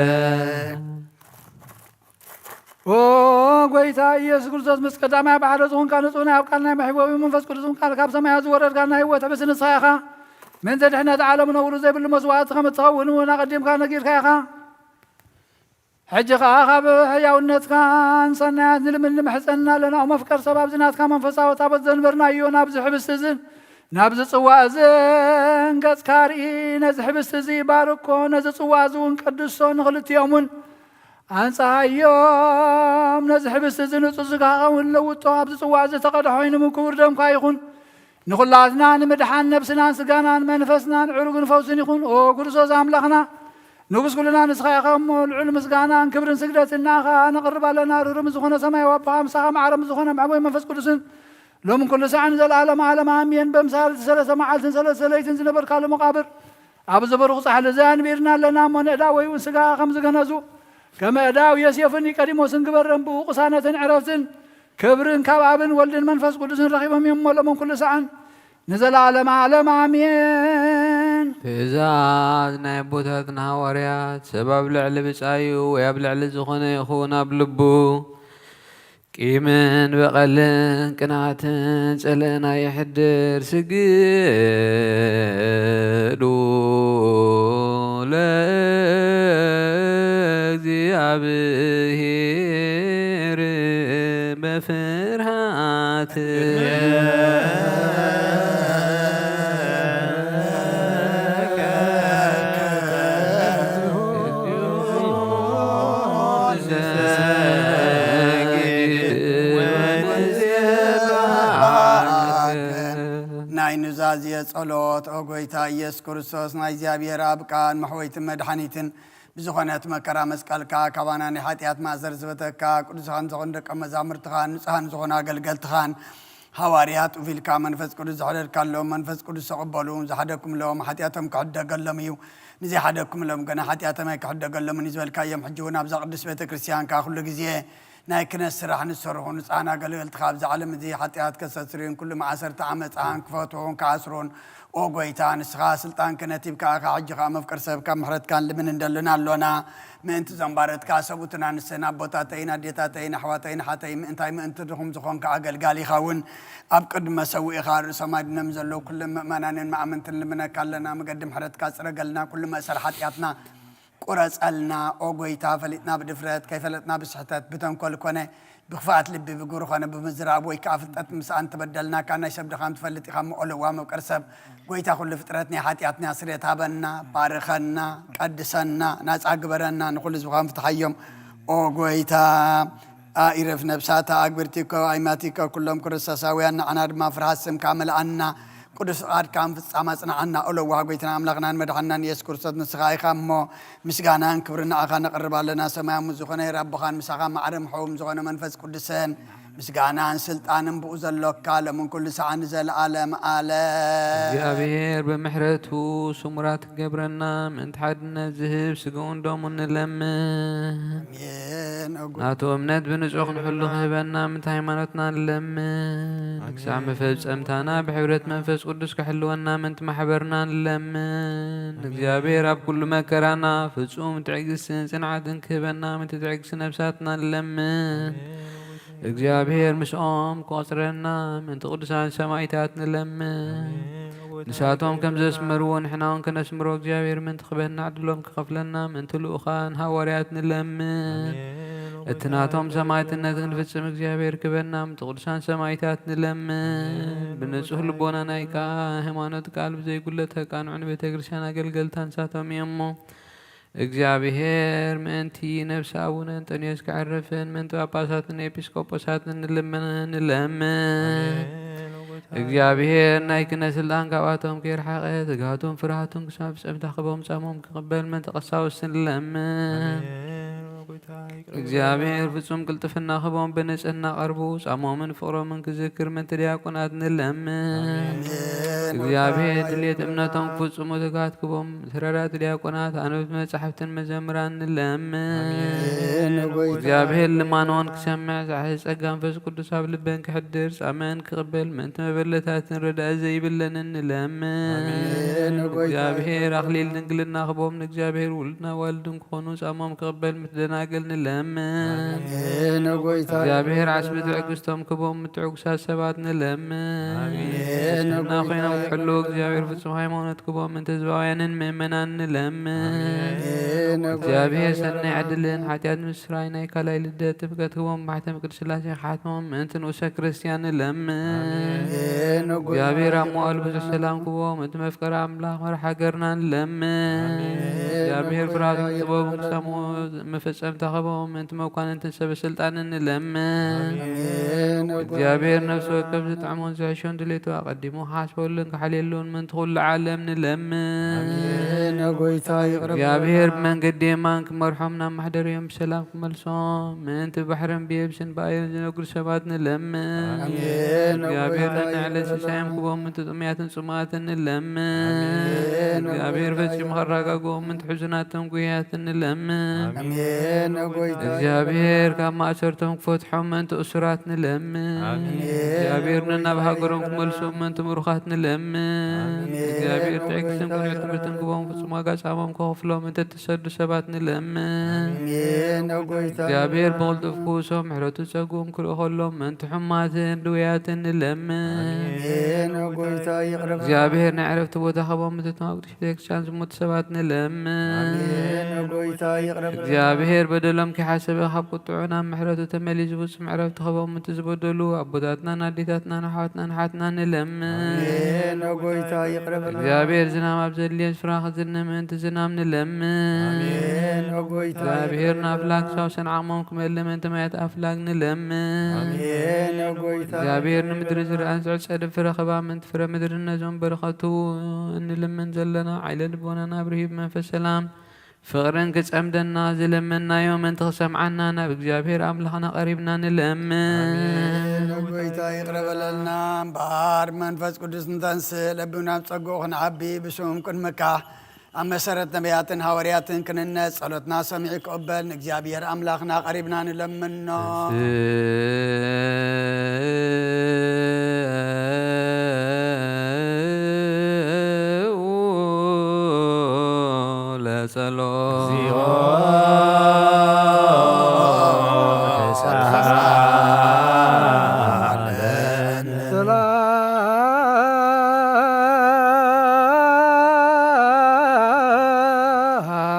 ኦ ጎይታ ኢየሱስ ክርስቶስ፣ ምስ ቀዳማይ ብሓደ ዝኾንካ ንጹህ ናይ ኣብ ቃል ናይ መሕበዊ መንፈስ ቅዱስን ቃል ካብ ሰማያት ዝወረድካ ናይ ህይወት ሕብሲ ንስኻ ኢኻ። ምእንቲ ድሕነት ዓለም ነውሪ ዘይብሉ መስዋዕቲ ከም እትኸውን እውን ኣቐዲምካ ነጊርካ ኢኻ። ሕጂ ኸኣ ካብ ሕያውነትካን ሰናያት ንልምን ንምሕጸን ኣለና። ኦ መፍቀር ሰብ፣ ኣብዚ ናትካ መንፈሳዊ ታቦት ዘንበርናዮ ናብዚ ሕብስቲ እዝን ናብዚ ጽዋ እዝን ገጽካ ርኢ። ነዚ ሕብስቲ እዚ ባርኮ፣ ነዚ ጽዋ እዚ እውን ቀድሶ፣ ንኽልቲኦም እውን ኣንጽሃዮም። ነዚ ሕብስቲ እዚ ንጹህ ስጋኻ እውን ለውጦ። ኣብዚ ጽዋ እዚ ተቐድሐ ኮይኑ ክቡር ደምካ ይኹን። ንኹላትና ንምድሓን ነብስናን ስጋናን መንፈስናን ዕሩግን ፈውስን ይኹን። ኦ ክርስቶስ ኣምላኽና፣ ንጉስ ኩልና ንስኻ ኢኻ እሞ፣ ልዑል ምስጋናን ክብርን ስግደትን ንኣኻ ነቕርብ ኣለና። ርህሩህ ምስ ዝኾነ ሰማያዊ ኣቦኻ፣ ምሳኻ ማዕረ ምስ ዝኾነ መሕቦይ መንፈስ ቅዱስን ሎምን ኩሉ ሳዕን ንዘለኣለመ ዓለም ኣሜን። በምሳል እቲ ሰለስተ መዓልትን ሰለስተ ለይትን ዝነበርካሉ መቓብር፣ ኣብዚ ብሩኽ ጻሕሊ እዚ ኣንቢርና ኣለና እሞ፣ ንእዳ ወይውን ስጋኻ ከም ዝገነዙ፣ ከመ እዳው ዮሴፍን ኒቆዲሞስን ግበረን። ብኡ ቅሳነትን ዕረፍትን ክብርን ካብ ኣብን ወልድን መንፈስ ቅዱስን ረኺቦም እዮም፣ እሞ ሎምን ኩሉ ሰዓን ንዘለዓለመ ዓለም ኣሜን። ትእዛዝ ናይ ኣቦታትና ሃዋርያት፣ ሰብ ኣብ ልዕሊ ብጻዩ ወይ ኣብ ልዕሊ ዝኾነ ይኹን ኣብ ልቡ ቂምን በቐልን ቅንኣትን ጽልእን ኣየሕድር። ስግዱ ለእግዚኣብሔር በፍርሃት። ናይ ኑዛዜ ጸሎት። ኦ ጎይታ ኢየሱስ ክርስቶስ፣ ናይ እግዚኣብሔር ኣብ ቃል መሕወይትን መድሓኒትን ብዝኾነት መከራ መስቀልካ፣ ካባና ናይ ሓጢኣት ማእሰር ዝበተካ፣ ቅዱሳን ዝኾኑ ደቀ መዛሙርትኻን ንጹሃን ዝኾኑ ኣገልገልትኻን ሃዋርያት ውፊልካ መንፈስ ቅዱስ ዘሕደርካሎም፣ መንፈስ ቅዱስ ተቐበሉ። ዝሓደግኩምሎም ሓጢኣቶም ክሕደገሎም እዩ፣ ንዘይሓደግኩምሎም ግና ሓጢኣቶም ኣይክሕደገሎምን እዩ ዝበልካዮም፣ ሕጂ እውን ኣብዛ ቅድስት ቤተ ክርስቲያንካ ኩሉ ግዜ ናይ ክህነት ስራሕ ንዝሰርሑ ንጹሃን ኣገልገልትኻ ኣብዚ ዓለም እዚ ሓጢኣት ከስተስርዩን ኩሉ ማእሰርቲ ዓመጻን ክፈትሑን ክኣስሩን፣ ኦ ጎይታ፣ ንስኻ ስልጣን ክህነት ሂብካ ኢኻ። ሕጂ ኸኣ መፍቀር ሰብካ ምሕረትካ ንልምን እንደልን ኣሎና። ምእንቲ እዞም ባረትካ ሰብኡትን ኣንስትን ኣቦታተይን ኣዴታተይን ኣሕዋተይን ኣሓተይን ምእንታይ ምእንቲ ድኹም ዝኾንካ ኣገልጋሊኻ እውን ኣብ ቅድሚ መሰውኢኻ ርእሶም ኣድኖም ዘለዉ ኩሎም ምእመናንን መኣምንትን ልምነካ ኣለና። መገዲ ምሕረትካ ጽረገልና፣ ኩሉ መእሰር ሓጢኣትና ቁረጸልና። ኦ ጎይታ፣ ፈሊጥና ብድፍረት፣ ከይፈለጥና ብስሕተት፣ ብተንኮል ኮነ ብኽፍኣት ልቢ፣ ብግብሪ ኮነ ብምዝራብ፣ ወይ ከኣ ፍልጠት ምስኣን ተበደልና፣ ካብ ናይ ሰብ ድኻም ትፈልጥ ኢኻ እሞ፣ ኦ ለዋህ መፍቀር ሰብ፣ ጎይታ ኩሉ ፍጥረት ናይ ሓጢኣትና ስርየት ሃበና፣ ባርኸና፣ ቀድሰና፣ ናጻ ግበረና፣ ንኹሉ ህዝብኻ ፍትሓዮም። ኦ ጎይታ፣ ኣኢረፍ ነብሳታ ኣግብርቲኮ ኣይማቲኮ ኩሎም ክርስቶሳውያን፣ ንዓና ድማ ፍርሃት ስምካ መልኣና፣ ቅዱስ ፍቓድካ ምፍጻም ኣጽንዓና። ኦ ለዋህ ጎይታና ኣምላኽናን መድሓንናን ኢየሱስ ክርስቶስ፣ ንስኻ ኢኻ እሞ፣ ምስጋናን ክብርን ንዓኻ ነቕርብ ኣለና። ሰማያዊ ዝኾነ ኣቦኻን ምሳኻ ማዕረ ምሕውም ዝኾነ መንፈስ ቅዱስን ምስጋናን ስልጣንን ብኡ ዘሎካ፣ ሎምን ኩሉ ሰዓት ንዘለኣለም ኣለም። እግዚኣብሔር ብምሕረቱ ስሙራት ክገብረና፣ ምእንቲ ሓድነት ዝህብ ስግኡን ደሙን ንለምን። ኣሜን። ኦ ጎ- ናቱ እምነት ብንጹህ ክንሕሉ ክህበና፣ ምእንቲ ሃይማኖትና ንለምን። ኣሜን። ክሳዕ መፈጸምታና ብሕብረት መንፈስ ቅዱስ ክሕልወና፣ ምእንቲ ማሕበርና ንለምን። ኣሜን። እግዚኣብሔር ኣብ ኩሉ መከራና ፍጹም ትዕግስትን ጽንዓትን ክህበና፣ ምእንቲ ትዕግስቲ ነብሳትና ንለምን። ኣሜን። እግዚኣብሔር ምስኦም ክቆጽረና፣ ምእንቲ ቅዱሳን ሰማይታት ንለምን። ኣሜን። ንሳቶም ከም ዘስመርዎ ንሕና እውን ከነስምሮ እግዚኣብሔር ምእንቲ ክበና ዕድሎም ክኸፍለና ምእንቲ ልኡኻን ሃዋርያት ንለምን። ኣሜን። እቲ ናቶም ሰማዕትነት ክንፍጽም እግዚኣብሔር ክበና ምእንቲ ቅዱሳን ሰማዕታት ንለምን። ኣሜን። ብንጹህ ልቦና ናይ ቃ-፣ ሃይማኖት ቃል ብዘይጉለት ከቃንዑ ንቤተ ክርስቲያን ኣገልገልታ ንሳቶም እዮም እሞ። እግዚኣብሔር ምእንቲ ነፍሲ ኣቡነ እንጠንዮስ ከዕርፍን ምእንቲ ጳጳሳትን ኤጲስቆጶሳትን ንልምን-፣ ንለምን። ኣሜን። እግዚኣብሔር ናይ ክህነት ስልጣን ካብኣቶም ከይርሓቐ፣ ትግሃቱን ፍርሃቱን ክሳብ ፍጸምታ ክቦም ጻሞም ክቕበል ምእንቲ ቀሳውስቲ ንለምን። ኣሜን። እግዚኣብሔር ፍጹም ቅልጥፍና ክቦም ብንጽህና ቀርቡ ጻሞምን ፍቕሮምን ክዝክር ምእንቲ ዲያቆናት ንለምን። ኣሜን። እግዚኣብሔር ድሌት እምነቶም ክፍጽሙ ትግሃት ክቦም ተረዳእቲ ዲያቆናት፣ ኣንበብቲ መጻሕፍትን መዘምራን ንለምን። ኣሜን። እግዚኣብሔር ልማኖን ክሰምዕ፣ ዛሕዚ ጸጋ መንፈስ ቅዱስ ኣብ ልበን ክሕድር፣ ጻመን ክቕበል፣ ምእንቲ መበለታትን ረዳኢ ዘይብለንን ንለምን። ኣሜን። እግዚኣብሔር ኣኽሊል ድንግልና ክቦም፣ ንእግዚኣብሔር ውሉድን ኣዋልድን ክኾኑ፣ ጻሞም ክቕበል፣ ምእንቲ ደናግል ንለምን። ኣሜን። እግዚኣብሔር ዓስቢ ትዕግስቶም ክቦም፣ ምትዕጉሳት ሰባት ንለምን። ኣሜን። ትሕትና ኮይኖም ክሕልዉ እግዚኣብሔር ፍጹም ሃይማኖት ክቦም ምእንቲ ህዝባውያንን ምእመናን ንለምን። ኣሜን። እግዚኣብሔር ሰናይ ዕድልን ሓጢኣት ምስራይ ናይ ካልኣይ ልደት ጥምቀት ክቦም ማሕተም ቅድስት ሥላሴ ክሓትሞም ምእንቲ ንኡሰ ክርስቲያን ንለምን። ኣሜን። እግዚኣብሔር ኣብ መዋእሉ ብዙሕ ሰላም ክቦም ምእንቲ መፍቀሪ ኣምላኽ መራሕ ሃገርና ንለምን። ኣሜን። እግዚኣብሔር ፍርሃትን ጥበቡን ክሰምዑ መፈጸምታ ክቦም ምእንቲ መኳንንትን ሰበ ስልጣንን ንለምን። ኣሜን። እግዚኣብሔር ነፍሲ ወከፍ ዝጥዕሞን ዝሕሾን ድሌቱ ኣቐዲሙ ክሓስበሉን ክሓልየሉን ምእንቲ ኩሉ ዓለም ንለምን። ኣሜን። ጎይታ ይቕረ። እግዚኣብሔር ብመንገዲ የማን ክመርሖም ናብ ማሕደሪኦም ብሰላም ክመልሶም ምእንቲ ባሕርን ብየብስን ብኣየርን ዝነግዱ ሰባት ንለምን። ኣሜን። እግዚኣብሔር ጎይታ ነንዕለት ይቕረ። ሲሳዮም ክቦም ምእንቲ ጥሙያትን ጽሙኣትን ንለምን። ኣሜን። እግዚኣብሔር ጎይታ ፈጺሙ ከራጋግኦም ምእንቲ ሕዙናቶም ጉያት ንለምን። ኣሜን። ኦ ጎይታ እግዚኣብሔር ካብ ማእሰርቶም ክፈትሖም ምእንቲ እሱራት ንለምን። ኣሜን። እግዚኣብሔር ነናብ ሃገሮም ክመልሶም ምእንቲ ምሩኻት ንለምን። ኣሜን። እግዚኣብሔር ኦ ትዕግስትን ጎይታ ቅኑዕ ትምህርትን ክቦም ፍጹም ዋጋ ጻሞም ከኸፍሎም ምእንቲ እትሰዱ ሰባት ንለምን። ኣሜን። ኦ ጎይታ እግዚኣብሔር ብቕልጡፍ ክውሶም ምሕረቱ ጸግኡን ክርኢ ከሎም ምእንቲ ሕማትን ድውያትን ንለምን። ኣሜን። ኦ ጎይታ ይቕረ በል። እግዚኣብሔር ናይ ዕረፍቲ ቦታ ክቦም ምእንቲ ተማጉ ቤተክርስትያን ዝሞቱ ሰባት ንለምን። ኣሜን። ኦ ጎይታ ይቕረ በል። እግዚኣብሔር በደሎም ከይሓሰበ ካብ ቁጥዑ ናብ ምሕረቱ ተመሊሱ ፍጹም ዕረፍቲ ክህቦም ምእንቲ ዝበደሉ ኣቦታትናን ኣዴታትናን ኣሕዋትናን ኣሓትናን ንለምን። ኣሜን። ኦ ጎይታ ይቕረ በል። እግዚኣብሔር ዝናም ኣብ ዘድልዮ ስፍራ ክዝነ ምእንቲ ዝናም ንለምን። ኣሜን። ኦ ጎይታ እግዚኣብሔር ይቕረ በል። ንኣፍላክ ሳውሰን ዓቕሞም ክመልእ ምእንቲ ማያት ኣፍላግ ንለምን። ኣሜን። ኦ ጎይታ እግዚኣብሔር ይቕረ ንምድሪ በል። ዝርኣን ዝዕጸድን ፍረ ክባ ምእንቲ ፍረ ምድሪ ነዞም በረኸቱ እንልምን ዘለና ዓይለ ልቦናና ብርሂብ መንፈስ ሰላም ፍቕርን ክጸምደና ዝለመንናዮ ምእንቲ ክሰምዓና ናብ እግዚኣብሔር ኣምላኽና ቀሪብና ንለምን። ኣሜን። ኦ ጎይታ ይቕረ በለልና እምበኣር መንፈስ ቅዱስ እንተንስእ ለቢብና ኣብ ጸግኡ ክንዓቢ ብሽም ቅድምካ ኣብ መሰረት ነቢያትን ሃዋርያትን ክንነጽ ጸሎትና ሰሚዑ ክቕበል ንእግዚኣብሔር ኣምላኽና ቀሪብና ንለምኖ። ለጸሎት።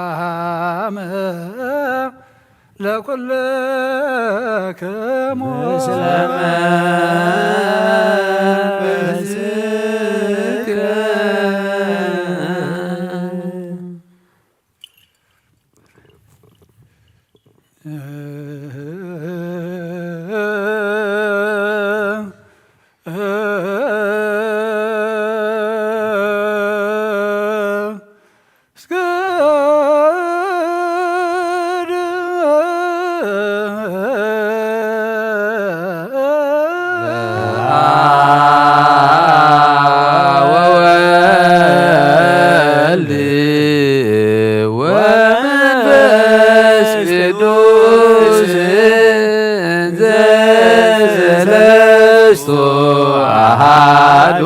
ሰላም ለኩልክሙ ምስለ መንፈስከ። እስገድ ወወልድ ወመንፈስ ቅዱስ እንዘ ሰለስቱ አሃዱ።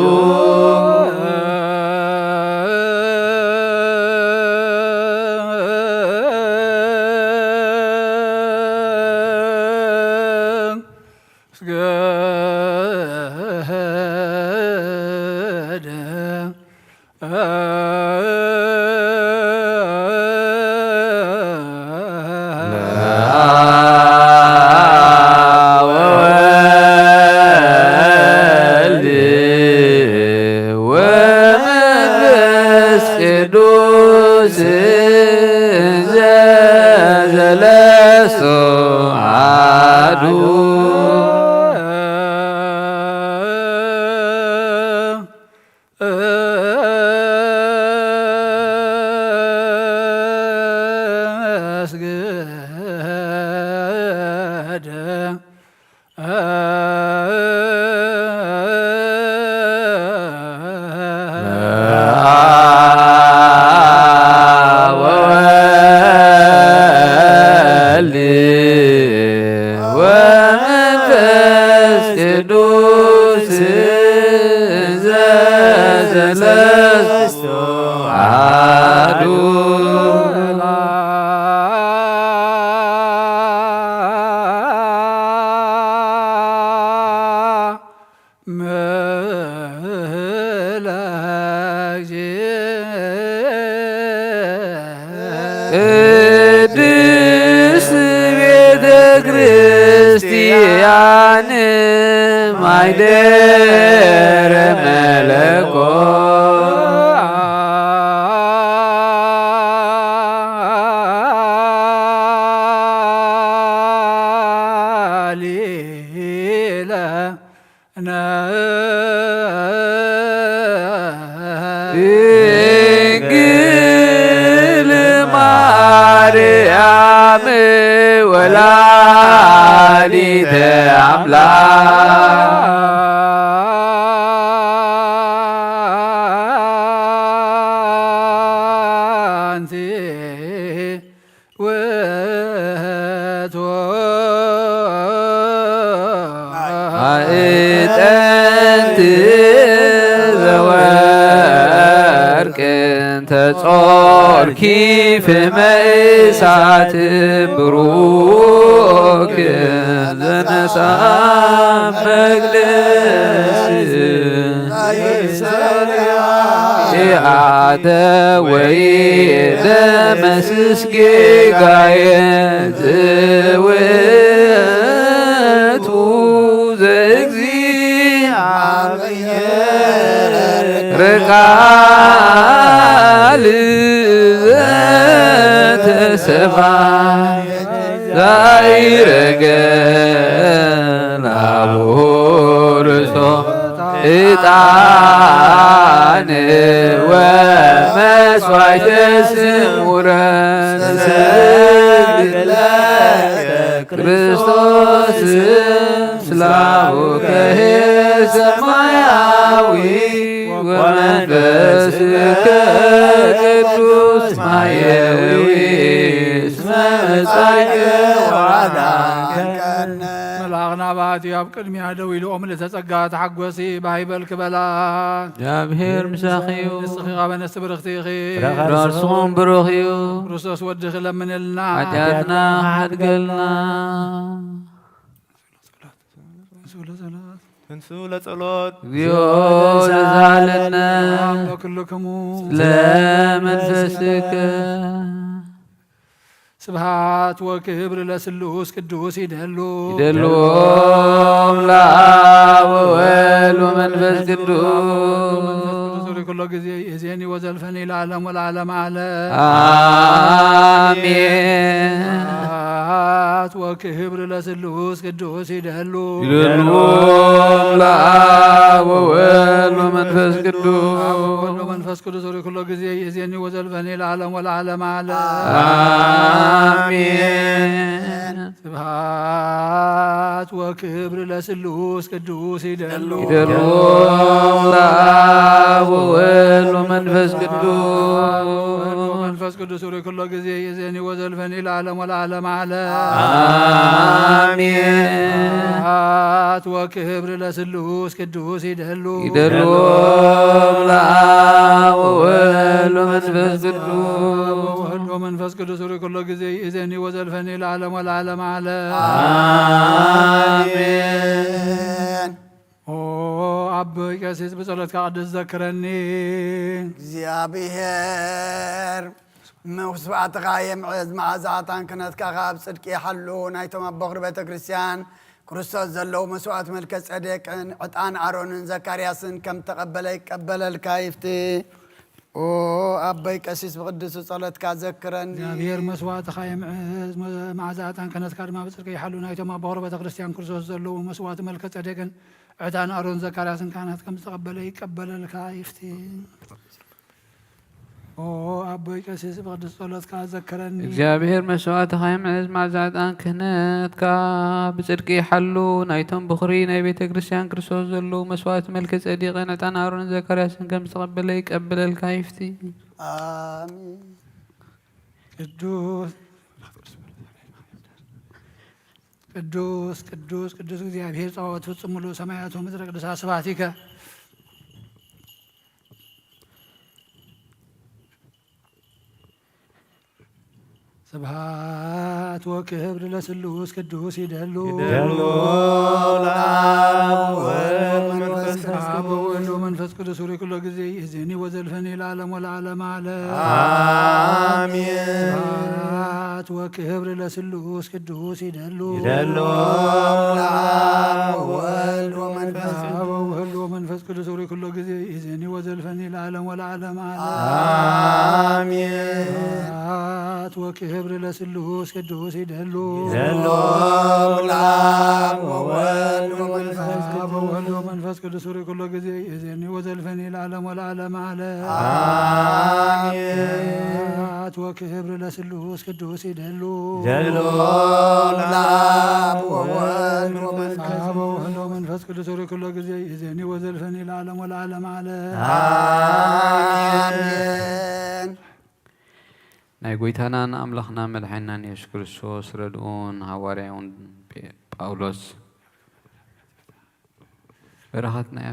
ስገደ ወወልድ ወመንፈስ ቅዱስ ዘሰለስቱ አሐዱ። እስገደ ወወልድ ወመንፈስ ቅዱስ ዘሰለስቱ አሐዱ። ቅድስት ቤተ ክርስቲያን ማይደረ መለኮት ድንግል ማርያም ወላዲተ አምላክ እንተ ጾርኪ ፍመ እሳት ብሩክ ዘነሳ መግደስ ያተ ወይ ደመስስ ጌጋየ ዝውቱ ዘእግዚኣብሔር ቃል ዘተሰማ ዛይረገ ላቡ ርእሶ ዕጣን ወመስዋዕተ ስሙረ ሰግድ ለከ ክርስቶስ ስላቡከ ሰማያዊ ወመንፈስከ ቅዱስ ማየዊ እስመ መጻእከ ወአዳንከነ። መልኣኽ ናባቲ ኣብ ቅድሚያ ደው ኢሉ፣ ኦም ልተጸጋ ተሓጎሲ፣ ባህ ይበልኪ በላ። እግዚኣብሔር ምሳኺ እዩ። ንስኺ ኻብ ኣንስቲ ብርኽቲ ኢኺ። ፍረ ከርስኹም ብሩኽ እዩ። ክርስቶስ ወድኺ ለምንልና። ሓጢኣትና ሓድገልና። ንሱ ለጸሎት። ንሱ ለጸሎት። እግዚኦ ለዛለነ። ለኩልክሙ። ለመንፈስከ። ስብሐት ወክብር ለስሉስ ቅዱስ ይደሉ። ይደሉ ለአብ ወወልድ ወመንፈስ ቅዱስ። መንፈስ ቅዱስ ሪ ኩሎ ጊዜ ይእዜኒ ወዘልፈኒ ለዓለም ወለዓለም ዓለም። አሜን። ስብሐት ወክብር ለስሉስ ቅዱስ ይደሉ። ይደሉ ለአብ ወወልድ ወመንፈስ ቅዱስ። አብ ወወልድ ወመንፈስ ቅዱስ ሪ ኩሎ ጊዜ ይእዜኒ ወዘልፈኒ ለዓለም ወለዓለም ዓለም። አሜን። ስብሐት ወክብር ለስሉስ ቅዱስ ይደሉ። ይደሉ ለአብ ወወልድ ወመንፈስ ቅዱስ። መንፈስ ቅዱስ ሪ ኩሎ ጊዜ ይእዜኒ ወዘልፈኒ ለዓለም ወለዓለም ዓለም። አሜን። ስብሐት ወክብር ለስሉስ ቅዱስ ይደሉ። ይደሉ ለአብ ወወልድ ወመንፈስ ቅዱስ። ወወልድ ወመንፈስ ቅዱስ ሪ ኩሎ ጊዜ ይእዜኒ ወዘልፈኒ ለዓለም ወለዓለም ዓለም። አሜን። ኦ ኣቦይ ቀሲስ ብጸሎትካ ቅዱስ ዘክረኒ። እግዚኣብሔር መስዋዕትኻ የምዕዝ፣ መዓዛ ዕጣን ክህነትካ ኣብ ጽድቂ ይሓሉ። ናይቶም ኣቦ ኽሪ ቤተ ክርስቲያን ክርስቶስ ዘለዉ መስዋዕት መልከ ጸዴቅን ዕጣን ኣሮንን ዘካርያስን ከም ተቐበለ ይቀበለልካ ይፍቲ። ኦ ኣቦይ ቀሲስ ብቅዱስ ጸሎትካ ዘክረኒ። እግዚኣብሔር መስዋዕትኻ የምዕዝ፣ መ-፣ መዓዛ ዕጣን ክህነትካ ድማ ብጽድቂ ይሓሉ። ናይቶም ኣቦ ኽሪ ቤተ ክርስቲያን ክርስቶስ ዘለዉ መስዋዕት መልከ ጸዴቅን ዕጣን ኣሮን ዘካርያስን ካህናት ከም ዝተቐበለ ይቀበለልካ ይፍቲ። ኦ ኣቦይ ቀሲስ ብቅዱስ ጸሎትካ ዘክረኒ። እግዚኣብሔር መስዋዕትኻ ይምዕዝ፣ መዓዛ ዕጣን ክህነትካ ብጽድቂ ይሓሉ። ናይቶም ብኹሪ ናይ ቤተ ክርስቲያን ክርስቶስ ዘለዉ መስዋዕት መልከ ጸዲቅን ዕጣን ኣሮን ዘካርያስን ከም ዝተቐበለ ይቀበለልካ ይፍቲ። ኣሜን። ቅዱስ ቅዱስ ቅዱስ ቅዱስ እግዚኣብሔር ጸባኦት ፍጹም ምሉእ ሰማያት ወምድረ ቅዱሳት ስብሐቲከ። ስብሐት ወክብር ለስሉስ ቅዱስ ይደሉ። ይደሉ ለአብ ወወልድ ወመንፈስ ቅዱስ። አብ ወወልድ ወመንፈስ ቅዱስ ሪ ኩሎ ጊዜ ይእዜኒ ወዘልፈኒ ለዓለም ወለዓለም ዓለም። አሜን። ስብሐት ወክብር ለስሉስ ቅዱስ ይደሉ። ይደሉ ለአብ ወወልድ ወመንፈስ አብ ወወልድ ወመንፈስ ቅዱስ ሪ ኩሎ ጊዜ ይእዜኒ ወዘልፈኒ ለዓለም ወለዓለም ዓለም። አሜን። ስብሐት ወክብር ለስሉስ ቅዱስ ይደሉ። ይደሉ ለአብ ወወልድ ወመንፈስ አብ ወወልድ ወመንፈስ ቅዱስ ሪ ኩሎ ጊዜ ይእዜኒ ወዘልፈኒ ለዓለም ወለዓለም ዓለም። አሜን። ስብሐት ወክብር ለስሉስ ቅዱስ ይደሉ። ይደሉ ለአብ ወወልድ ወመንፈስ አብ ወወልድ ወመንፈስ ቅዱስ ሪ ኩሎ ጊዜ ይእዜኒ ወዘልፈኒ ለዓለም ወለዓለም ዓለም። አሜን። ናይ ጐይታናን ኣምላኽና መድሓኒናን የሱስ ክርስቶስ ረድኡን ሃዋርያውን ጴ-፣ ጳውሎስ በረኸትና እያ።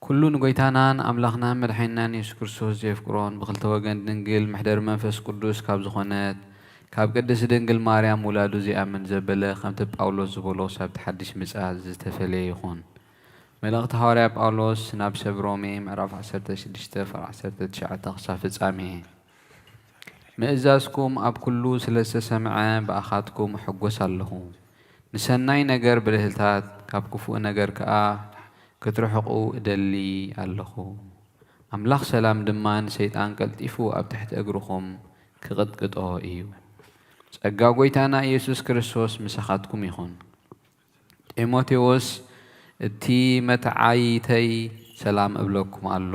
ኩሉ ንጎይታናን ኣምላኽናን መድሓኒናን የሱስ ክርስቶስ ዘየፍቅሮን ብኽልተ ወገን ድንግል መሕደሪ መንፈስ ቅዱስ ካብ ዝኾነት ካብ ቅድስት ድንግል ማርያም ውላዱ ዘይኣምን ዘበለ ከምቲ ጳውሎስ ዝበሎ ክሳብ እቲ ሓድሽ ምጽኣት ዝተፈለየ ይኹን። መልእኽቲ ሃዋርያ ጳውሎስ ናብ ሰብ ሮሜ ምዕራፍ ዓሰርተ ሽዱሽተ ፍቕዲ ዓሰርተ ትሽዓተ ክሳብ ፍጻሜ። ምእዛዝኩም ኣብ ኩሉ ስለ ዝተሰምዐ ብኣኻትኩም እሕጎስ ኣለኹ። ንሰናይ ነገር ብልህልታት፣ ካብ ክፉእ ነገር ከኣ ክትርሕቑ እደሊ ኣለኹ። ኣምላኽ ሰላም ድማ ንሰይጣን ቀልጢፉ ኣብ ትሕቲ እግርኹም ክቕጥቅጦ እዩ። ጸጋ ጐይታና ኢየሱስ ክርስቶስ ምሳኻትኩም ይኹን። ጢሞቴዎስ እቲ መተዓይተይ ሰላም እብለኩም ኣሎ።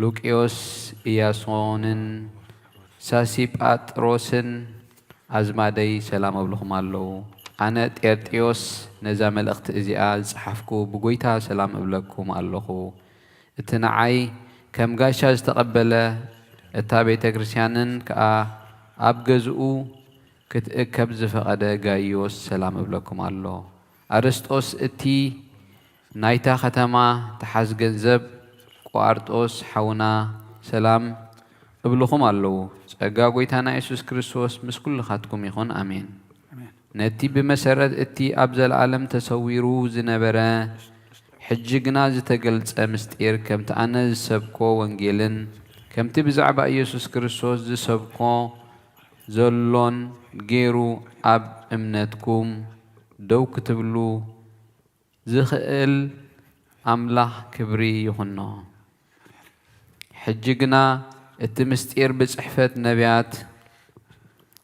ሉቅዮስ፣ ኢያሶንን ሳሲጳጥሮስን ኣዝማደይ ሰላም እብልኹም ኣለዉ። ኣነ ጤርጥዮስ ነዛ መልእኽቲ እዚኣ ዝጸሓፍኩ ብጐይታ ሰላም እብለኩም ኣለኹ። እቲ ንዓይ ከም ጋሻ ዝተቐበለ፣ እታ ቤተ ክርስቲያንን ከኣ ኣብ ገዝኡ ክትእከብ ዝፈቐደ ጋይዮስ ሰላም እብለኩም ኣሎ። ኣርስጦስ እቲ ናይታ ከተማ ተሓዝ ገንዘብ ቋርጦስ ሓውና ሰላም እብልኹም ኣለዉ። ጸጋ ጐይታና የሱስ ክርስቶስ ምስ ኩልኻትኩም ይኹን። ኣሜን። ኣሜን። ነቲ ብመሰረት እቲ ኣብ ዘለኣለም ተሰዊሩ ዝነበረ፣ ሕጂ ግና ዝተገልጸ ምስጢር፣ ከምቲ ኣነ ዝሰብኮ ወንጌልን ከምቲ ብዛዕባ ኢየሱስ ክርስቶስ ዝሰብኮ ዘሎን ገይሩ ኣብ እምነትኩም ደው ክትብሉ ዝኽእል ኣምላኽ ክብሪ ይኹኖ። ሕጂ ግና እቲ ምስጢር ብጽሕፈት ነቢያት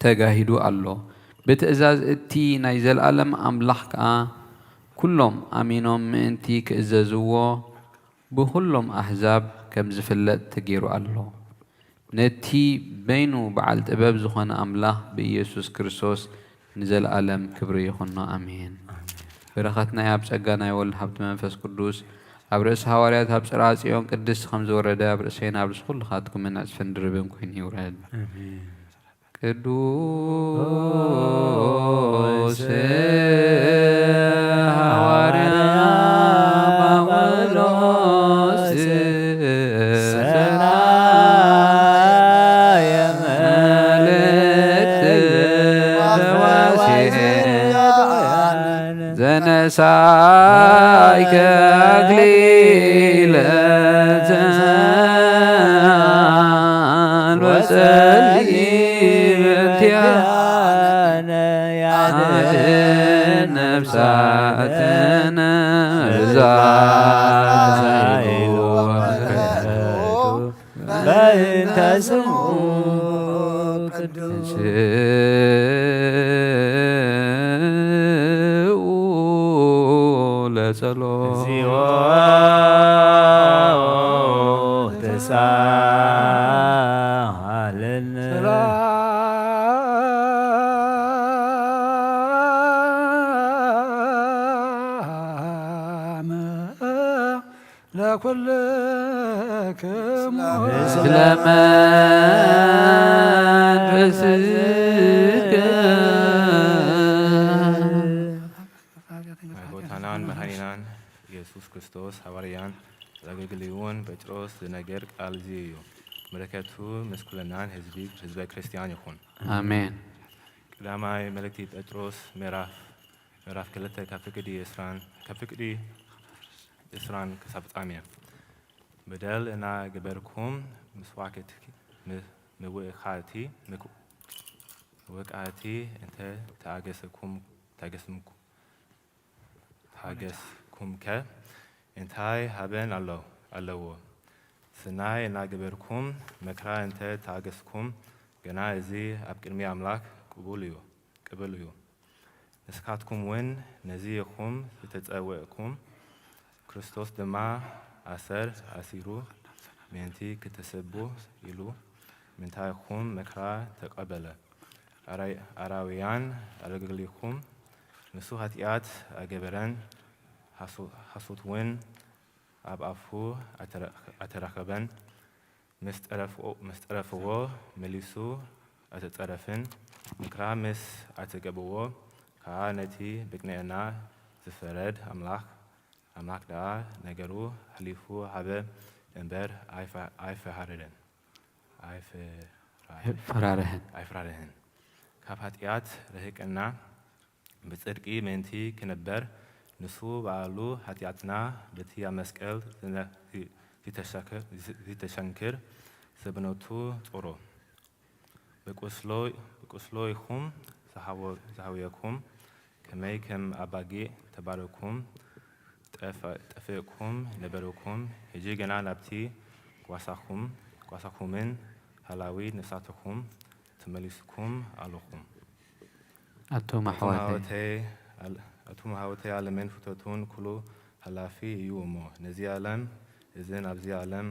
ተጋሂዱ ኣሎ። ብትእዛዝ እቲ ናይ ዘለኣለም ኣምላኽ ከኣ፣ ኩሎም ኣሚኖም ምእንቲ ክእዘዝዎ፣ ብኹሎም ኣህዛብ ከም ዝፍለጥ ተገይሩ ኣሎ። ነቲ በይኑ በዓል ጥበብ ዝኾነ ኣምላኽ ብኢየሱስ ክርስቶስ ንዘለኣለም ክብሪ ይኹኖ። ኣሜን። ኣሜን። በረኸት ናይ ኣብ ጸጋ ናይ ወልድ ሃብቲ መንፈስ ቅዱስ ኣብ ርእሲ ሃዋርያት ኣብ ጽርዓ ጽዮን ቅድስቲ ከም ዝወረደ ኣብ ርእሰይን ኣብ ርእሲ ኩልኻትኩምን ዕጽፍን ድርብን ኮይኑ ይውረድ። ኣሜን። ቅዱስ ሃዋርያ ጳውሎስ ሰናየ መልእክት ተዋስየ ዘነሳይከ ኣክሊለ ጽልወት ጸልኢ እንቲኣነ ያድን ነፍሳትነ እዛ በእንተ ስሙ ቅዱስ ለጸሎት። እግዚኦ ተሳሃለነ። ሰላም ለኩልክሙ። ስለ መንፈስከ። ናይ ጎይታናን መድሓኒናን ኢየሱስ ክርስቶስ ሃዋርያን ዘገልግልውን ጴጥሮስ ዝነገር ቃል እዚ እዩ። በረከቱ ምስ ኩለናን ህዝቢ፣ ህዝበ ክርስቲያን ይኹን። ኣሜን። ቀዳማይ መልእክቲ ጴጥሮስ ምዕራፍ፣ ምዕራፍ ክልተ ካብ ፍቅዲ ዕስራን፣ ካብ ፍቅዲ ዕስራን ክሳብ ፍጻሜ። በደል እናገበርኩም ምስዋክት፣ ም-፣ ምውቃዕቲ፣ ምክ-፣ ምውቃዕቲ እንተ ተኣገሰኩም፣ ተኣገስምኩ-፣ ተኣገስኩምከ እንታይ ሃበን ኣሎ-፣ ኣለዎ? ስናይ እናገበርኩም መከራ እንተ ተኣገስኩም፣ ግና እዚ ኣብ ቅድሚ ኣምላኽ ቅቡል እዩ፣ ቅቡል እዩ። ንስኻትኩም እውን ነዚ ኢኹም ዝተጸውዕኩም፣ ክርስቶስ ድማ ኣሰር ኣሲሩ ምእንቲ ክትስቡ ኢሉ ምንታይኹም መከራ ተቐበለ። ኣራይ-፣ ኣራውያን ኣገልግሊኹም፣ ንሱ ኃጢኣት ኣገበረን፣ ሓሶ-፣ ሓሶት እውን ኣብ ኣፉ ኣተረ-፣ ኣተረኸበን። ምስ ጠረፍዎ፣ ምስ ጠረፍዎ መሊሱ ኣተጸረፍን፣ ምክራ ምስ ኣተገብዎ ከኣ ነቲ ብቅንዕና ዝፈረድ ኣምላኽ ኣምላኽ ደኣ ነገሩ ኣሕሊፉ ሃበ እምበር ኣይፈ-፣ ኣይፈራረደን። ኣይፈራረ-፣ ፈራርህን። ኣይፈራርህን። ካብ ኃጢኣት ርሕቅና ብጽድቂ ምእንቲ ክንበር፣ ንሱ ባዕሉ ኃጢኣትና በቲ ኣብ መስቀል ዝነ-፣ ዚ-፣ ዝተሸከ-፣ ዚ-፣ ዝተሸንክር ሰብነቱ ጾሮ። ብቁስሎ-፣ ብቁስሎ ኢኹም ዝሃወ-፣ ዝሃውየኩም፣ ከመይ ከም ኣባጊዕ ተባረኩም ጠፍ-፣ ጠፊእኩም ነበርኩም፣ ሕጂ ግና ናብቲ ጓሳኹም፣ ጓሳኹምን ሃላዊ ነፍሳትኩም ተመሊስኩም ኣለኹም። ኣቱም ኣሕዋተይ፣ ኣቱም ኣሕዋተይ፣ ዓለመን ፍተቱን፣ ኩሉ ሃላፊ እዩ እሞ፣ ነዚ ዓለም እዝን ኣብዚ ዓለም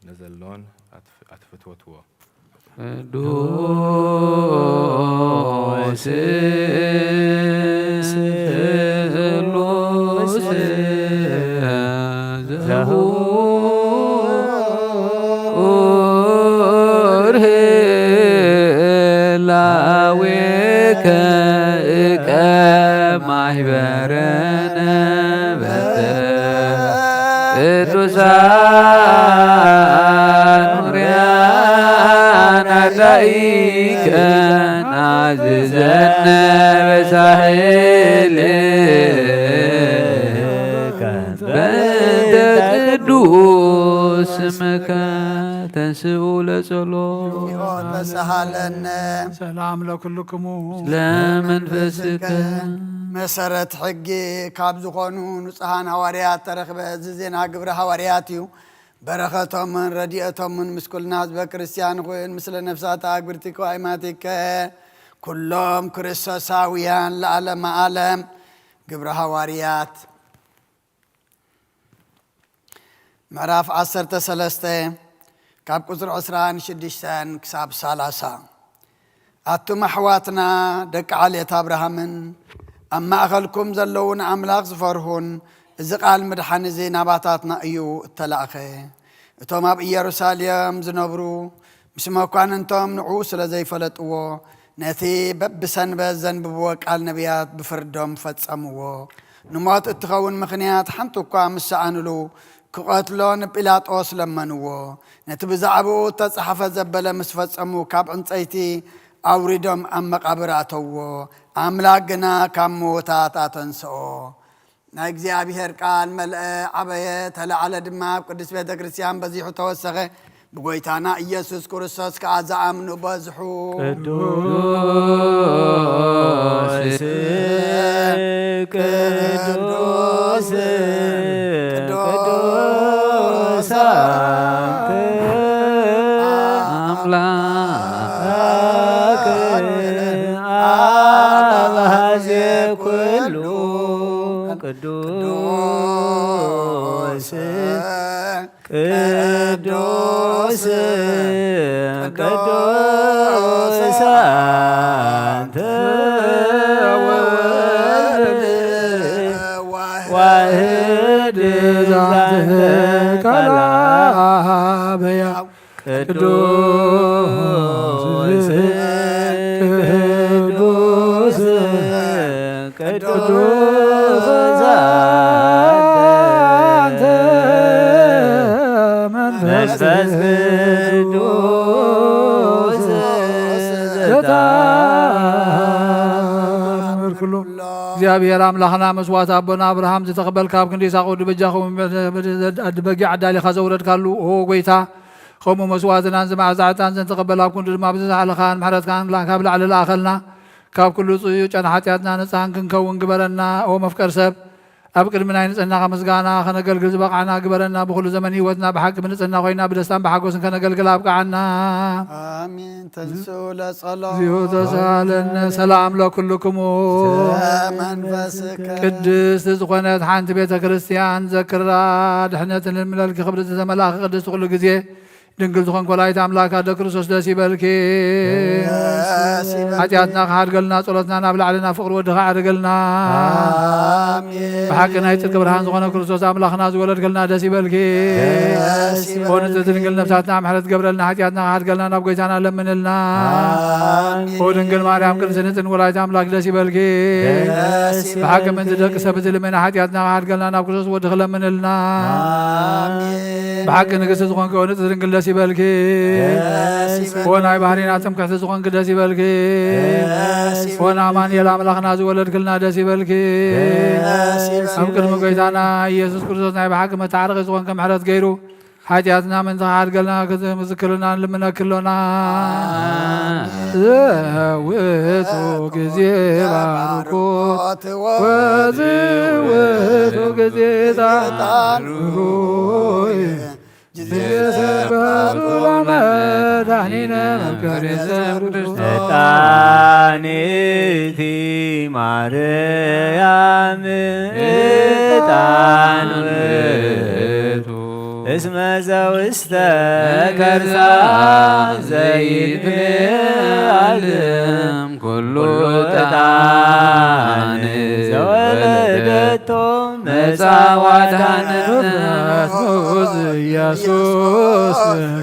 ነዘሎን ኣትፍ-፣ ኣትፍትወትዎ። ቅዱስ ስሉስ ዘሁር ህላዌከ እቀ ማሕበረነ በተ ቅዱሳን ኡርያን ኣዳኢከ ናዝዘነ በሳሕል በእንተ ቅዱስ ስምከ ተንስኡ ለጸሎት። ተሳሃለነ። ሰላም ለኩልክሙ። ለመንፈስከ። መሰረት ሕጊ ካብ ዝኾኑ ንጹሃን ሃዋርያት ተረኽበ። እዚ ዜና ግብረ ሃዋርያት እዩ። በረኸቶምን ረድኤቶምን ምስ ኩልና ህዝበ ክርስቲያን ይኹን፣ ምስለ ነፍሳት ኣግብርቲ ክዋይማቲከ ኩሎም ክርስቶሳውያን ለዓለመ ዓለም። ግብረ ሃዋርያት ምዕራፍ ዓሰርተ ሰለስተ ካብ ቁጽሪ ዕስራን ሽዱሽተን ክሳብ ሰላሳ። ኣቱም ኣሕዋትና ደቂ ዓሌት ኣብርሃምን ኣብ ማእከልኩም ዘለዉ ንኣምላኽ ዝፈርሁን፣ እዚ ቃል ምድሓን እዚ ናባታትና እዩ እተላእኸ። እቶም ኣብ ኢየሩሳሌም ዝነብሩ ምስ መኳንንቶም ንዕኡ ስለ ዘይፈለጥዎ፣ ነቲ በብሰንበት ዘንብብዎ ቃል ነቢያት ብፍርዶም ፈጸምዎ። ንሞት እትኸውን ምኽንያት ሓንቲ እኳ ምስ ሰኣኑሉ፣ ክቐትሎ ንጲላጦስ ለመንዎ። ነቲ ብዛዕባኡ እተጻሕፈ ዘበለ ምስ ፈጸሙ፣ ካብ ዕንጸይቲ ኣውሪዶም ኣብ መቓብር ኣተውዎ። ኣምላኽ ግና ካብ ምዉታት ኣተንስኦ። ናይ እግዚኣብሔር ቃል መልአ፣ ዓበየ፣ ተላዕለ ድማ ኣብ ቅድስት ቤተ ክርስቲያን በዚሑ ተወሰኸ። ብጎይታና ኢየሱስ ክርስቶስ ከኣ ዝኣምኑ በዝሑ። ቅዱስ፣ ቅዱስ፣ ቅዱስ ኣምላክ ኣባዜ ኩሉ ቅዱስ ቅዱስ ቅዱስ አንተ ወወልድ ዋህድ ዛንተ ቃል አበያው ቅዱስ ቅዱስ ቅዱስ አንተ መንፈስ ቅዱስ ዘተአምር ኩሉ። እግዚኣብሔር ኣምላኽና መስዋዕት ኣቦና ኣብርሃም ዝተቐበልካ፣ ኣብ ክንዲ ይስሐቅ ወዲ በጃኹም በጊዕ ኣዳሊኻ ዘውረድካሉ፣ ኦ ጐይታ፣ ከምኡ መስዋዕትናን ዝመዓዛ ዕጣን ዘንተቐበል፣ ኣብ ክንዱ ድማ ብዝተሳህለኻን ምሕረትካን ካብ ላዕሊ ለኣኸልና። ካብ ኩሉ ጽዩጫን ሓጢኣትና ንጽሃን ክንከውን ግበረና። ኦ መፍቀር ሰብ፣ ኣብ ቅድሚ ናይ ንጽህናኻ ምስጋና ከነገልግል ዝበቕዓና ግበረና። ብኹሉ ዘመን ህይወትና ብሓቂ ብንጽህና ኮይና ብደስታን ብሓጎስን ከነገልግል ኣብቅዓና። ኣሜን። ተንስኡ ለጸሎት። እግዚኦ ተሳሃለነ። ሰላም ለኩልክሙ። መንፈስከ። ቅድስት ዝኾነት ሓንቲ ቤተ ክርስቲያን ዘክራ ድሕነትን ልምለልኪ ክብርቲ ዝተመላእኪ ቅድስት ኩሉ ግዜ ድንግል ዝኾንክ ወላዲት ኣምላክ ኣደ ክርስቶስ ደስ ይበልኪ። ደስ ይበልኪ። ሓጢኣትና ክሓድገልና፣ ጸሎትና ናብ ላዕሊ፣ ናብ ፍቕሪ ወድኻ ኣዕርገልና። ኣሜን። ብሓቂ ናይ ጽድቂ ብርሃን ዝኾነ ክርስቶስ ኣምላኽና ዝወለድክልና ደስ ይበልኪ። ደስ ይበልኪ። ኦ ንጽሕቲ ድንግል ነፍሳትና ምሕረት ገብረልና፣ ሓጢኣትና ክሓድገልና ናብ ጎይታና ለምንልና። ኣሜን። ኦ ድንግል ማርያም ቅድስቲ ንጽሕቲ ወላዲት ኣምላክ ደስ ይበልኪ። ደስ ይበልኪ። ብሓቂ ምእንቲ ደቂ ሰብ እቲ ልመና ሓጢኣትና ክሓድገልና ናብ ክርስቶስ ወድኺ ለምንልና። ኣሜን። ብሓቂ ንግስቲ ዝኾንኪ ኦ ንጽሕቲ ድንግል ደስ ይበልኪ። ደስ ይበልኪ። ኦ ናይ ባህሪና ትምክሕቲ ዝኾንኪ ደስ ይበልኪ። ደስ ይበልኪ። ኦ ንኣማኑኤል ኣምላኽና ዝወለድክልና ደስ ይበልኪ። ደስ ይበልኪ። ኣብ ቅድሚ ጎይታና ኢየሱስ ክርስቶስ ናይ ብሓቂ መታዓረቒ ዝኾንኪ ምሕረት ገይሩ ሓጢኣትና ምእንቲ ክሓድገልና ክትምስክርልና ንልምነኪ ኣሎና። ኣሜን። ዘውቱ ግዜ ባርኮት ወዝውቱ ግዜ ዕጣን ርሁይ ጊዜሰባቱ መድኃኒነ መፍቀሬ ዘክርስቶስ። ዕጣን እቲ ማርያም ዕጣን ውእቱ እስመ ዘውስተ ከርሳ ዘይትቤ ዓለም ኩሉ ዕጣን ዘወለደቶ መጻዋዕታነ። ኢየሱስ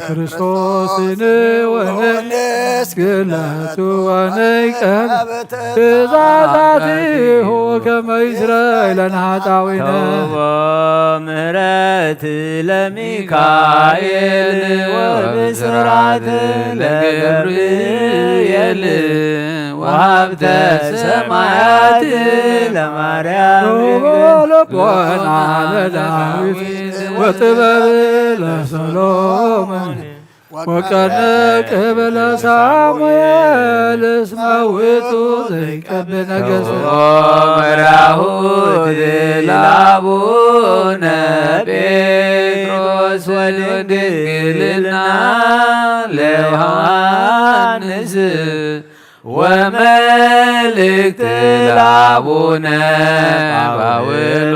ክርስቶስ ንወንስ ግለቱ ወንቀብ ትእዛዛቲሁ ከመ ይስረይ ለነ ኃጣውኢነ። ተውቦ ምህረት ለሚካኤል ወብስራት ለገብርኤል ወሀብተ ሰማያት ለማርያም። ተውቦ ልቦና ለዳዊት ወጥበብ ለሰሎሞን ወቀነ ቅብለ ሳሙኤል እስመ ውእቱ ዘይቀብ ነገሥት። መራሁት ለአቡነ ጴጥሮስ ወድንግልና ለዮሐንስ ወመልእክት ለአቡነ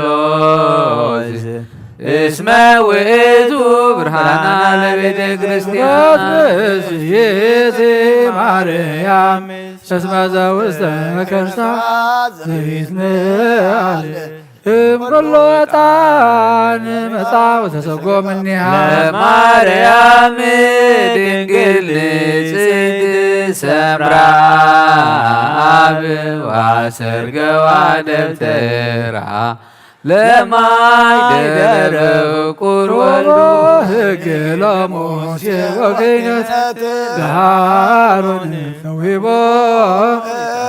ጳውሎስ እስመ ውእቱ ብርሃና ለቤተ ክርስቲያን። ይእቲ ማርያም እስመ ዘውስተ ከርሳ ዘይትንአል እምኩሉ ዕጣን መጻ ወተሰጎ እምኔሃ። ለማርያም ድንግል ንጽሕት ሰምራ አብ ወአሰርገዋ ደብተራ ለማይ ደረብ ቁር ወልዶ ሕግ ለሙሴ ወክህነት ለሃሮን ተውሂቦ።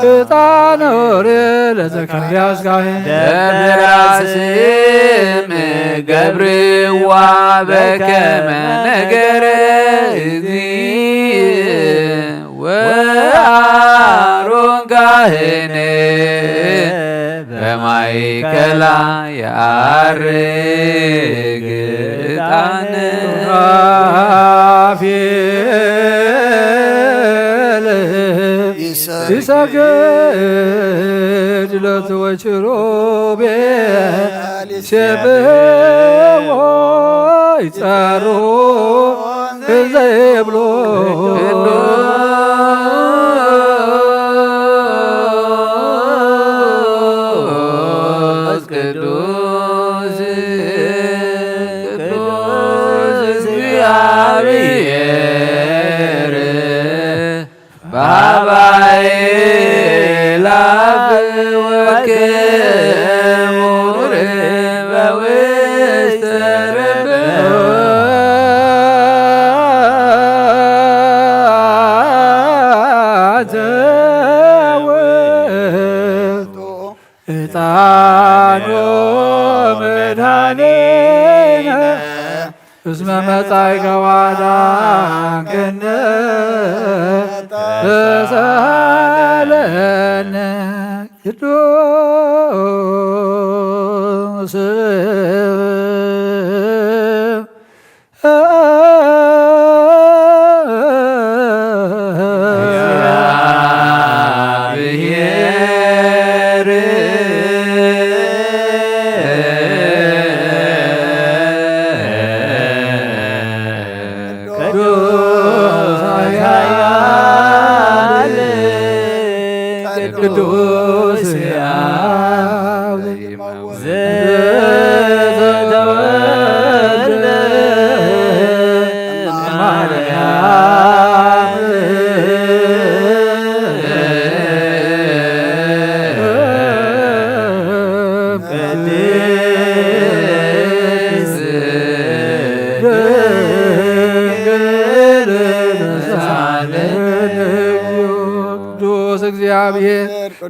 ዕጣነ ኦሪት ለዘካርያስ ካህን። ደብተራ ስም ገብርዋ በከመ ነገረ እግዚእ ወአሮን ካህን በማእከላ የዐርግ ዕጣን። ሱራፌል ይሰግድ ሎቱ ወኪሩቤል ይሴብሕዎ ይጸሩ እንዘ ይብሉ። ቅዱስ ቅዱስ ቅዱስ እግዚአብሔር በአባይ ላፍ ወክሙር በውስተ ርብብ። ዕጣኑ መድኃኒነ እስመ መጻእከ ወአዳንከነ ተሳሃለነ። ቅዱስ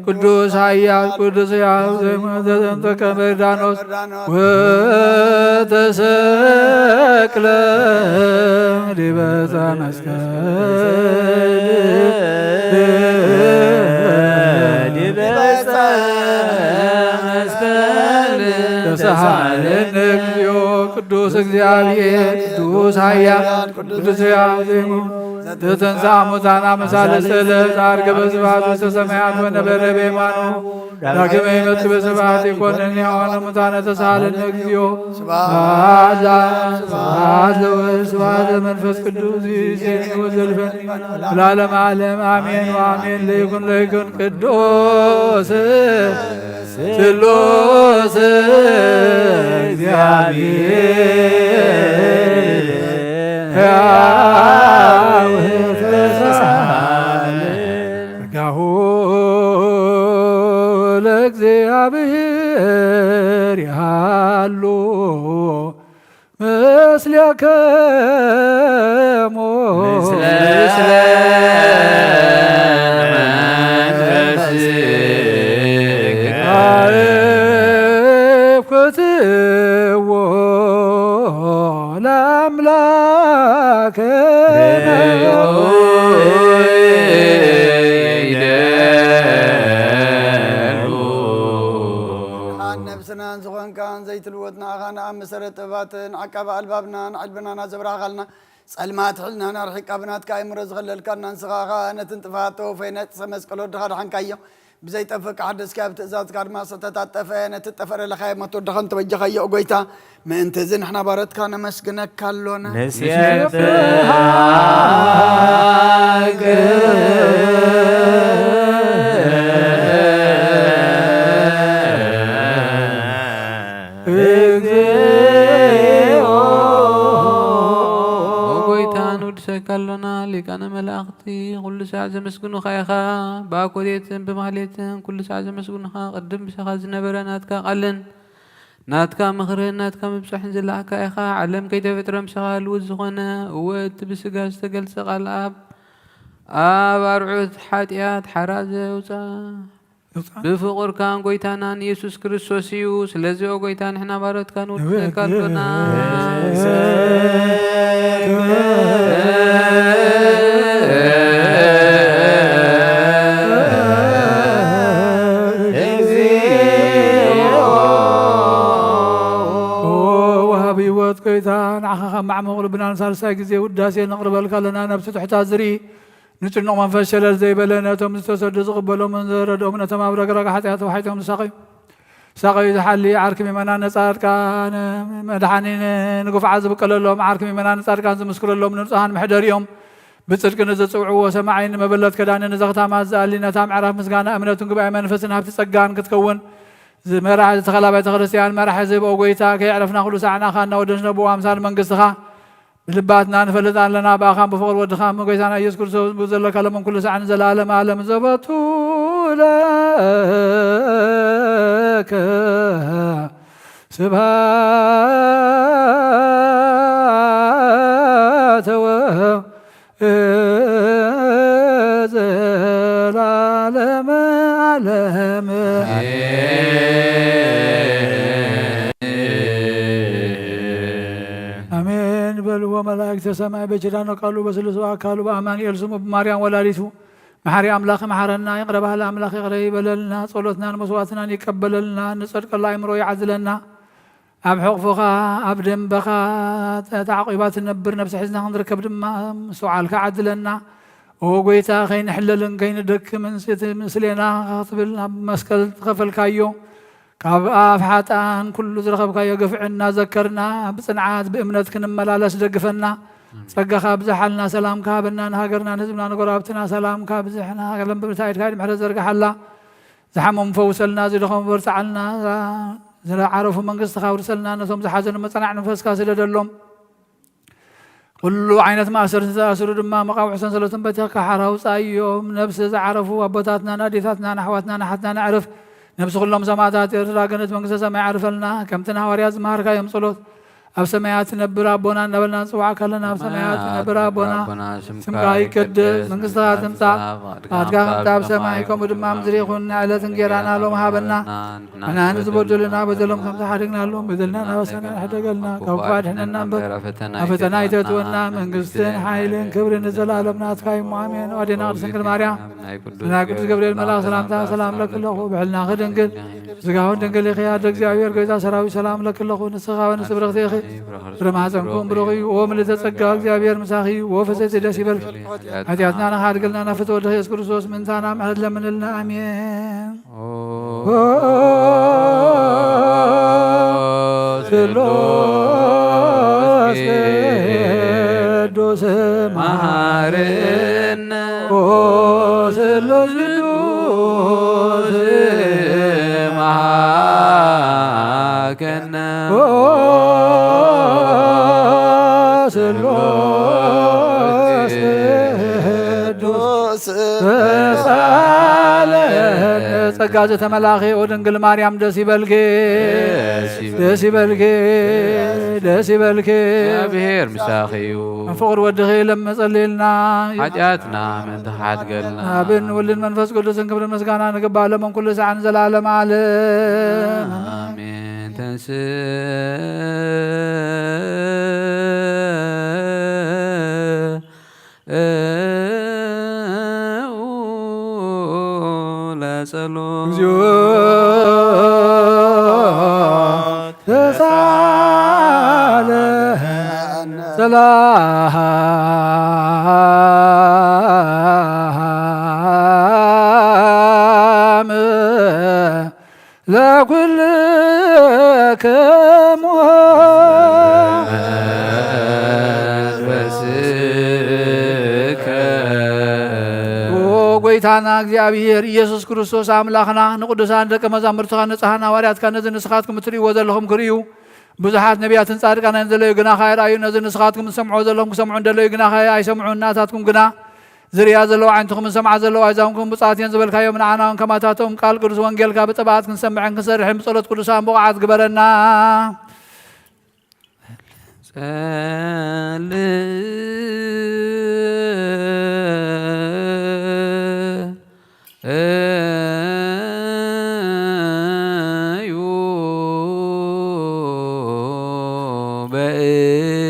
ቅዱስ ኃያል ቅዱስ ሕያው ዘእንተ ከመ ዮርዳኖስ ወተሰቅለ ዲበ ዕፀ መስቀል። ዲበ ዕፀ መስቀል ተሳሃለነ እግዚኦ። ቅዱስ እግዚአብሔር ቅዱስ ኃያል ቅዱስ ሕያው ዘእንተ ተንሥአ እሙታን አመ ሳልስት ዕለት ዐርገ በስብሐት ውስተ ሰማያት ወነበረ በየማኑ ዳግመ ይመጽእ በስብሐት ይኮንን ሕያዋነ ሙታነ ተሳሃለነ እግዚኦ። ስብሐት ለአብ ስብሐት ለወልድ ስብሐት ለመንፈስ ቅዱስ ይእዜኒ ወዘልፈኒ ለዓለመ ዓለም አሜን ወአሜን። ለይኩን ለይኩን ቅዱስ ስሉስ እግዚአብሔር ሕያው ተሳለ ጸጋሁ ለእግዚአብሔር ያሉ ምስሌክሙ ምስለ መንፈስከ አእኩትዎ ለአምላክነ። ነብስናን ዝኾንካን ዘይትልወጥ ንኣኻ ንኣብ መሰረት ጥበባትን ዓቃቢ ኣልባብናን ዕልብናን ኣዘብራኻልና። ጸልማት ሕልናን ኣርሒቕካ ብናትካ ኣእምሮ ዝኸለልካና ንስኻ ኸኣ ነቲ ንጥፍኣት ተወፈየ ነጥሰ መስቀል ወድኻ ደሓንካዮ። ብዘይጠፍእ ሓደስካዮ ብትእዛዝካ ድማ ዝተታጠፈ ነቲ ጠፈረ ለኻየ ሞት ወድኻ እንተበጀኻዮ ኦ ጎይታ። ምእንቲ እዚ ንሕና ባረትካ ነመስግነካ ኣሎና። ንሴብሐከ እግዚኦ። ኦ ጎይታ፣ ንውድሰካ ኣሎና። ሊቃነ መላእኽቲ ኩሉ ሳዕ ዘመስግኑኻ ኢኻ። ብኣኮቴትን ብማህሌትን ኩሉ ሳዕ ዘመስግኑኻ። ቅድም ብሰኻ ዝነበረ ናትካ ቃልን ናትካ ምኽርን ናትካ ምብጻሕን ዝለኣኽካ ኢኻ። ዓለም ከይተፈጥረ ምሳኻ ህልውት ዝኾነ፣ እወ፣ እቲ ብስጋ ዝተገልጸ ቃል ኣብ፣ ኣብ ኣርዑት ሓጢኣት ሓራ ዘውጽኣ ብፍቕርካን ጎይታናን ኢየሱስ ክርስቶስ እዩ። ስለዚ ኦ ጎይታ ንሕና ባሮትካ ንውድሰካ ኣሎና። ወሃቢ ህይወት ጎይታ ንዓኻ ካብ ማዕሙቕ ልብና ንሳልሳይ ግዜ ውዳሴ ነቕርበልካ ኣለና። ነብሲ ትሕታ ዝርኢ ንጭኑቕ መንፈስ ሸለል ዘይበለ፣ ነቶም ዝተሰዱ ዝቕበሎምን ዘረድኦምን፣ ነቶም ኣብ ረግረግ ሓጢኣት ተዋሒጦም ዝሳቐዩ፣ ዝሳቐዩ ዝሓሊ፣ ዓርኪ ምእመናን ንጻድቃን፣ መድሓኒ ንግፉዓት ዝብቀለሎም፣ ዓርኪ ምእመናን ንጻድቃን ዝምስክረሎም፣ ንንጹሃን መሕደሪኦም፣ ብጽድቂ ንዝጽውዕዎ ሰማዒን ንመበለት ከዳኒ ንዘኽታማት ዝኣሊ፣ ነታ ምዕራፍ ምስጋና እምነትን ጉባኤ መንፈስን ሃብቲ ጸጋን ክትከውን፣ ዝመራሕ ዝተኸላ ቤተ ክርስቲያን መራሕ ዝህብ ኦ ጎይታ፣ ከየዕረፍና ኩሉ ሳዕ ንዓኻ እናወደስና ብኡ ኣምሳል መንግስትኻ ብልባትና ንፈልጥ ኣለና። ብኣኻን ብፍቕሪ ወድኻን ብጎይታና ኢየሱስ ክርስቶስ ብኡ ዘለካ ሎምን ኩሉ ሳዕን ንዘለዓለመ ዓለም ዘበቱ ለከ ስብሐተ ወዘለዓለመ ዓለም። ኣሜን በልዎ መላእክተ ሰማይ በኪዳኑ ቃሉ በስሉሱ ኣካሉ በአማኑኤል ስሙ ብማርያም ወላዲቱ። መሓሪ ኣምላኽ መሓረና፣ ይቕረ በሃሊ ኣምላኽ ይቕረ ይበለልና፣ ጸሎትናን መስዋዕትናን ይቀበለልና፣ ንጸድቀሉ ኣእምሮ ይዓድለና። ኣብ ሕቕፍኻ ኣብ ደንበኻ ተዓቂባ ትነብር ነብሲ ሒዝና ክንርከብ ድማ ምስትውዓልካ ዓድለና። ኦ ጎይታ፣ ከይንሕለልን ከይንደክምን እቲ ምስሌና ክትብል ናብ መስቀል ዝኸፈልካዮ ካብ ኣፍ ሓጥኣን ኩሉ ዝረኸብካዮ ግፍዒ እናዘከርና ብጽንዓት ብእምነት ክንመላለስ ደግፈና። ጸጋኻ ኣብዝሓልና፣ ሰላምካ ሃበና፣ ንሃገርና ንህዝብና ንጎረባብትና ሰላምካ ኣብዝሕ፣ ንሃገር ለምብርታ ኢድካ ኢድ ምሕረት ዘርግሓላ። ዝሓመሙ ፈውሰልና፣ ዝደኸሙ በርትዓልና፣ ዝዓረፉ መንግስትኻ ኣውርሰልና፣ ነቶም ዝሓዘኑ መጸናዕ መንፈስካ ስደደሎም። ኩሉ ዓይነት ማእሰርቲ ዝተኣስሩ ድማ መቓውሒ ሰንሰለቶም በቲኽካ ሓራ ኣውጻዮም። ነብሲ ዝዓረፉ ኣቦታትናን ኣዴታትናን ኣሕዋትናን ኣሓትናን ኣዕርፍ። ነብሲ ኩሎም ሰማእታት ኤርትራ ገነት መንግስተ ሰማይ ኣዕርፈልና። ከምቲ ንሃዋርያት ዝመሃርካዮም ጸሎት ኣብ ሰማያት ትነብር ኣቦና እናበልና ንጽውዓካ ኣለና። ኣብ ሰማያት ትነብር ኣቦና፣ ስምካ ይቀደስ፣ መንግስትኻ ትምጻእ፣ ፍቓድካ ከምቲ ኣብ ሰማይ ከምኡ ድማ ኣብ ምድሪ ይኹን። ንዕለት እንጌራና ሎም ሃበና፣ ንሕና ንዝበደሉና በደሎም ከም ዝሓደግናሎም በደልና ናበሰና ሕደገልና፣ ካብ ክፉእ ኣድሕነና እምበር፣ ናብ ፈተና ኣይተእትወና፣ መንግስትን ሓይልን ክብርን ንዘለኣለም ናትካ እዩ። ኣሜን። ኣዴና ቅድስት ድንግል ማርያም፣ ናይ ቅዱስ ገብርኤል መልኣክ ሰላምታ ሰላም ለኪ ኣለኹ፣ ብሕልናኺ ድንግል፣ ስጋውን ድንግል ኢኺ፣ ኣደ እግዚኣብሔር፣ ጎይታ ሰራዊት፣ ሰላም ለኪ ኣለኹ። ንስኻ ንስ ብርኽቲ ኢኺ፣ ፍረ ማሕፀንኩም ብሩኽ እዩ። ኦ ምልዕተ ጸጋ፣ እግዚኣብሔር ምሳኺ እዩ። ኦ ፍስሕቲ፣ ደስ ይበልኪ፣ ሓጢኣትና ንኻድግልና፣ ናብ ፍትወ ወልድኺ የሱስ ክርስቶስ ምእንታና ምሕረት ለምንልና። ኣሜን። ኦ ስሉስ ቅዱስ መሐረነ፣ ኦ ስሉስ ቅዱስ መሐረነ። ኦ ስሉስ ቅዱስ ተሳለን። ጸጋ ዘተመላኺ ኦ ድንግል ማርያም ደስ ይበልኪ፣ ደስ ይበልኪ፣ ደስ ይበልኪ። እግዚኣብሔር ምሳኺ እዩ። ፍቕር ወድኺ ለመጸልልና። ሓጢኣትና ምእንቲ ሓድገልና። ኣብን ወልድን መንፈስ ቅዱስን ክብርን ምስጋና ንግባእ ለመን ኩሉ ሰዓን ዘላለም ዓለም። ኣሜን። ተንስ ለጸሎት እግዚኦ ተሳለ ሰላም ለኩልክሙ። መንፈስከ። ኦ ጎይታና እግዚኣብሔር ኢየሱስ ክርስቶስ ኣምላኽና፣ ንቅዱሳን ደቀ መዛሙርትኻ፣ ንጽሓን ሃዋርያትካ፣ ነዚ ንስኻትኩም እትርእይዎ ዘለኹም ክርእዩ፣ ብዙሓት ነቢያትን ጻድቃንን ዘለዩ ግናኸ ኣይረኣዩ፣ ነዚ ንስኻትኩም ትሰምዕዎ ዘለኹም ክሰምዑ እንደለዩ ግናኸ ኣይሰምዑ። እናታትኩም ግና ዝርእያ ዘለዋ ዓይንትኹምን ዝሰምዓ ዘለዋ ኣእዛንኩም ብፁዓት እየን ዝበልካዮም፣ ንዓና እውን ከማታቶም ቃል ቅዱስ ወንጌልካ ብጥብዓት ክንሰምዕን ክንሰርሕን ብጸሎት ቅዱሳን ብቑዓት ግበረና። ጸልዩ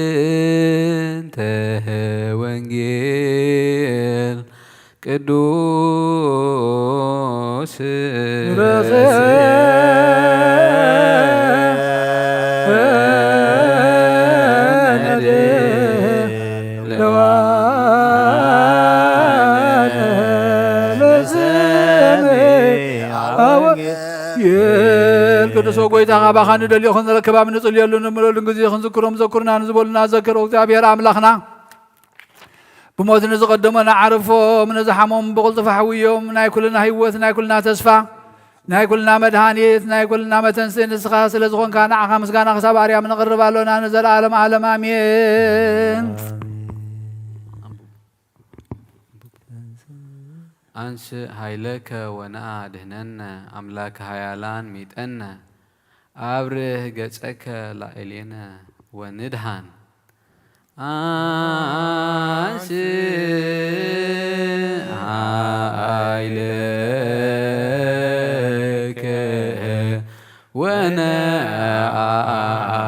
በእንተ ወንጌል ቅዱስ ወንጌል ቅዱስ ጎይታ ካባኻ ንደልዮ ክንረክብ ኣብ ንጽልየሉ ንምለሉን ግዜ ክንዝክሮም ዘኩርና ንዝበሉና ዘክሮ እግዚኣብሔር ኣምላኽና። ብሞት ንዝቐደሞ ንዓርፎም፣ ንዝሓሞም ብቕልጡፍ ኣሕውዮም። ናይ ኩልና ህይወት፣ ናይ ኩልና ተስፋ፣ ናይ ኩልና መድሃኒት፣ ናይ ኩልና መተንስኢ ንስኻ ስለ ዝኾንካ ንዓኻ ምስጋና ክሳብ ኣርያም ነቕርብ ኣሎና ንዘለዓለም ዓለም ኣሜን። ኣንስእ ኃይለከ ወነአ ድህነነ ኣምላክ ኃያላን ሚጠነ ኣብርህ ገጸከ ላዕሌነ ወንድሃን። ኣንስእ ኃይለከ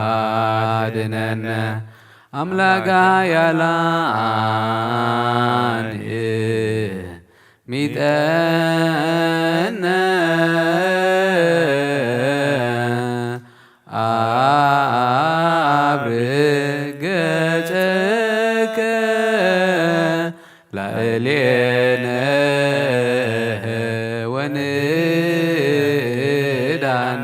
ወነአድነነ ኣምላክ ኃያላን ሚጠነ ኣብርህ ገጸከ ላዕሌነ ወንዳን።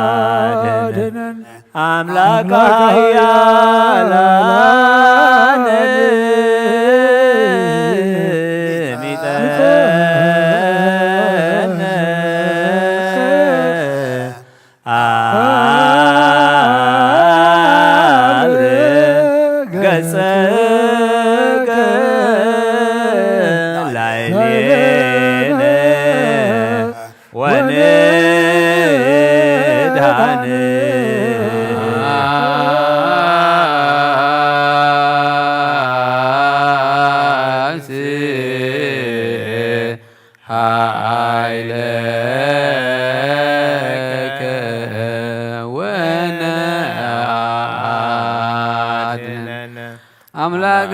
ወነአድነን ኣምላክ ኃያላን ሚጠነ ኣምላክ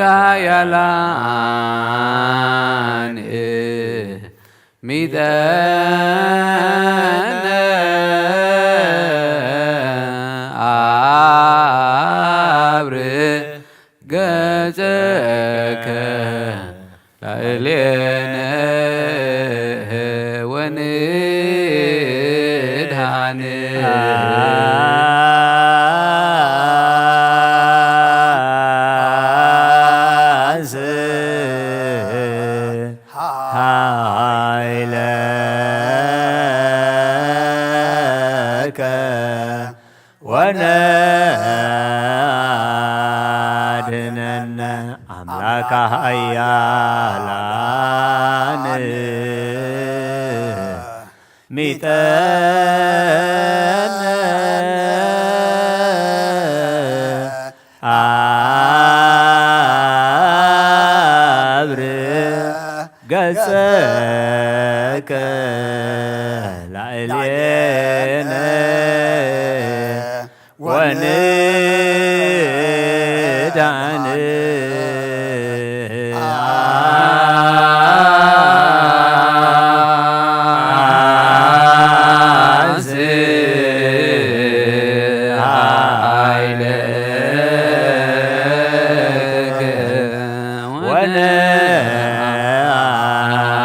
ሓያላን ሚጠነ ኣብርህ ገጸከ ላዕሌነ ወንድኃን። ወነድነነ ኣምላከ ኃያላን ሚጠነ ኣብርህ ገጸከ ላዕሌነ ወንድኃን።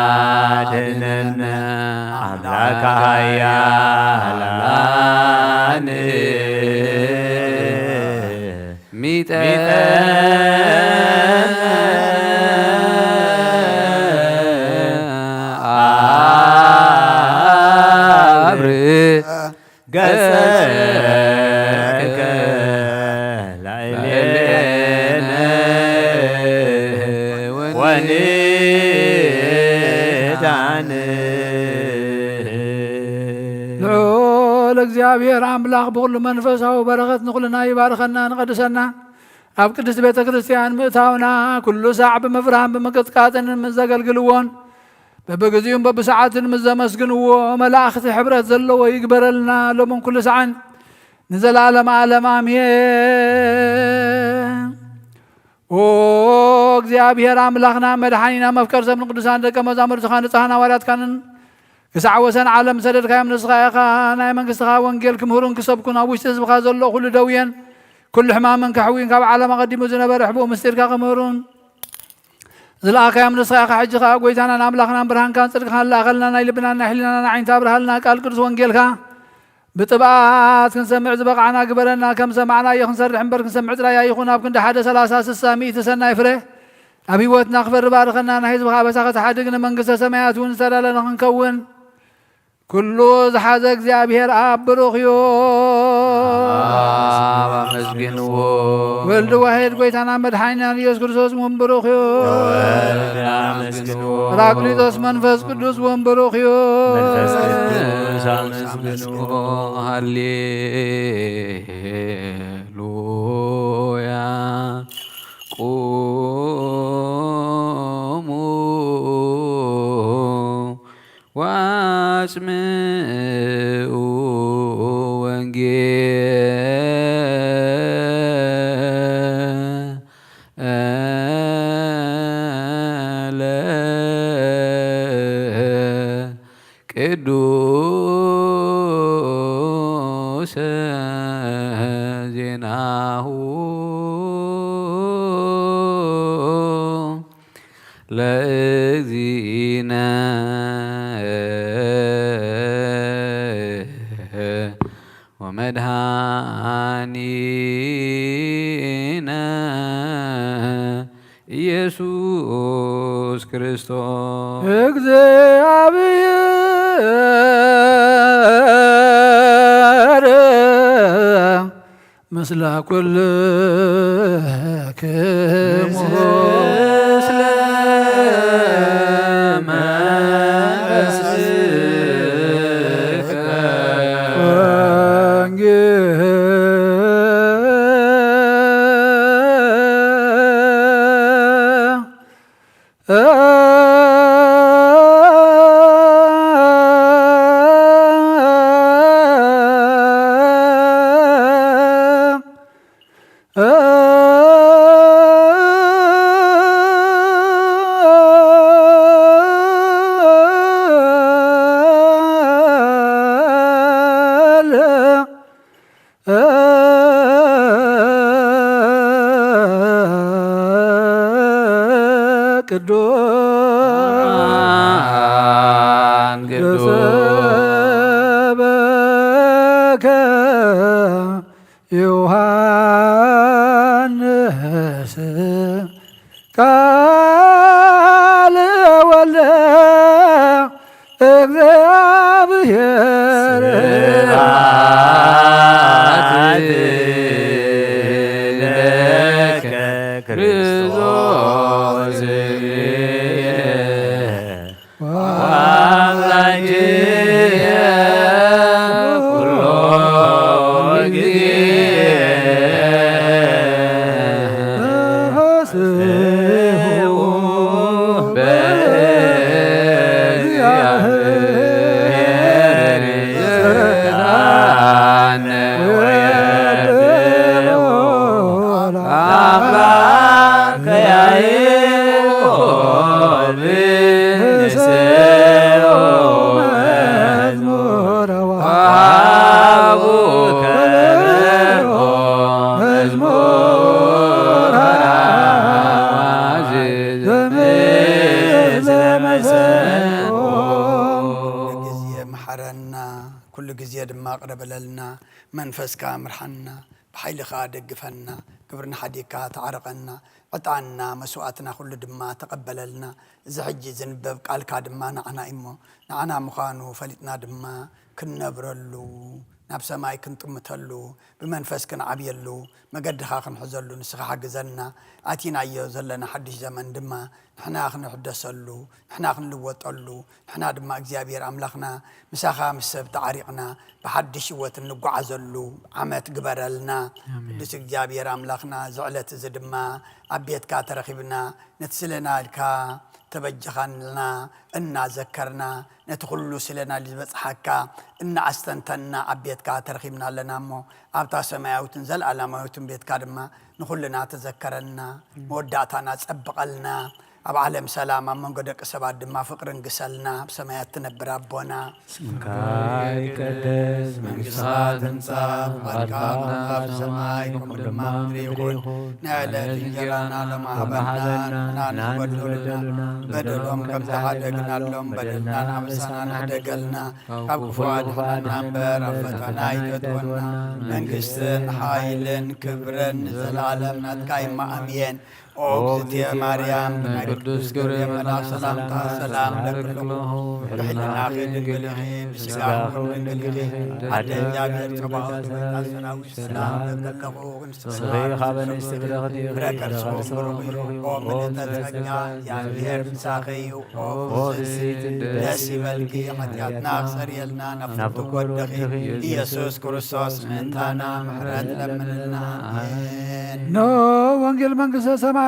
ወነድነነ ኣምላከ ኃያላን ሚጠነ ኣብርህ ገጸከ ላዕሌነ ወንድኃን። ልዑል እግዚኣብሔር ኣምላኽ ብኹሉ መንፈሳዊ በረኸት ንኹልና ይባርኸና ንቐድሰና። ኣብ ቅድስት ቤተ ክርስቲያን ምእታውና ኩሉ ሳዕ ብምፍራህን ብምቅጥቃጥን ምስ ዘገልግልዎን በብግዚኡን በብሰዓትን ምስ ዘመስግንዎ መላእኽቲ ሕብረት ዘለዎ ይግበረልና ሎምን ኩሉ ሳዕን ንዘለዓለም ዓለም ኣሜን። ኦ እግዚኣብሔር ኣምላኽና መድሓኒና መፍቀር ሰብን ቅዱሳን ደቀ መዛሙርትኻ ንጹሓን ሃዋርያትካንን ክሳዕ ወሰን ዓለም ዝሰደድካዮም ንስኻ ኢኻ። ናይ መንግስትኻ ወንጌል ክምህሩን ክሰብኩን ኣብ ውሽጢ ህዝብኻ ዘሎ ኩሉ ደውየን ኩሉ ሕማምን ከሕውዩን ካብ ዓለም ኣቐዲሙ ዝነበረ ሕቡእ ምስጢርካ ክምህሩን ዝለኣኻዮም ንስኻ ኢኻ። ሕጂ ኸኣ ጐይታናን ኣምላኽናን ብርሃንካን ጽድቅኻን ለኣኸልና። ናይ ልብናን ናይ ሕሊናናን ዓይንቲ ኣብርሃልና። ቃል ቅዱስ ወንጌልካ ብጥብኣት ክንሰምዕ ዝበቕዓና ግበረና። ከም ሰማዕናዮ ክንሰርሕ እምበር ክንሰምዕ ጥራይ ኣይኹን። ኣብ ክንዲ ሓደ ሰላሳ ስሳ ሚእቲ ሰናይ ፍረ ኣብ ህይወትና ክፈሪ ባርኸና። ናይ ህዝብኻ ኣበሳ ከተሓድግ ንመንግስተ ሰማያት እውን ዝተዳለና ክንከውን ኩሉ ዝሓዘ እግዚኣብሔር ኣብ ብሩኽ እዩ። ኣብ ኣመስግንዎ። ወልድ ዋሕድ ጐይታና መድሓኒናን ኢየሱስ ክርስቶስ እውን ብሩኽ እዩ። ወልድ ኣመስግንዎ። ጳራቅሊጦስ መንፈስ ቅዱስ እውን ብሩኽ እዩ። መንፈስ ቅዱስ ኣመስግንዎ። ሃሌሉያ። ቁሙ ወአስምዑ ወንጌለ ቅዱስ ዜናሁ ለእግዚእነ ወመድኃኒነ ኢየሱስ ክርስቶስ። እግዚኣብሔር ምስለ ኩልክሙ። ምስለ መንፈስከ። ወንጌል ቅዱሳን ቅዱስ ሰበከ ዮሐንስ ቃለ ወልደ እግዚአብሔር። ስብሐት ለከ ክርስቶስ ወአምላኬ ኩሎ ጊዜ በእግዚአብሔር ጊዜ መሓረና፣ ኩሉ ግዜ ድማ ቅረ በለልና። መንፈስካ ምርሓና፣ ብሓይልኻ ደግፈና። ግብርና ሓዲግካ ተዓረቐና። ዕጣንና መስዋእትና ኩሉ ድማ ተቐበለልና። እዚ ሕጂ ዝንበብ ቃልካ ድማ ንዓና እዩ እሞ፣ ንዓና ምዃኑ ፈሊጥና ድማ ክንነብረሉ፣ ናብ ሰማይ ክንጥምተሉ፣ ብመንፈስ ክንዓብየሉ፣ መገድኻ ክንሕዘሉ ንስኻ ሓግዘና። ኣቲናዮ ዘለና ሓድሽ ዘመን ድማ ንሕና ክንሕደሰሉ፣ ንሕና ክንልወጠሉ፣ ንሕና ድማ እግዚኣብሔር ኣምላኽና ምሳኻ ምስ ሰብ ተዓሪቕና ብሓድሽ ህይወት እንጓዓዘሉ ዓመት ግበረልና። ኣሜን። ቅዱስ እግዚኣብሔር ኣምላኽና፣ እዚ ዕለት እዚ ድማ ኣብ ቤትካ ተረኺብና፣ ነቲ ስለና ኢልካ ተበጀኻንልና እናዘከርና፣ ነቲ ኩሉ ስለና ዝበጽሓካ እናኣስተንተንና ኣብ ቤትካ ተረኺብና ኣለና እሞ፣ ኣብታ ሰማያዊትን ዘለኣለማዊትን ቤትካ ድማ ንኹልና ተዘከረና፣ መወዳእታና ጸብቐልና። ኣብ ዓለም ሰላም፣ ኣብ መንጎ ደቂ ሰባት ድማ ፍቕሪ ንግሰልና። ኣብ ሰማያት ትነብር ኣቦና፣ ስምካ ይቀደስ፣ መንግስትኻ ትምጻእ፣ ፍቓድካ ኣብ ሰማይ ከምኡ ድማ ኣብ ምድሪ ይኹን። ናይ ዕለት እንጀራና ሎሚ ሃበና፣ ንሕና ንበደሉና፣ በደሎም ከም ዝሓደግናሎም በደልና ኣበሳና ንሕደገልና፣ ካብ ክፉ ኣድሕነና እምበር ኣብ ፈተና ኣይተእትወና። መንግስትን ሓይልን ክብርን ንዘለኣለም ናትካ እዩ። ኣሜን። ኦ እግዝእትየ ማርያም፣ ብናይ ቅዱስ ገብርኤል መልኣክ ሰላምታ ሰላም እብለኪ ኣለኹ። ብሕልናኺ ድንግል ኢኺ፣ ብስጋኺ እውን ድንግል ኢኺ። ኣደ እግዚኣብሔር ጸባኦት፣ ጎይታ ሰራዊት ሰላም እብለኪ ኣለኹ። ንስኺ ካብ ኣንስቲ ብረኽቲ ኢኺ፣ ፍረ ከርስኺ ብሩኽ እዩ። ኦ ምልዕተ ጸጋ፣ እግዚኣብሔር ምሳኺ እዩ። ኦ ፍስሕቲ ደስ ይበልኪ፣ ሓጢኣትና ክሰርየልና ናብቲ ወድኺ ኢየሱስ ክርስቶስ ምእንታና ምሕረት ለምንልና። ኣሜን። ኖ ወንጌል መንግስተ ሰማያት።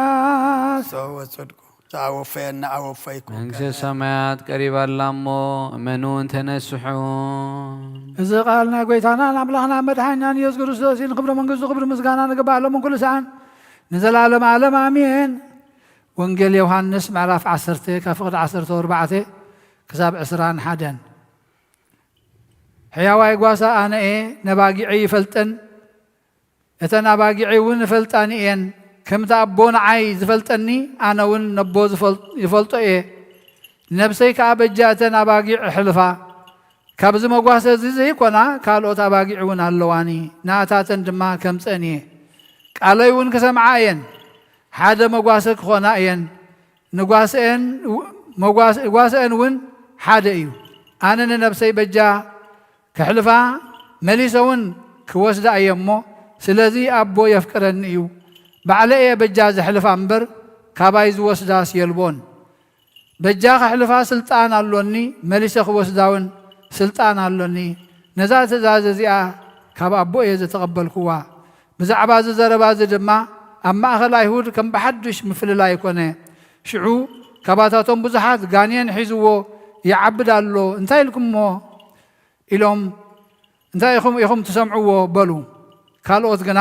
ሰው ወጽድቁ ዘአወፈየና አወፈይኩ። መንግስተ ሰማያት ቀሪባ ኣላ እሞ እመኑን ተነስሑን። እዚ ቃል ናይ ጎይታናን ኣምላኽናን መድሓኒናን ኢየሱስ ክርስቶስ እዩ። ንክብሪ መንግስቱ ክብሪ ምስጋና ንግባእ ሎምን ኩሉ ሰዓን ንዘለኣለም ዓለም ኣሜን። ወንጌል ዮሃንስ ምዕራፍ ዓሰርተ ካብ ፍቕዲ ዓሰርተ ኣርባዕተ ክሳብ ዕስራን ሓደን። ሕያዋይ ጓሳ ኣነ እየ፣ ነባጊዐይ ይፈልጠን፣ እተን ኣባጊዐይ እውን ይፈልጣኒ እየን። ከምቲ ኣቦ ንዓይ ዝፈልጠኒ፣ ኣነ እውን ነቦ ዝፈል-፣ ይፈልጦ እየ። ነብሰይ ከኣ በጃ እተን ኣባጊዕ እሕልፋ። ካብዚ መጓሰ እዚ ዘይኮና ካልኦት ኣባጊዕ እውን ኣለዋኒ፣ ናታተን ድማ ከምጸን እየ። ቃለይ እውን ክሰምዓ እየን፣ ሓደ መጓሰ ክኾና እየን። ንጓስአን፣ መጓስ-፣ ጓስአን እውን ሓደ እዩ። ኣነ ንነብሰይ በጃ ከሕልፋ መሊሰ እውን ክወስዳ እየ እሞ፣ ስለዚ ኣቦ የፍቅረኒ እዩ። ባዕለ እየ በጃ ዘሕልፋ እምበር፣ ካባይ ዝወስዳስ የልቦን። በጃ ከሕልፋ ስልጣን ኣሎኒ፣ መሊሰ ክወስዳ እውን ስልጣን ኣሎኒ። ነዛ ትእዛዝ እዚኣ ካብ ኣቦ እየ ዝተቐበልክዋ። ብዛዕባ እዚ ዘረባ እዚ ድማ ኣብ ማእከል ኣይሁድ ከም ብሓድሽ ምፍልላይ ኮነ። ሽዑ ካባታቶም ብዙሓት ጋኔን ሒዝዎ ይዓብድ ኣሎ፣ እንታይ ኢልኩሞ? ኢሎም፣ እንታይ ኢኹም፣ ኢኹም ትሰምዕዎ? በሉ። ካልኦት ግና፣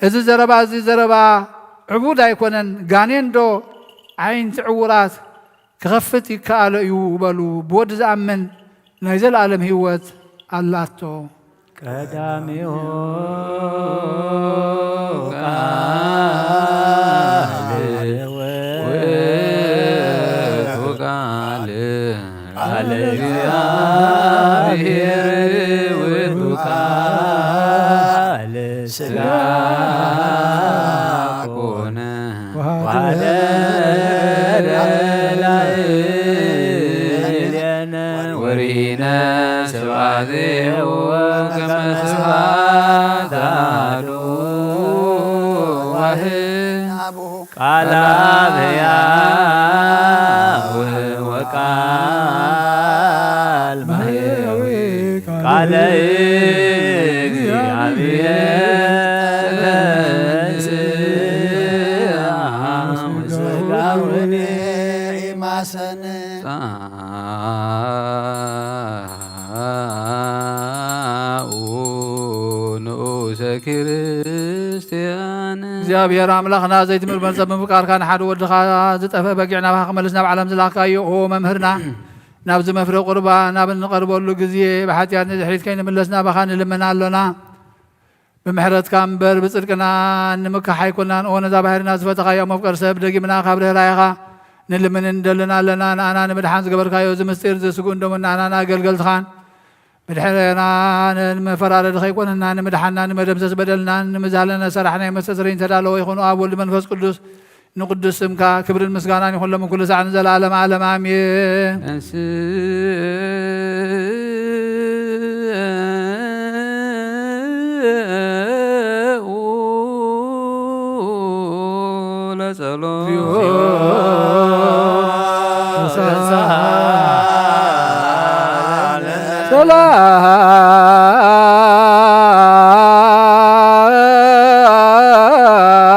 እዚ ዘረባ እዚ ዘረባ ዕቡድ ኣይኮነን፣ ጋኔን ዶ ዓይንቲ ዕዉራት ክኸፍት ይከኣሎ እዩ? በሉ። ብወዲ ዝኣምን ናይ ዘለኣለም ህይወት ኣላቶ። ቀዳሚሁ ቃል ኮነ ወሐደረ ላዕሌነ ወርኢነ ስብሐቲሁ ከመ ስብሐት አሐዱ ዋሕድ። ቃል አብ ሕያው ወቃል ማሕያዊ ቃለ እግዚአብሔር ተንሥአ እምስጋዌ ኢማሰን። ጻኡ ንኡሰ ክርስቲያን። እግዚኣብሔር ኣምላኽና ዘይትምርመር ሰብ ምፍቃርካ ንሓደ ወድኻ ዝጠፍአ በጊዕ ናባኻ ክመልስ ናብ ዓለም ዝላኽካዮ ኦ መምህርና፣ ናብዚ መፍረ ቁርባ ናብ እንቐርበሉ ግዜ ብሓጢኣት ንድሕሪት ከይንምለስ ናባኻ ንልምን ኣሎና። ብምሕረትካ እምበር ብጽድቅና እንምካሕ ኣይኮናን። ኦ ነዛ ባህርና ዝፈተኻዮ መፍቀር ሰብ ደጊምና ካብ ርህራሄኻ ንልምን እንደልን ኣለና። ንኣና ንምድሓን ዝገበርካዮ እዚ ምስጢር እዚ ስጉእን ደሙን ንኣናን ኣገልገልትኻን ብድሕሬና ንመፈራረዲ ከይኮነና ንምድሓና ንመደምሰስ በደልና ንምዝሃለና ሰራሕና የመስተስረይ እንተዳለዎ ይኹኑ ኣብ ወልድ መንፈስ ቅዱስ ንቅዱስ ስምካ ክብርን ምስጋናን ይኹን ሎምን ኩሉ ሳዕ ንዘለዓለም ዓለም ኣሜን። ተንሥኡ ለጸሎት።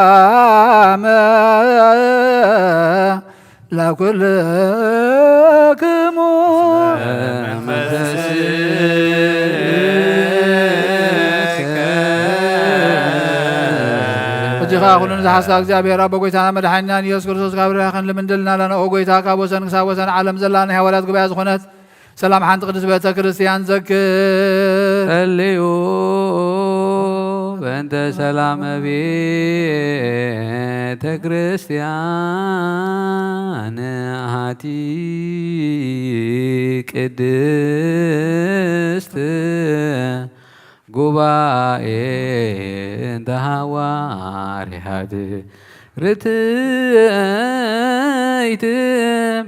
ሰላም ለኩልክሙ። ሕጂ ኸኣ ኩሉ ንዝሓስካ እግዚኣብሔር ኣቦ ጐይታና መድሓኒናን ኢየሱስ ክርስቶስ ካብ ርያ ክንልምን ደልና ኣለና። ኦ ጐይታ፣ ካብ ወሰን ክሳብ ወሰን ዓለም ዘላ ናይ ሃዋርያት ጉባኤ ዝኾነት ሰላም ሓንቲ ቅድስት ቤተ ክርስቲያን ዘክር። ጸልዩ በእንተ ሰላመ ቤተ ክርስቲያን ኣሐቲ ቅድስት ጉባኤ እንተ ሃዋርያት ርትዕት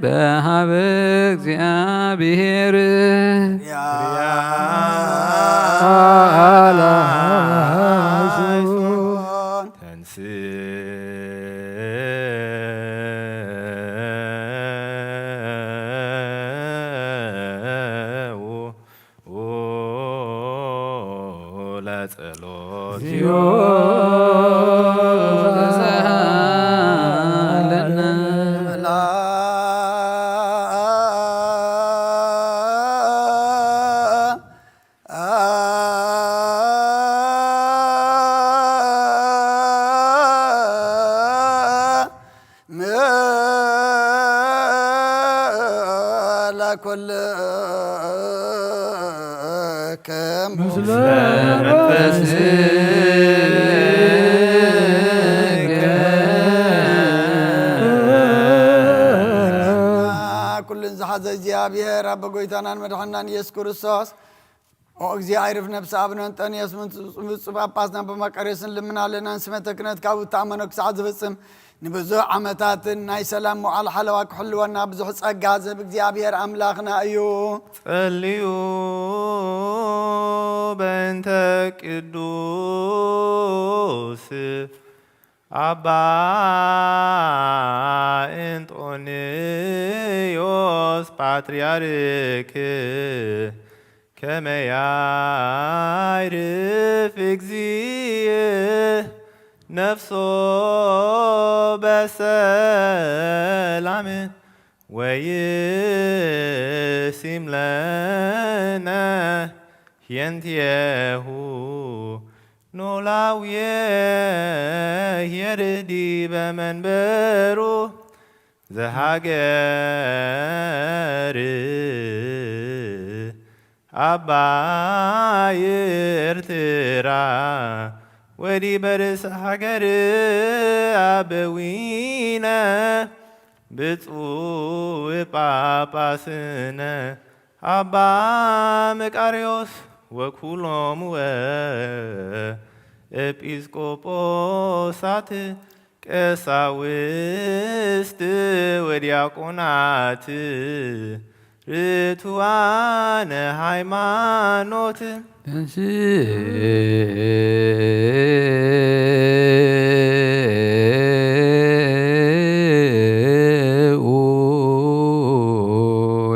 በሃበ እግዚኣብሔር። ተንሥኡ ለጸሎት። ለኩልክም ምስለ መንፈስከ። ኩልን ዝሓዘ እግዚኣብሔር ኣቦ ጐይታናን መድሓናን ኢየሱስ ክርስቶስ ኦ እግዚኣብሔር፣ ነፍሲ ኣቡነ እንጠንዮስ ብፁዕ ጳጳስና ኣባ መቃርዮስን ልምና ኣለና። ንስመተ ክህነት ካብኡ እተኣመኖ ክሳዕ ዝፍጽም ንብዙሕ ዓመታትን ናይ ሰላም መዋዕለ ሓለዋ ክሕልወና ብዙሕ ጸጋ ዝህብ እግዚኣብሔር ኣምላኽና እዩ። ጸልዩ በእንተ ቅዱስ ኣባ እንጦንዮስ ፓትርያርክ ከመ ያዕርፍ እግዚእ ነፍሶ በሰላም ወይሲም ለነ ኄንቲኤሁ ኖላውየ ኄር ዲበ መንበሩ ዘሃገር ኣባይ ኤርትራ ወዲበ ርእሰ ሃገር ኣበዊነ ብፁዕ ጳጳስነ ኣባ መቃርዮስ ወኩሎምወ ኤጲስቆጶሳት፣ ቀሳውስት ወዲያቆናት፣ ርቱዓነ ሃይማኖት። ተንሥኡ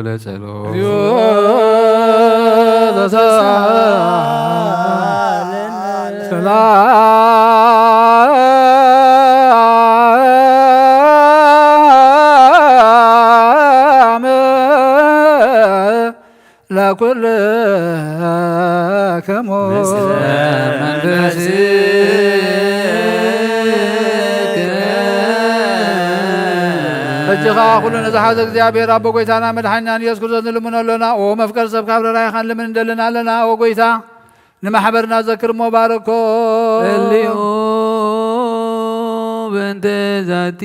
ለጸሎት። እግዚኦ ዘተሳለነ። ሰላም ለኩልክሙ። ምስለ መንፈስከ። ሕጂ ኸዓ ኩሉ ንዝሓዘ እግዚኣብሔር ኣቦ ጎይታና መድሓኒናን ኢየሱስ ክርስቶስ ንልምኖ ኣለና። ኦ መፍቀር ሰብ፣ ካብ ርራይኻን ልምን እንደልን ኣለና። ኦ ጎይታ፣ ንማሕበርና ዘክር እሞ ባርኮ። እልኡ ብእንተ ዛቲ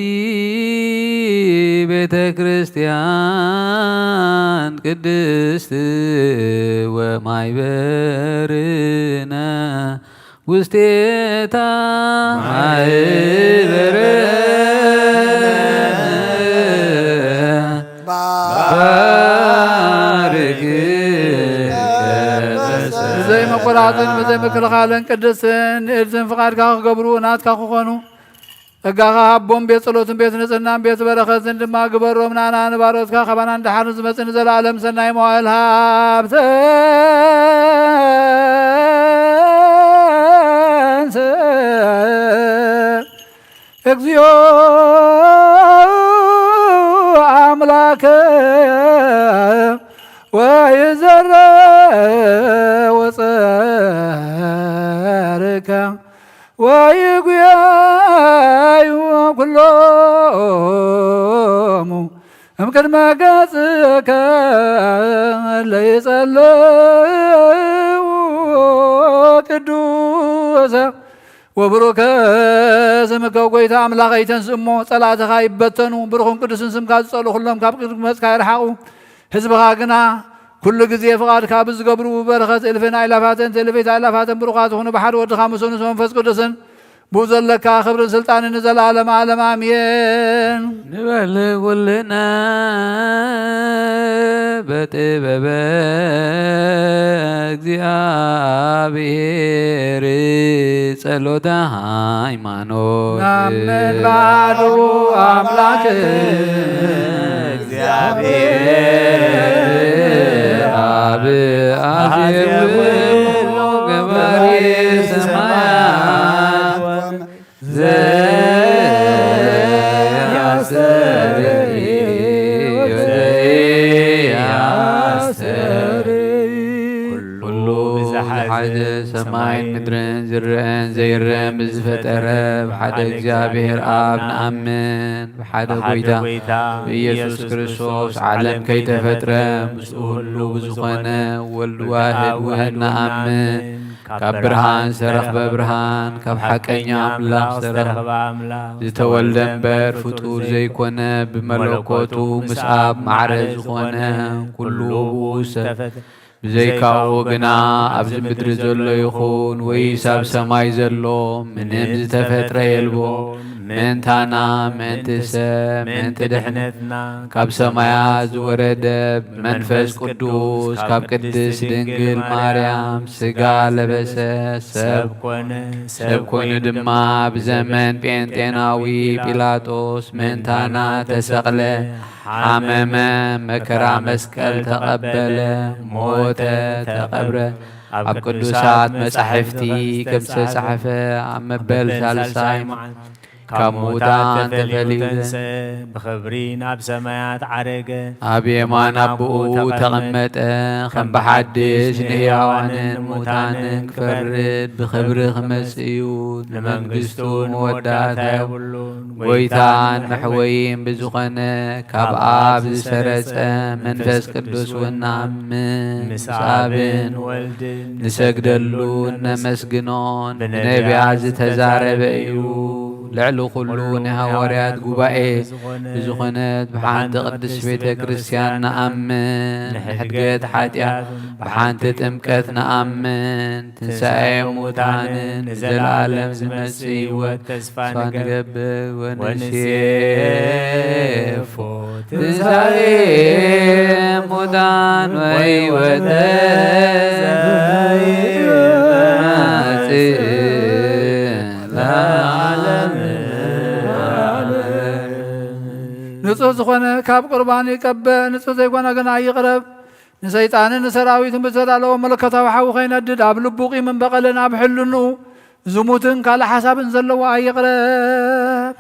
ቤተ ክርስቲያን ቅድስት ወማይበርነ ውስቴታ ማይበርነ ባርክ። ብዘይ መቆራጽን ብዘይ ምክልኻልን ቅድስትን ንእድዝን ፍቓድካ ክገብሩ ናትካ ክኾኑ ጸጋኻ ሃቦም። ቤት ጸሎትን ቤት ንጽህናን ቤት በረኸትን ድማ ግበሮም። ናና ንባሮትካ ካባና ንደሓር ዝመጽእ ንዘለኣለም ሰናይ መዋእል ሃብ። ተንሥእ እግዚኦ አምላከ ወይዘረ ወጸርከ ወይጉያዩ ኩሎሙ እምቅድመ ገጽከ ለይጸልው ቅዱሰ ወብሩከ ስምከ። ጎይታ ኣምላኸይ፣ ተንስእ እሞ ጸላእትኻ ይበተኑ፣ ብሩኽን ቅዱስን ስምካ ዝጸልኡ ኩሎም ካብ ቅድመ ገጽካ ይርሓቑ። ህዝብኻ ግና ኩሉ ግዜ ፍቓድካ ብዝገብሩ ብበረኸት እልፍን ኣእላፋትን ትእልፊት ኣእላፋትን ብሩኻት ይኹኑ። ብሓደ ወድኻ ምስኡ ምስ መንፈስ ቅዱስን ብኡ ዘለካ ክብርን ስልጣንን ንዘለኣለም ዓለም ኣሜን። ንበል ኩልና በጥበበ እግዚኣብሔር ጸሎተ ሃይማኖት። ናምን ባዶ ኣምላክ እግዚኣብሔር ኣብ ኣዜብ ኩሉ ገባሪ ሰማያት ዘያስተርኢ ወዘያስተርኢ ኩሉ ዝሓዘ ሰማይን ምድርን ዝረአን ዘይረአን ብዝፈጠረ ብሓደ እግዚኣብሔር ኣብ ንኣምን። ብሓደ ብሓደ ጎይታ ጎይታ ብኢየሱስ ብኢየሱስ ክርስቶስ ክርስቶስ ዓለም ዓለም ከይተፈጥረ ከይተፈጥረ ምስኡ ህሉ ምስኡ ብዝኾነ ህሉ ወልድ ብዝኾነ ዋህድ ወልድ ውህድ ውህድ ንኣምን። ንኣምን። ካብ ካብ ብርሃን ብርሃን ዝተረኽበ ዝተረኽበ ብርሃን፣ ካብ ካብ ሓቀኛ ሓቀኛ ኣምላኽ ኣምላኽ ዝተረኽበ ዝተረኽበ ኣምላኽ ዝተወልደ እምበር ፍጡር ዘይኮነ፣ ብመለኮቱ ምስ ኣብ ማዕረ ዝኾነ ኩሉ ብኡ ዝተፈ-፣ ብዘይካኡ ግና ኣብዚ ምድሪ ዘሎ ይኹን ወይስ ኣብ ሰማይ ዘሎ ምንም ዝተፈጥረ የልቦን። ምእንታና፣ ምእንቲ ሰብ፣ ምእንቲ ድሕነትና ካብ ሰማያት ዝወረደ ብመንፈስ ቅዱስ ካብ ቅድስት ድንግል ማርያም ስጋ ለበሰ፣ ሰብ ኮነ። ሰብ ኮይኑ ድማ ብዘመን ጴንጤናዊ ጲላጦስ ምእንታና ተሰቕለ፣ ሓመመ፣ መከራ መስቀል ተቐበለ፣ ሞተ፣ ተቐብረ። ኣብ ቅዱሳት መጻሕፍቲ ከም ዝተጻሕፈ ኣብ መበል ሳልሳይ መዓልቲ ካብ ምዉታን ተፈልዩ ተንስአ፣ ብኽብሪ ናብ ሰማያት ዓረገ። ኣብ የማን ኣቦኡ ተቐመጠ። ከም ብሓድሽ ንህያዋንን ሙታንን ክፈርድ ብኽብሪ ክመጽእ እዩ። ንመንግስቱ መወዳእታ የብሉን። ጎይታን መሕወይን ብዝኾነ ካብ ኣብ ዝሰረጸ መንፈስ ቅዱስ እውን ንኣምን። ምስ ኣብን ወልድን ንሰግደሉን ነመስግኖን ብነቢያት ዝተዛረበ እዩ። ልዕሊ ኩሉ ናይ ሃዋርያት ጉባኤ ብዝኾነት ብሓንቲ ቅድስት ቤተ ክርስቲያን ንኣምን። ንሕድገት ሓጢኣት ብሓንቲ ጥምቀት ንኣምን። ትንሳኤ ሙታንን ንዘለዓለም ዝመጽእ ህይወት ተስፋ ንገብር። ወንሴፎ ትንሳኤ ሙታን ወሕይወተ ዘይመጽእ ለዓለም። ንጹህ ዝኾነ ካብ ቁርባን ይቀበ፣ ንጹህ ዘይኮነ ግና ይቕረብ። ንሰይጣንን ንሰራዊቱን ብዝተዳለወ መለኮታዊ ሓዊ ከይነድድ፣ ኣብ ልቡ ቂምን በቐልን ኣብ ሕልንኡ ዝሙትን ካልእ ሓሳብን ዘለዎ ኣይቕረብ።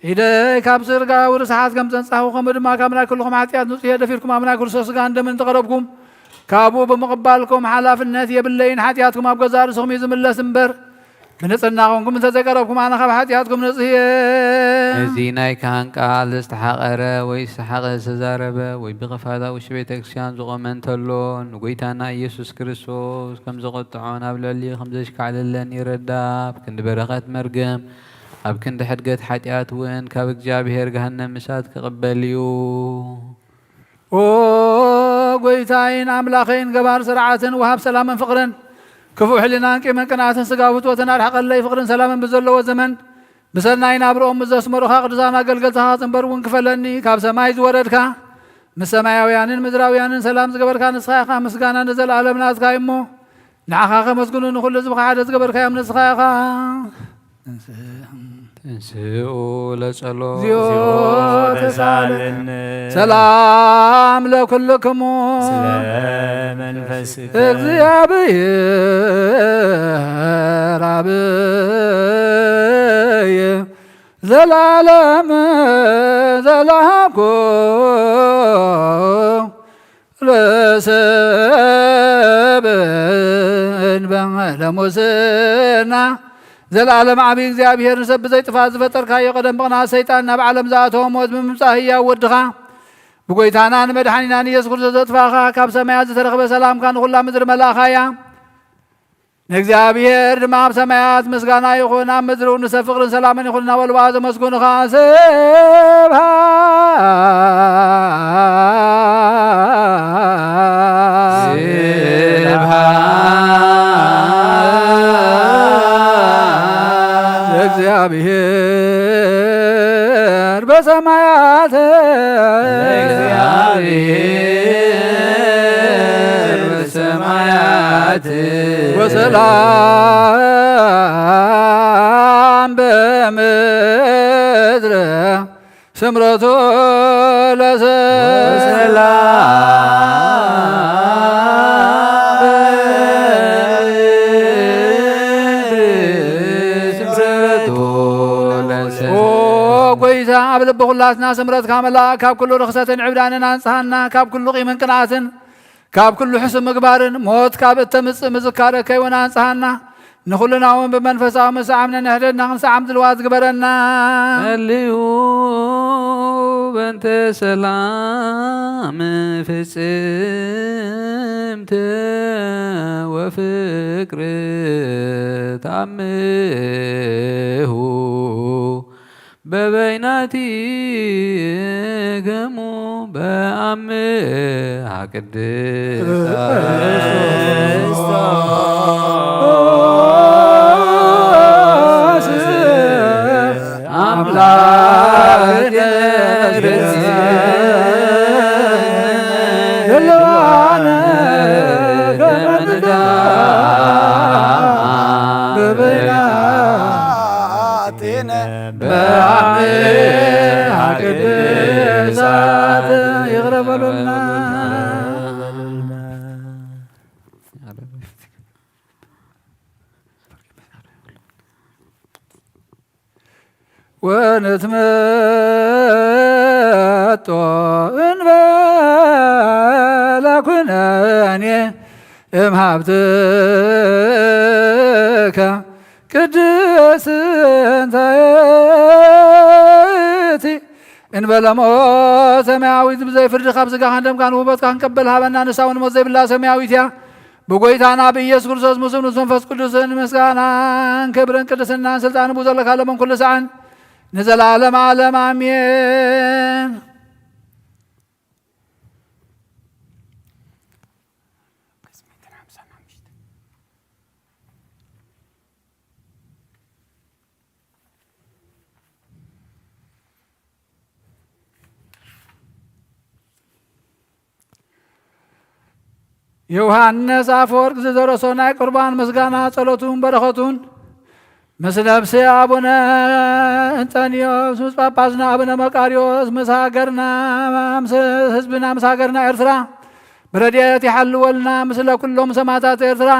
ኢደይ ካብ ስጋዊ ርስሓት ከም ዘንጻኹ፣ ከምኡ ድማ ካብ ናይ ኩልኹም ሓጢኣት ንጹህ እየ። ደፊርኩም ኣብ ናይ ክርስቶስ ስጋን ደምን እንተቐረብኩም፣ ካብኡ ብምቕባልኩም ሓላፍነት የብለይን። ሓጢኣትኩም ኣብ ገዛእ ርእስኹም እዩ ዝምለስ እምበር፣ ብንጽህና ኾንኩም እንተ ዘይቀረብኩም፣ ኣነ ካብ ሓጢኣትኩም ንጹህ እየ። ነዚ ናይ ካህን ቃል ዝተሓቐረ ወይ ዝተሓቐ ዝተዛረበ ወይ ብኽፋት ኣብ ውሽጢ ቤተ ክርስቲያን ዝቖመ እንተሎ፣ ንጐይታና ኢየሱስ ክርስቶስ ከም ዘቖጥዖን ኣብ ልዕሊ ከም ዘሽካዕለለን ይረዳ። ኣብ ክንዲ በረኸት መርገም፣ ኣብ ክንዲ ሕድገት ሓጢኣት እውን ካብ እግዚኣብሔር ገሃነም እሳት ክቕበል እዩ። ኦ ጐይታይን ኣምላኸይን፣ ገባር ስርዓትን ወሃብ ሰላምን ፍቕርን፣ ክፉእ ሕሊናን ቂምን ቅንኣትን ስጋዊ ፍትወትን ኣርሕቐለይ። ፍቕርን ሰላምን ብዘለዎ ዘመን ብሰናይ ናብርኦም ምስ ዘስመሩኻ ቅዱሳን ኣገልገልትኻ ጽንበር እውን ክፈለኒ። ካብ ሰማይ ዝወረድካ፣ ምስ ሰማያውያንን ምድራውያንን ሰላም ዝገበርካ ንስኻ ኢኻ። ምስጋና ንዘለኣለም ናትካ እዩ እሞ፣ ንዓኻ ከመስግኑ ንኹሉ ህዝብኻ ሓደ ዝገበርካዮም ንስኻ ኢኻ። ተንስኡ ለጸሎት። እግዚኦ ተሳለነ። ሰላም ለኩልክሙ። ስለ መንፈስከ። እግዚኣብሔር አብይ ዘላለም ዘላኩ ለሰብ እንበ ለሙስና። ዘለዓለም ዓብዪ እግዚኣብሔር፣ ንሰብ ብዘይ ጥፋት ዝፈጠርካዮ፣ ቀደም ብቕንኣት ሰይጣን ናብ ዓለም ዝኣተወ ሞት ብምምጻእ ህያው ወድኻ ብጎይታናን መድሓኒናን ኢየሱስ ክርስቶስ ዘጥፋእኻ፣ ካብ ሰማያት ዝተረኽበ ሰላምካ ንኹላ ምድሪ መላእኻ እያ። ንእግዚኣብሔር ድማ ኣብ ሰማያት ምስጋና ይኹን፣ ኣብ ምድሪ እውን ንሰብ ፍቕርን ሰላምን ይኹን እናበሉ ብኣ ዘመስግኑኻ። ስብሃ ስብሃት ለእግዚኣብሔር በሰማያት። ለእግዚኣብሔር በሰማያት። ወሰላም በምድር ስምረቱ ለሰ- ወሰላም በምድር ስምረቱ ለሰ- ኦ ጐይታ፣ ኣብ ልቢ ኹላትና ስምረትካ መላእ፣ ካብ ኩሉ ርኽሰትን ዕብዳንን ኣንጽሃና፣ ካብ ኩሉ ቂምን ቅንኣትን ካብ ኩሉ ሕሱም ምግባርን ሞት ካብ እተምጽእ ምዝካረ ከይውን ኣንጽሃና። ንኹልና እውን ብመንፈሳዊ ምስዓም ነንሕድሕድና ክንሰዓም ድልዋት ግበረና። ጸልዩ በእንተ ሰላም ፍጽምት ወፍቅር ታምሁ በበይናቲክሙ በአምሃ ቅድስት አምላክ በአምሃ ቅድሳት ይቕረ በሉልና። ወንትመጦ እንበለ ኩነኔ እምሃብትከ ቅድስት እንተ ይእቲ እንበለ ሞት ሰማያዊት ብዘይ ፍርዲ ካብ ስጋኻን ደምካን ውህበትካ ክንቀበል ሃበና። ንሳ እውን ሞት ዘይብላ ሰማያዊት እያ። ብጎይታና ብኢየሱስ ክርስቶስ ምስኡን ምስ መንፈስ ቅዱስን ምስጋናን ክብርን ቅድስናን ስልጣንን ብኡ ዘለካ ለመን ኩሉ ሰዓን ንዘለዓለም ዓለም ኣሜን። ዮሃንስ ኣፈወርቅ ዝደረሶ ናይ ቁርባን ምስጋና ጸሎቱን በረኸቱን ምስ ነፍሲ ኣቡነ እንጠንዮስ ምስ ጳጳስና ኣቡነ መቃርዮስ ምስ ሃገርና ምስ ህዝብና ምስ ሃገርና ኤርትራ ብረድኤት ይሓልወልና። ምስለ ኩሎም ሰማዕታት ኤርትራ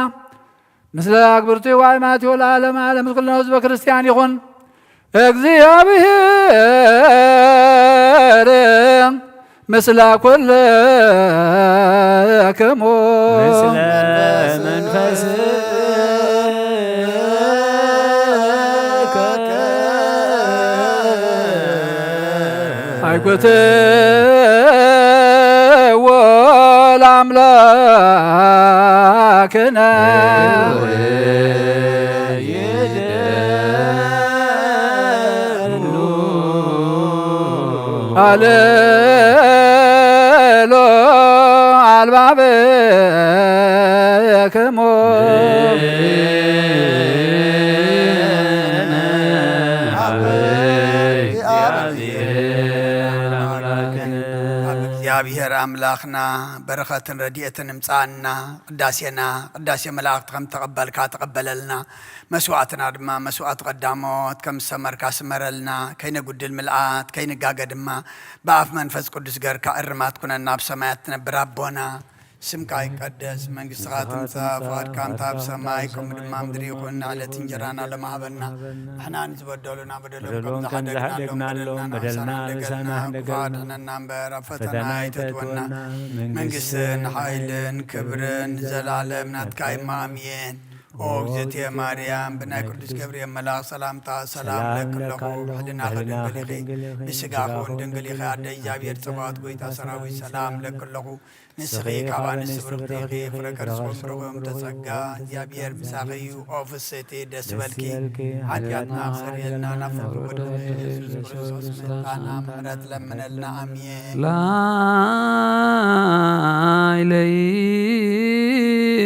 ምስለ ኣግብርቲ ዋይማት ወለዓለመ ዓለም ምስ ኩልነ ህዝበ ክርስቲያን ይኹን። እግዚኣብሔር ምስለ ኩልክሙ። ምስለ መንፈስከ። ኣይኩትዎ ለኣምላክነ። ሃሌሉ ኣልባብክሙ። ኣብ እግዚኣብሔር ኣምላኽና በረኸትን ረድኤትን እምጻኣና። ቅዳሴና ቅዳሴ መላእኽቲ ከም ተቐበልካ ተቐበለልና። መስዋዕትና ድማ መስዋዕቲ ቀዳሞት ከም ዝሰመርካ ስመረልና። ከይነጉድል ምልኣት፣ ከይንጋገ ድማ ብኣፍ መንፈስ ቅዱስ ገርካ እርማት ኩነና። ኣብ ሰማያት ትነብር ኣቦና፣ ስምካ ይቀደስ፣ መንግስትኻ ትምጻእ፣ ፍቓድካ እንተ ኣብ ሰማይ ከምኡ ድማ ምድሪ ይኹን። ንዕለት እንጀራና ሎም ሃበና። ንሕና ንዝበደሉና በደሎም ከም ዝሓደግናሎም በደልና ንሕሳና ንደገና፣ ክፉ ኣድሕነና እምበር ኣብ ፈተና ኣይተእትወና። መንግስትን ሓይልን ክብርን ንዘለኣለም ናትካ እማ ኣሜን። ኦ እግዝእትየ ማርያም፣ ብናይ ቅዱስ ገብርኤል መልኣኽ ሰላምታ ሰላም እብለኪ ኣለኹ። ብሕልናኺ ድንግል ኢኺ፣ ብስጋኺ እውን ድንግል ኢኺ። ኣደ እግዚኣብሔር ጸባኦት፣ ጎይታ ሰራዊት፣ ሰላም እብለኪ ኣለኹ። ንስኺ ካብ ኣንስቲ ብርኽቲ ኢኺ፣ ፍረ ከርስኪ እውን ብሩኽ እዩ። እምተ ጸጋ፣ እግዚኣብሔር ምሳኺ እዩ። ኦ ፍስሕቲ፣ ደስ በልኪ፣ ሓጢኣትና ኣስተሰርየልና፣ ናብ ፍቕሪ ወድኺ ኢየሱስ ክርስቶስ መጻና፣ ምሕረት ለምነልና። ኣሜን። ላዕለ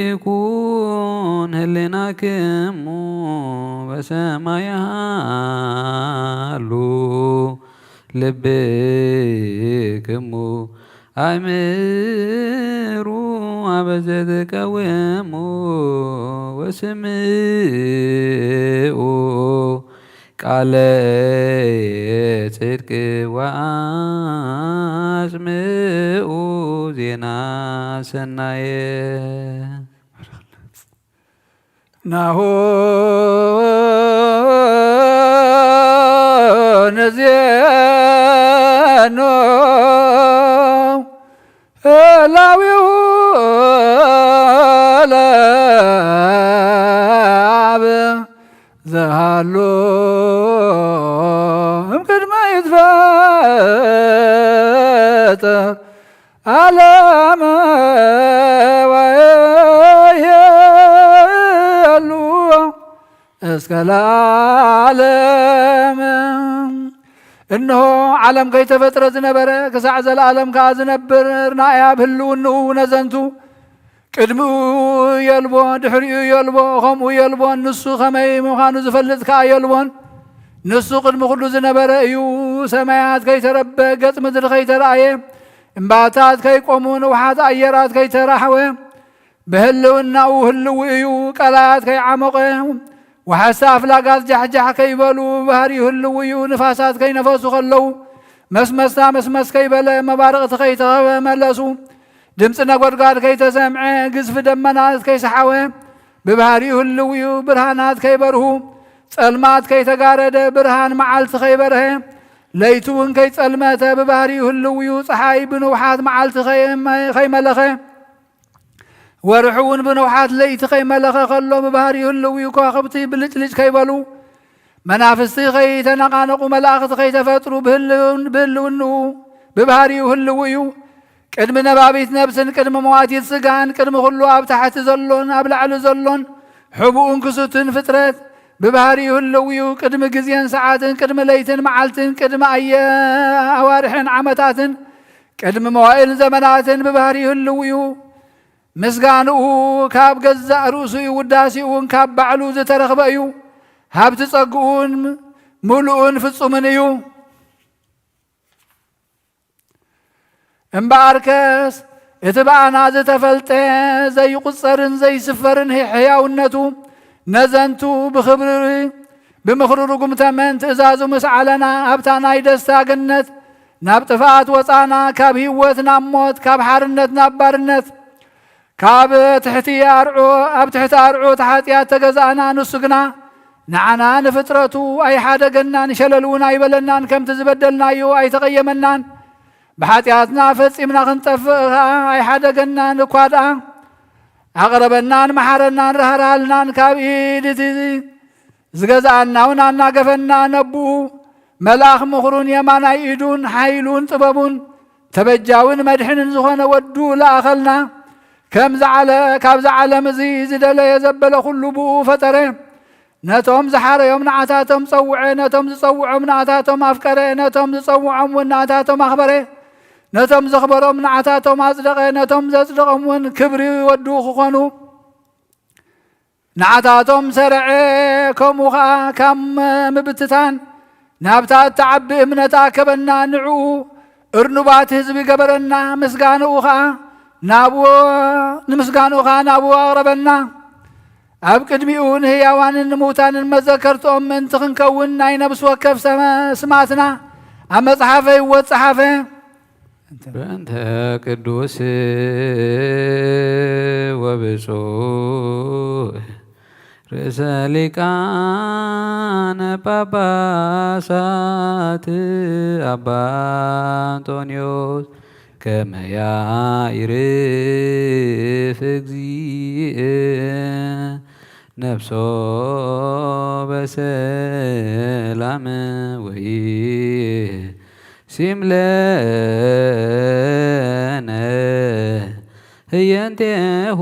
ይኩን ህሊናክሙ በሰማይ ሃሉ ልብክሙ ኣእምሩ አበ ዘትቀውሙ ወስምዑ ቃለ ጽድቅ ወአስምዑ ዜና ሰናየ። ናሁ ንዜኑ ህላዊሁ ለአብ ዘሃሉ እምቅድመ ይትፈጠር ዓለመ ወይሄሉ እስከ ለዓለም። እንሆ ዓለም ከይተፈጥረ ዝነበረ፣ ክሳዕ ዘለዓለም ከኣ ዝነብር፣ ናእይ ኣብ ህልውንኡ ነዘንቱ። ቅድሚኡ የልቦ፣ ድሕሪኡ የልቦ፣ ከምኡ የልቦን። ንሱ ኸመይ ምዃኑ ዝፈልጥ ከኣ የልቦን። ንሱ ቅድሚ ኹሉ ዝነበረ እዩ። ሰማያት ከይተረበ፣ ገጽ ምድሪ ከይተራእየ፣ እምባታት ከይቆሙ፣ ንውሓት ኣየራት ከይተራሕወ፣ ብህልውናኡ ህልው እዩ። ቀላያት ከይዓሞቐ፣ ወሓዝቲ ኣፍላጋት ጃሕጃሕ ከይበሉ፣ ብባህሪኡ ህልው እዩ። ንፋሳት ከይነፈሱ ከለዉ፣ መስመስታ መስመስ ከይበለ፣ መባርቕቲ ከይተኸበ መለሱ። ድምፂ ነጎድጓድ ከይተሰምዐ፣ ግዝፊ ደመናት ከይሰሓወ፣ ብባህሪኡ ህልው እዩ። ብርሃናት ከይበርሁ፣ ጸልማት ከይተጋረደ፣ ብርሃን መዓልቲ ከይበርሀ፣ ለይቲ እውን ከይጸልመተ፣ ብባህሪኡ ህልው እዩ። ፀሓይ ብንውሓት መዓልቲ ከይመ-፣ ከይመለኸ፣ ወርሒ እውን ብንውሓት ለይቲ ከይመለኸ ከሎ፣ ብባህሪኡ ህልው እዩ። ከዋኽብቲ ብልጭልጭ ከይበሉ፣ መናፍስቲ ከይተነቓነቑ፣ መላእኽቲ ከይተፈጥሩ፣ ብህልውን-፣ ብህልውንኡ ብባህሪኡ ህልው እዩ። ቅድሚ ነባቢት ነብስን ቅድሚ መዋቲት ስጋን ቅድሚ ኩሉ ኣብ ታሕቲ ዘሎን ኣብ ላዕሊ ዘሎን ሕቡእን ክሱትን ፍጥረት ብባህሪኡ ህልው እዩ። ቅድሚ ግዜን ሰዓትን ቅድሚ ለይትን መዓልትን ቅድሚ ኣየ ኣዋርሕን ዓመታትን ቅድሚ መዋእል ዘመናትን ብባህሪኡ ህልው እዩ። ምስጋንኡ ካብ ገዛእ ርእሱ እዩ። ውዳሴኡ እውን ካብ ባዕሉ ዝተረኽበ እዩ። ሃብቲ ጸግኡን ምሉእን ፍጹምን እዩ። እምበኣርከስ እቲ ብኣና ዝተፈልጠ ዘይቁጸርን ዘይስፈርን ህያውነቱ ነዘንቱ ብኽብሪ ብምኽሪ ርጉም ተመን ትእዛዙ ምስ ዓለና ኣብታ ናይ ደስታ ገነት ናብ ጥፍኣት ወጻና፣ ካብ ህይወት ናብ ሞት፣ ካብ ሓርነት ናብ ባርነት፣ ካብ ትሕቲ ኣርዑ ኣብ ትሕቲ ኣርዑ ተሓጥያት ተገዛእና። ንሱ ግና ንዓና ንፍጥረቱ ኣይሓደገናን፣ ሸለል እውን ኣይበለናን። ከምቲ ዝበደልናዮ ኣይተቐየመናን። ብሓጢኣትና ፈጺምና ክንጠፍእ ኸኣ ኣይሓደገናን። እኳ ደኣ ኣቕረበናን መሓረናን ራህራሃልናን። ካብ ኢድ እቲ ዝገዛኣና እውን ኣናገፈና። ነብኡ መልኣኽ ምኽሩን የማናይ ኢዱን ሓይሉን ጥበቡን ተበጃውን መድሕንን ዝኾነ ወዱ ለኣኸልና። ከምዚ ዓለ-፣ ካብዚ ዓለም እዚ ዝደለየ ዘበለ ኩሉ ብኡ ፈጠረ። ነቶም ዝሓረዮም ንዓታቶም ጸውዐ፣ ነቶም ዝጸውዖም ንዓታቶም ኣፍቀረ፣ ነቶም ዝጸውዖም እውን ንዓታቶም ኣኽበረ፣ ነቶም ዘኽበሮም ንዓታቶም ኣጽደቐ፣ ነቶም ዘጽደቖም እውን ክብሪ ወዱ ክኾኑ ንዓታቶም ሰርዐ። ከምኡ ኸኣ ካብ ምብትታን ናብታ እትዓቢ እምነት ኣከበና። ንዕኡ እርኑባት ህዝቢ ገበረና። ምስጋንኡ ኸኣ ናብኡ፣ ንምስጋንኡ ኸኣ ናብኡ ኣቕረበና። ኣብ ቅድሚኡ ንህያዋንን ንምውታንን መዘከርትኦም ምእንቲ ክንከውን ናይ ነብሲ ወከፍ ሰመ-፣ ስማትና ኣብ መጽሓፈ ህይወት ጸሓፈ። በእንተ ቅዱስ ወብፁዕ ርእሰ ሊቃነ ጳጳሳት ኣባ እንጦንዮስ ከመ ያኢርፍ እግዚእ ነፍሶ በሰላም ወይሲም ለነ ህየንቴሁ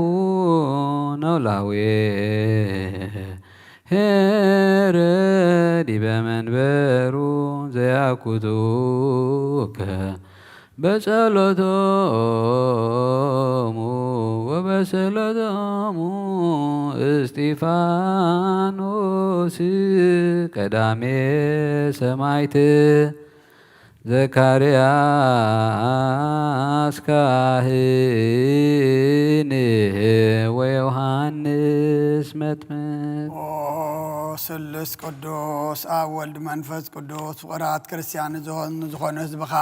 ኖላዌ ሄረ ዲበ መንበሩ ዘያኩቱከ በጸሎቶሙ ወበጸሎቶሙ እስጢፋኖስ ቀዳሜ ሰማዕት ዘካርያስ ካህን ወዮሃንስ መጥምቅ። ኦ ስሉስ ቅዱስ ኣብ ወልድ መንፈስ ቅዱስ ፍቑራት ክርስቲያን ዝኾኑ፣ ዝኾኑ ህዝብኻ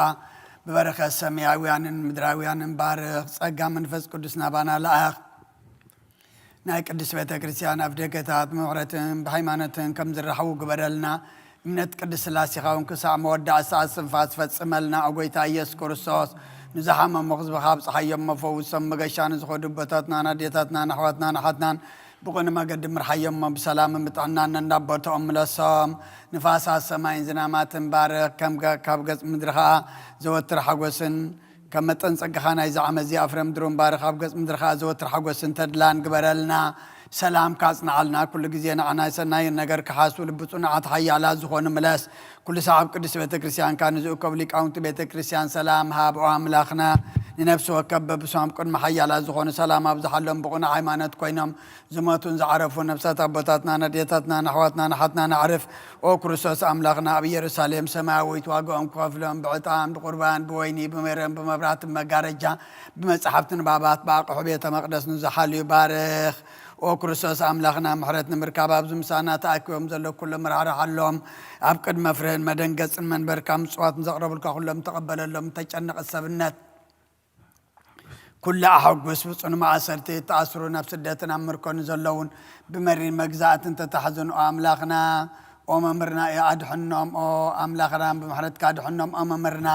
ብበረኸት ሰማያውያንን ምድራውያንን ባርኽ። ጸጋ መንፈስ ቅዱስ ናባና ለኣኽ። ናይ ቅድስት ቤተ ክርስቲያን ኣፍደገታት ብምሕረትን ብሃይማኖትን ከም ዝረሓቡ ግበረልና። እምነት ቅድስት ስላሴኻ እውን ክሳዕ መወዳእታ ሰዓት ስንፋስ ፈጽመልና። ኦ ጎይታ ኢየሱስ ክርስቶስ፣ ንዝሓመሙ ህዝብኻ ኣብጽሓዮም፣ መፈውሶም፣ መገሻ ንዝኸዱ ኣቦታትናን ኣዴታትናን ኣሕዋትናን ኣሓትናን ብቕኑዕ መገዲ ምርሓዮም፣ ብሰላምን ብጥዕናን ነናብ ቦታኦም ምለሶም። ንፋሳት ሰማይን ዝናማትን ባርኽ፣ ከም ገ-፣ ካብ ገጽ ምድሪ ኸኣ ዘወትር ሓጎስን ከም መጠን ጸጋኻ ናይዚ ዓመት እዚ ኣፍረ ምድሩን ባርኽ፣ ኣብ ገጽ ምድሪ ኸኣ ዘወትር ሓጎስን ተድላን ግበረልና። ሰላምካ ኣጽንዓልና፣ ኩሉ ግዜ ንዓና ሰናይ ነገር ክሓስቡ ልቢ ጽኑዓት ሓያላት ዝኾኑ ምለስ። ኩሉ ሰዓብ ቅድስት ቤተ ክርስቲያንካ ንዝእከቡ ሊቃውንቲ ቤተ ክርስቲያን ሰላም ሃብ። ኦ ኣምላኽና፣ ንነፍሲ ወከፍ በብስሞም ቅድሚ ሓያላት ዝኾኑ ሰላም ኣብዝሓሎም፣ ብቕኑዕ ሃይማኖት ኮይኖም ዝሞቱን ዝዓረፉ ነፍሳት ኣቦታትናን ኣዴታትናን ኣሕዋትናን ኣሓትናን ኣዕርፍ። ኦ ክርስቶስ ኣምላኽና፣ ኣብ ኢየሩሳሌም ሰማያዊት ዋጋኦም ክኸፍሎም ብዕጣን ብቁርባን ብወይኒ ብሜሮን ብመብራህቲ ብመጋረጃ ብመጻሕፍቲ ንባባት ብኣቕሑ ቤተ መቕደስ ንዝሓልዩ ባርኽ። ኦ ክርስቶስ ኣምላኽና፣ ምሕረት ንምርካብ ኣብዚ ምሳና ተኣኪቦም ዘለዉ ኩሎም ራሕርሓሎም። ኣብ ቅድመ ፍርህን መደንገጽን መንበርካ ምጽዋት ንዘቕረቡልካ ኩሎም ተቐበለሎም። ተጨነቐ ሰብነት ኩሉ ኣሐጉስ። ብጽኑ ማእሰርቲ እተኣስሩ፣ ናብ ስደትን ኣብ ምርኮን ዘለውን ብመሪር መግዛእትን ተታሕዙን፣ ኦ ኣምላኽና፣ ኦ መምህርና፣ ኣድሕኖም። ኦ ኣምላኽና፣ ብምሕረትካ ኣድሕኖም። ኦ መምህርና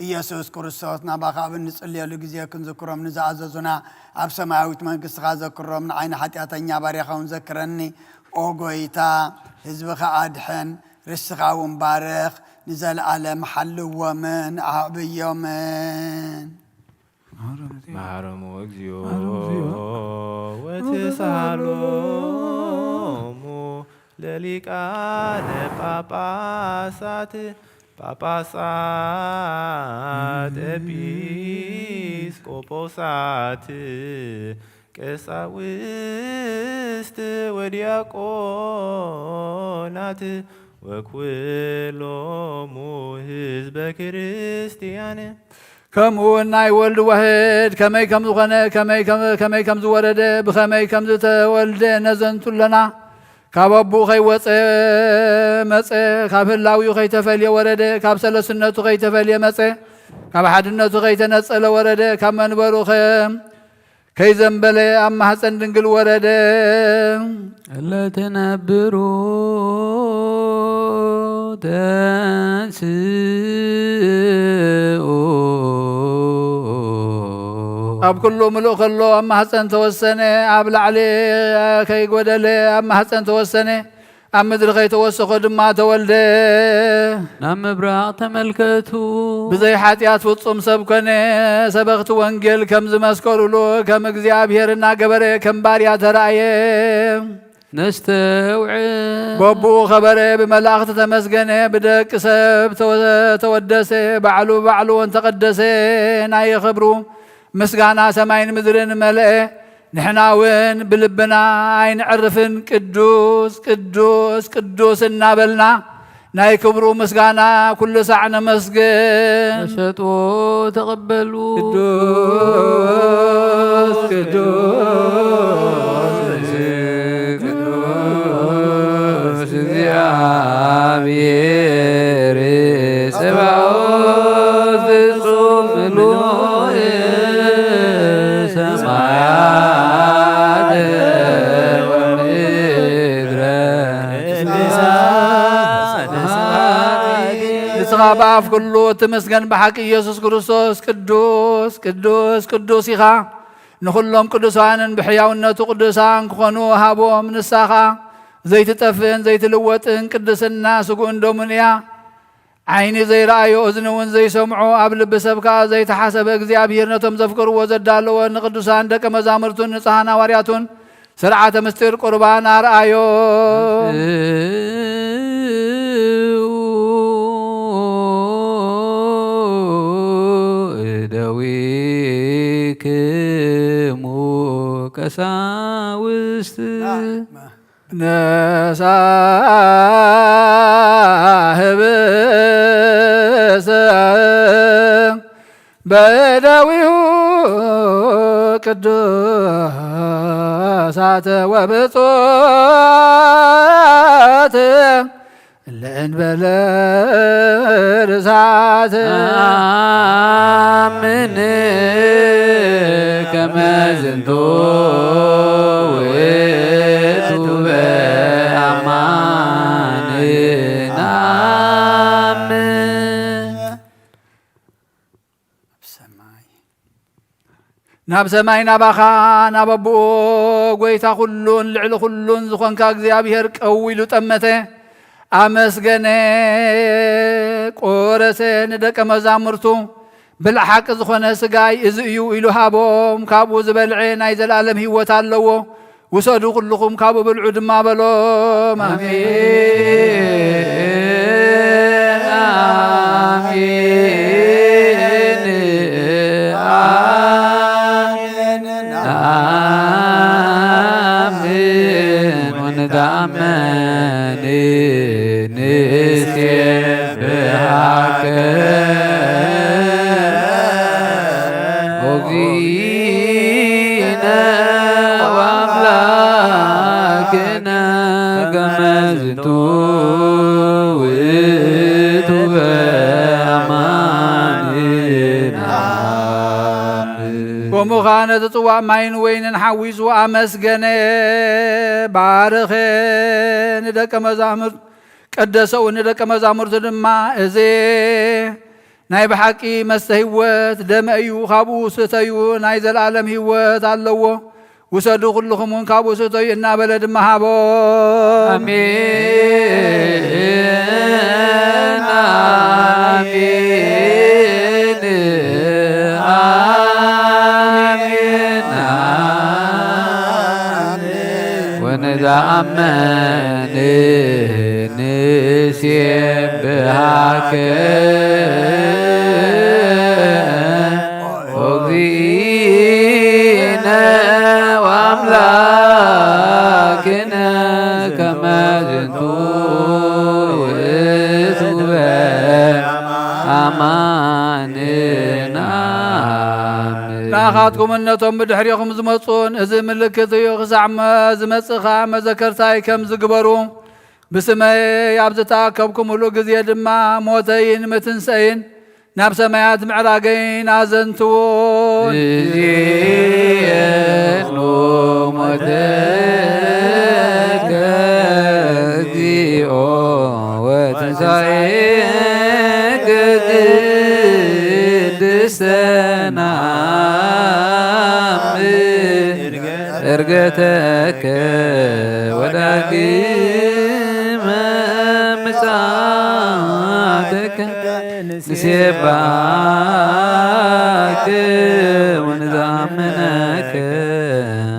ኢየሱስ ክርስቶስ፣ ናባኻ ኣብ እንጽልየሉ ግዜ ክንዝክሮም ንዝኣዘዙና፣ ኣብ ሰማያዊት መንግስትኻ ዘክሮም። ንዓይ ንሓጢኣተኛ ባርያኻ እውን ዘክረኒ። ኦ ጎይታ፣ ህዝብኻ ኣድሕን። ርስኻ እውን ባርኽ፣ ንዘለኣለም ሓልዎምን ኣዕብዮምን። መሃሮሙ እግዚኦ መሃሮሙ እግዚኦ ወተሳሃሎሙ ለሊቃነ ጳጳሳት፣ ጳጳሳት፣ ኤጲስቆጶሳት፣ ቀሳውስት ወዲያቆናት ወኩሎሙ ህዝበ ክርስቲያን። ከምኡ እውን ናይ ወልድ ዋህድ ከመይ ከም ዝኾነ፣ ከመይ ከም፣ ከመይ ከም ዝወረደ፣ ብኸመይ ከም ዝተወልደ ነዘንቱ ኣለና። ካብ ኣቦኡ ከይወፀ መፀ፣ ካብ ህላዊኡ ከይተፈልየ ወረደ፣ ካብ ሰለስነቱ ከይተፈልየ መፀ፣ ካብ ሓድነቱ ከይተነፀለ ወረደ፣ ካብ መንበሩ ከ-፣ ከይዘንበለ ኣብ ማህፀን ድንግል ወረደ። እለ ትነብሩ ተንስኡ። ኣብ ኩሉ ምሉእ ከሎ ኣብ ማህፀን ተወሰነ፣ ኣብ ላዕሊ ከይጎደለ ኣብ ማህፀን ተወሰነ፣ ኣብ ምድሪ ከይተወሰኾ ድማ ተወልደ። ናብ ምብራቕ ተመልከቱ። ብዘይ ሓጢኣት ፍጹም ሰብ ኮነ። ሰበኽቲ ወንጌል ከም ዝመስከሩሉ ከም እግዚኣብሔር እናገበረ ከም ባርያ ተራእየ። ነስተውዕል። በብኡ ኸበረ፣ ብመላእኽቲ ተመስገነ፣ ብደቂ ሰብ ተወ-፣ ተወደሰ፣ ባዕሉ ባዕሉ እንተቐደሰ፣ ናይ ክብሩ ምስጋና ሰማይን ምድርን መልአ። ንሕና እውን ብልብና ኣይንዕርፍን፣ ቅዱስ፣ ቅዱስ፣ ቅዱስ እናበልና ናይ ክብሩ ምስጋና ኩሉ ሳዕ ነመስግን። መሸጦ ተቐበሉ። ቅዱስ፣ ቅዱስ፣ ቅዱስ እግዚኣብሔር ጸባኦት ፍጹም ምሉእ ሰማያት ወምድረ። ንስኻ ብኣፍ ኩሉ እትመስገን ብሓቂ ኢየሱስ ክርስቶስ ቅዱስ፣ ቅዱስ፣ ቅዱስ ኢኻ። ንኹሎም ቅዱሳንን ብሕያውነቱ ቅዱሳን ክኾኑ ሃቦም። ንሳ ኸኣ ዘይትጠፍእን ዘይትልወጥን ቅድስና ስግኡን ደሙን እያ። ዓይኒ ዘይረኣዮ፣ እዝኒ እውን ዘይሰምዖ፣ ኣብ ልቢ ሰብ ከኣ ዘይተሓሰበ፣ እግዚኣብሔር ነቶም ዘፍቅርዎ ዘዳለወ ንቅዱሳን ደቀ መዛሙርቱን ንጽሓን ሃዋርያቱን ስርዓተ ምስጢር ቁርባን ኣርኣዮ። እደዊክሙ ቀሳውስት። ነሳ ህብስ በእደዊሁ ቅዱሳት ወብፁዓት ለእንበለ ርሳት። አምን ከመ ዝንቱ ውእቱ በአማን ነአምን። ሰማይ። ናብ ሰማይ ናባኻ ናብ ኣቦኡ ጎይታ ኩሉን ልዕሊ ኩሉን ዝኾንካ እግዚኣብሔር ቀው ኢሉ ጠመተ፣ ኣመስገነ፣ ቆረሰ፣ ንደቀ መዛሙርቱ ብልሓቂ ዝኾነ ስጋይ እዚ እዩ ኢሉ ሃቦም። ካብኡ ዝበልዐ ናይ ዘለኣለም ህይወት ኣለዎ። ውሰዱ ኩልኹም ካብኡ ብልዑ ድማ በሎም። ኣሜን። ኣሜን። ኣሜን። ኣሜን። ወንትአመኒ ንሴብሐከ ኦ እግዚእነ ወአምላክነ ከመ ዝንቱ ውእቱ በአማን ነአምን። ከምኡ ኸዓ ነቲ ጽዋእ ማይን ወይንን ሓዊሱ ኣመስገነ፣ ባረኸ፣ ንደቀ መዛሙርት ቀደሰው፣ ንደቀ መዛሙርቱ ድማ፣ "እዚ ናይ ብሓቂ መስተ ህይወት ደመ እዩ፣ ካብኡ ስተዩ፣ ናይ ዘለኣለም ህይወት ኣለዎ፣ ውሰዱ፣ ኩልኹም እውን ካብኡ ስተዩ" እናበለ ድማ ሃቦም። ኣሜን። አሜን፣ አሜን፣ አሜን። ወንትአመን ንሴብሐከ ኦ እግዚእነ ወአምላክነ ከመ ዝንቱ ውእቱ በአማን ንአምን። ንኣኻትኩምን ነቶም ብድሕሬኹም ዝመጹን እዚ ምልክት እዩ፣ ክሳዕ መ-፣ ዝመጽእ ኸኣ መዘከርታይ ከም ዝግበሩ። ብስመይ ኣብ ዝተኣከብኩምሉ ግዜ ድማ ሞተይን ምትንሰይን ናብ ሰማያት ምዕራገይን ኣዘንትዉን። እዜኑ ሞተከ እግዚኦ ወትንሳኤከ ቅድስተ ነአምን። እርገተከ ወዳግመ ምጽአተከ ንሴባከ ወንዛምነከ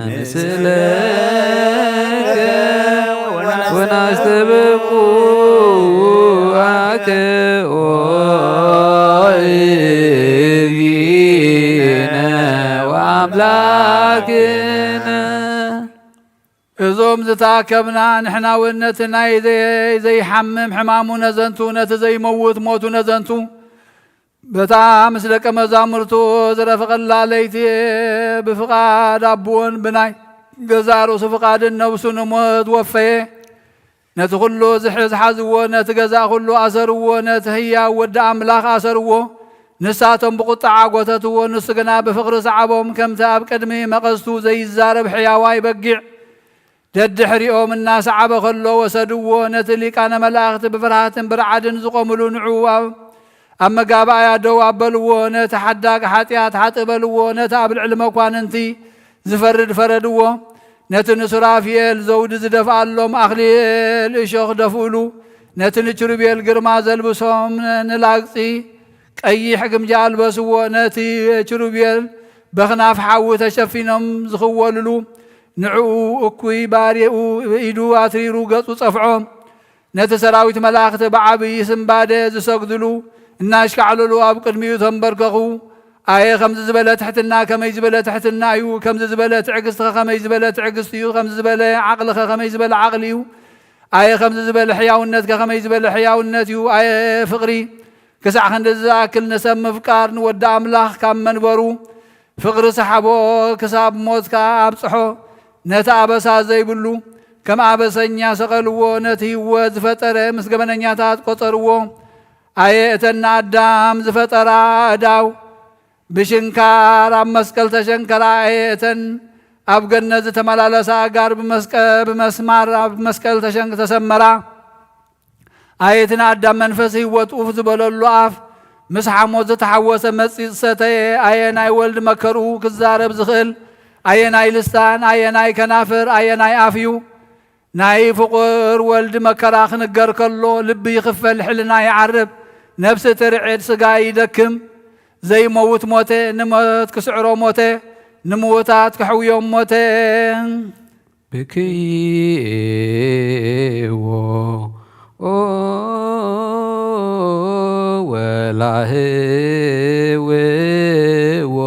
ንስእለከ ወናስተብቁአከ ኦ እግዚእነ ወአምላክነ። እዞም ዝተኣከብና ንሕና እውን ነቲ ናይ ዘይ-፣ ዘይሓምም ሕማሙ ነዘንቱ፣ ነቲ ዘይመውት ሞቱ ነዘንቱ፣ በታ ምስ ደቀ መዛሙርቱ ዝረፈቐላ ለይቲ ብፍቓድ ኣቦን ብናይ ገዛእ ርእሱ ፍቓድን ነብሱ ንሞት ወፈየ። ነቲ ኩሉ ዝሕዝ ሓዝዎ፣ ነቲ ገዛ ኩሉ ኣሰርዎ፣ ነቲ ህያው ወዲ ኣምላኽ ኣሰርዎ። ንሳቶም ብቁጥዓ ጎተትዎ፣ ንሱ ግና ብፍቕሪ ሰዓቦም፣ ከምቲ ኣብ ቅድሚ መቐዝቱ ዘይዛረብ ሕያዋይ በጊዕ ደድሕሪኦም እናሰዓበ ከሎ ወሰድዎ። ነቲ ሊቃነ መላእኽቲ ብፍርሃትን ብርዓድን ዝቖምሉ ንዕኡ ኣብ፣ ኣብ መጋባእያ ደው ኣበልዎ። ነቲ ሓዳግ ሓጢኣት ሓጥእ በልዎ። ነቲ ኣብ ልዕሊ መኳንንቲ ዝፈርድ ፈረድዎ። ነቲ ንሱራፊኤል ዘውዲ ዝደፍኣሎም ኣኽሊል እሾኽ ደፍኡሉ። ነቲ ንኪሩቤል ግርማ ዘልብሶም ንላግጺ ቀይሕ ግምጃ ኣልበስዎ። ነቲ ኪሩቤል በኽናፍ ሓዊ ተሸፊኖም ዝኽወልሉ፣ ንዕኡ እኩይ ባርያኡ ብኢዱ ኣትሪሩ ገጹ ጸፍዖ። ነቲ ሰራዊት መላእኽቲ ብዓብዪ ስንባደ ዝሰግድሉ እናሽካዕለሉ ኣብ ቅድሚኡ ተንበርከኹ። ኣየ ከምዚ ዝበለ ትሕትና፣ ከመይ ዝበለ ትሕትና እዩ! ከምዚ ዝበለ ትዕግስቲ ከ ከመይ ዝበለ ትዕግስቲ እዩ! ከምዚ ዝበለ ዓቕሊ ከ ከመይ ዝበለ ዓቕሊ እዩ! ኣየ ከምዚ ዝበለ ሕያውነት ከ ከመይ ዝበለ ሕያውነት እዩ! ኣየ ፍቕሪ! ክሳዕ ክንድዚ ዝኣክል ንሰብ ምፍቃር፣ ንወዲ ኣምላኽ ካብ መንበሩ ፍቕሪ ሰሓቦ፣ ክሳብ ሞት ከኣ ኣብጽሖ። ነቲ ኣበሳ ዘይብሉ፣ ከም ኣበሰኛ ሰቐልዎ፣ ነቲ ህይወት ዝፈጠረ ምስ ገበነኛታት ቆጸርዎ። ኣየ እተን ንኣዳም ዝፈጠራ ኣእዳው፣ ብሽንካር ኣብ መስቀል ተሸንከራ። ኣየ እተን ኣብ ገነት ዝተመላለሳ ኣእጋር፣ ብመስቀ-፣ ብመስማር ኣብ መስቀል ተሸን-፣ ተሰመራ። ኣየ እቲ ንኣዳም መንፈስ ህይወት ኡፍ ዝበለሉ ኣፍ፣ ምስ ሓሞት ዝተሓወሰ መጺጽ ሰተየ። ኣየ ናይ ወልድ መከርኡ ክዛረብ ዝኽእል፣ ኣየ ናይ ልሳን፣ ኣየ ናይ ከናፍር፣ ኣየ ናይ ኣፍ እዩ። ናይ ፍቑር ወልድ መከራ ክንገር ከሎ፣ ልቢ ይኽፈል፣ ሕልና ይዓርብ፣ ነፍሲ ትርዕድ፣ ስጋ ይደክም። ዘይመውት ሞተ፣ ንሞት ክስዕሮ ሞተ፣ ንምዉታት ከሕውዮም ሞተ። ብክይዎ ኦ ወላህውዎ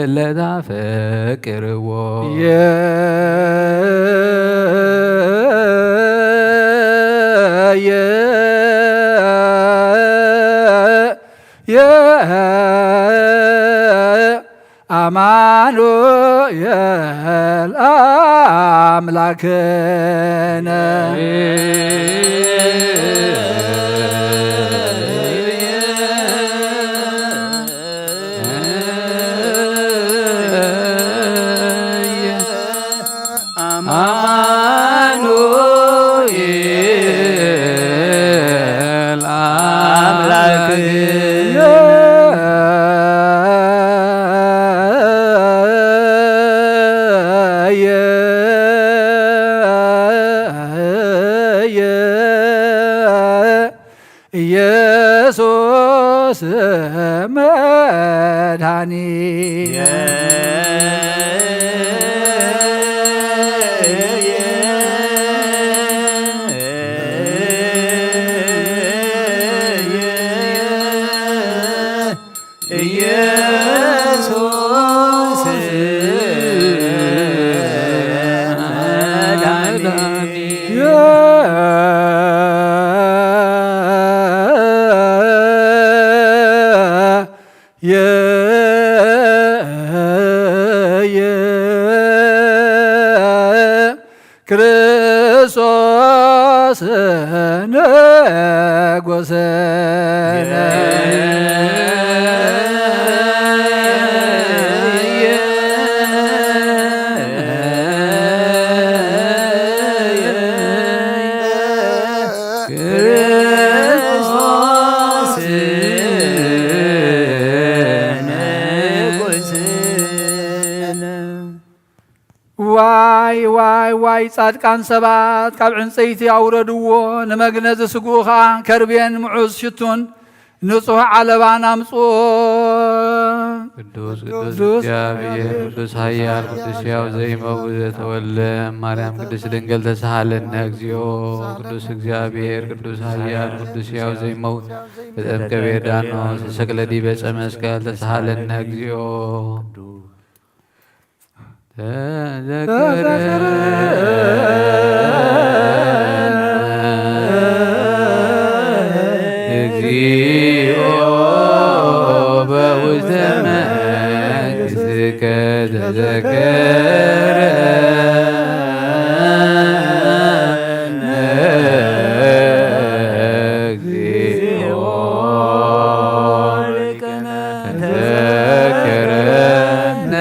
እለ ታፈቅርዎ። የ-፣ የ-፣ የ-፣ አማኑኤል አምላክነ። አማኑኤል አምላክነ። ኢየሱስ መድኃኒት። የ- የ- ክርስቶስ ንጉሥነ። ክርስቶስ ንጉሥነ። ዋይ ዋይ ዋይ፣ ጻድቃን ሰባት ካብ ዕንጸይቲ ኣውረድዎ፣ ንመግነዚ ስግኡ ኸኣ ከርቤን ምዑዝ ሽቱን ንጹሕ ዓለባን ኣምጽኦ። ቅዱስ ቅዱስ ቅዱስ እግዚኣብሔር ቅዱስ ኃያል ቅዱስ ሕያው ዘይመውት ዘተወልደ ማርያም ቅድስት ድንግል ተሳሃለነ እግዚኦ። ቅዱስ እግዚኣብሔር ቅዱስ ኃያል ቅዱስ ሕያው ዘይመውት ዘተጠምቀ በዮርዳኖስ ተሰቅለ ዲበ ዕፀ መስቀል ተሳሃለነ እግዚኦ። ተዘከረነ እግዚኦ በውስተ መንግሥትከ ተዘከረነ እግዚኦ። ተዘከረነ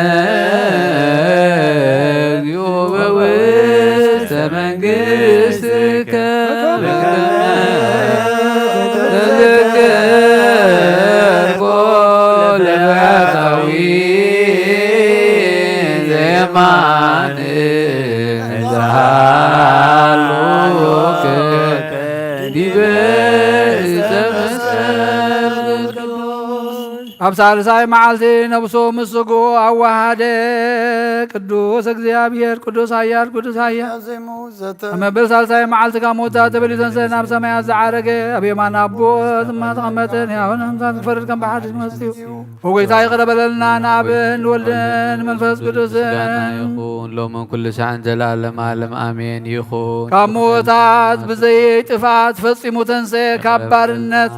እግዚኦ በውስተ መንግሥትከ በከመ ተዘከርኮ ለፈያታዊ ዘየማን ዛሃሉከ ዲበ ዕፀ መስቀል ቅዱስ። ኣብ ሳልሳይ መዓልቲ ነብሱ ምስ ስግኡ ኣዋሃደ። ቅዱስ እግዚኣብሔር፣ ቅዱስ ኃያል፣ ቅዱስ ኃያል። ኣብ መበል ሳልሳይ መዓልቲ ካብ ሞት ተበሊጹ ተንሥአ፣ ናብ ሰማያት ዝዓረገ፣ ኣብ የማን ኣቦ ድማ ተቐመጠ። ንሕና ንሙታን ክፈርድ ከም ብሓድሽ መጺኡ። ኦ ጐይታ፣ ይቕረ በለልና፣ ንኣብን ንወልድን ንመንፈስ ቅዱስን። ምስጋና ይኹን ሎምን ኩሉ ሳዕን ዘለዓለም ዓለም ኣሜን ይኹን። ካብ ምዉታት ብዘይ ጥፍኣት ፈጺሙ ተንስኤ፣ ካብ ባርነት፣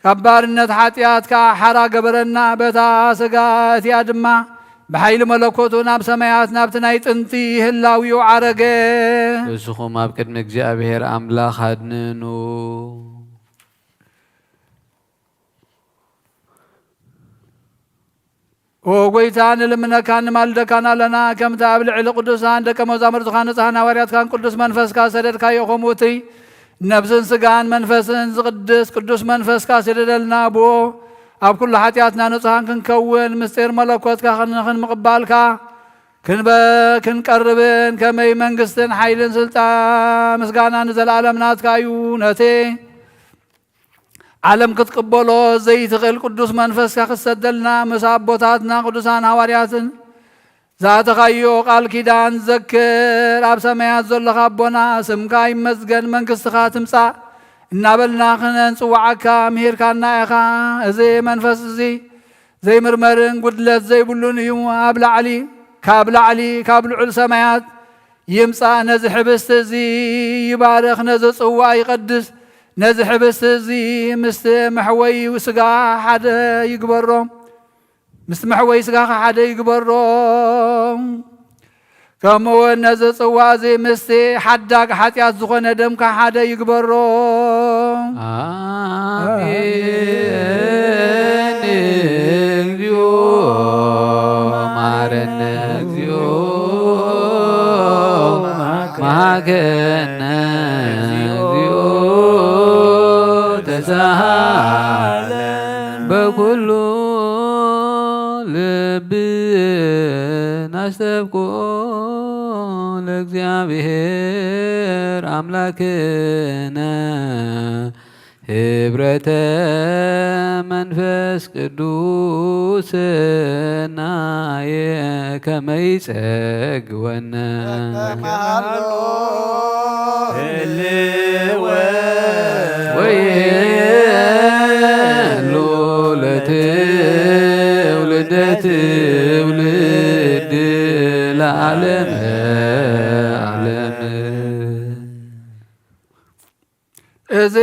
ካብ ባርነት ኃጢኣት ከኣ ሓራ ገበረና። በታ ሥጋ እቲኣ ድማ ብኃይሊ መለኮቱ ናብ ሰማያት ናብቲ ናይ ጥንቲ ህላዊኡ ዓረገ። ንስኹም ኣብ ቅድሚ እግዚኣብሔር ኣምላኽ ኣድንኑ። ኦ ጐይታ፣ ንልምነካን ንማልደካን ኣለና። ከምቲ ኣብ ልዕሊ ቅዱሳን ደቀ መዛሙርትኻን ንጹሓን ሃዋርያትካን ቅዱስ መንፈስካ ዝሰደድካዮ፣ ከምኡ እቲ ነፍስን ሥጋን መንፈስን ዝቕድስ ቅዱስ መንፈስካ ስደደልና። ብኡ ኣብ ኩሉ ኃጢኣትና ንጹሓን ክንከውን፣ ምስጢር መለኮትካ ክንኽን ምቕባልካ ክንበ-፣ ክንቀርብን፣ ከመይ መንግሥትን ኃይልን ሥልጣን ምስጋና ንዘለዓለም ናትካ እዩ። ነቲ ዓለም ክትቅበሎ ዘይትኽእል ቅዱስ መንፈስካ ክትሰደልና፣ ምስ ኣቦታትና ቅዱሳን ሃዋርያትን ዝኣተኻዮ ቃል ኪዳን ዘክር። ኣብ ሰማያት ዘሎኻ ኣቦና፣ ስምካ ይመስገን፣ መንግሥትኻ ትምጻእ እናበልና ክነንጽውዓካ ምሂርካና ኢኻ። እዚ መንፈስ እዚ ዘይምርመርን ጉድለት ዘይብሉን እዩ። ኣብ ላዕሊ፣ ካብ ላዕሊ፣ ካብ ልዑል ሰማያት ይምጻእ፣ ነዚ ኅብስቲ እዚ ይባርኽ፣ ነዚ ጽዋ ይቐድስ፣ ነዚ ኅብስቲ እዚ ምስቲ መሕወዪ ሥጋ ሓደ ይግበሮ፣ ምስቲ መሕወዪ ሥጋኻ ሓደ ይግበሮ። ከምኡውን ነዚ ጽዋ እዚ ምስቲ ሓዳግ ኃጢኣት ዝኾነ ደምካ ሓደ ይግበሮ። ኣሜን። እግዚኦ መሐረነ፣ እግዚኦ መሐረነ፣ እግዚኦ ተሳሃለን። በኩሉ ልብና ናስተብቆ ለእግዚኣብሔር ኣምላክነ ህብረተ መንፈስ ቅዱስ ሰናየ ከመ ይጸግወነ። ወይሉ ለትውልደ ትውልድ ለዓለመ ዓለም። እዚ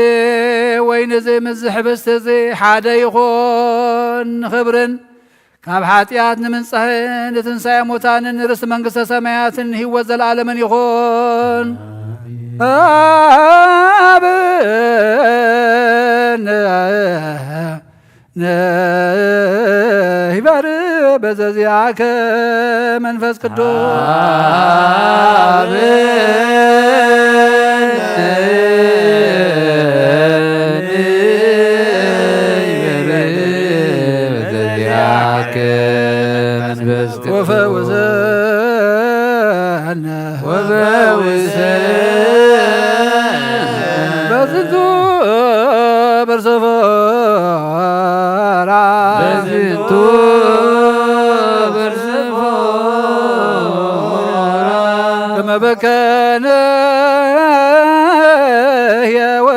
ወይን እዚ ምስ ህብስት እዚ ሓደ ይኹን። ክብርን ካብ ሓጢኣት ንምንጻህን ንትንሳኤ ሙታንን ንርስቲ መንግስተ ሰማያትን ህይወት ዘለዓለምን ይኹን። ኣብነ ንሂበር በዘዚኣከ መንፈስ ቅዱስ። ወፈውሰነ በዝንቱ በርሰፎራ በዝንቱ በርሰፎራ ከመ በከነ ህየወ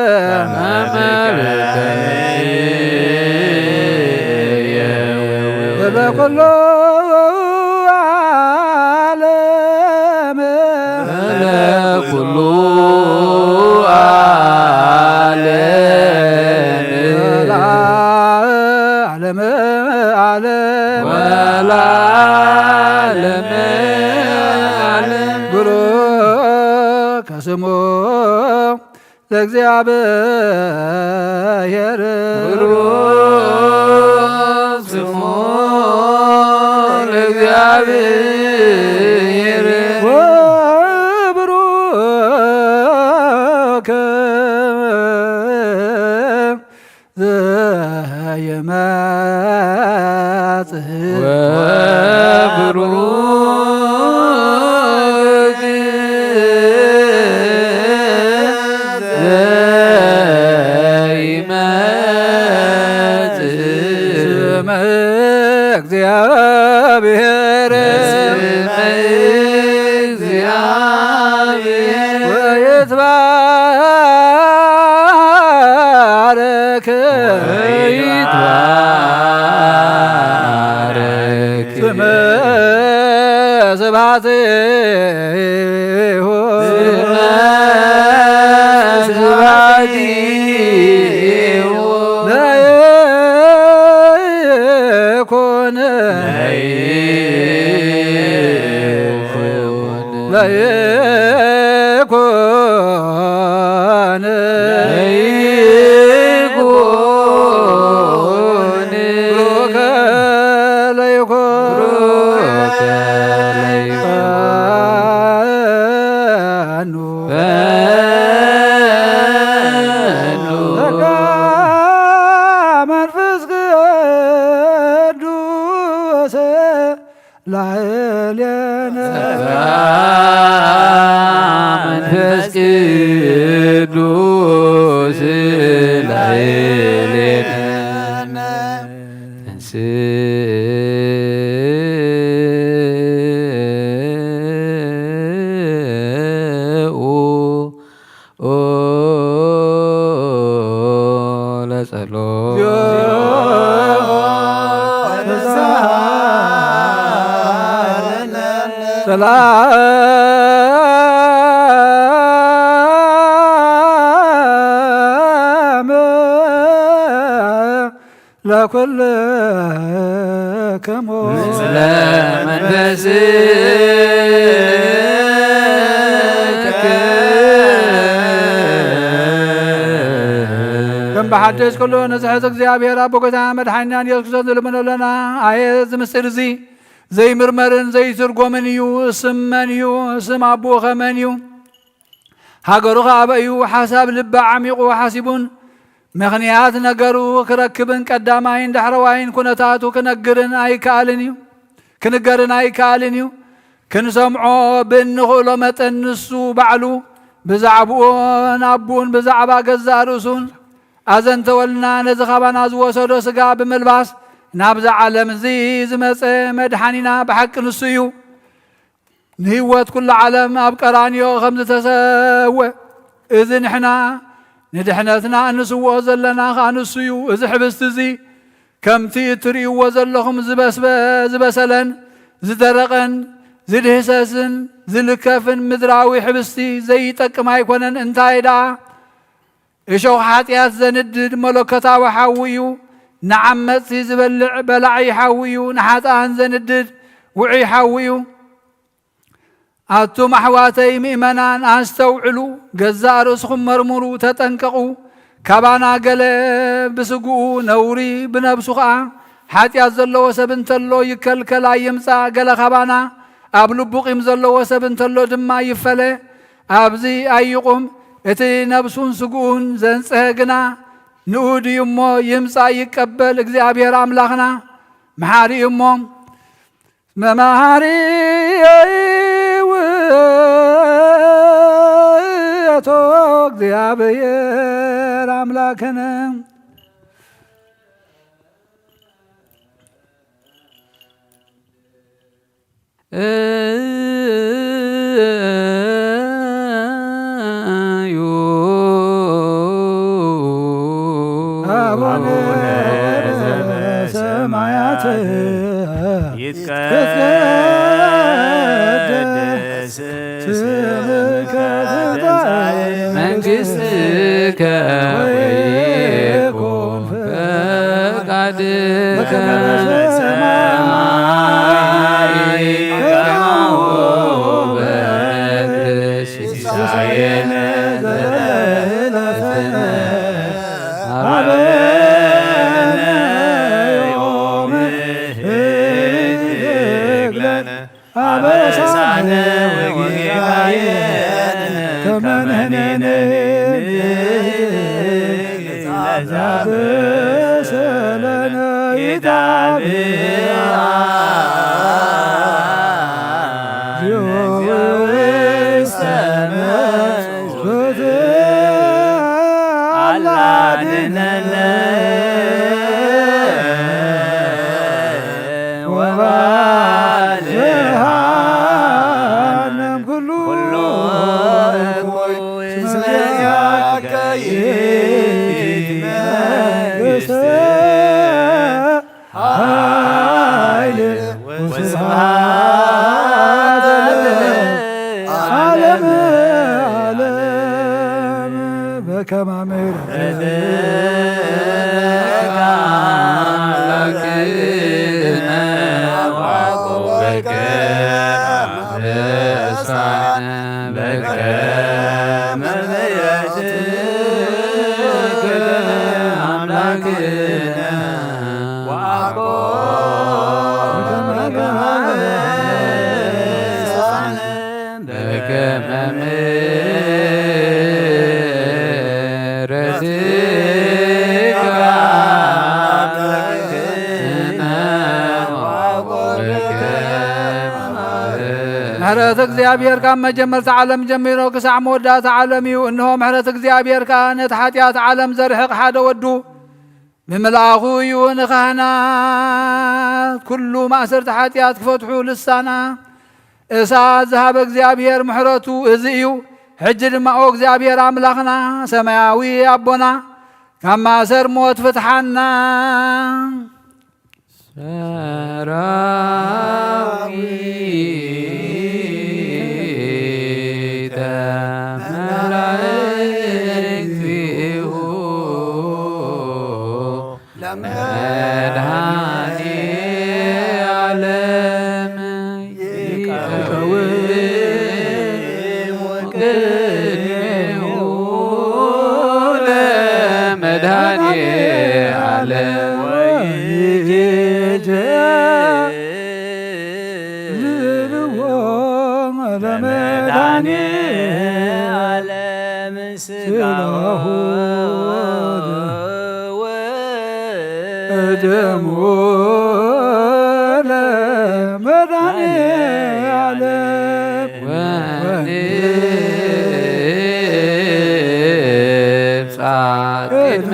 ለኩሉ ዓለም ለኩሉ ዓለም ዓለም ዓለም ወለዓለመ ዓለም። ብሩክ ስሙ ለእግዚኣብሔር። ብሩክ ስሙ ለእግዚኣብሔር። ወብሩክ ዘየመጽእ ወብሩክ ዘይመጽእ ስመ እግዚአብሔር ስመ እግዚአብሔር ወይትባረክ ወይትባረክ ስመ ስብሐቲሁ ስመ ስብሐቲሁ ለይኩን ለይኩን ለይኩን ለይኩን ብሩከ ለይኩን ብሩከ ለይኩን ፈኑ ፈኑ ጸጋ መንፈስ ቅዱስ ላዕሌነ ጸጋ መንፈስ ቅዱስ ላዕሌነ ተንሥኡ ኦ ለጸሎት ሰላም ለኩልክሙ ምስለ መንፈስከ። ከም ብሓድሽ ኩሉ ንዝሕዝ እግዚኣብሔር ኣቦ ጎይታ መድሓኒና ኢየሱስ ክርስቶስ ንልምኖ ኣለና። ኣየ እዚ ምስጢር እዚ ዘይምርመርን ዘይትርጎምን እዩ። ስም መን እዩ? ስም ኣቦኡ ከመን እዩ? ሃገሩ ከ ኣበይ እዩ? ሓሳብ ልቢ ዓሚቑ ሓሲቡን ምኽንያት ነገሩ ክረክብን ቀዳማይን ዳሕረዋይን ኩነታቱ ክነግርን ኣይከኣልን እዩ፣ ክንገርን ኣይከኣልን እዩ። ክንሰምዖ ብእንኽእሎ መጠን ንሱ ባዕሉ ብዛዕብኡን ኣቦኡን ብዛዕባ ገዛእ ርእሱን ኣዘንተወልና። ነዚ ካባና ዝወሰዶ ሥጋ ብምልባስ ናብዛ ዓለም እዚ ዝመጸ መድሓኒና ብሓቂ ንሱ እዩ። ንህይወት ኩሉ ዓለም ኣብ ቀራንዮ ከም ዝተሰወ፣ እዚ ንሕና ንድሕነትና እንስውኦ ዘለና ኸኣ ንሱ እዩ። እዚ ሕብስቲ እዚ ከምቲ እትርእይዎ ዘለኹም ዝበስበ-፣ ዝበሰለን ዝደረቐን ዝድህሰስን ዝልከፍን ምድራዊ ሕብስቲ ዘይጠቅም ኣይኮነን። እንታይ ደኣ? እሾኽ ሓጢኣት ዘንድድ መለኮታዊ ሓዊ እዩ። ንዓመጽቲ ዝበልዕ በላዒ ሓዊ እዩ። ንሓጥኣን ዘንድድ ውዑይ ሓዊ እዩ። ኣቱም ኣሕዋተይ ምእመናን፣ ኣስተውዕሉ፣ ገዛእ ርእስኹም መርምሩ፣ ተጠንቀቑ። ካባና ገለ ብስግኡ ነውሪ፣ ብነብሱ ኸኣ ሓጢኣት ዘለዎ ሰብ እንተሎ ይከልከል፣ ኣይምጻእ። ገለ ካባና ኣብ ልቡ ቂም ዘለዎ ሰብ እንተሎ ድማ ይፈለ፣ ኣብዚ ኣይቑም። እቲ ነብሱን ስግኡን ዘንጽሀ ግና ንኡድ እዩ እሞ ይምጻእ ይቀበል። እግዚኣብሔር ኣምላኽና መሓሪ እዩ እሞ፣ መማሃሪ ውእቱ እግዚኣብሔር ኣምላክነ። እዩ። አቡነ ዘበሰማያት ይትቀደስ ስምከ ትምጻእ መንግሥትከ ወይኩን ፈቃድከ በከመ በሰማይ ከማሁ በምድር። ሲሳየነ ዘለለዕለትነ ሀበነ ዮም ህድግ ለነ አበሳነ ወጌጋየነ ከመ ንሕነኒ ንሕነኒ ለዘአበሰ ለነ ኢታብአነ ውስተ መቅሰፍት አላ አድኅነነ ወባልሐነ እምኩሉ እኩይ። እስመ ዚአከ ይእቲ መንግሥት ኃይል ወስብሐት ለዓለመ ዓለም። በከመ ምሕረትከ አምላክነ ወያዕቆብ በከመ አበሳነ በከመ ምሕረትከ አምላክነ ወያዕቆብ በከመ አበሳነ በከመ ምሕረትከ አብቅነ ወበከመ ምሕረት እግዚኣብሔር ካብ መጀመርታ ዓለም ጀሚሮ ክሳዕ መወዳእታ ዓለም እዩ። እንሆ ምሕረት እግዚኣብሔር ከኣ ነቲ ሓጢኣት ዓለም ዘርሕቕ ሓደ ወዱ ብምልኣኹ እዩ። ንካህናት ኩሉ ማእሰርቲ ሓጢኣት ክፈትሑ ልሳና እሳት ዝሃበ እግዚኣብሔር ምሕረቱ እዚ እዩ። ሕጂ ድማ ኦ እግዚኣብሔር ኣምላኽና ሰማያዊ ኣቦና ካብ ማእሰር ሞት ፍትሓና። ሰራዊተ መላእክቲሁ ለመድኃኔ ዓለም ይቀውሙ ቅኔሁ ለመድኃኔ ዓለም ወይጄ ዝልዎ ለመድኃኔ ዓለም ሥጋሁ ወደሙ ለመድኃኔ ዓለም ወንብጻሕ ቅድመ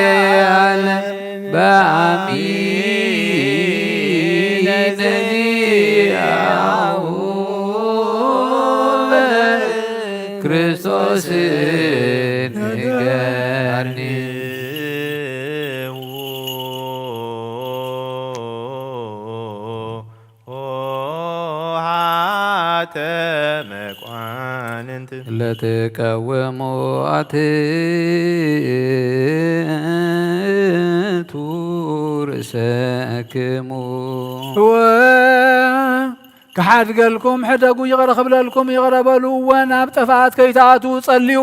መድኃኔዓለም በአሚነ ዚአሁ በክርስቶስ ንገኒ። ኆኃተ መኳንንት ለትቀውሙ አትቱ ርእሰክሙ። እወ፣ ክሓድገልኩም ሕደጉ፣ ይቕረ ክብለልኩም ይቕረ በሉ። እወ፣ ናብ ጥፍኣት ከይትኣትዉ ጸልዩ።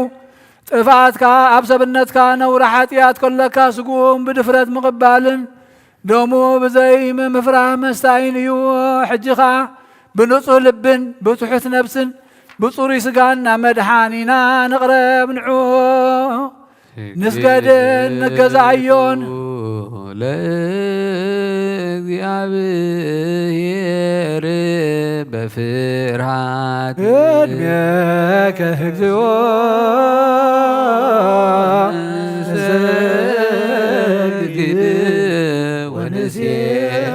ጥፍኣትካ ኣብ ሰብነትካ ነውሪ ሓጢኣት ከለካ ስግኡም ብድፍረት ምቕባልን ደሙ ብዘይ ምፍራህ መስታይን እዩ። ሕጂ ኸኣ ብንጹህ ልብን ብትሑት ነፍስን ብጽሩይ ስጋን ናብ መድሓኒና ንቕረብ። ንዑ ንስገድን ንገዛእዮን። ለእግዚኣብሔር በፍርሃት ቅድሜከ እግዚኦ ንሰግድ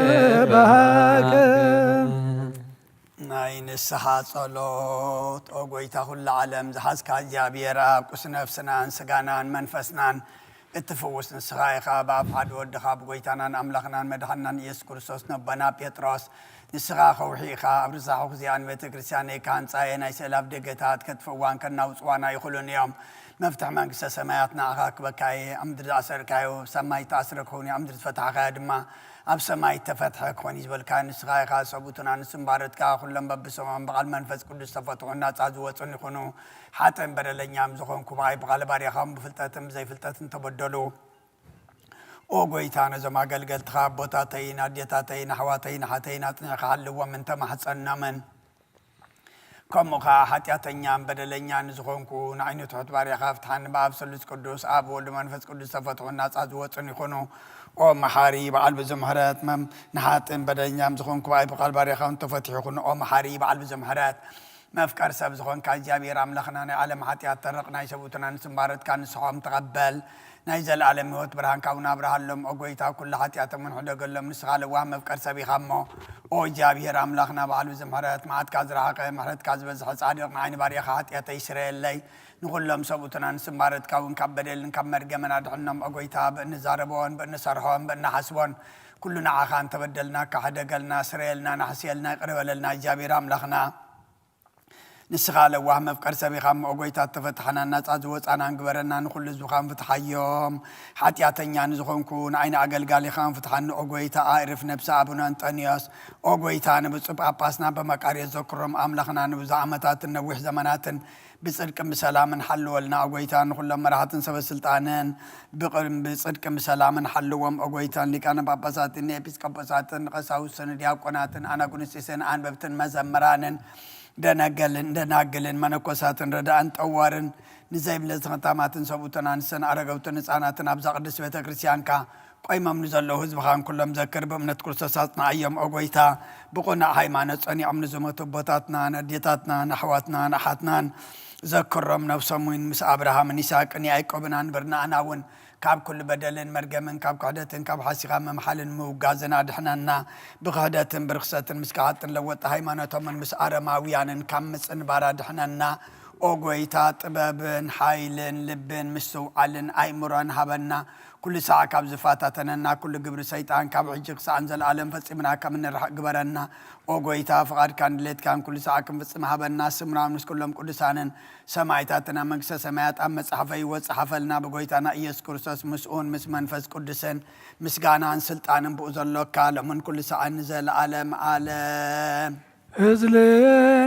ወንሴብሐከ። ናይ ንስሓ ጸሎት። ኦ ጐይታ ኹሉ ዓለም ዝሓዝካ እግዚኣብሔር፣ ኣብ ቅዱስ ነፍስናን ስጋናን መንፈስናን እትፍውስ ንስኻ ኢኻ። ብኣብ ሓደ ወድኻ ብጐይታናን ኣምላኽናን መድሓንናን ኢየሱስ ክርስቶስ ነቦና ጴጥሮስ ንስኻ ከውሒ ኢኻ። ኣብ ርሳሕ ዚኣ ንቤተ ክርስቲያነይ ክሃንጻ እየ። ናይ ስእላፍ ደገታት ከጥፍእዋን ከናውጽዋን ኣይኽእሉን እዮም። መፍትሕ መንግስተ ሰማያት ንዓኻ ክበካ እየ። ኣብ ምድሪ ዝኣሰርካዮ ኣብ ሰማይ ዝተኣስረ ክኸውን እዩ፣ ኣብ ምድሪ ዝፈታሕካዮ ድማ ኣብ ሰማይ እተፈትሐ ክኾን እዩ ዝበልካ ንስኻ ኢኻ። ሰብኡትና ንስምባረትካ ኩሎም በብስሞም ብቓል መንፈስ ቅዱስ ተፈትሑን ናጻ ዝወጹን ይኹኑ። ሓጥእን በደለኛም ዝኾንኩ ብኣይ ብቓል ባርያኻም ብፍልጠትን ብዘይፍልጠትን ተበደሉ። ኦ ጐይታ፣ ነዞም ኣገልገልትኻ ኣቦታተይን ኣዴታተይን ኣሕዋተይን ኣሓተይን ኣጽኒዕካ ሓልዎም እንተማሕጸኖምን ከምኡ ኸዓ ሓጢኣተኛን በደለኛን ንዝኾንኩ ንዓይኒ ትሑት ባርያኻ ፍትሓኒ። ብኣብ ስሉስ ቅዱስ ኣብ ወልድ መንፈስ ቅዱስ ተፈትሑን ናጻ ዝወጹን ይኹኑ። ኦ መሓሪ በዓል ብዙ ምሕረት፣ መም-፣ ንሓጥእን በደለኛም ዝኾንኩ ብኣይ ብቓል ባርያኻ እውን ተፈቲሑ ይኹኑ። ኦ መሓሪ በዓል ብዙ ምሕረት፣ መፍቀር ሰብ ዝኾንካ እግዚኣብሔር ኣምላኽና ናይ ዓለም ሓጢኣት ተርቕ ናይ ሰብኡትና ንስምባረትካ ንስሖም ተቐበል። ናይ ዘለኣለም ህይወት ብርሃን ካብኡ ናብርሃሎም። ኦ ጐይታ፣ ኩሉ ሓጢኣቶም እውን ሕደገሎም። ንስኻ ለዋህ መፍቀር ሰብ ኢኻ እሞ፣ ኦ እግዚኣብሔር ኣምላኽና፣ በዓል ብዙሕ ምሕረት፣ መዓትካ ዝረሓቐ፣ ምሕረትካ ዝበዝሐ ጻድቕ፣ ንዓይ ንባርያኻ ሓጢኣተይ ስረየለይ። ንኹሎም ሰብኡትና ንስምባረትካ እውን ካብ በደልን ካብ መርገምን ኣድሕኖም። ኦ ጐይታ፣ ብእንዛረቦን ብእንሰርሖን ብእንሓስቦን ኩሉ ንዓኻ እንተበደልናካ ሕደገልና፣ ስረየልና፣ ናሕስየልና፣ ይቕረ በለልና እግዚኣብሔር ኣምላኽና። ንስኻ ለዋህ መፍቀር ሰብ ኢኻ እሞ፣ ኦ ጐይታ፣ እተፈታሕናን ናጻ ዝወጻናን ግበረና፣ ንኹሉ ህዝብኻን ፍትሓዮም። ሓጢኣተኛ ንዝኾንኩ ንዓይ ንኣገልጋሊኻን ፍትሓኒ፣ ኦ ጐይታ፣ ኣዕርፍ ነብሲ ኣቡነ እንጠንዮስ። ኦ ጐይታ፣ ንብፁዕ ጳጳስና በመቃርዮስ ዘክሮም፣ ኣምላኽና ንብዙሕ ዓመታትን ነዊሕ ዘመናትን ብጽድቅን ብሰላምን ሓልወልና፣ ኦ ጐይታ፣ ንኹሎም መራሕትን ሰበ ስልጣንን ብቕም-፣ ብጽድቅን ብሰላምን ሓልዎም፣ ኦ ጐይታ፣ ንሊቃነ ጳጳሳትን ንኤጲስቆጶሳትን ንቐሳውስትን ንዲያቆናትን ኣናጉንስጢስን ኣንበብትን መዘምራንን ደነገልን ደናግልን መነኮሳትን ረዳእን ጠዋርን ንዘይብለ ዝኸታማትን ሰብኡትን ኣንስትን ኣረገውትን ህፃናትን ኣብዛ ቅድስት ቤተ ክርስቲያንካ ቆይሞም ንዘለዉ ህዝብኻን ኩሎም ዘክር። ብእምነት ክርስቶስ ኣጽንዓዮም ኦ ጐይታ። ብቑናዕ ሃይማኖት ጸኒዖም ንዝሞቱ ኣቦታትናን ኣዴታትናን ኣሕዋትናን ኣሓትናን ዘክሮም። ነብሶም እውን ምስ ኣብርሃምን ይስሐቅን ያዕቆብን ኣንብር። ንኣና እውን ካብ ኩሉ በደልን መርገምን ካብ ክሕደትን ካብ ሓሲኻ ምምሓልን ምውጋዝን ኣድሕነና። ብክሕደትን ብርኽሰትን ምስ ከሓጥን ለወጥቲ ሃይማኖቶምን ምስ ኣረማውያንን ካብ ምጽንባር ኣድሕነና። ኦ ጐይታ፣ ጥበብን ሓይልን ልብን ምስትውዓልን ኣእምሮን ሃበና። ኩሉ ሳዕ ካብ ዝፈታተነና ኩሉ ግብሪ ሰይጣን ካብ ሕጂ ክሳዕ ንዘለኣለም ፈጺምና ከም እንርሕቕ ግበረና። ኦ ጐይታ፣ ፍቓድካን ድሌትካን ኩሉ ሳዕ ክንፍጽም ሃበና። ስምና ምስ ኩሎም ቅዱሳንን ሰማዕታትን ኣብ መንግስተ ሰማያት ኣብ መጽሓፈ ህይወት ጸሓፈልና። ብጐይታና ኢየሱስ ክርስቶስ ምስኡን ምስ መንፈስ ቅዱስን ምስጋናን ስልጣንን ብኡ ዘሎካ ሎምን ኩሉ ሳዕን ንዘለኣለም ዓለም። እዝሊ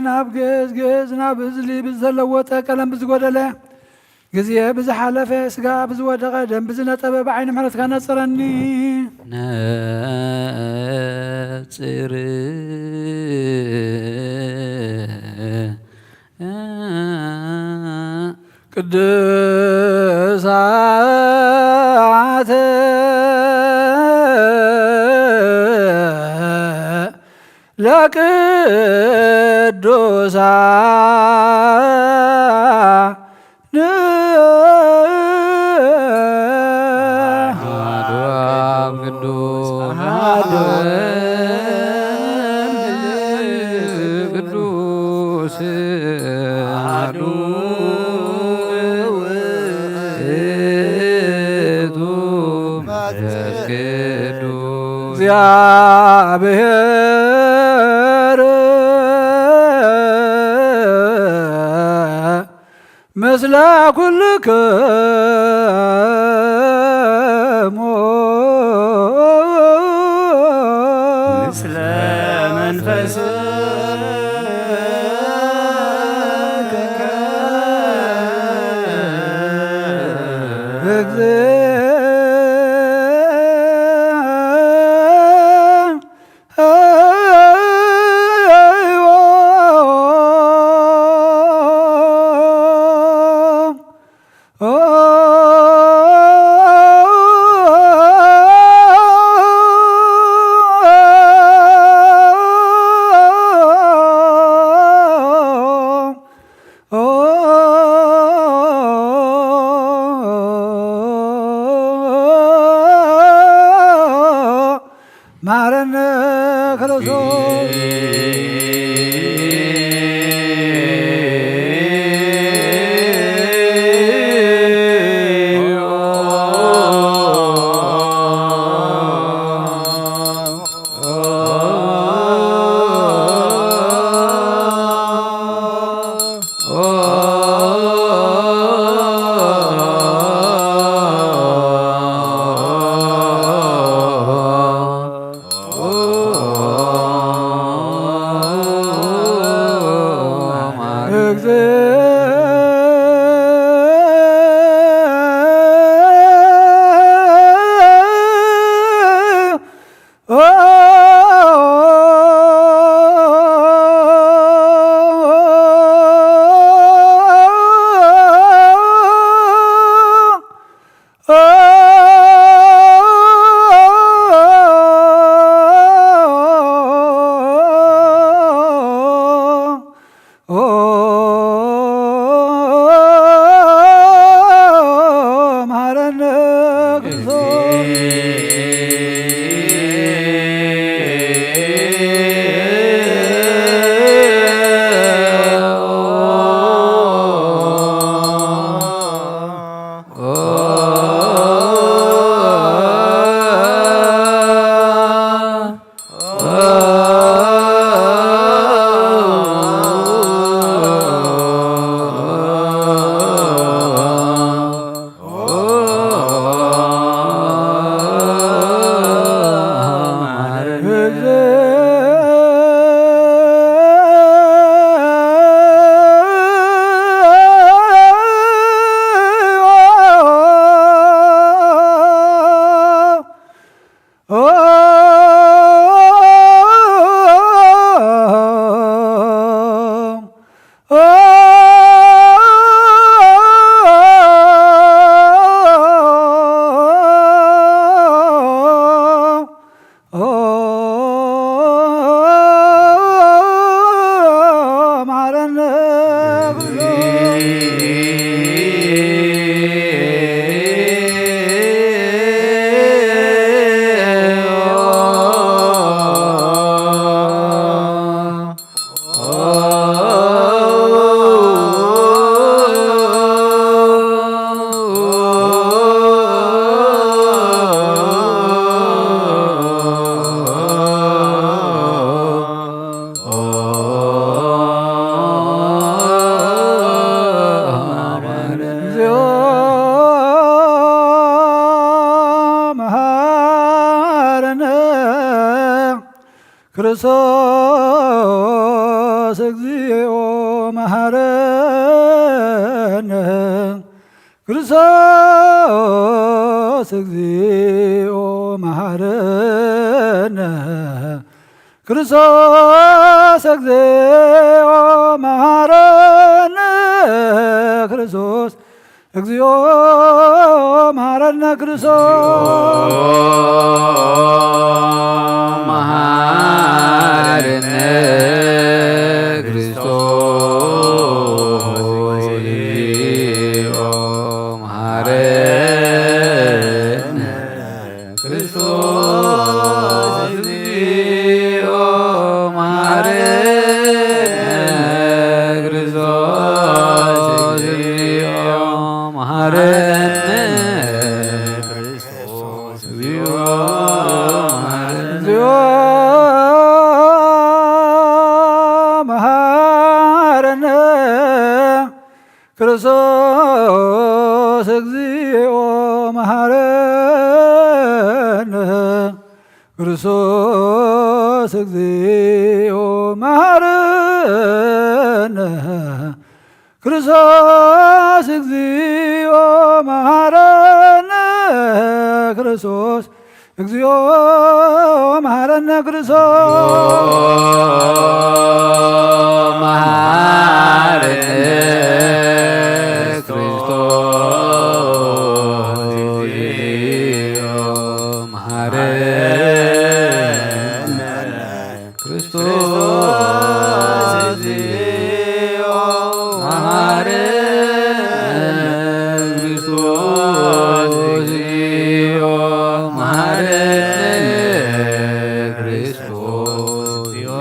ናብ ግእዝ፣ ግእዝ ናብ እዝሊ ብዝተለወጠ ቀለም ብዝጎደለ ግዜ ብዝሓለፈ ስጋ ብዝወደቐ ደም ብዝነጸበ ብዓይኒ ምሕረትካ ነጽረኒ። ነጽር ቅዱሳተ ለቅዱሳን እግዚአብሔር ምስለ ኩልክሙ ምስለ መንፈስከ መሐረነ ክርስቶስ። መሐረነ ክርስቶስ። መሐረነ እግዚኦ መሐረነ ክርስቶስ፣ እግዚኦ መሐረነ ክርስቶስ፣ እግዚኦ መሐረነ ክርስቶስ፣ እግዚኦ መሐረነ ክርስቶስ፣ እግዚኦ መሐረነ ክርስቶስ። መሐረነ ክርስቶስ፣ እግዚኦ መሐረነ ክርስቶስ፣ እግዚኦ መሐረነ ክርስቶስ፣ እግዚኦ መሐረነ ክርስቶስ፣ እግዚኦ መሐረነ መሐረነ ክርስቶስ እግዚኦ መሐረነ ክርስቶስ እግዚኦ መሐረነ ክርስቶስ እግዚኦ መሐረነ ክርስቶስ። መሐረነ ክርስቶስ እግዚኦ መሐረነ ክርስቶስ እግዚኦ መሐረነ ክርስቶስ እግዚኦ መሐረነ ክርስቶስ እግዚኦ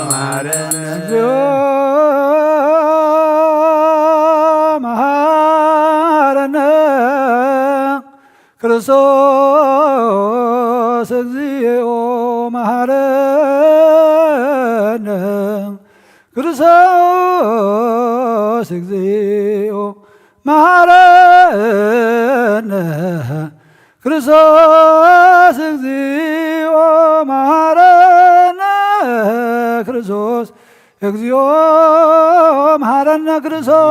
መሐረነ እግዚኦ መሐረነ ክርስቶስ እግዚኦ መሐረነ ክርስቶስ እግዚኦ መሐረነ ክርስቶስ እግዚኦ መሐረነ ክርስቶስ እግዚኦ መሐረነ ክርስቶስ።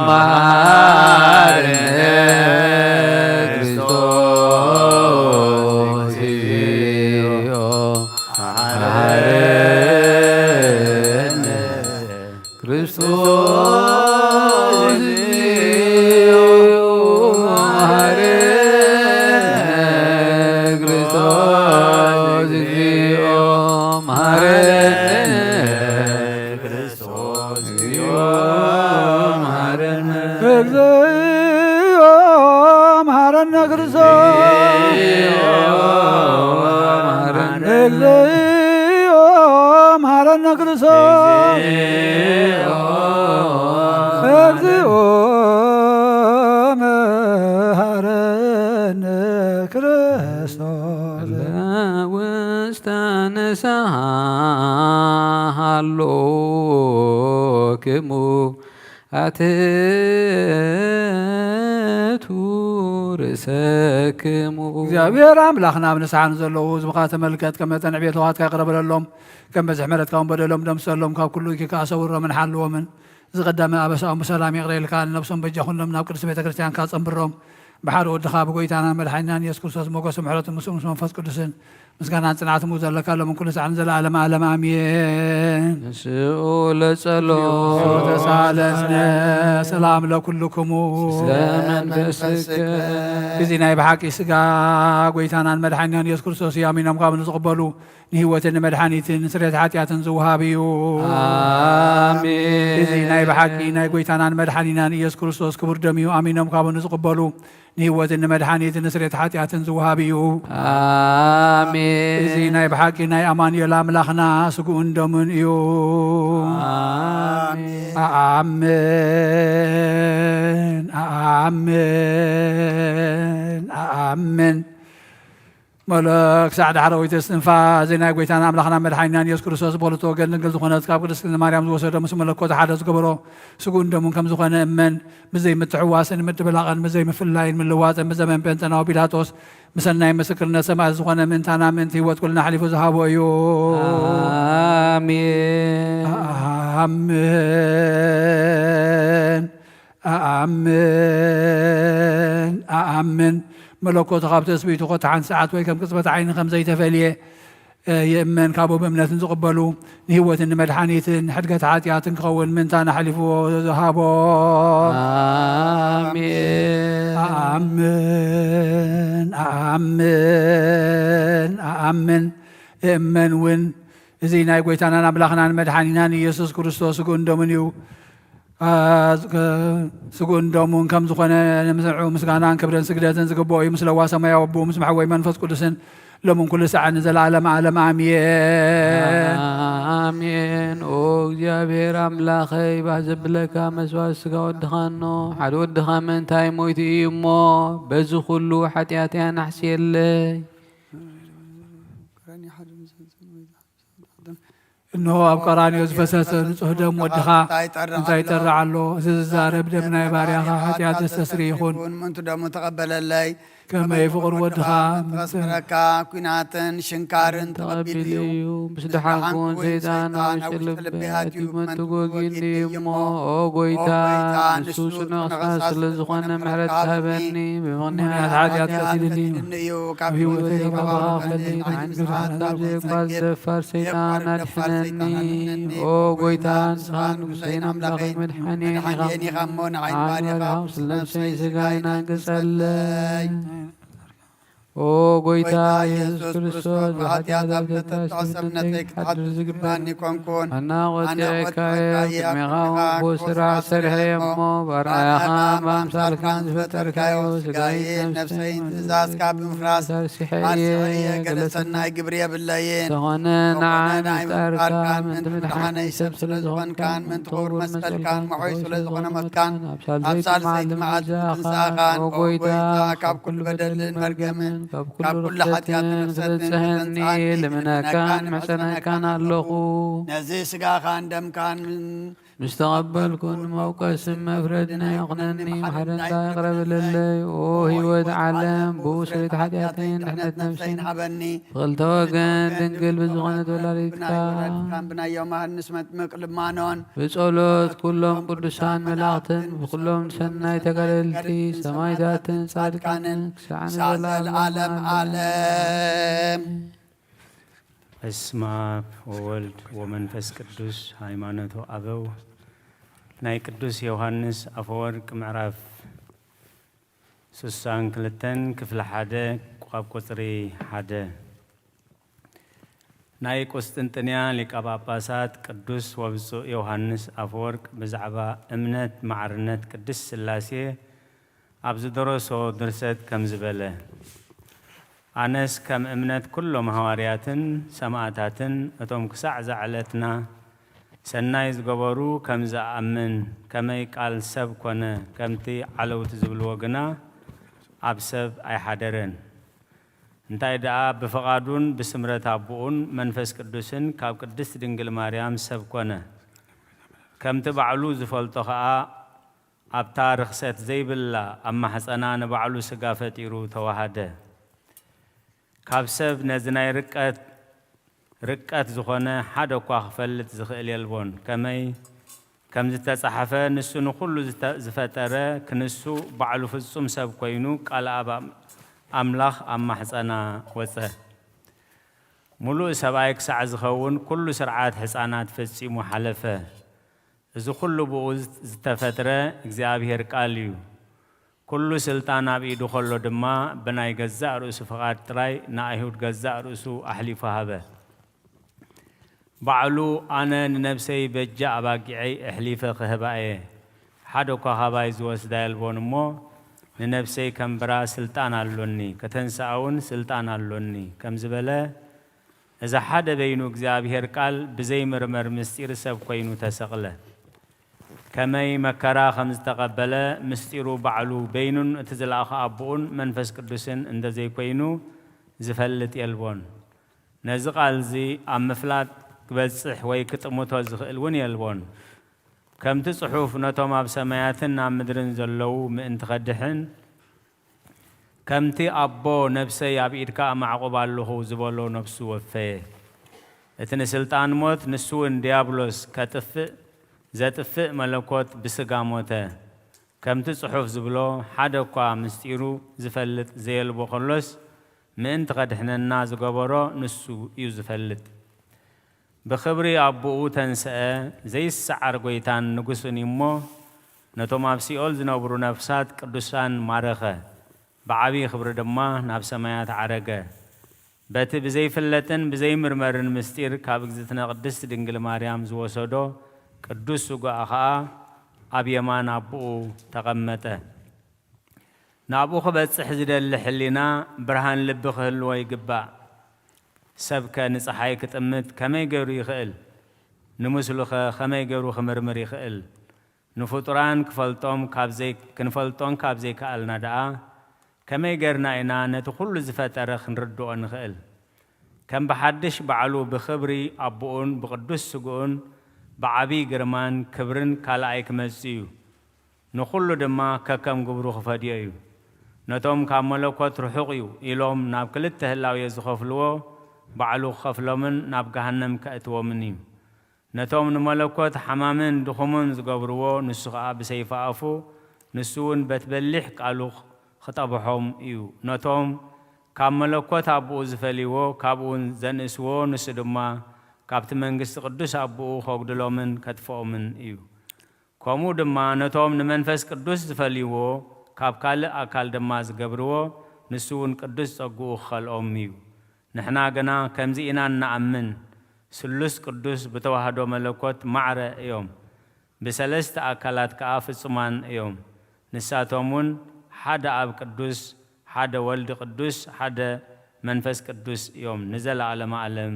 መሐረነ ክርስቶስ እግዚኦ መሐረነ ክርስቶስ እግዚኦ መሐረነ ክርስቶስ እግዚኦ መሐረነ ክርስቶስ እግዚኦ መሐረነ እግዚኦ መሐረነ ክርስቶስ እግዚኦ መሐረነ ክርስቶስ እግዚኦ መሐረነ ክርስቶስ። ውስተ ንስሐ ሃሎክሙ ኣትቱ ርእሰክሙ። እግዚኣብሔር ኣምላኽና ኣብ ንስሓ ንዘለዉ ህዝብኻ ተመልከት፣ ከም መጠን ዕቤት ለውሃትካ ይቕረ በለሎም። ከም በዝሒ ምሕረትካ እውን በደሎም ደምሰሎም፣ ካብ ኩሉ ኪካ ሰውሮምን ሓልዎምን። እዚ ቀዳሚ ኣበሳኦም ብሰላም ይቕረ ኢልካ ንነብሶም በጃ ኩሎም ናብ ቅድስቲ ቤተ ክርስቲያንካ ጸንብሮም። ብሓደ ወድኻ ብጎይታና መድሓኒናን የሱስ ክርስቶስ ሞገስ ምሕረቱ ምስኡ ምስ መንፈስ ቅዱስን ምስጋናን ጽንዓት ምኡ ዘለካ ሎም ኩሉ ሰዓት ንዘለዓለመ ዓለም ኣሜን። ንስኡ ለጸሎ ተሳለስነ ሰላም ለኩልክሙ። ስለመንፈስከ። እዚ ናይ ብሓቂ ስጋ ጎይታናን መድሓኒናን የሱስ ክርስቶስ እዩ። ኣሚኖም ካብ ንዝቕበሉ ንህይወትን ንመድሓኒትን ንስርየት ሓጢኣትን ዝወሃብ እዩ። ኣሜን። እዚ ናይ ብሓቂ ናይ ጎይታናን መድሓኒናን ኢየሱስ ክርስቶስ ክቡር ደም እዩ። ኣሚኖም ካብኡ ንዝቕበሉ ንህይወትን ንመድሓኒትን ንስርየት ሓጢኣትን ዝወሃብ እዩ። ኣሜን። እዚ ናይ ብሓቂ ናይ ኣማኑኤል ኣምላኽና ስግኡን ደሙን እዩ። ኣሜን። ኣሜን። ኣሜን። ኣሜን። መለ ክሳዕ ዳሕረወይቲ እስትንፋስ ናይ ጐይታና ኣምላኽና መድሓኒናን የሱስ ክርስቶስ ብኽልተ ወገን ድንግል ዝኾነት ካብ ቅድስት ድንግል ማርያም ዝወሰዶ ምስ መለኮቱ ሓደ ዝገበሮ ስግኡን ደሙን ከም ዝኾነ እመን። ብዘይ ምትሕዋስን ምድብላቕን ብዘይ ምፍላይን ምልዋጥን ብዘመን ጴንጠናዊ ጲላጦስ ብሰናይ ምስክርነት ሰማዕት ዝኾነ ምእንታና ምእንቲ ህይወት ኩልና ኣሕሊፉ ዝሃቦ እዩ። ኣሜን። ኣኣምን። ኣኣምን። ኣኣምን። መለኮቱ ካብ ትስብእቱ ኮታ ሓንቲ ሰዓት ወይ ከም ቅጽበት ዓይኒ ከም ዘይተፈልየ፣ እ፣ ይእመን። ካብኡ ብእምነት ንዝቕበሉ ንህይወትን ንመድሓኒትን ሕድገት ሓጢኣትን ክኸውን ምእንታን ኣሕሊፉ ዝሃቦ። ኣሜን። ኣኣምን። ኣኣምን። ኣኣምን። እእመን እውን። እዚ ናይ ጐይታናን ኣምላኽናን መድሓኒናን ኢየሱስ ክርስቶስ ስግኡን ደሙን እዩ። አ፣ ስግኡን ደሙን ከም ዝኾነ ንምስምዑ ምስጋናን ክብርን ስግደትን ዝግብኦ እዩ። ምስ ለዋ ሰማያዊ ኣቦኡ ምስ መሐወይ መንፈስ ቅዱስን ሎምን ኩሉ ሰዓት ንዘለዓለም ዓለም ኣሜን። ኣሜን። ኦ እግዚኣብሔር ኣምላኸይ፣ ባህ ዘብለካ መስዋዕት ስጋ ወድኻ እኖ፣ ሓደ ወድኻ ምእንታይ ሞይቱ እዩ እሞ፣ በዚ ኩሉ ሓጢኣተይ ኣናሕስየለይ። እንሆ ኣብ ቀራንዮ ዝፈሰሰ ንጹሕ ደም ወድኻ እንታይ ይጠርዕ ኣሎ? እዚ ዝዛረብ ደም ናይ ባርያኻ ሓጢኣት ዘስተስሪ ይኹን። ምእንቱ ደሙ ተቐበለለይ። ከመይ ፍቕሪ ወድኻ ተቐስረካ፣ ኲናትን ሽንካርን ተቐቢሉ እዩ። ምስ ደሓንኩ እውን ሰይጣን ኣብ ውሽጢ ልበይ ኣትዩ መትጎጊኒ እዩ እሞ፣ ኦ ጎይታ፣ ንሱ ጽኑዕ ክሳብ ስለ ዝኾነ ምሕረት ሃበኒ። ብምኽንያት ሓጢኣት ቀቲልኒ እዩ። ካብ ህይወተይ ካብ ኸልኒ ንዓይኒ ስርዓት ካብ ዘይጓዝ ደፋር ሰይጣን ኣድሕነኒ። ኦ ጎይታ፣ ንስኻ ንጉሰይን ኣምላኸይ መድሓኒየን ኢኻ እሞ፣ ንዓይ ባርኻ ስለ ነፍሰይ ስጋይ ናንግጸለይ። ኦ ጎይታ ኢየሱስ ክርስቶስ፣ ብሓጢኣት ኣብ ዘተተሰብ ነተይ ክትሓድር ዝግባኒ ኮንኩን። ኣነ ቆጢዐካ እየ፣ ቅድሜኻ እውን ክፉእ ስራሕ ሰሪሐ እየ እሞ፣ ብኣርኣያኻን ብኣምሳልካን ዝፈጠርካዮ ስጋይን ነፍሰይን ትእዛዝካ ብምፍራስ ተርሲሐ እየ። ገለ ሰናይ ግብሪ የብለይን። ተኾነ ንዓይ ምፍጣርካ ምእንቲ ምድሓነይ ሰብ ስለ ዝኾንካን ምእንቲ ክቡር መስቀልካን ምሑይ ስለ ዝኾነ ሞትካን ኣብ ሳልሰይቲ መዓልቲ ምትንሳእኻን፣ ኦ ጎይታ፣ ካብ ኩሉ በደልን መርገምን ካብ ኩሉ ርኽሰትን ክተንጽኣኒ ልምነካን ምሕጸነካን ኣለኹ። ነዚ ስጋኻን ደምካን ምስ ተቐበልኩ፣ ንመውቀስን መፍረድን ኣይኹነኒ። መሓረንታ ይቕረ በለለይ። ኦ ህይወት ዓለም፣ ብኡ ስርየት ሓጢኣተይን ድሕነት ነፍሰይን ሃበኒ። ብኽልተ ወገን ድንግል ብዝኾነት ወላዲትካ ብናይ ዮሃንስ መጥምቅ ልማኖን ብጸሎት ኩሎም ቅዱሳን መላእኽትን ብኩሎም ሰናይ ተጋደልቲ ሰማዕታትን ጻድቃንን ክሳዕ ንዘለዓለም ዓለም። በስመ አብ ወወልድ ወመንፈስ ቅዱስ። ሃይማኖተ አበው ናይ ቅዱስ ዮሐንስ አፈወርቅ ምዕራፍ ስሳን ክልተን ክፍሊ ሓደ ካብ ቁጽሪ ሓደ። ናይ ቁስጥንጥንያ ሊቀ ጳጳሳት ቅዱስ ወብፁዕ ዮሐንስ አፈወርቅ ብዛዕባ እምነት ማዕርነት ቅድስት ሥላሴ ኣብ ዝደረሶ ድርሰት ከምዚ በለ። ኣነስ ከም እምነት ኩሎም ሃዋርያትን ሰማዕታትን እቶም ክሳዕ እዛ ዕለትና ሰናይ ዝገበሩ ከም ዝኣምን፣ ከመይ ቃል ሰብ ኮነ፣ ከምቲ ዓለውቲ ዝብልዎ ግና ኣብ ሰብ ኣይሓደረን። እንታይ ደኣ ብፍቓዱን ብስምረት ኣቦኡን መንፈስ ቅዱስን ካብ ቅድስት ድንግል ማርያም ሰብ ኮነ። ከምቲ ባዕሉ ዝፈልጦ ኸኣ ኣብታ ርኽሰት ዘይብላ ኣብ ማሕጸና ንባዕሉ ስጋ ፈጢሩ ተዋሃደ። ካብ ሰብ ነዚ ናይ ርቀት፣ ርቀት ዝኾነ ሓደ እኳ ክፈልጥ ዝኽእል የልቦን። ከመይ ከም ዝተጻሕፈ፣ ንሱ ንኹሉ ዝተ-፣ ዝፈጠረ ክንሱ ባዕሉ ፍጹም ሰብ ኮይኑ ቃል ኣብ ኣም-፣ ኣምላኽ ኣብ ማሕጸና ወጸ። ምሉእ ሰብኣይ ክሳዕ ዝኸውን ኩሉ ስርዓት ሕጻናት ፈጺሙ ሓለፈ። እዚ ኩሉ ብኡ ዝተፈጥረ እግዚኣብሔር ቃል እዩ። ኩሉ ስልጣን ኣብ ኢዱ ከሎ ድማ ብናይ ገዛእ ርእሱ ፍቓድ ጥራይ ንኣይሁድ ገዛእ ርእሱ ኣሕሊፉ ሃበ። ባዕሉ ኣነ ንነብሰይ በጃ ኣባጊዐይ ኣሕሊፈ ክህባ እየ፣ ሓደ እኳ ካባይ ዝወስዳ የልቦን እሞ ንነብሰይ ከንብራ ስልጣን ኣሎኒ፣ ከተንስኣ እውን ስልጣን ኣሎኒ ከም ዝበለ፣ እዚ ሓደ በይኑ እግዚኣብሔር ቃል ብዘይምርመር ምስጢር ሰብ ኮይኑ ተሰቕለ። ከመይ መከራ ከም ዝተቐበለ ምስጢሩ ባዕሉ በይኑን እቲ ዝለኣኸ ኣቦኡን መንፈስ ቅዱስን እንደዘይኮይኑ ዝፈልጥ የልቦን። ነዚ ቃል እዚ ኣብ ምፍላጥ ክበጽሕ ወይ ክጥምቶ ዝኽእል እውን የልቦን። ከምቲ ጽሑፍ ነቶም ኣብ ሰማያትን ኣብ ምድርን ዘለዉ ምእንቲ ከድሕን፣ ከምቲ ኣቦ ነብሰይ ኣብ ኢድካ ኣማዕቁባ ኣለኹ ዝበሎ ነብሱ ወፈየ። እቲ ንስልጣን ሞት ንሱ እውን ድያብሎስ ከጥፍእ ዘጥፍእ መለኮት ብስጋ ሞተ። ከምቲ ጽሑፍ ዝብሎ ሓደ እኳ ምስጢሩ ዝፈልጥ ዘየልቦ ከሎስ ምእንቲ ከድሕነና ዝገበሮ ንሱ እዩ ዝፈልጥ። ብኽብሪ ኣቦኡ ተንስአ፣ ዘይሰዓር ጐይታን ንጉስን እዩ እሞ፣ ነቶም ኣብ ሲኦል ዝነብሩ ነፍሳት ቅዱሳን ማረኸ፣ ብዓብዪ ክብሪ ድማ ናብ ሰማያት ዓረገ። በቲ ብዘይፍለጥን ብዘይምርመርን ምስጢር ካብ እግዝእትነ ቅድስት ድንግል ማርያም ዝወሰዶ ቅዱስ ስጋኣ ኸኣ ኣብ የማን ኣቦኡ ተቐመጠ። ናብኡ ክበጽሕ ዝደሊ ሕሊና ብርሃን ልቢ ክህልዎ ይግባእ። ሰብከ ንጸሓይ ክጥምት ከመይ ገይሩ ይኽእል? ንምስሉኸ ከመይ ገይሩ ክምርምር ይኽእል? ንፍጡራን ክፈልጦም ካብ ዘይ-፣ ክንፈልጦን ካብ ዘይከኣልና ደኣ፣ ከመይ ጌርና ኢና ነቲ ኩሉ ዝፈጠረ ክንርድኦ ንኽእል? ከም ብሓድሽ ባዕሉ ብኽብሪ ኣቦኡን ብቕዱስ ስግኡን ብዓብዪ ግርማን ክብርን ካልኣይ ክመጽእ እዩ። ንኹሉ ድማ ከከም ግብሩ ክፈድዮ እዩ። ነቶም ካብ መለኮት ርሑቕ እዩ ኢሎም ናብ ክልተ ህላዌ ዝኸፍልዎ ባዕሉ ክኸፍሎምን ናብ ገሃነም ከእትዎምን እዩ። ነቶም ንመለኮት ሓማምን ድኹምን ዝገብርዎ፣ ንሱ ኸኣ ብሰይፊ ኣፉ፣ ንሱ እውን በቲ በሊሕ ቃሉ ኽጠብሖም እዩ። ነቶም ካብ መለኮት ኣቦኡ ዝፈልይዎ፣ ካብኡ እውን ዘንእስዎ፣ ንሱ ድማ ካብቲ መንግስቲ ቅዱስ ኣቦኡ ኸጉድሎምን ከጥፍኦምን እዩ። ከምኡ ድማ ነቶም ንመንፈስ ቅዱስ ዝፈልይዎ፣ ካብ ካልእ ኣካል ድማ ዝገብርዎ፣ ንሱ እውን ቅዱስ ጸግኡ ክኸልኦም እዩ። ንሕና ግና ከምዚ ኢና እንኣምን፣ ስሉስ ቅዱስ ብተዋህዶ መለኮት ማዕረ እዮም፣ ብሰለስተ ኣካላት ከኣ ፍጹማን እዮም። ንሳቶም እውን ሓደ ኣብ ቅዱስ፣ ሓደ ወልድ ቅዱስ፣ ሓደ መንፈስ ቅዱስ እዮም፣ ንዘለዓለመ ዓለም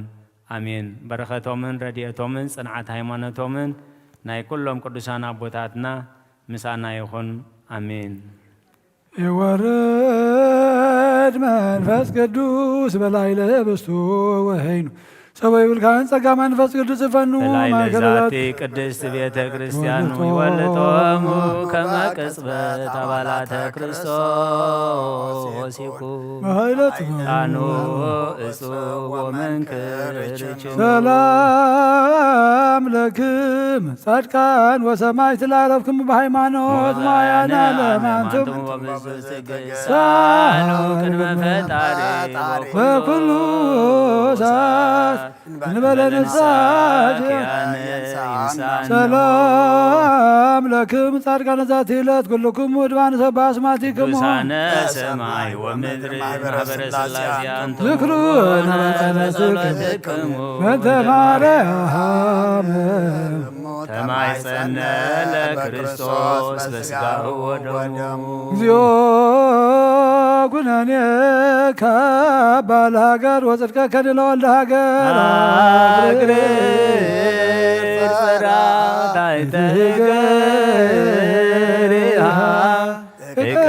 ኣሜን። በረኸቶምን ረድኤቶምን ጽንዓት ሃይማኖቶምን ናይ ኩሎም ቅዱሳን ኣቦታትና ምሳና ይኹን። ኣሜን። ይወርድ መንፈስ ቅዱስ በላዕለ ህብስቱ ወወይኑ፣ ሰበ ይብልካን ጸጋ መንፈስ ቅዱስ ይፈኑ በላዕለ ማእከለ ዛቲ ዛቲ ቅድስት ቤተ ክርስቲያኑ ይወልጦሙ ከመ ቅጽበት አባላተ ክርስቶስ ይኩን። በኃይለ ጣኑ እጹ ወመንክር ርችኑ። ሰላም ለክም ጻድቃን ወሰማዕት ለዓረፍክሙ በሃይማኖት ሞዛያነ ማያና ለማንቱም። ወምስሉ ቅድመ ፈጣሪ በኩሉ ሰዓት እንበለ ንስሐ። ሰላም ለክም ጻድቃነ ዛቲ ዕለት ኩልኩም ውድባን ሰብ ኣስማቲክሙ። ቅዱሳነ ሰማይ ወምድር ማህበረ ሥላሴ ኣንትሙ። ዝክሩ ነበረ ጸሎትክሙ። በእንተ ማርያም ተማይጸነ ለክርስቶስ በስጋሁ ወደሙ። እግዚኦ ኩነኔ ካባ ለሃገር ወጽድቀከኒ ለወልደ ሃገር። አግርር ጽራታይተ እገሪሃ እቀብ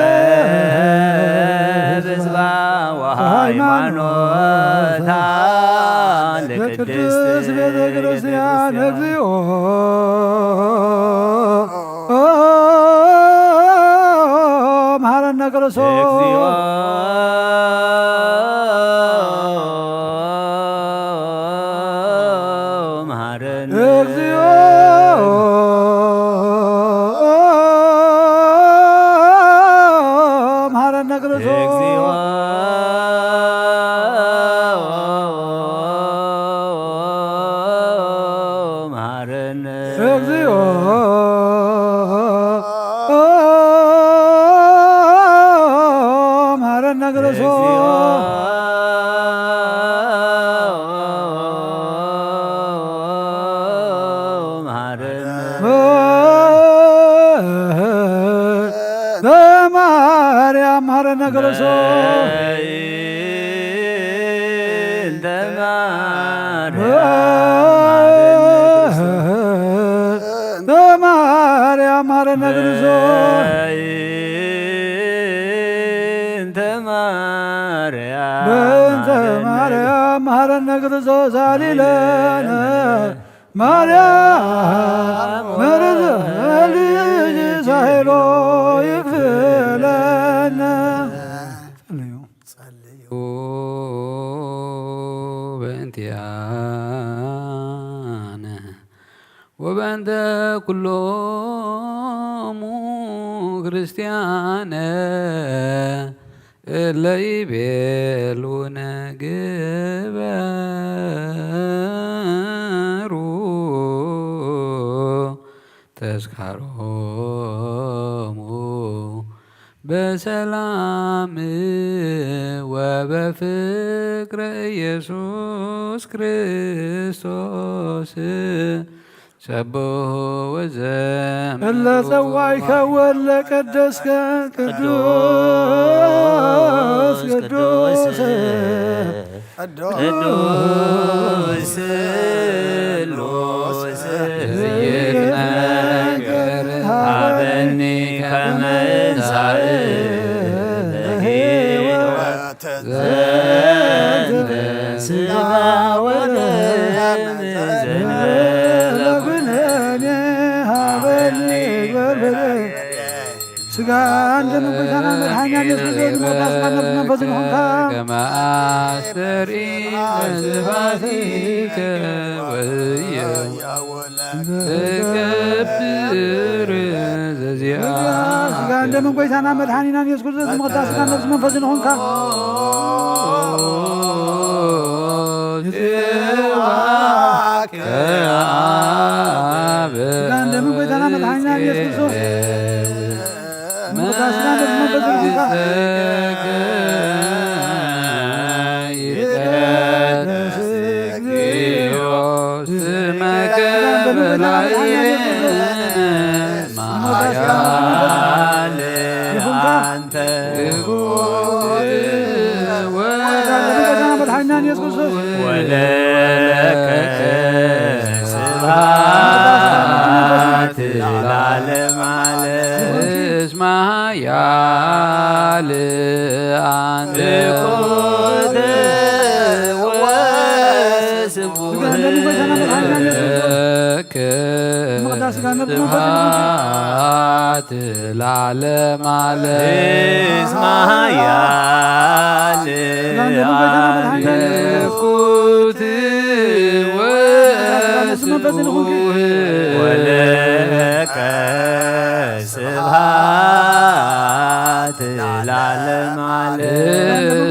ህዝባ ወሃይማኖታ ለቅድስት ለቅድስት ቤተ ክርስቲያን። እግዚኦ መሐረነ ክርስቶስ። እግዚኦ መሐረነ። እግዚኦ መሐረነ ክርስቶስ። እግዚኦ መሐረነ። እግዚኦ መሐረነ ክርስቶስ። እግዚኦ መሐረነ። በማርያም መሐረነ ክርስቶስ። በማርያም መሐረነ ክርስቶስ። በእንተ ማርያም መሐረነ ክርስቶስ። አሊለነ ማርያም መርዝ ልጅ ሳይሎ ይክፍለነ። ጸልዩ። ጸልዩ በእንቲአነ ወበእንተ ኩሎሙ ክርስቲያነ እለ ይቤሉነ ግበሩ ተስካሮሙ በሰላም ወበፍቅረ ኢየሱስ ክርስቶስ። ሰብሖ ወዘምሩ እለ ጸዋዕከ ወለ ቀደስከ ቅዱስ ቅዱስ ቅዱስ ስሉስ ይትናገር ሀበኒ ከመ እንሳእ ለሕይወት ዘንተ ስጋ ስጋን ደምን ጎይታና መድሓኒና ኢየሱስ ክርስቶስ ዝሞታ ስጋን ነፍስን መንፈስን ይኹንካ። ከመ ኣስተርኢ ስብሐቲከ ወዮ ትገብር ዘዚኣ ስጋን ደምን ጎይታና መድሓኒና ኢየሱስ ክርስቶስ ዝሞታ ስጋን ነፍስን መንፈስን ይኹንካ። ጽዋከ ኣብ ስጋን ደምን ጎይታና መድሓኒና ኢየሱስ ክርስቶስ ዝሞታ ስጋን ነፍስን መንፈስን ይኹንካ። መንግሥትከ ይትቀደስ እግዚኦ ስምከ በላዕለ ሰማያት። መድሓኒና ኢየሱስ ክርስቶስ ወለከ ስብሐት ለዓለመ ዓለም። እስመ ኃያል አንተ ስጋን ደምን ጎይታና መድሓኒና ኢየሱስ ክርስቶስ ለከ ዝሞታ ስጋን ነፍስን መንፈስን ይኹንካ። ስብሐት ለዓለመ ዓለም።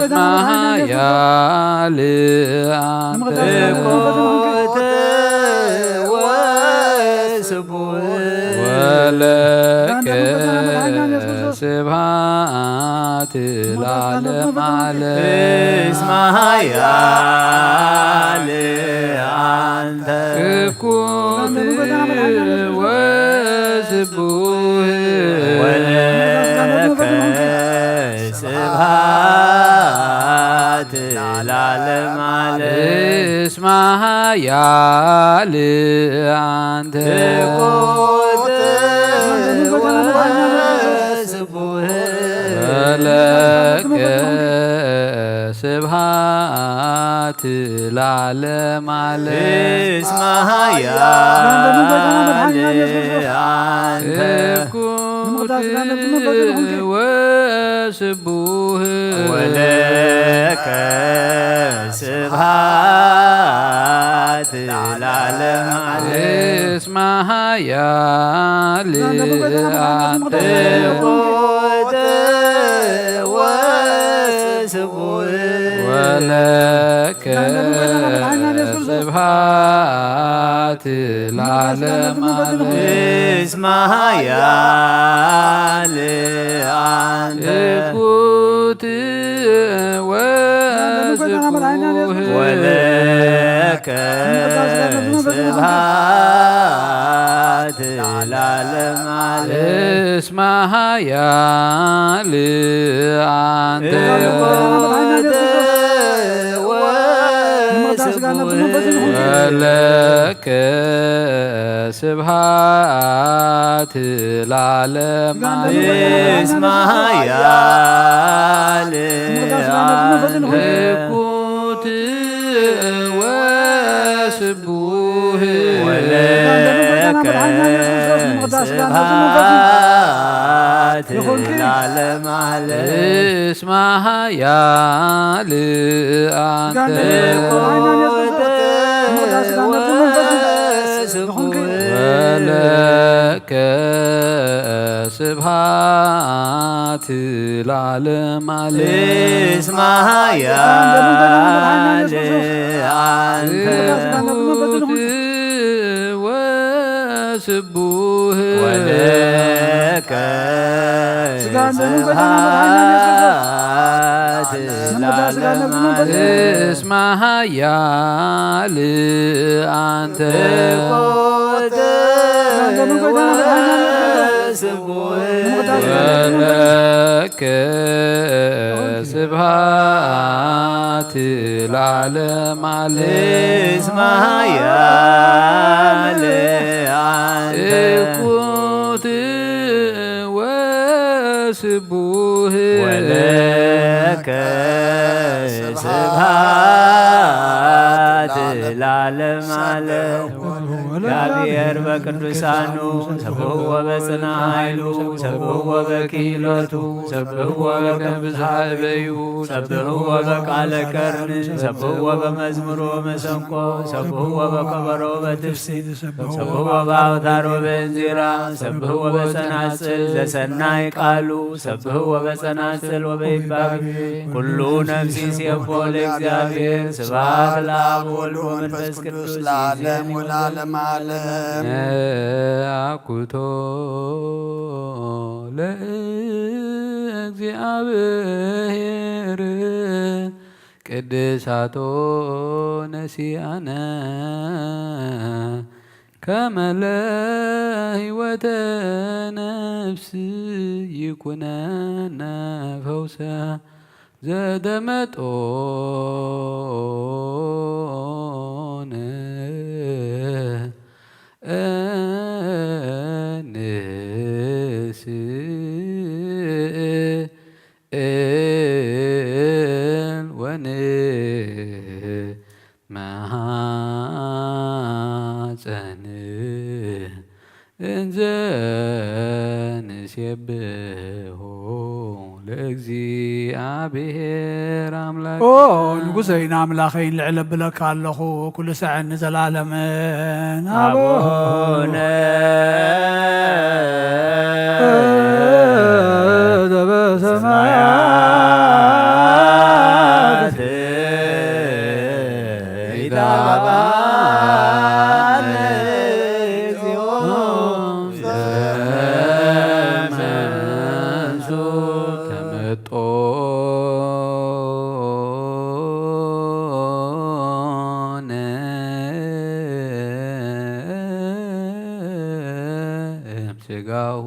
እስመ ኃያል ስጋን ደምን ጎይታና መድሓኒና ኢየሱስ ክርስቶስ ትኩት ስጋን ነፍስን መንፈስን ይኹንኪ። ወስቡህ ወለከ ስብሐት ለዓለመ ዓለም። እስመ ኃያል አንተ ትኩት ወስቡህ ወለከ ስብሐት ለዓለመ ዓለም። እስመ ኃያል አንተ ትኩት ወስቡህ ወለከ ስብሐት ለዓለመ ዓለም። እስመ ኃያል አንተ ትኩት ወስቡህ ወለከ ስብሐት ለዓለመ ዓለም። እስመ ኃያል አንተ ትኩት ወስቡህ ወለከ ስብሐት ለዓለመ ዓለም። እስመ ኃያል አንተ ትኩት ወስቡህ ወለከ ስብሐት ለዓለመ ዓለም። እስመ ኃያል አንተ ትኩት ወስቡህ ወለከ ስብሐት ለዓለመ ዓለም። እስመ ኃያል አንተ ትኩት ወስቡህ ወለከ ስብሐት ለዓለመ ዓለም። እስመ ኃያል ትኩት ወስቡህ ወለከ ስብሐት ለዓለመ ዓለም። እስመ ኃያል አንተ ትኩት ወስቡህ ወለከ ስብሐት ለዓለመ ዓለም። እስመ ኃያል አንተ ትኩት ወስቡህ ወለከ ስብሐት ለዓለመ ዓለም። እስመ ኃያል አንተ ትኩት ወስቡህ ወለከ ስብሐት ለዓለመ ዓለም። እስመ ኃያል አንተ ትኩት ወስቡህ ወለከ ስብሐት ለዓለመ ዓለም። እግዚአብሔር በቅዱሳኑ ሰብሕዎ በጽንዓ ኃይሉ ሰብሕዎ በክህሎቱ ሰብሕዎ በከመ ብዝሃ እበዩ ሰብሕዎ በቃለ ከርኒ ሰብሕዎ በመዝሙር ወመሰንቆ ሰብሕዎ በከበሮ በትፍሲ ሰብሕዎ በአውታር ወበእንዚራ ሰብሕዎ በጸናጽል ዘሰናይ ቃሉ ሰብሕዎ በጸናጽል ወበይባቤ ኩሉ ነፍሲ ሴቦ ለእግዚአብሔር ስብሐት ለአብ ወወልድ ወመንፈስ ቅዱስ ለዓለም ወለዓለመ ዓለም። ነአኩቶ ለእግዚአብሔር ቅድሳቶ ነሲአነ ከመ ለህይወተ ነፍስ ይኩነነ ፈውሰ ዘተመጦነ እንስ እል ወንመሃፀን እንዘ ንሴብሖ ለእግዚአብሔር ኣምላክ። ኦ ንጉሰይን ኣምላኸይን ልዕል እብለካ ኣለኹ፣ ኩሉ ሰዐን ንዘላለምን ኣቡነ ዘበሰማያት ይትባረክ ስምከ ተመጦነ እምስጋሁ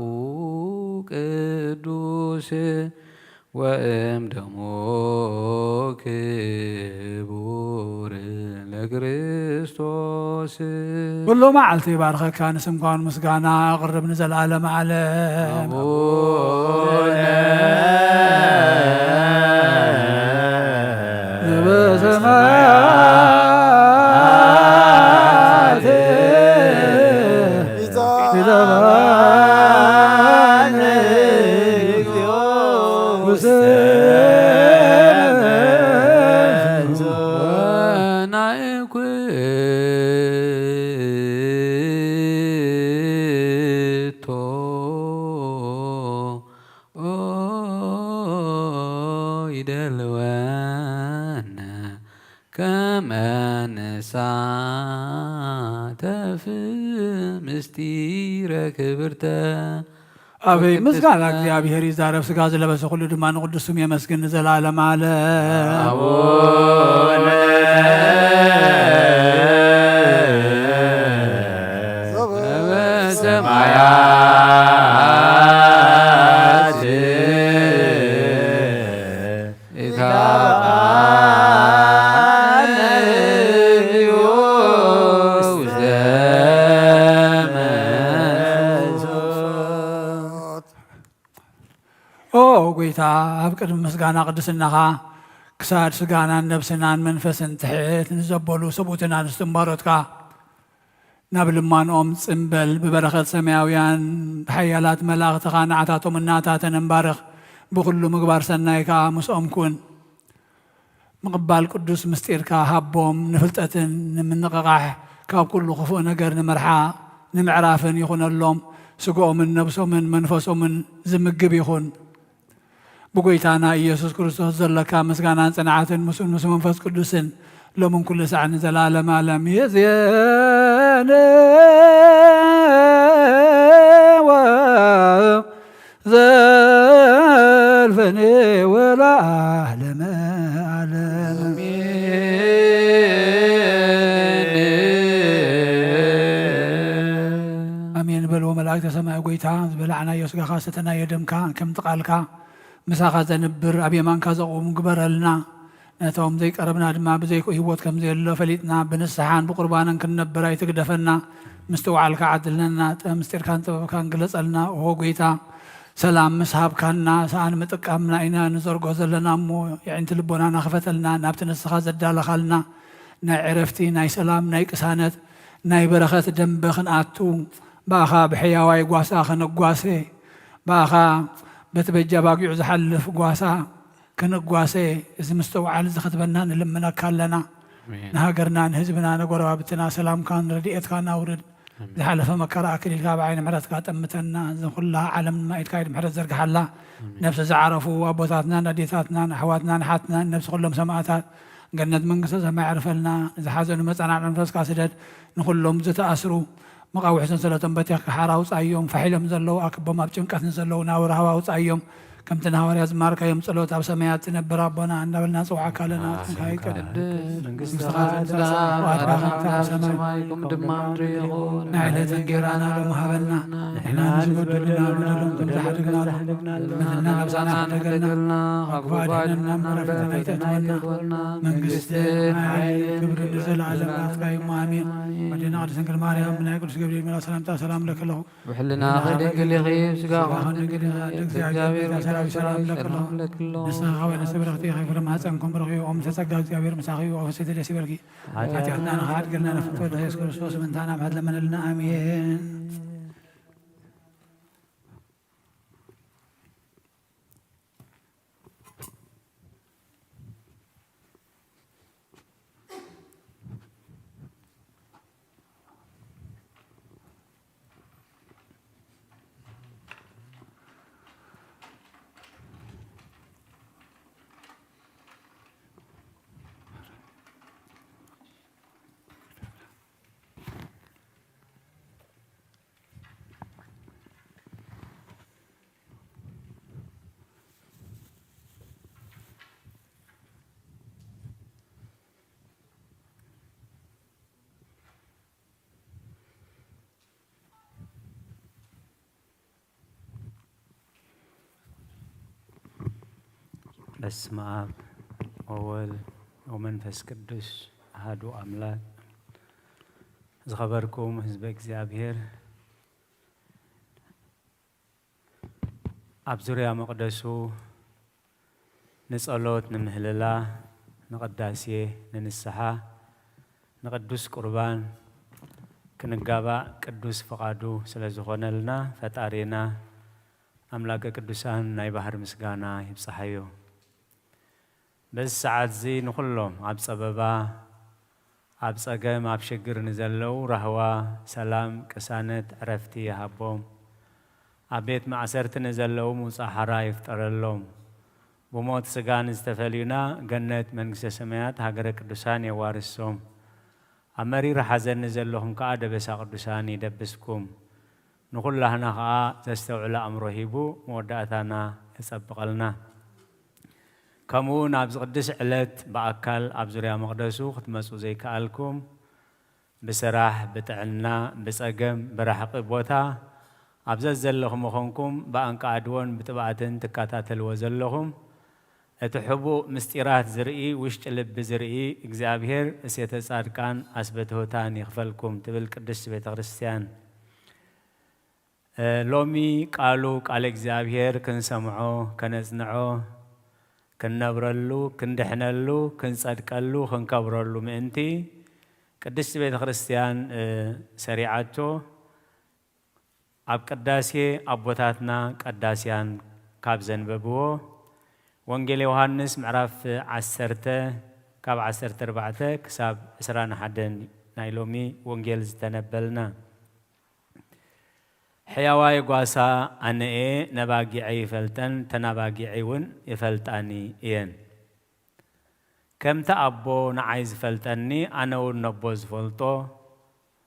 ቅዱስ ወእም ደሞ ክቡር ለክርስቶስ። ኩሉ መዓልቲ ይባርከካ፣ ንስምካ እውን ምስጋና ኣቕርብ ንዘለዓለመ ዓለም። ኣቡነ ዘበሰማያት ይትባረክ ስምከ ወናይኩቶ ይደልወነ ከመ ንሳተፍ ምስጢረ ክብርተ። ኣበይ ምስጋና እግዚኣብሔር ይዛረብ፣ ስጋ ዝለበሰ ኩሉ ድማ ንቅዱስ ስሙ የመስግን ንዘላለም ዓለም። ኣቡነ ዘበሰማያት ኢታብአነ እግዚኦ ውስተ መንሱት። ኦ ጎይታ፣ ኣብ ቅድሚ ምስጋና ቅድስናኻ ክሳድ ስጋናን ነብስናን መንፈስን ትሕት ንዘበሉ ሰብኡትን ኣንስትን ባሮትካ ናብ ልማኖኦም ጽምበል ብበረኸት ሰማያውያን ብሓያላት መላእኽትኻ ንዓታቶም እናታተን እንባርኽ። ብኹሉ ምግባር ሰናይ ከኣ ምስኦም ኩን። ምቕባል ቅዱስ ምስጢርካ ሃቦም፣ ንፍልጠትን ንምንቕቓሕ ካብ ኩሉ ክፉእ ነገር ንምርሓ ንምዕራፍን ይኹነሎም። ስግኦምን ነብሶምን መንፈሶምን ዝምግብ ይኹን። ብጎይታና ኢየሱስ ክርስቶስ ዘለካ ምስጋናን ጽንዓትን ምስኡን ምስ መንፈስ ቅዱስን ሎምን ኩሉ ሳዕ ንዘላለም ዓለም ይእዜን ወዘልፈኔ ወለዓለመ ዓለም። ኣሜን በልዎ። መላእክተ ሰማይ ጎይታ፣ ዝበላዕናዮ ስጋኻ ሰተናዮ ደምካ ከምቲ ቃልካ ምሳኻ ዘንብር ኣብ የማንካ ዘቑም ግበረልና። ነቶም ዘይቀረብና ድማ ብዘይ ህይወት ከም ዘየሎ ፈሊጥና ብንስሓን ብቁርባንን ክንነብር ኣይትግደፈና። ምስትውዓልካ ዓድለና፣ ጥበብ ምስጢርካን ጥበብካን ግለጸልና። ኦ ጎይታ፣ ሰላም ምስ ሃብካና፣ ሰኣን ምጥቃምና ኢና ንዘርጎ ዘለና እሞ፣ የዒንቲ ልቦናና ክፈተልና፣ ናብቲ ንስኻ ዘዳለኻልና ናይ ዕረፍቲ፣ ናይ ሰላም፣ ናይ ቅሳነት፣ ናይ በረኸት ደንበ ክንኣቱ፣ ብኣኻ ብሕያዋይ ጓሳ ክንጓሰ፣ ብኣኻ በቲ በጃ ባጊዑ ዝሓልፍ ጓሳ ክንጓሰ፣ እዚ ምስትውዓል እዚ ክትበና ንልምነካ ኣለና። ኣሜን። ንሃገርና፣ ንህዝብና፣ ንጎረባብትና ሰላምካን ረድኤትካን ኣውርድ። ኣሜን። ዝሓለፈ መከራ ኣክሊልካ ብዓይኒ ምሕረትካ ጠምተና። እዚ ኩላ ዓለም ድማ ኢድካ ኢድ ምሕረት ዘርግሓላ። ኣሜን። ነፍሲ ዝዓረፉ ኣቦታትናን ኣዴታትናን ኣሕዋትናን ኣሓትናን ነፍሲ ኩሎም ሰማእታት ገነት መንግስተ ሰማይ ዕርፈልና። ንዝሓዘኑ መጸናንዒ መንፈስካ ስደድ። ንኹሎም ዝተኣስሩ መቓውሒ ሰንሰለቶም በቲኽካ ሓራ ኣውጻዮም። ፋሕ ኢሎም ዘለዉ ኣክቦም፣ ኣብ ጭንቀት ንዘለዉ ናብ ራህዋ ኣውጻዮም። ከምቲ ንሃዋርያ ዝማርካዮም ጸሎት ኣብ ሰማያት ትነብር ኣቦና እንዳበልና ንጽውዓካ ኣለና። ስምካ ይቀደስ። መንግስትኻ ትምጻእ፣ ፍቓድካ ከምቲ ኣብ ሰማይ ከምኡ ድማ ኣብ ምድሪ ይኹን። ናይ ዕለት እንጌራና ሎሚ ሃበና። ንሕና ንዝበደሉና በደሎም ከም ዝሓደግና፣ በደልና ነብሳና ሓደገልና፣ ካብ ክፉእ ኣድሕነና፣ እሞ ናብ ፈተና ኣይተእትወና። መንግስቲ፣ ሓይሊ፣ ክብሪ ንዘለኣለም ናትካ እዩ። ኣሜን። ወዴና ቅድስት ድንግል ማርያም፣ ብናይ ቅዱስ ገብርኤል መልኣክ ሰላምታ ሰላም ለኪ ኣለኹ። ብሕልናኺ ድንግል ኢኺ፣ ብስጋኺ ድንግል ኢኺ፣ እግዚኣብሔር ሰላም ለኪ ኣለኹ። ንስኺ ካብ ኣንስቲ ብርኽቲ ኢኺ፣ ፍረ ማሕፀንኩም ብሩኽ እዩ። ኦም ተጸጋ እግዚኣብሔር ምሳኺ እዩ። ኣፈሰቲ ደስ ይበልኪ። ሓጢኣትና ንኽሓድግልና ንፍቶ ኢየሱስ ክርስቶስ ምንታና ምሕረት ለመነልና። ኣሜን። በስመ አብ ወወልድ ወመንፈስ ቅዱስ አሐዱ አምላክ። ዝኸበርኩም ህዝበ እግዚኣብሔር፣ ኣብ ዙርያ መቕደሱ ንጸሎት፣ ንምህልላ፣ ንቕዳሴ፣ ንንስሓ፣ ንቅዱስ ቁርባን ክንጋባእ ቅዱስ ፍቓዱ ስለ ዝኾነልና፣ ፈጣሪና ኣምላከ ቅዱሳን ናይ ባህር ምስጋና ይብጽሓዮ። በዚ ሰዓት እዚ ንኹሎም ኣብ ጸበባ፣ ኣብ ጸገም፣ ኣብ ሽግር ንዘለዉ ራህዋ፣ ሰላም፣ ቅሳነት፣ ዕረፍቲ ይሃቦም። ኣብ ቤት ማእሰርቲ ንዘለዉ ምውጻእ ሓራ ይፍጠረሎም። ብሞት ስጋ ንዝተፈልዩና ገነት መንግስተ ሰማያት ሃገረ ቅዱሳን የዋርሶም። ኣብ መሪር ሓዘን ንዘለኹም ከኣ ደበሳ ቅዱሳን ይደብስኩም። ንኹላህና ከኣ ዘስተውዕል ኣእምሮ ሂቡ መወዳእታና የጸብቐልና። ከምኡ እውን ኣብዚ ቅዱስ ዕለት ብኣካል ኣብ ዙርያ መቕደሱ ክትመጹ ዘይከኣልኩም፣ ብስራሕ፣ ብጥዕና፣ ብጸገም፣ ብራሕቒ ቦታ ኣብ ዘዘለኹም ምኾንኩም ብኣንቃዕድዎን ብጥብኣትን ትከታተልዎ ዘለኹም፣ እቲ ሕቡእ ምስጢራት ዝርኢ፣ ውሽጢ ልቢ ዝርኢ እግዚኣብሔር እሴተ ጻድቃን ኣስበ ትሑታን ይኽፈልኩም ትብል ቅድስት ቤተ ክርስቲያን። እ፣ ሎሚ ቃሉ፣ ቃለ እግዚኣብሔር ክንሰምዖ፣ ከነጽንዖ፣ ክንነብረሉ፣ ክንድሕነሉ፣ ክንጸድቀሉ፣ ክንከብረሉ ምእንቲ ቅድስት ቤተ ክርስቲያን፣ እ፣ ሰሪዓቶ። ኣብ ቅዳሴ ኣቦታትና ቀዳስያን ካብ ዘንበብዎ ወንጌል ዮሃንስ ምዕራፍ ዓሰርተ ካብ ዓሰርተ ኣርባዕተ ክሳብ ዕስራን ሓደን ናይ ሎሚ ወንጌል ዝተነበልና። ሕያዋይ ጓሳ ኣነ እየ፣ ነባጊዐይ ይፈልጠን፣ ተናባጊዐይ እውን ይፈልጣኒ እየን። ከምቲ ኣቦ ንዓይ ዝፈልጠኒ፣ ኣነ እውን ነቦ ዝፈልጦ፣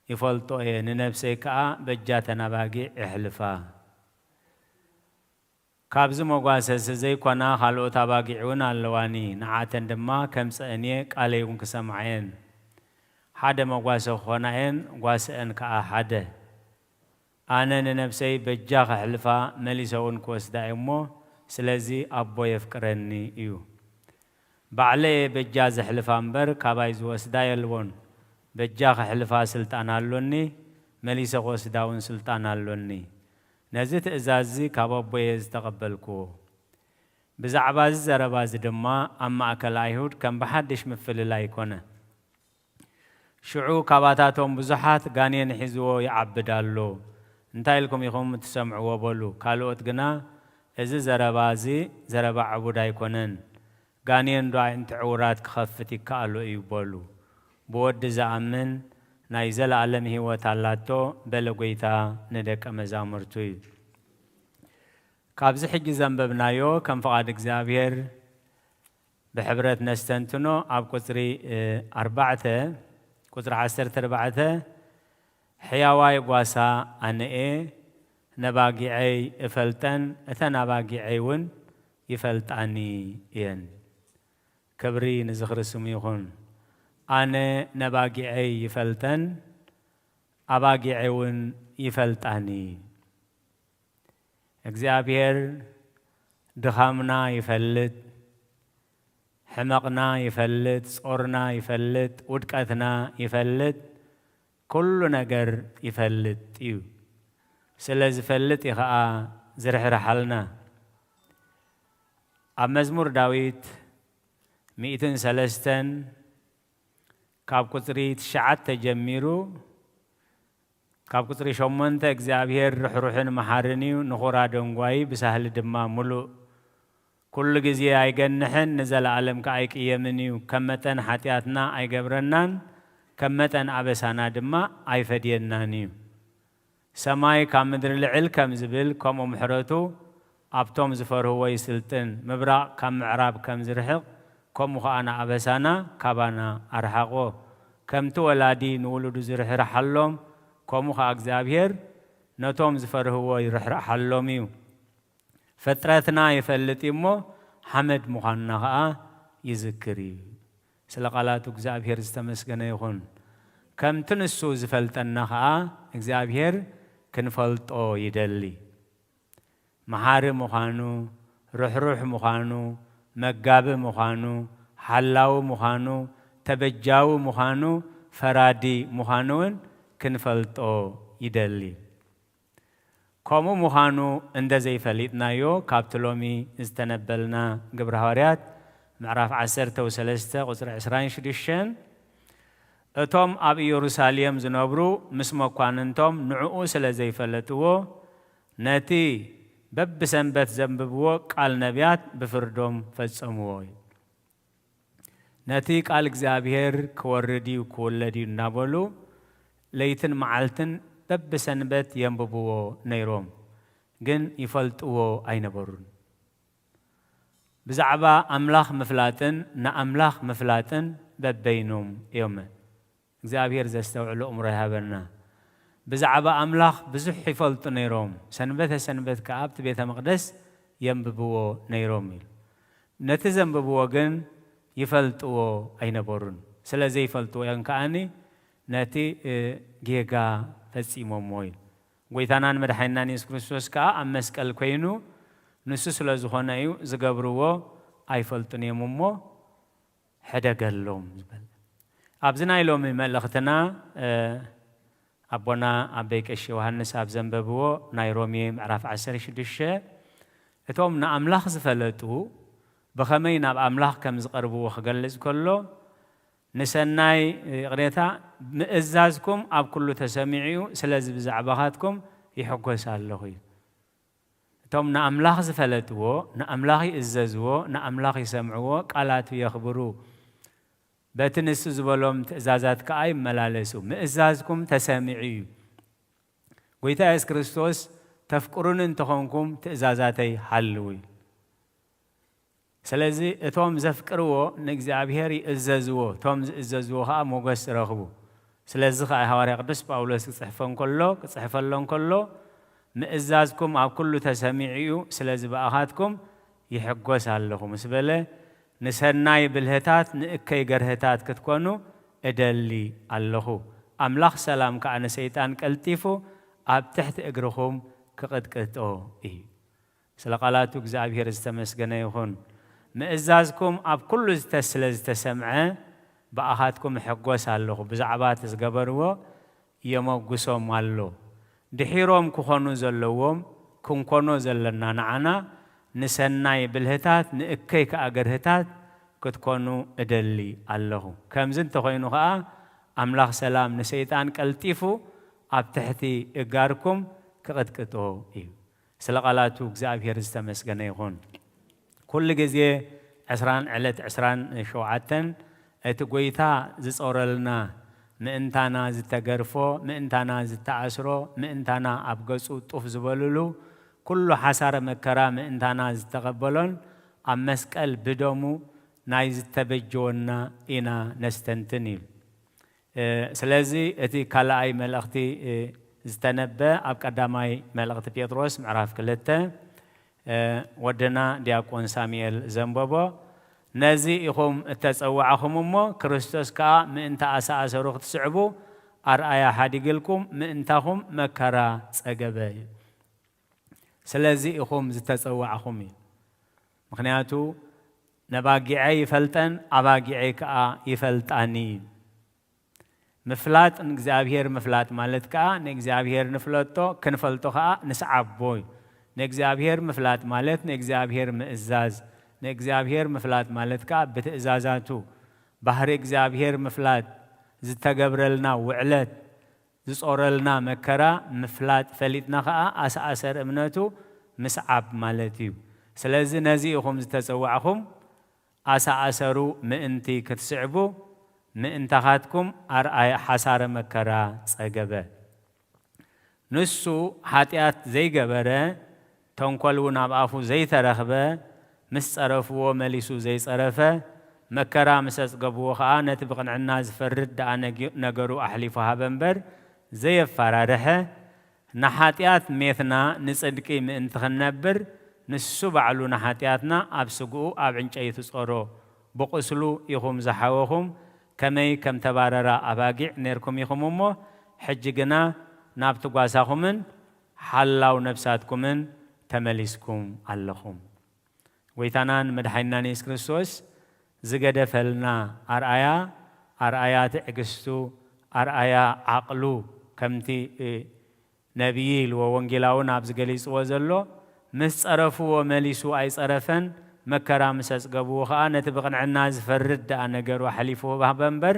ይፈልጦ እየ፣ ንነብሰይ ከኣ በጃ ተናባጊዕ የሕልፋ። ካብዚ መጓሰሲ ዘይኮና ካልኦት ኣባጊዕ እውን ኣለዋኒ፣ ንዓተን ድማ ከምጸአን እየ፣ ቃለይ እውን ክሰምዓ እየን። ሓደ መጓሰ ክኾና እየን፣ ጓስአን ከኣ ሓደ። ኣነ ንነብሰይ በጃ ከሕልፋ፣ መሊሰ እውን ክወስዳ እየ እሞ፣ ስለዚ ኣቦ የፍቅረኒ እዩ። ባዕለየ በጃ ዘሕልፋ እምበር፣ ካባይ ዝወስዳ የልቦን። በጃ ከሕልፋ ስልጣን ኣሎኒ፣ መሊሰ ክወስዳ እውን ስልጣን ኣሎኒ። ነዚ ትእዛዝ እዚ ካብ ኣቦየ ዝተቐበልክዎ። ብዛዕባ እዚ ዘረባ እዚ ድማ ኣብ ማእከል ኣይሁድ ከም ብሓድሽ ምፍልላይ ኮነ። ሽዑ ካባታቶም ብዙሓት ጋኔን ሒዝዎ ይዓብድ ኣሎ። እንታይ ኢልኩም ኢኹም እትሰምዕዎ? በሉ። ካልኦት ግና፣ እዚ ዘረባ እዚ ዘረባ ዕቡድ ኣይኮነን፣ ጋኔን ዶ ኣዒንቲ ዕውራት ክኸፍት ይከኣሎ እዩ? በሉ። ብወዲ ዝኣምን ናይ ዘለኣለም ህይወት ኣላቶ፣ በለ ጐይታ ንደቀ መዛሙርቱ እዩ። ካብዚ ሕጂ ዘንበብናዮ ከም ፍቓድ እግዚኣብሔር ብሕብረት ነስተንትኖ። ኣብ ቁጽሪ፣ እ፣ ኣርባዕተ፣ ቁጽሪ ዓሰርተ ኣርባዕተ፣ ሕያዋይ ጓሳ ኣነኤ፣ ነባጊዐይ እፈልጠን፣ እተን ኣባጊዐይ እውን ይፈልጣኒ እየን። ክብሪ ንዝኽሪ ስሙ ይኹን። ኣነ ነባጊዐይ ይፈልጠን፣ ኣባጊዐይ እውን ይፈልጣኒ። እግዚኣብሔር ድኻምና ይፈልጥ፣ ሕመቕና ይፈልጥ፣ ጾርና ይፈልጥ፣ ውድቀትና ይፈልጥ፣ ኩሉ ነገር ይፈልጥ እዩ። ስለ ዝፈልጥ እዩ ኸኣ ዝርሕርሓልና። ኣብ መዝሙር ዳዊት ሚእትን ሰለስተን ካብ ቁጽሪ ትሽዓተ ጀሚሩ፣ ካብ ቁጽሪ ሸሞንተ፣ እግዚኣብሔር ርሕሩሕን መሓርን እዩ፣ ንኹራ ደንጓዪ፣ ብሳህሊ ድማ ምሉእ። ኩሉ ግዜ ኣይገንሕን፣ ንዘለኣለም ከኣ ኣይቅየምን እዩ። ከም መጠን ሓጢኣትና ኣይገብረናን፣ ከም መጠን ኣበሳና ድማ ኣይፈድየናን እዩ። ሰማይ ካብ ምድሪ ልዕል ከም ዝብል፣ ከምኡ ምሕረቱ ኣብቶም ዝፈርህዎ ይስልጥን። ምብራቕ ካብ ምዕራብ ከም ዝርሕቕ፣ ከምኡ ኸኣ ንኣበሳና ካባና ኣርሓቖ። ከምቲ ወላዲ ንውሉዱ ዝርሕርሓሎም፣ ከምኡ ኸኣ እግዚኣብሔር ነቶም ዝፈርህዎ ይርሕርሓሎም እዩ። ፍጥረትና ይፈልጥ እዩ እሞ፣ ሓመድ ምዃንና ኸኣ ይዝክር እዩ። ስለ ቃላቱ እግዚኣብሔር ዝተመስገነ ይኹን። ከምቲ ንሱ ዝፈልጠና ኸኣ እግዚኣብሔር ክንፈልጦ ይደሊ። መሓሪ ምዃኑ፣ ርሕሩሕ ምዃኑ፣ መጋቢ ምዃኑ፣ ሓላዊ ምዃኑ፣ ተበጃዊ ምዃኑ፣ ፈራዲ ምዃኑ እውን ክንፈልጦ ይደሊ። ከምኡ ምዃኑ እንደ ዘይፈሊጥናዮ፣ ካብቲ ሎሚ ዝተነበልና ግብረ ሃዋርያት ምዕራፍ ዓሰርተ ወሰለስተ ቁጽሪ ዕስራን ሽዱሽተን፣ እቶም ኣብ ኢየሩሳሌም ዝነብሩ ምስ መኳንንቶም ንዕኡ ስለ ዘይፈለጥዎ፣ ነቲ በብሰንበት ዘንብብዎ ቃል ነቢያት ብፍርዶም ፈጸምዎ እዩ። ነቲ ቃል እግዚኣብሔር ክወርድ እዩ፣ ክውለድ እዩ እናበሉ ለይትን መዓልትን በብሰንበት የንብብዎ ነይሮም፣ ግን ይፈልጥዎ ኣይነበሩን። ብዛዕባ ኣምላኽ ምፍላጥን ንኣምላኽ ምፍላጥን በበይኖም እዮም። እግዚኣብሔር ዘስተውዕሎ እምሮ ይሃበና። ብዛዕባ ኣምላኽ ብዙሕ ይፈልጡ ነይሮም፣ ሰንበተ ሰንበት ከኣ ኣብቲ ቤተ መቕደስ የንብብዎ ነይሮም ኢሉ። ነቲ ዘንብብዎ ግን ይፈልጥዎ ኣይነበሩን። ስለ ዘይፈልጥዎ እዮም ከኣኒ ነቲ፣ እ፣ ጌጋ ፈጺሞምዎ ኢሉ። ጐይታናን መድሓኒናን የሱስ ክርስቶስ ከኣ ኣብ መስቀል ኮይኑ ንሱ ስለ ዝኾነ እዩ ዝገብርዎ ኣይፈልጡን እዮም እሞ ሕደገሎም ዝበል። ኣብዚ ናይ ሎሚ መልእኽትና፣ እ፣ ኣቦና ኣበይ ቀሺ ዮሃንስ ኣብ ዘንበብዎ ናይ ሮሜ ምዕራፍ ዓሰርተ ሽዱሽተ፣ እቶም ንኣምላኽ ዝፈለጡ ብኸመይ ናብ ኣምላኽ ከም ዝቐርብዎ ክገልጽ ከሎ፣ ንሰናይ፣ ይቕሬታ፣ ምእዛዝኩም ኣብ ኩሉ ተሰሚዑ እዩ፣ ስለዚ ብዛዕባኻትኩም ይሕጎስ ኣለኹ እዩ። እቶም ንኣምላኽ ዝፈለጥዎ፣ ንኣምላኽ ይእዘዝዎ፣ ንኣምላኽ ይሰምዕዎ፣ ቃላቱ የኽብሩ፣ በቲ ንሱ ዝበሎም ትእዛዛት ከኣ ይመላለሱ። ምእዛዝኩም ተሰሚዑ እዩ። ጐይታ የሱስ ክርስቶስ፣ "ተፍቅሩኒ እንተኾንኩም ትእዛዛተይ ሓልዉ" እዩ። ስለዚ እቶም ዘፍቅርዎ ንእግዚኣብሔር ይእዘዝዎ፣ እቶም ዝእዘዝዎ ኸኣ ሞገስ ይረኽቡ። ስለዚ ኸኣ ሃዋርያ ቅዱስ ጳውሎስ ክጽሕፎ እንከሎ፣ ክጽሕፈሎ እንከሎ፣ "ምእዛዝኩም ኣብ ኩሉ ተሰሚዑ እዩ፣ ስለዚ ብኣኻትኩም ይሕጎስ ኣለኹ" ምስ በለ፣ ንሰናይ ብልህታት ንእከይ ገርህታት ክትኮኑ እደሊ ኣለኹ። ኣምላኽ ሰላም ከኣ ንሰይጣን ቀልጢፉ ኣብ ትሕቲ እግርኹም ክቕጥቅጦ እዩ። ስለ ቃላቱ እግዚኣብሔር ዝተመስገነ ይኹን። ምእዛዝኩም ኣብ ኩሉ ዝተ-፣ ስለ ዝተሰምዐ ብኣኻትኩም እሕጎስ ኣለኹ። ብዛዕባ እቲ ዝገበርዎ የመጉሶም ኣሎ። ድሒሮም ክኾኑ ዘለዎም ክንኮኖ ዘለና ንዓና ንሰናይ ብልህታት ንእከይ ከኣ ገርህታት ክትኮኑ እደሊ ኣለኹ። ከምዚ እንተኾይኑ ከኣ ኣምላኽ ሰላም ንሰይጣን ቀልጢፉ ኣብ ትሕቲ እጋርኩም ክቕጥቅጦ እዩ። ስለ ቃላቱ እግዚኣብሔር ዝተመስገነ ይኹን። ኩሉ ግዜ ዕስራን ዕለት ዕስራን ሸውዓተን እቲ ጐይታ ዝጾረልና፣ ምእንታና ዝተገርፎ፣ ምእንታና ዝተኣስሮ፣ ምእንታና ኣብ ገጹ ጡፍ ዝበሉሉ፣ ኩሉ ሓሳረ መከራ ምእንታና ዝተቐበሎን ኣብ መስቀል ብደሙ ናይ ዝተበጀወና ኢና ነስተንትን ኢሉ። ስለዚ እቲ ካልኣይ መልእኽቲ ዝተነበ ኣብ ቀዳማይ መልእኽቲ ጴጥሮስ ምዕራፍ ክልተ ወድና ዲያቆን ሳሙኤል ዘንበቦ፣ ነዚ ኢኹም እተጸዋዕኹም እሞ፣ ክርስቶስ ከኣ ምእንቲ ኣሳኣሰሩ ክትስዕቡ ኣርኣያ ሓዲግልኩም ምእንታኹም መከራ ጸገበ። ስለዚ ኢኹም ዝተጸዋዕኹም እዩ። ምኽንያቱ ነባጊዐ ይፈልጠን ኣባጊዐይ ከኣ ይፈልጣኒ እዩ። ምፍላጥ ንእግዚኣብሔር ምፍላጥ ማለት ከኣ ንእግዚኣብሔር ንፍለጦ፣ ክንፈልጦ ከኣ ንስዓቦ እዩ። ንእግዚኣብሔር ምፍላጥ ማለት ንእግዚኣብሔር ምእዛዝ፣ ንእግዚኣብሔር ምፍላጥ ማለት ከኣ ብትእዛዛቱ ባህሪ እግዚኣብሔር ምፍላጥ፣ ዝተገብረልና ውዕለት፣ ዝጾረልና መከራ ምፍላጥ፣ ፈሊጥና ከኣ ኣሰኣሰር እምነቱ ምስዓብ ማለት እዩ። ስለዚ ነዚ ኢኹም ዝተጸዋዕኹም፣ ኣሰኣሰሩ ምእንቲ ክትስዕቡ፣ ምእንታኻትኩም ኣርኣያ ሓሳረ መከራ ጸገበ። ንሱ ሓጢኣት ዘይገበረ፣ ተንኮል እውን ኣብ ኣፉ ዘይተረኽበ፣ ምስ ጸረፍዎ መሊሱ ዘይጸረፈ፣ መከራ ምስ ኣጽገብዎ ኸኣ ነቲ ብቕንዕና ዝፈርድ ደኣ ነጊ-፣ ነገሩ ኣሕሊፉ ሃበ እምበር ዘየፋራርሐ፣ ንሓጢኣት ሜትና ንጽድቂ ምእንቲ ክንነብር፣ ንሱ ባዕሉ ንሓጢኣትና ኣብ ስግኡ ኣብ ዕንጨይቲ ጾሮ፣ ብቑስሉ ኢኹም ዝሓወኹም፣ ከመይ ከም ተባረራ ኣባጊዕ ኔርኩም ኢኹም እሞ፣ ሕጂ ግና ናብቲ ጓሳኹምን ሓላው ነፍሳትኩምን ተመሊስኩም ኣለኹም። ጐይታናን መድሓኒናን የሱስ ክርስቶስ ዝገደፈልና ኣርኣያ፣ ኣርኣያ ትዕግስቱ፣ ኣርኣያ ዓቕሉ፣ ከምቲ፣ እ፣ ነቢይ ኢልዎ ወንጌላውን ኣብዚ ገሊጽዎ ዘሎ፣ ምስ ጸረፍዎ መሊሱ ኣይጸረፈን፣ መከራ ምስ ኣጽገብዎ ኸኣ ነቲ ብቕንዕና ዝፈርድ ደኣ ነገሩ ኣሕሊፉ ሃበ እምበር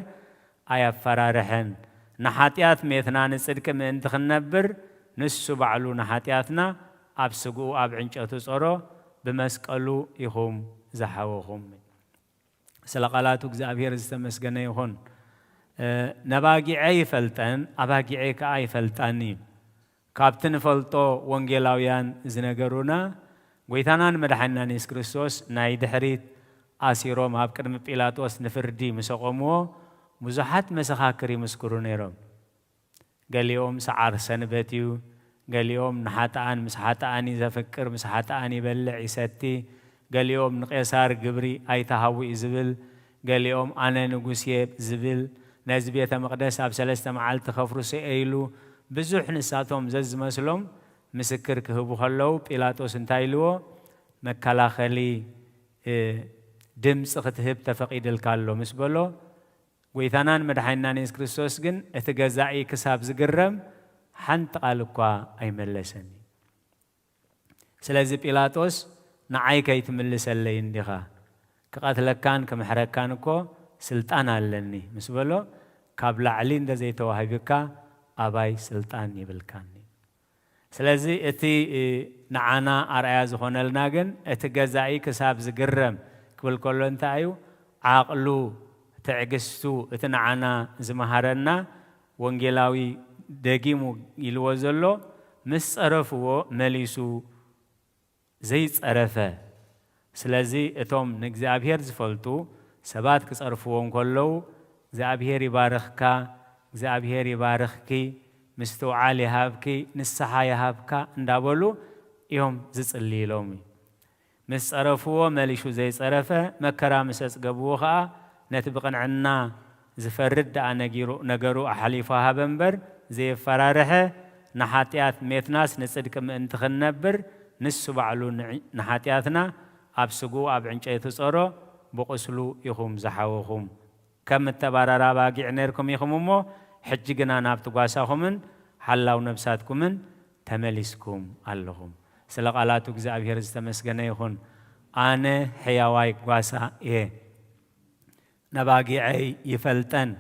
ኣየፈራርሐን። ንሓጢኣት ሜትና ንጽድቂ ምእንቲ ክንነብር፣ ንሱ ባዕሉ ንሓጢኣትና ኣብ ስግኡ ኣብ ዕንጨቱ ጾሮ፣ ብመስቀሉ ኢኹም ዝሓወኹም። ስለ ቃላቱ እግዚኣብሔር ዝተመስገነ ይኹን። እ፣ ነባጊዐ ይፈልጠን፣ ኣባጊዐ ከኣ ይፈልጣኒ እዩ። ካብቲ ንፈልጦ ወንጌላውያን ዝነገሩና፣ ጐይታናን መድሓኒናን የሱስ ክርስቶስ ናይ ድሕሪት ኣሲሮም ኣብ ቅድሚ ጲላጦስ ንፍርዲ ምስ ኣቖምዎ፣ ብዙሓት መሰኻክር ይምስክሩ ነይሮም። ገሊኦም ሰዓር ሰንበት እዩ፣ ገሊኦም ንሓጥኣን ምስ ሓጥኣን እዩ ዘፍቅር፣ ምስ ሓጥኣን ይበልዕ ይሰቲ፣ ገሊኦም ንቄሳር ግብሪ ኣይትሃቡ እዩ ዝብል፣ ገሊኦም ኣነ ንጉስ እየ ዝብል፣ ነዚ ቤተ መቕደስ ኣብ ሰለስተ መዓልቲ ከፍርሶ እየ ኢሉ፣ ብዙሕ ንሳቶም ዘዝመስሎም ምስክር ክህቡ ከለዉ፣ ጲላጦስ እንታይ ኢልዎ? መከላኸሊ፣ እ፣ ድምፂ ክትህብ ተፈቒድልካ ኣሎ ምስ በሎ፣ ጐይታናን መድሓኒናን የሱስ ክርስቶስ ግን እቲ ገዛኢ ክሳብ ዝግረም ሓንቲ ቃል እኳ ኣይመለሰን እዩ። ስለዚ ጲላጦስ፣ "ንዓይ ከይትምልሰለይ እንዲኻ፣ ክቐትለካን ክምሕረካን እኮ ስልጣን ኣለኒ" ምስ በሎ፣ "ካብ ላዕሊ እንተ ዘይተዋሂቡካ ኣባይ ስልጣን የብልካን እዩ።" ስለዚ እቲ፣ እ፣ ንዓና ኣርኣያ ዝኾነልና ግን እቲ ገዛኢ ክሳብ ዝግረም ክብል ከሎ እንታይ እዩ? ዓቕሉ፣ ትዕግስቱ፣ እቲ ንዓና ዝመሃረና ወንጌላዊ ደጊሙ ኢልዎ ዘሎ፣ ምስ ጸረፍዎ መሊሱ ዘይጸረፈ። ስለዚ እቶም ንእግዚኣብሔር ዝፈልጡ ሰባት ክጸርፍዎ እንከለዉ፣ "እግዚኣብሔር ይባርኽካ፣ እግዚኣብሔር ይባርኽኪ፣ ምስትውዓል ይሃብኪ፣ ንስሓ ይሃብካ" እንዳበሉ እዮም ዝጽልይሎም እዩ። ምስ ጸረፍዎ መሊሹ ዘይጸረፈ፣ መከራ ምስ ኣጽገብዎ ኸኣ ነቲ ብቕንዕና ዝፈርድ ደኣ ነጊሩ፣ ነገሩ ኣሕሊፉ ሃበ እምበር ዘየፈራርሐ፣ ንሓጢኣት ሜትናስ ንጽድቂ ምእንቲ ክንነብር፣ ንሱ ባዕሉ ንዕ-፣ ንሓጢኣትና ኣብ ስግኡ ኣብ ዕንጨይቲ ጾሮ፣ ብቑስሉ ኢኹም ዝሓወኹም። ከም እተባራራ ኣባጊዕ ኔርኩም ኢኹም እሞ፣ ሕጂ ግና ናብቲ ጓሳኹምን ሓላው ነብሳትኩምን ተመሊስኩም ኣለኹም። ስለ ቃላቱ እግዚኣብሔር ዝተመስገነ ይኹን። ኣነ ሕያዋይ ጓሳ እየ፣ ነባጊዐይ ይፈልጠን፣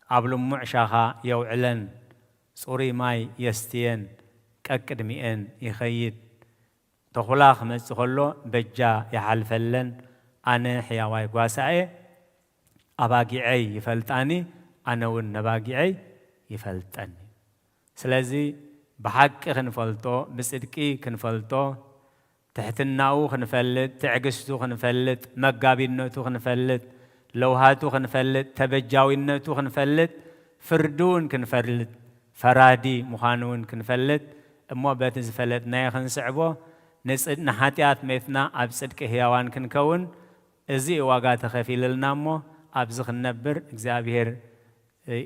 ኣብ ልሙዕ ሻኻ የውዕለን፣ ጽሩይ ማይ የስትየን፣ ቀቅድሚኤን ይኸይድ። ተኹላ ክመጽእ ከሎ በጃ ይሓልፈለን፣ ኣነ ሕያዋይ ጓሳ'የ፣ ኣባጊዐይ ይፈልጣኒ፣ ኣነ እውን ነባጊዐይ ይፈልጠኒ። ስለዚ ብሓቂ ክንፈልጦ፣ ብጽድቂ ክንፈልጦ፣ ትሕትናኡ ክንፈልጥ፣ ትዕግስቱ ክንፈልጥ፣ መጋቢነቱ ክንፈልጥ፣ ለውሃቱ ክንፈልጥ፣ ተበጃዊነቱ ክንፈልጥ፣ ፍርዱ እውን ክንፈልጥ፣ ፈራዲ ምዃኑ እውን ክንፈልጥ፣ እሞ በቲ ዝፈለጥናዮ ክንስዕቦ፣ ንጽ-፣ ንሓጢኣት ሜትና ኣብ ጽድቂ ህያዋን ክንከውን፣ እዚ እዩ ዋጋ ተኸፊልልና እሞ፣ ኣብዚ ክንነብር እግዚኣብሔር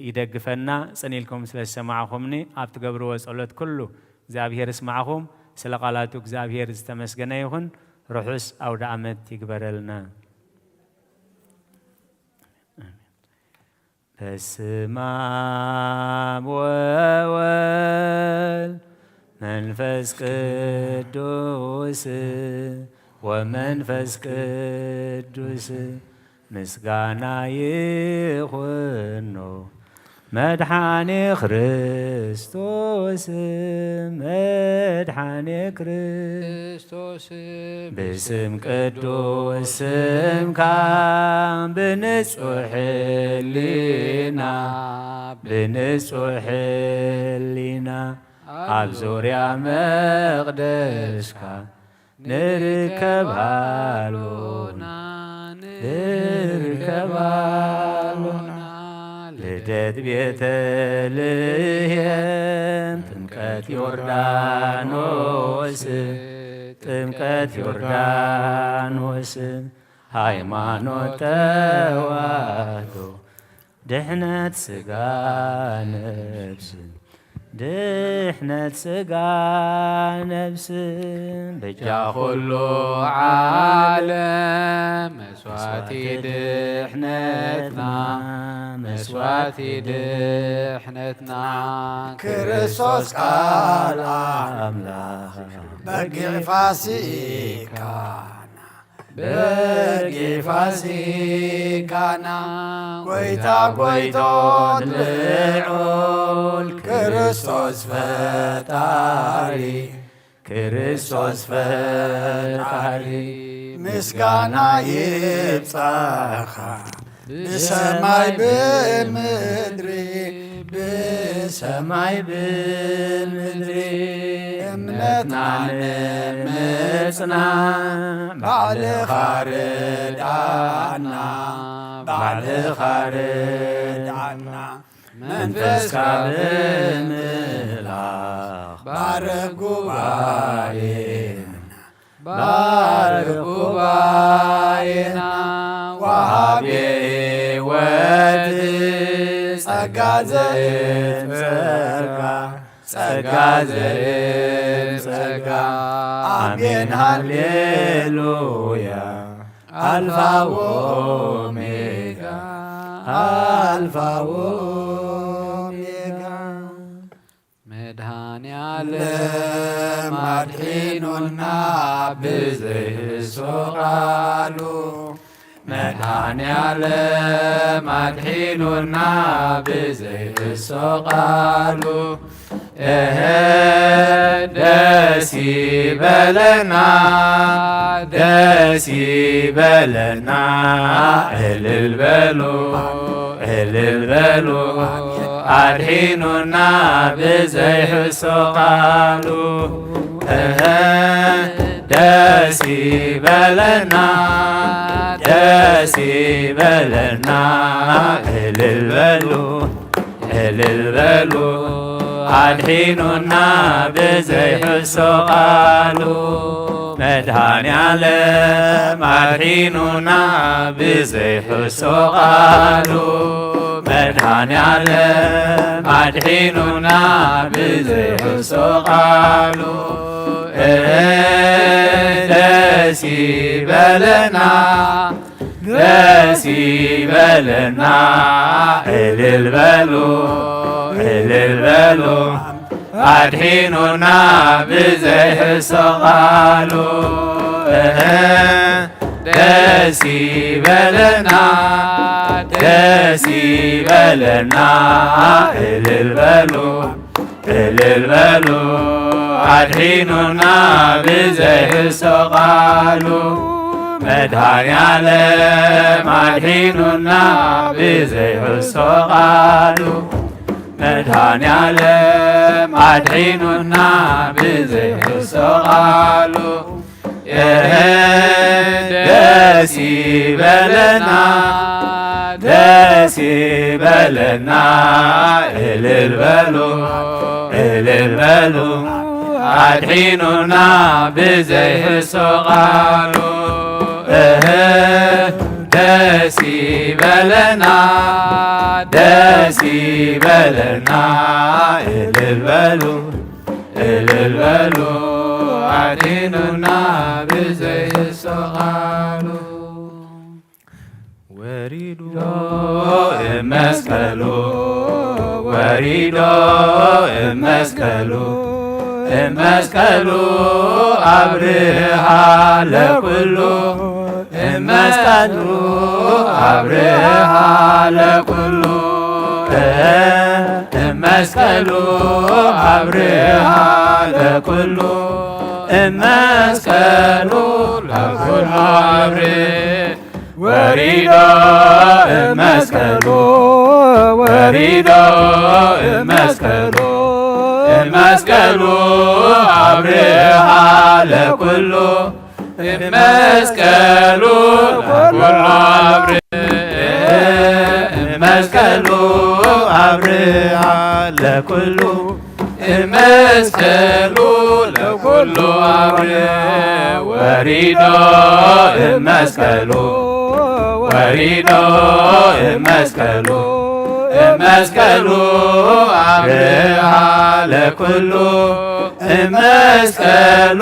ይደግፈና። ጽን ኢልኩም ስለ ዝሰማዕኹምኒ፣ ኣብ ትገብርዎ ጸሎት ኩሉ እግዚኣብሔር ይስማዕኹም። ስለ ቃላቱ እግዚኣብሔር ዝተመስገነ ይኹን። ርሑስ ኣውደ ዓመት ይግበረልና። በስመ አብ ወወልድ መንፈስ ቅዱስ ወመንፈስ ቅዱስ ምስጋና ይኹኖ መድሓኒ ክርስቶስ፣ መድሓኒ ክርስቶስ። ብስም ቅዱስ ስምካ ብንጹሕ ህሊና፣ ብንጹሕ ህሊና ኣብ ዙርያ መቕደስካ ንርከብ ኣሎና፣ ንርከብ ኣሎና። ልደት ቤተልሔም፣ ጥምቀት ዮርዳኖስ፣ ጥምቀት ዮርዳኖስ፣ ሃይማኖት ተዋህዶ፣ ድሕነት ስጋ ነፍስ፣ ድሕነት ስጋ ነፍስ፣ በጃ ኩሉ ዓለም መስዋዕቲ ድሕነትና፣ መስዋዕቲ ድሕነትና። ክርስቶስ ቃል ኣምላኽ በጊዕ ፋሲካና፣ በጊዕ ፋሲካና፣ ጎይታ ጎይቶት ልዑል ክርስቶስ ፈጣሪ፣ ክርስቶስ ፈጣሪ፣ ምስጋና ይብጻኻ ብሰማይ ብምድሪ፣ ብሰማይ ብምድሪ። እምነትና ንምጽናዕ ባዕልኻ ርድኣና፣ ባዕልኻ ርድኣና። መንፈስካ ብምልኣኽ ባርኽ ጉባኤና፣ ባርኽ ጉባኤና። ወሃቤ ሕይወት ጸጋ ዘእም ጸጋ፣ ጸጋ ዘእም ጸጋ። ኣሜን ሃሌሉያ። ኣልፋ ወኦሜጋ፣ ኣልፋ ወኦሜጋ። መድኃኔ ዓለም ኣድሒኑና ብዘይህሶ ቃሉ፣ መድኃኔ ዓለም ኣድሒኑና ብዘይህሶ ቃሉ። እህ፣ ደስ ይበለና፣ ደስ ይበለና፣ እልል በሉ፣ እልል በሉ፣ ኣድሒኑና ብዘይሕሶ ቃሉ። እህ፣ ደስ ይበለና፣ ደስ ይበለና፣ እልል በሉ፣ እልል በሉ፣ ኣድሒኑና ብዘይሕሶ ቃሉ። መድኃኔ ዓለም ኣድሒኑና ብዘይሕሶ ቃሉ። መድኃኔ ዓለም ኣድሒኑና ብዘይሕሶ ቃሉ። እህ፣ ደስ ይበለና፣ ደስ ይበለና፣ እልል በሉ፣ እልል በሉ፣ ኣድሒኑና ብዘይሕሶ ቃሉ። እህ፣ ደስ ይበለና፣ ደስ ይበለና። እልል በሉ፣ እልል በሉ፣ ኣድሒኑና ብዘይሕሶ ቃሉ። መድኃኔዓለም ኣድሒኑና ብዘይሕሶ ቃሉ። መድኃኔዓለም ኣድሒኑና ብዘይሕሶ ቃሉ። እህ፣ ደስ ይበለና፣ ደስ ይበለና። እልል በሉ፣ እልል በሉ፣ ኣድሒኑና ብዘይሕሶ ቃሉ። እህ፣ ደስ ይበለና፣ ደስ ይበለና። እልል በሉ፣ እልል በሉ፣ ኣድሒኑና ብዘይሕሶ ቃሉ። ወሪዶ እመስቀሉ፣ ወሪዶ እመስቀሉ፣ እመስቀሉ ኣብርሃ ለኩሉ፣ እመስቀሉ ኣብርሃ ለኩሉ፣ እመስቀሉ ኣብርሃ ለኩሉ፣ እመስቀሉ ለኩሉ ኣብርሃ። ወሪዶ እመስቀሉ፣ ወሪዶ እመስቀሉ፣ እመስቀሉ ኣብርሃ ለኩሉ፣ እመስቀሉ ለኩሉ ኣብርሃ። እመስቀሉ ኣብርሃ ለኩሉ፣ እመስቀሉ ለኩሉ ኣብርሃ። ወሪዶ እመስቀሉ፣ ወሪዶ እመስቀሉ፣ እመስቀሉ ኣብርሃ ለኩሉ፣ እመስቀሉ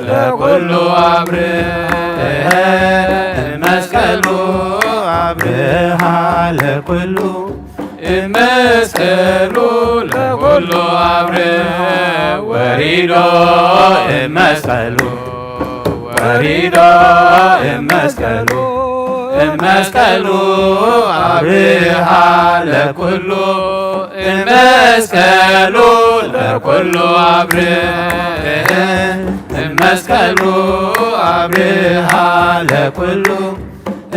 ለኩሉ ኣብርሃ። እመስቀሉ ኣብርሃ ለኩሉ፣ እመስቀሉ ለኩሉ ኣብርሃ። ወሪዶ እመስቀሉ፣ ወሪዶ እመስቀሉ፣ እመስቀሉ ኣብርሃ ለኩሉ፣ እመስቀሉ ለኩሉ ኣብርሃ። እመስቀሉ ኣብርሃ ለኩሉ፣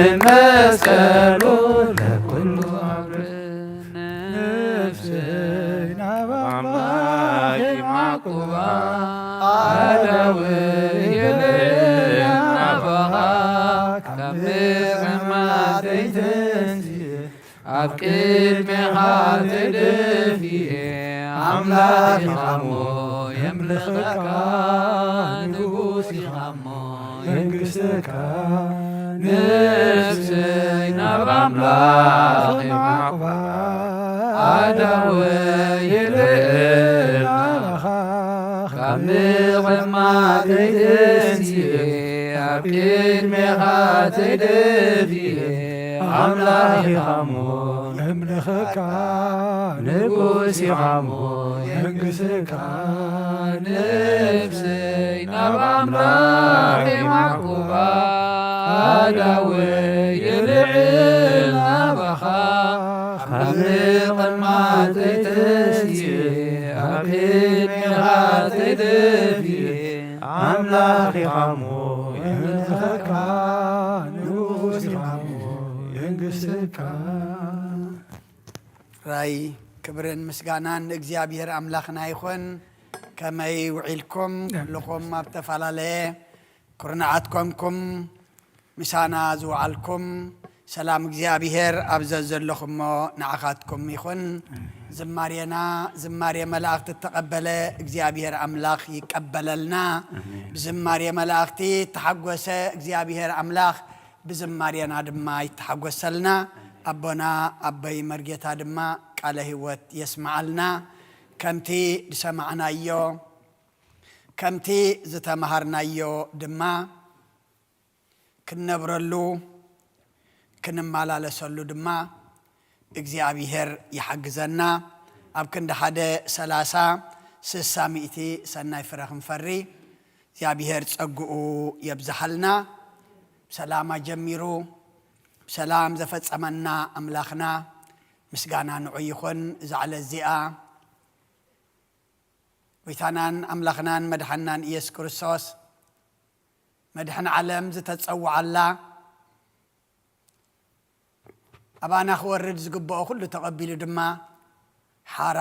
እመስቀሉ ለኩሉ ኣብርሃ። ነፍሰይ ናብ ኣምላኽ የማዕቁባ፣ ኣእዳወይ የልዕል ናባኻ፣ ካብ ምጽማተይ ተንሲኤ፣ ኣብ ቅድሜኻ ተደፊኤ። ኣምላኽ ኢኻ እሞ የምልኸካ፣ ንጉስ ኢኻ እሞ የንግሰካ። ነፍሰይ ናብ ኣምላኽ የማዕቁባ፣ ኣእዳወይ የልዕል ናባኻ፣ ካብ ምቕማጠይ ተንሲኤ፣ ኣብ ቅድሜኻ ተደፊኤ። ኣምላኽ ኢኻ እሞ የምልኸካ፣ ንጉስ ኢኻ እሞ የንግሰካ። ነፍሰይ ናብ ኣምላኽ የማዕቁባ፣ ኣእዳወይ የልዕል ናባኻ፣ ካብ ምቕማጠይ ተንሲኤ፣ ኣብ ቅድሜኻ ተደፊኤ። ኣምላኽ ኢኻ እሞ የምልኸካ፣ ንጉስ ኢኻ እሞ የንግሰካ። ራይ ክብርን ምስጋናን ንእግዚኣብሔር ኣምላኽና ይኹን። ከመይ ውዒልኩም? ኩልኹም ኣብ ተፈላለየ ኩርናዓት ኮንኩም ምሳና ዝወዓልኩም፣ ሰላም እግዚኣብሔር ኣብ ዘዘለኹሞ ንዓኻትኩም ይኹን። ዝማሬና ዝማሬ መላእኽቲ እተቐበለ እግዚኣብሔር ኣምላኽ ይቀበለልና። ኣሜን። ብዝማሬ መላእኽቲ እተሓጎሰ እግዚኣብሔር ኣምላኽ ብዝማሬና ድማ ይተሓጎሰልና። ኣቦና ኣቦይ መርጌታ ድማ ቃለ ህይወት የስምዓልና። ከምቲ ዝሰማዕናዮ፣ ከምቲ ዝተምሃርናዮ ድማ ክንነብረሉ፣ ክንመላለሰሉ ድማ እግዚኣብሔር ይሓግዘና። ኣብ ክንዲ ሓደ ሠላሳ፣ ስሳ፣ ሚእቲ ሰናይ ፍረ ክንፈሪ እግዚኣብሔር ጸግኡ የብዝሓልና። ሰላማ ጀሚሩ ብሰላም ዘፈጸመና ኣምላኽና ምስጋና ንዑ ይኹን። እዛ ዕለት እዚኣ ጎይታናን ኣምላኽናን መድሓንናን ኢየሱስ ክርስቶስ መድሕን ዓለም ዝተጸውዓላ፣ ኣባና ክወርድ ዝግብኦ ኩሉ ተቐቢሉ ድማ ሓራ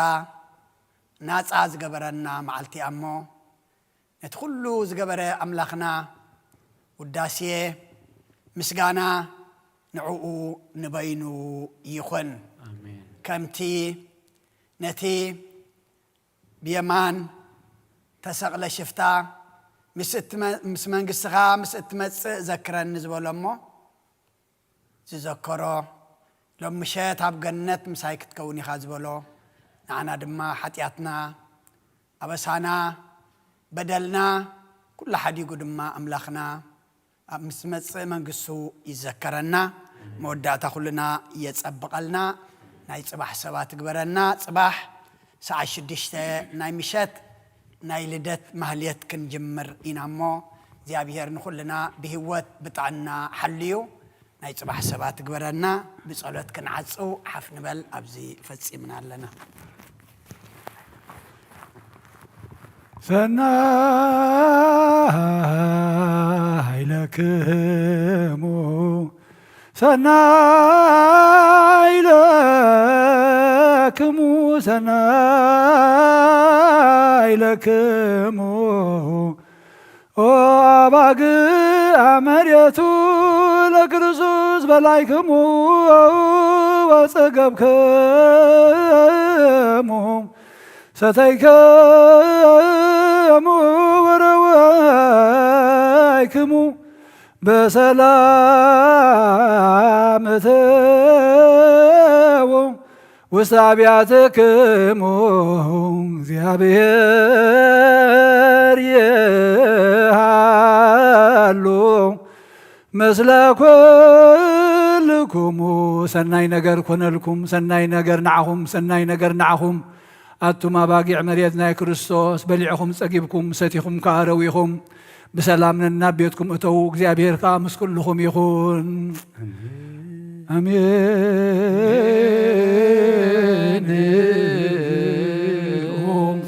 ናጻ ዝገበረና መዓልቲ እያ እሞ፣ ነቲ ኩሉ ዝገበረ ኣምላኽና ውዳሴ ምስጋና ንዕኡ ንበይኑ ይኹን። ኣሜን። ከምቲ ነቲ ብየማን ተሰቕለ ሽፍታ ምስ እትመ-፣ ምስ መንግስትኻ ምስ እትመጽእ ዘክረኒ ዝበሎ እሞ ዝዘከሮ፣ ሎም ምሸት ኣብ ገነት ምሳይ ክትከውን ኢኻ ዝበሎ፣ ንዓና ድማ ሓጢኣትና፣ ኣበሳና፣ በደልና ኩሉ ሓዲጉ ድማ ኣምላኽና ኣብ ምስ መጽእ መንግስቱ ይዘከረና። መወዳእታ ኩልና የጸብቐልና። ናይ ጽባሕ ሰባት ግበረና። ጽባሕ ሰዓት ሽዱሽተ ናይ ምሸት ናይ ልደት ማህሌት ክንጅምር ኢና እሞ፣ እግዚኣብሔር ንኹልና ብህይወት ብጥዕና ሓልዩ ናይ ጽባሕ ሰባት ግበረና። ብጸሎት ክንዓጽው ሓፍ ንበል። ኣብዚ ፈጺምና ኣለና። ሰናይ ለክሙ፣ ሰናይ ለክሙ፣ ሰናይ ለክሙ፣ ኦ ኣባግዕ መሬቱ ለክርስቶስ በላይክሙ ወጸገብክሙ ሰተይክሙ ወረወይክሙ በሰላም እተዉ ውስተ አብያትክሙ። እግዚአብሔር ይሃሉ ምስለ ኩልኩሙ። ሰናይ ነገር ኮነልኩም፣ ሰናይ ነገር ንዓኹም፣ ሰናይ ነገር ንዓኹም። ኣቱም ኣባጊዕ መሬት ናይ ክርስቶስ፣ በሊዕኹም ጸጊብኩም፣ ሰቲኹም ከኣ ረዊኹም፣ ብሰላም ነናብ ቤትኩም እተዉ። እግዚኣብሔር ከኣ ምስ ኩልኹም ይኹን። ኣሜን። ኣሜን።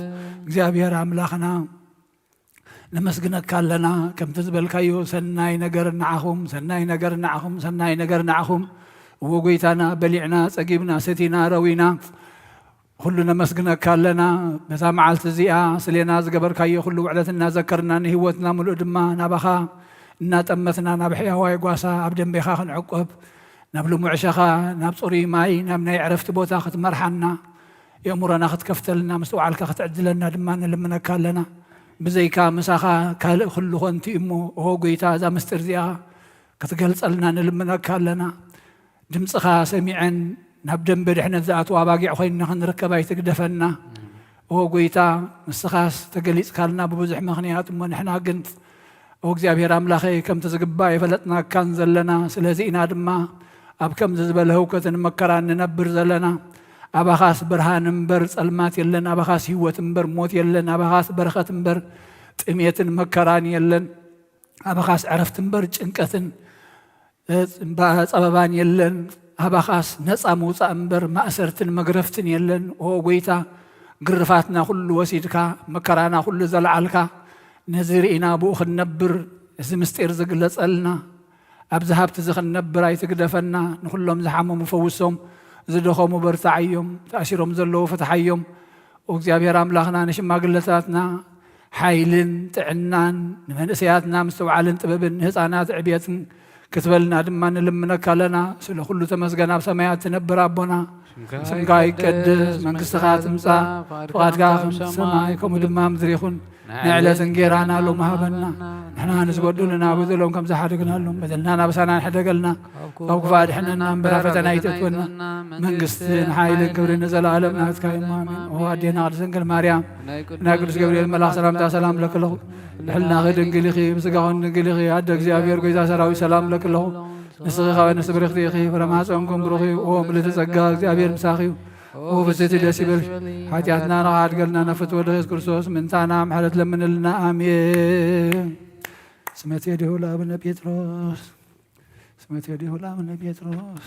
እግዚኣብሔር ኣምላኽና ነመስግነካ ኣለና። ከምቲ ዝበልካዮ፣ ሰናይ ነገር ንዓኹም፣ ሰናይ ነገር ንዓኹም፣ ሰናይ ነገር ንዓኹም። እዎ ጎይታና፣ በሊዕና፣ ጸጊብና፣ ሰቲና፣ ረዊና፣ ኩሉ ነመስግነካ ኣለና። በዛ መዓልቲ እዚኣ ስሌና ዝገበርካዮ ኩሉ ውዕለት እናዘከርና፣ ንህይወትና ምሉእ ድማ ናባኻ እናጠመትና፣ ናብ ሕያዋይ ጓሳ ኣብ ደንቤኻ ክንዕቆብ፣ ናብ ልሙዕ ሸኻ፣ ናብ ጽሩይ ማይ፣ ናብ ናይ ዕረፍቲ ቦታ ክትመርሓና፣ የእምሮና ክትከፍተልና፣ ምስትውዓልካ ክትዕድለና ድማ ንልምነካ ኣለና። ብዘይካ ምሳኻ ካልእ ኩሉ ኾንቲ እሞ፣ ኦ ጎይታ፣ እዛ ምስጢር እዚኣ ክትገልጸልና ንልምነካ ኣለና። ድምጽኻ ሰሚዐን ናብ ደንበ ድሕነት ዝኣትዋ ኣባጊዕ ኮይንና ክንርከብ ኣይትግደፈና። ኦ ጎይታ፣ ንስኻስ ተገሊጽካልና ብብዙሕ ምኽንያት፣ እሞ ንሕና ግን፣ ኦ እግዚኣብሔር ኣምላኸይ፣ ከምቲ ዝግባእ የፈለጥናካን ዘለና። ስለዚ ኢና ድማ ኣብ ከምዚ ዝበለ ህውከትን መከራን ንነብር ዘለና። ኣባኻስ ብርሃን እምበር ጸልማት የለን፣ ኣባኻስ ህይወት እምበር ሞት የለን፣ ኣባኻስ በረኸት እምበር ጥሜትን መከራን የለን፣ ኣባኻስ ዕረፍቲ እምበር ጭንቀትን እ፣ እምባ-፣ ጸበባን የለን። ኣባኻስ ነጻ ምውጻእ እምበር ማእሰርትን መግረፍትን የለን። ኦ ጎይታ፣ ግርፋትና ኩሉ ወሲድካ፣ መከራና ኩሉ ዘልዓልካ፣ ነዚ ርኢና ብኡ ክንነብር፣ እዚ ምስጢር ዝግለጸልና፣ ኣብዚ ሃብቲ እዚ ክንነብር ኣይትግደፈና። ንኹሎም ዝሓመሙ ፈውሶም፣ ዝደኸሙ በርትዓዮም፣ ተኣሲሮም ዘለዉ ፍትሓዮም። ኦ እግዚኣብሔር ኣምላኽና፣ ንሽማግለታትና ሓይልን ጥዕናን፣ ንመንእሰያትና ምስትውዓልን ጥበብን፣ ንህፃናት ዕብየትን ክትበልና ድማ ንልምነካ ኣለና። ስለ ኩሉ ተመስገን። ኣብ ሰማያት ትነብር ኣቦና፣ ስምካ ይቀደስ፣ መንግስትኻ ትምጻእ፣ ፍቓድካ ከም ሰማይ ከምኡ ድማ ምድሪ ይኹን። ንዕለት እንጌራና ሎሚ ሃበና፣ ንሕና ንዝበድሉና በደሎም ከም ዝሓደግናሎም በደልና ናብሳና ንሕደገልና፣ ካብ ክፉእ ኣድሕነና እምበር ኣብ ፈተና ኣይተእትወና። መንግስትን ሓይልን ክብርን ንዘለኣለም ናትካ እዩ። ኣሜን። ኦ ኣዴና ቅድስት ድንግል ማርያም፣ ናይ ቅዱስ ገብርኤል መልኣኽ ሰላምታ ሰላም እብለኪ ኣለኹ። ብሕልናኺ ድንግል ኢኺ፣ ብስጋኺ ድንግል ኢኺ። ኣደ እግዚኣብሔር፣ ጎይታ ሰራዊት፣ ሰላም እብለኪ ኣለኹ። ንስኺ ካብ ኣንስቲ ብርኽቲ ኢኺ፣ ፍረ ማህፀንኩም ብሩኽ እዩ። ኦ ምልዕቲ ጸጋ፣ እግዚኣብሔር ምሳኺ እዩ። ኦ ፍስሕቲ ደስ ይበልኪ፣ ሓጢኣትና ንኽሓድገልና ናብ ፍትወ ወልድኺ የሱስ ክርስቶስ ምእንታና ምሕረት ለምንልና። ኣሜን። ስመቴ ዲሁ ለአቡነ ጴጥሮስ። መቴ ዲሁ ላም ንጴጥሮስ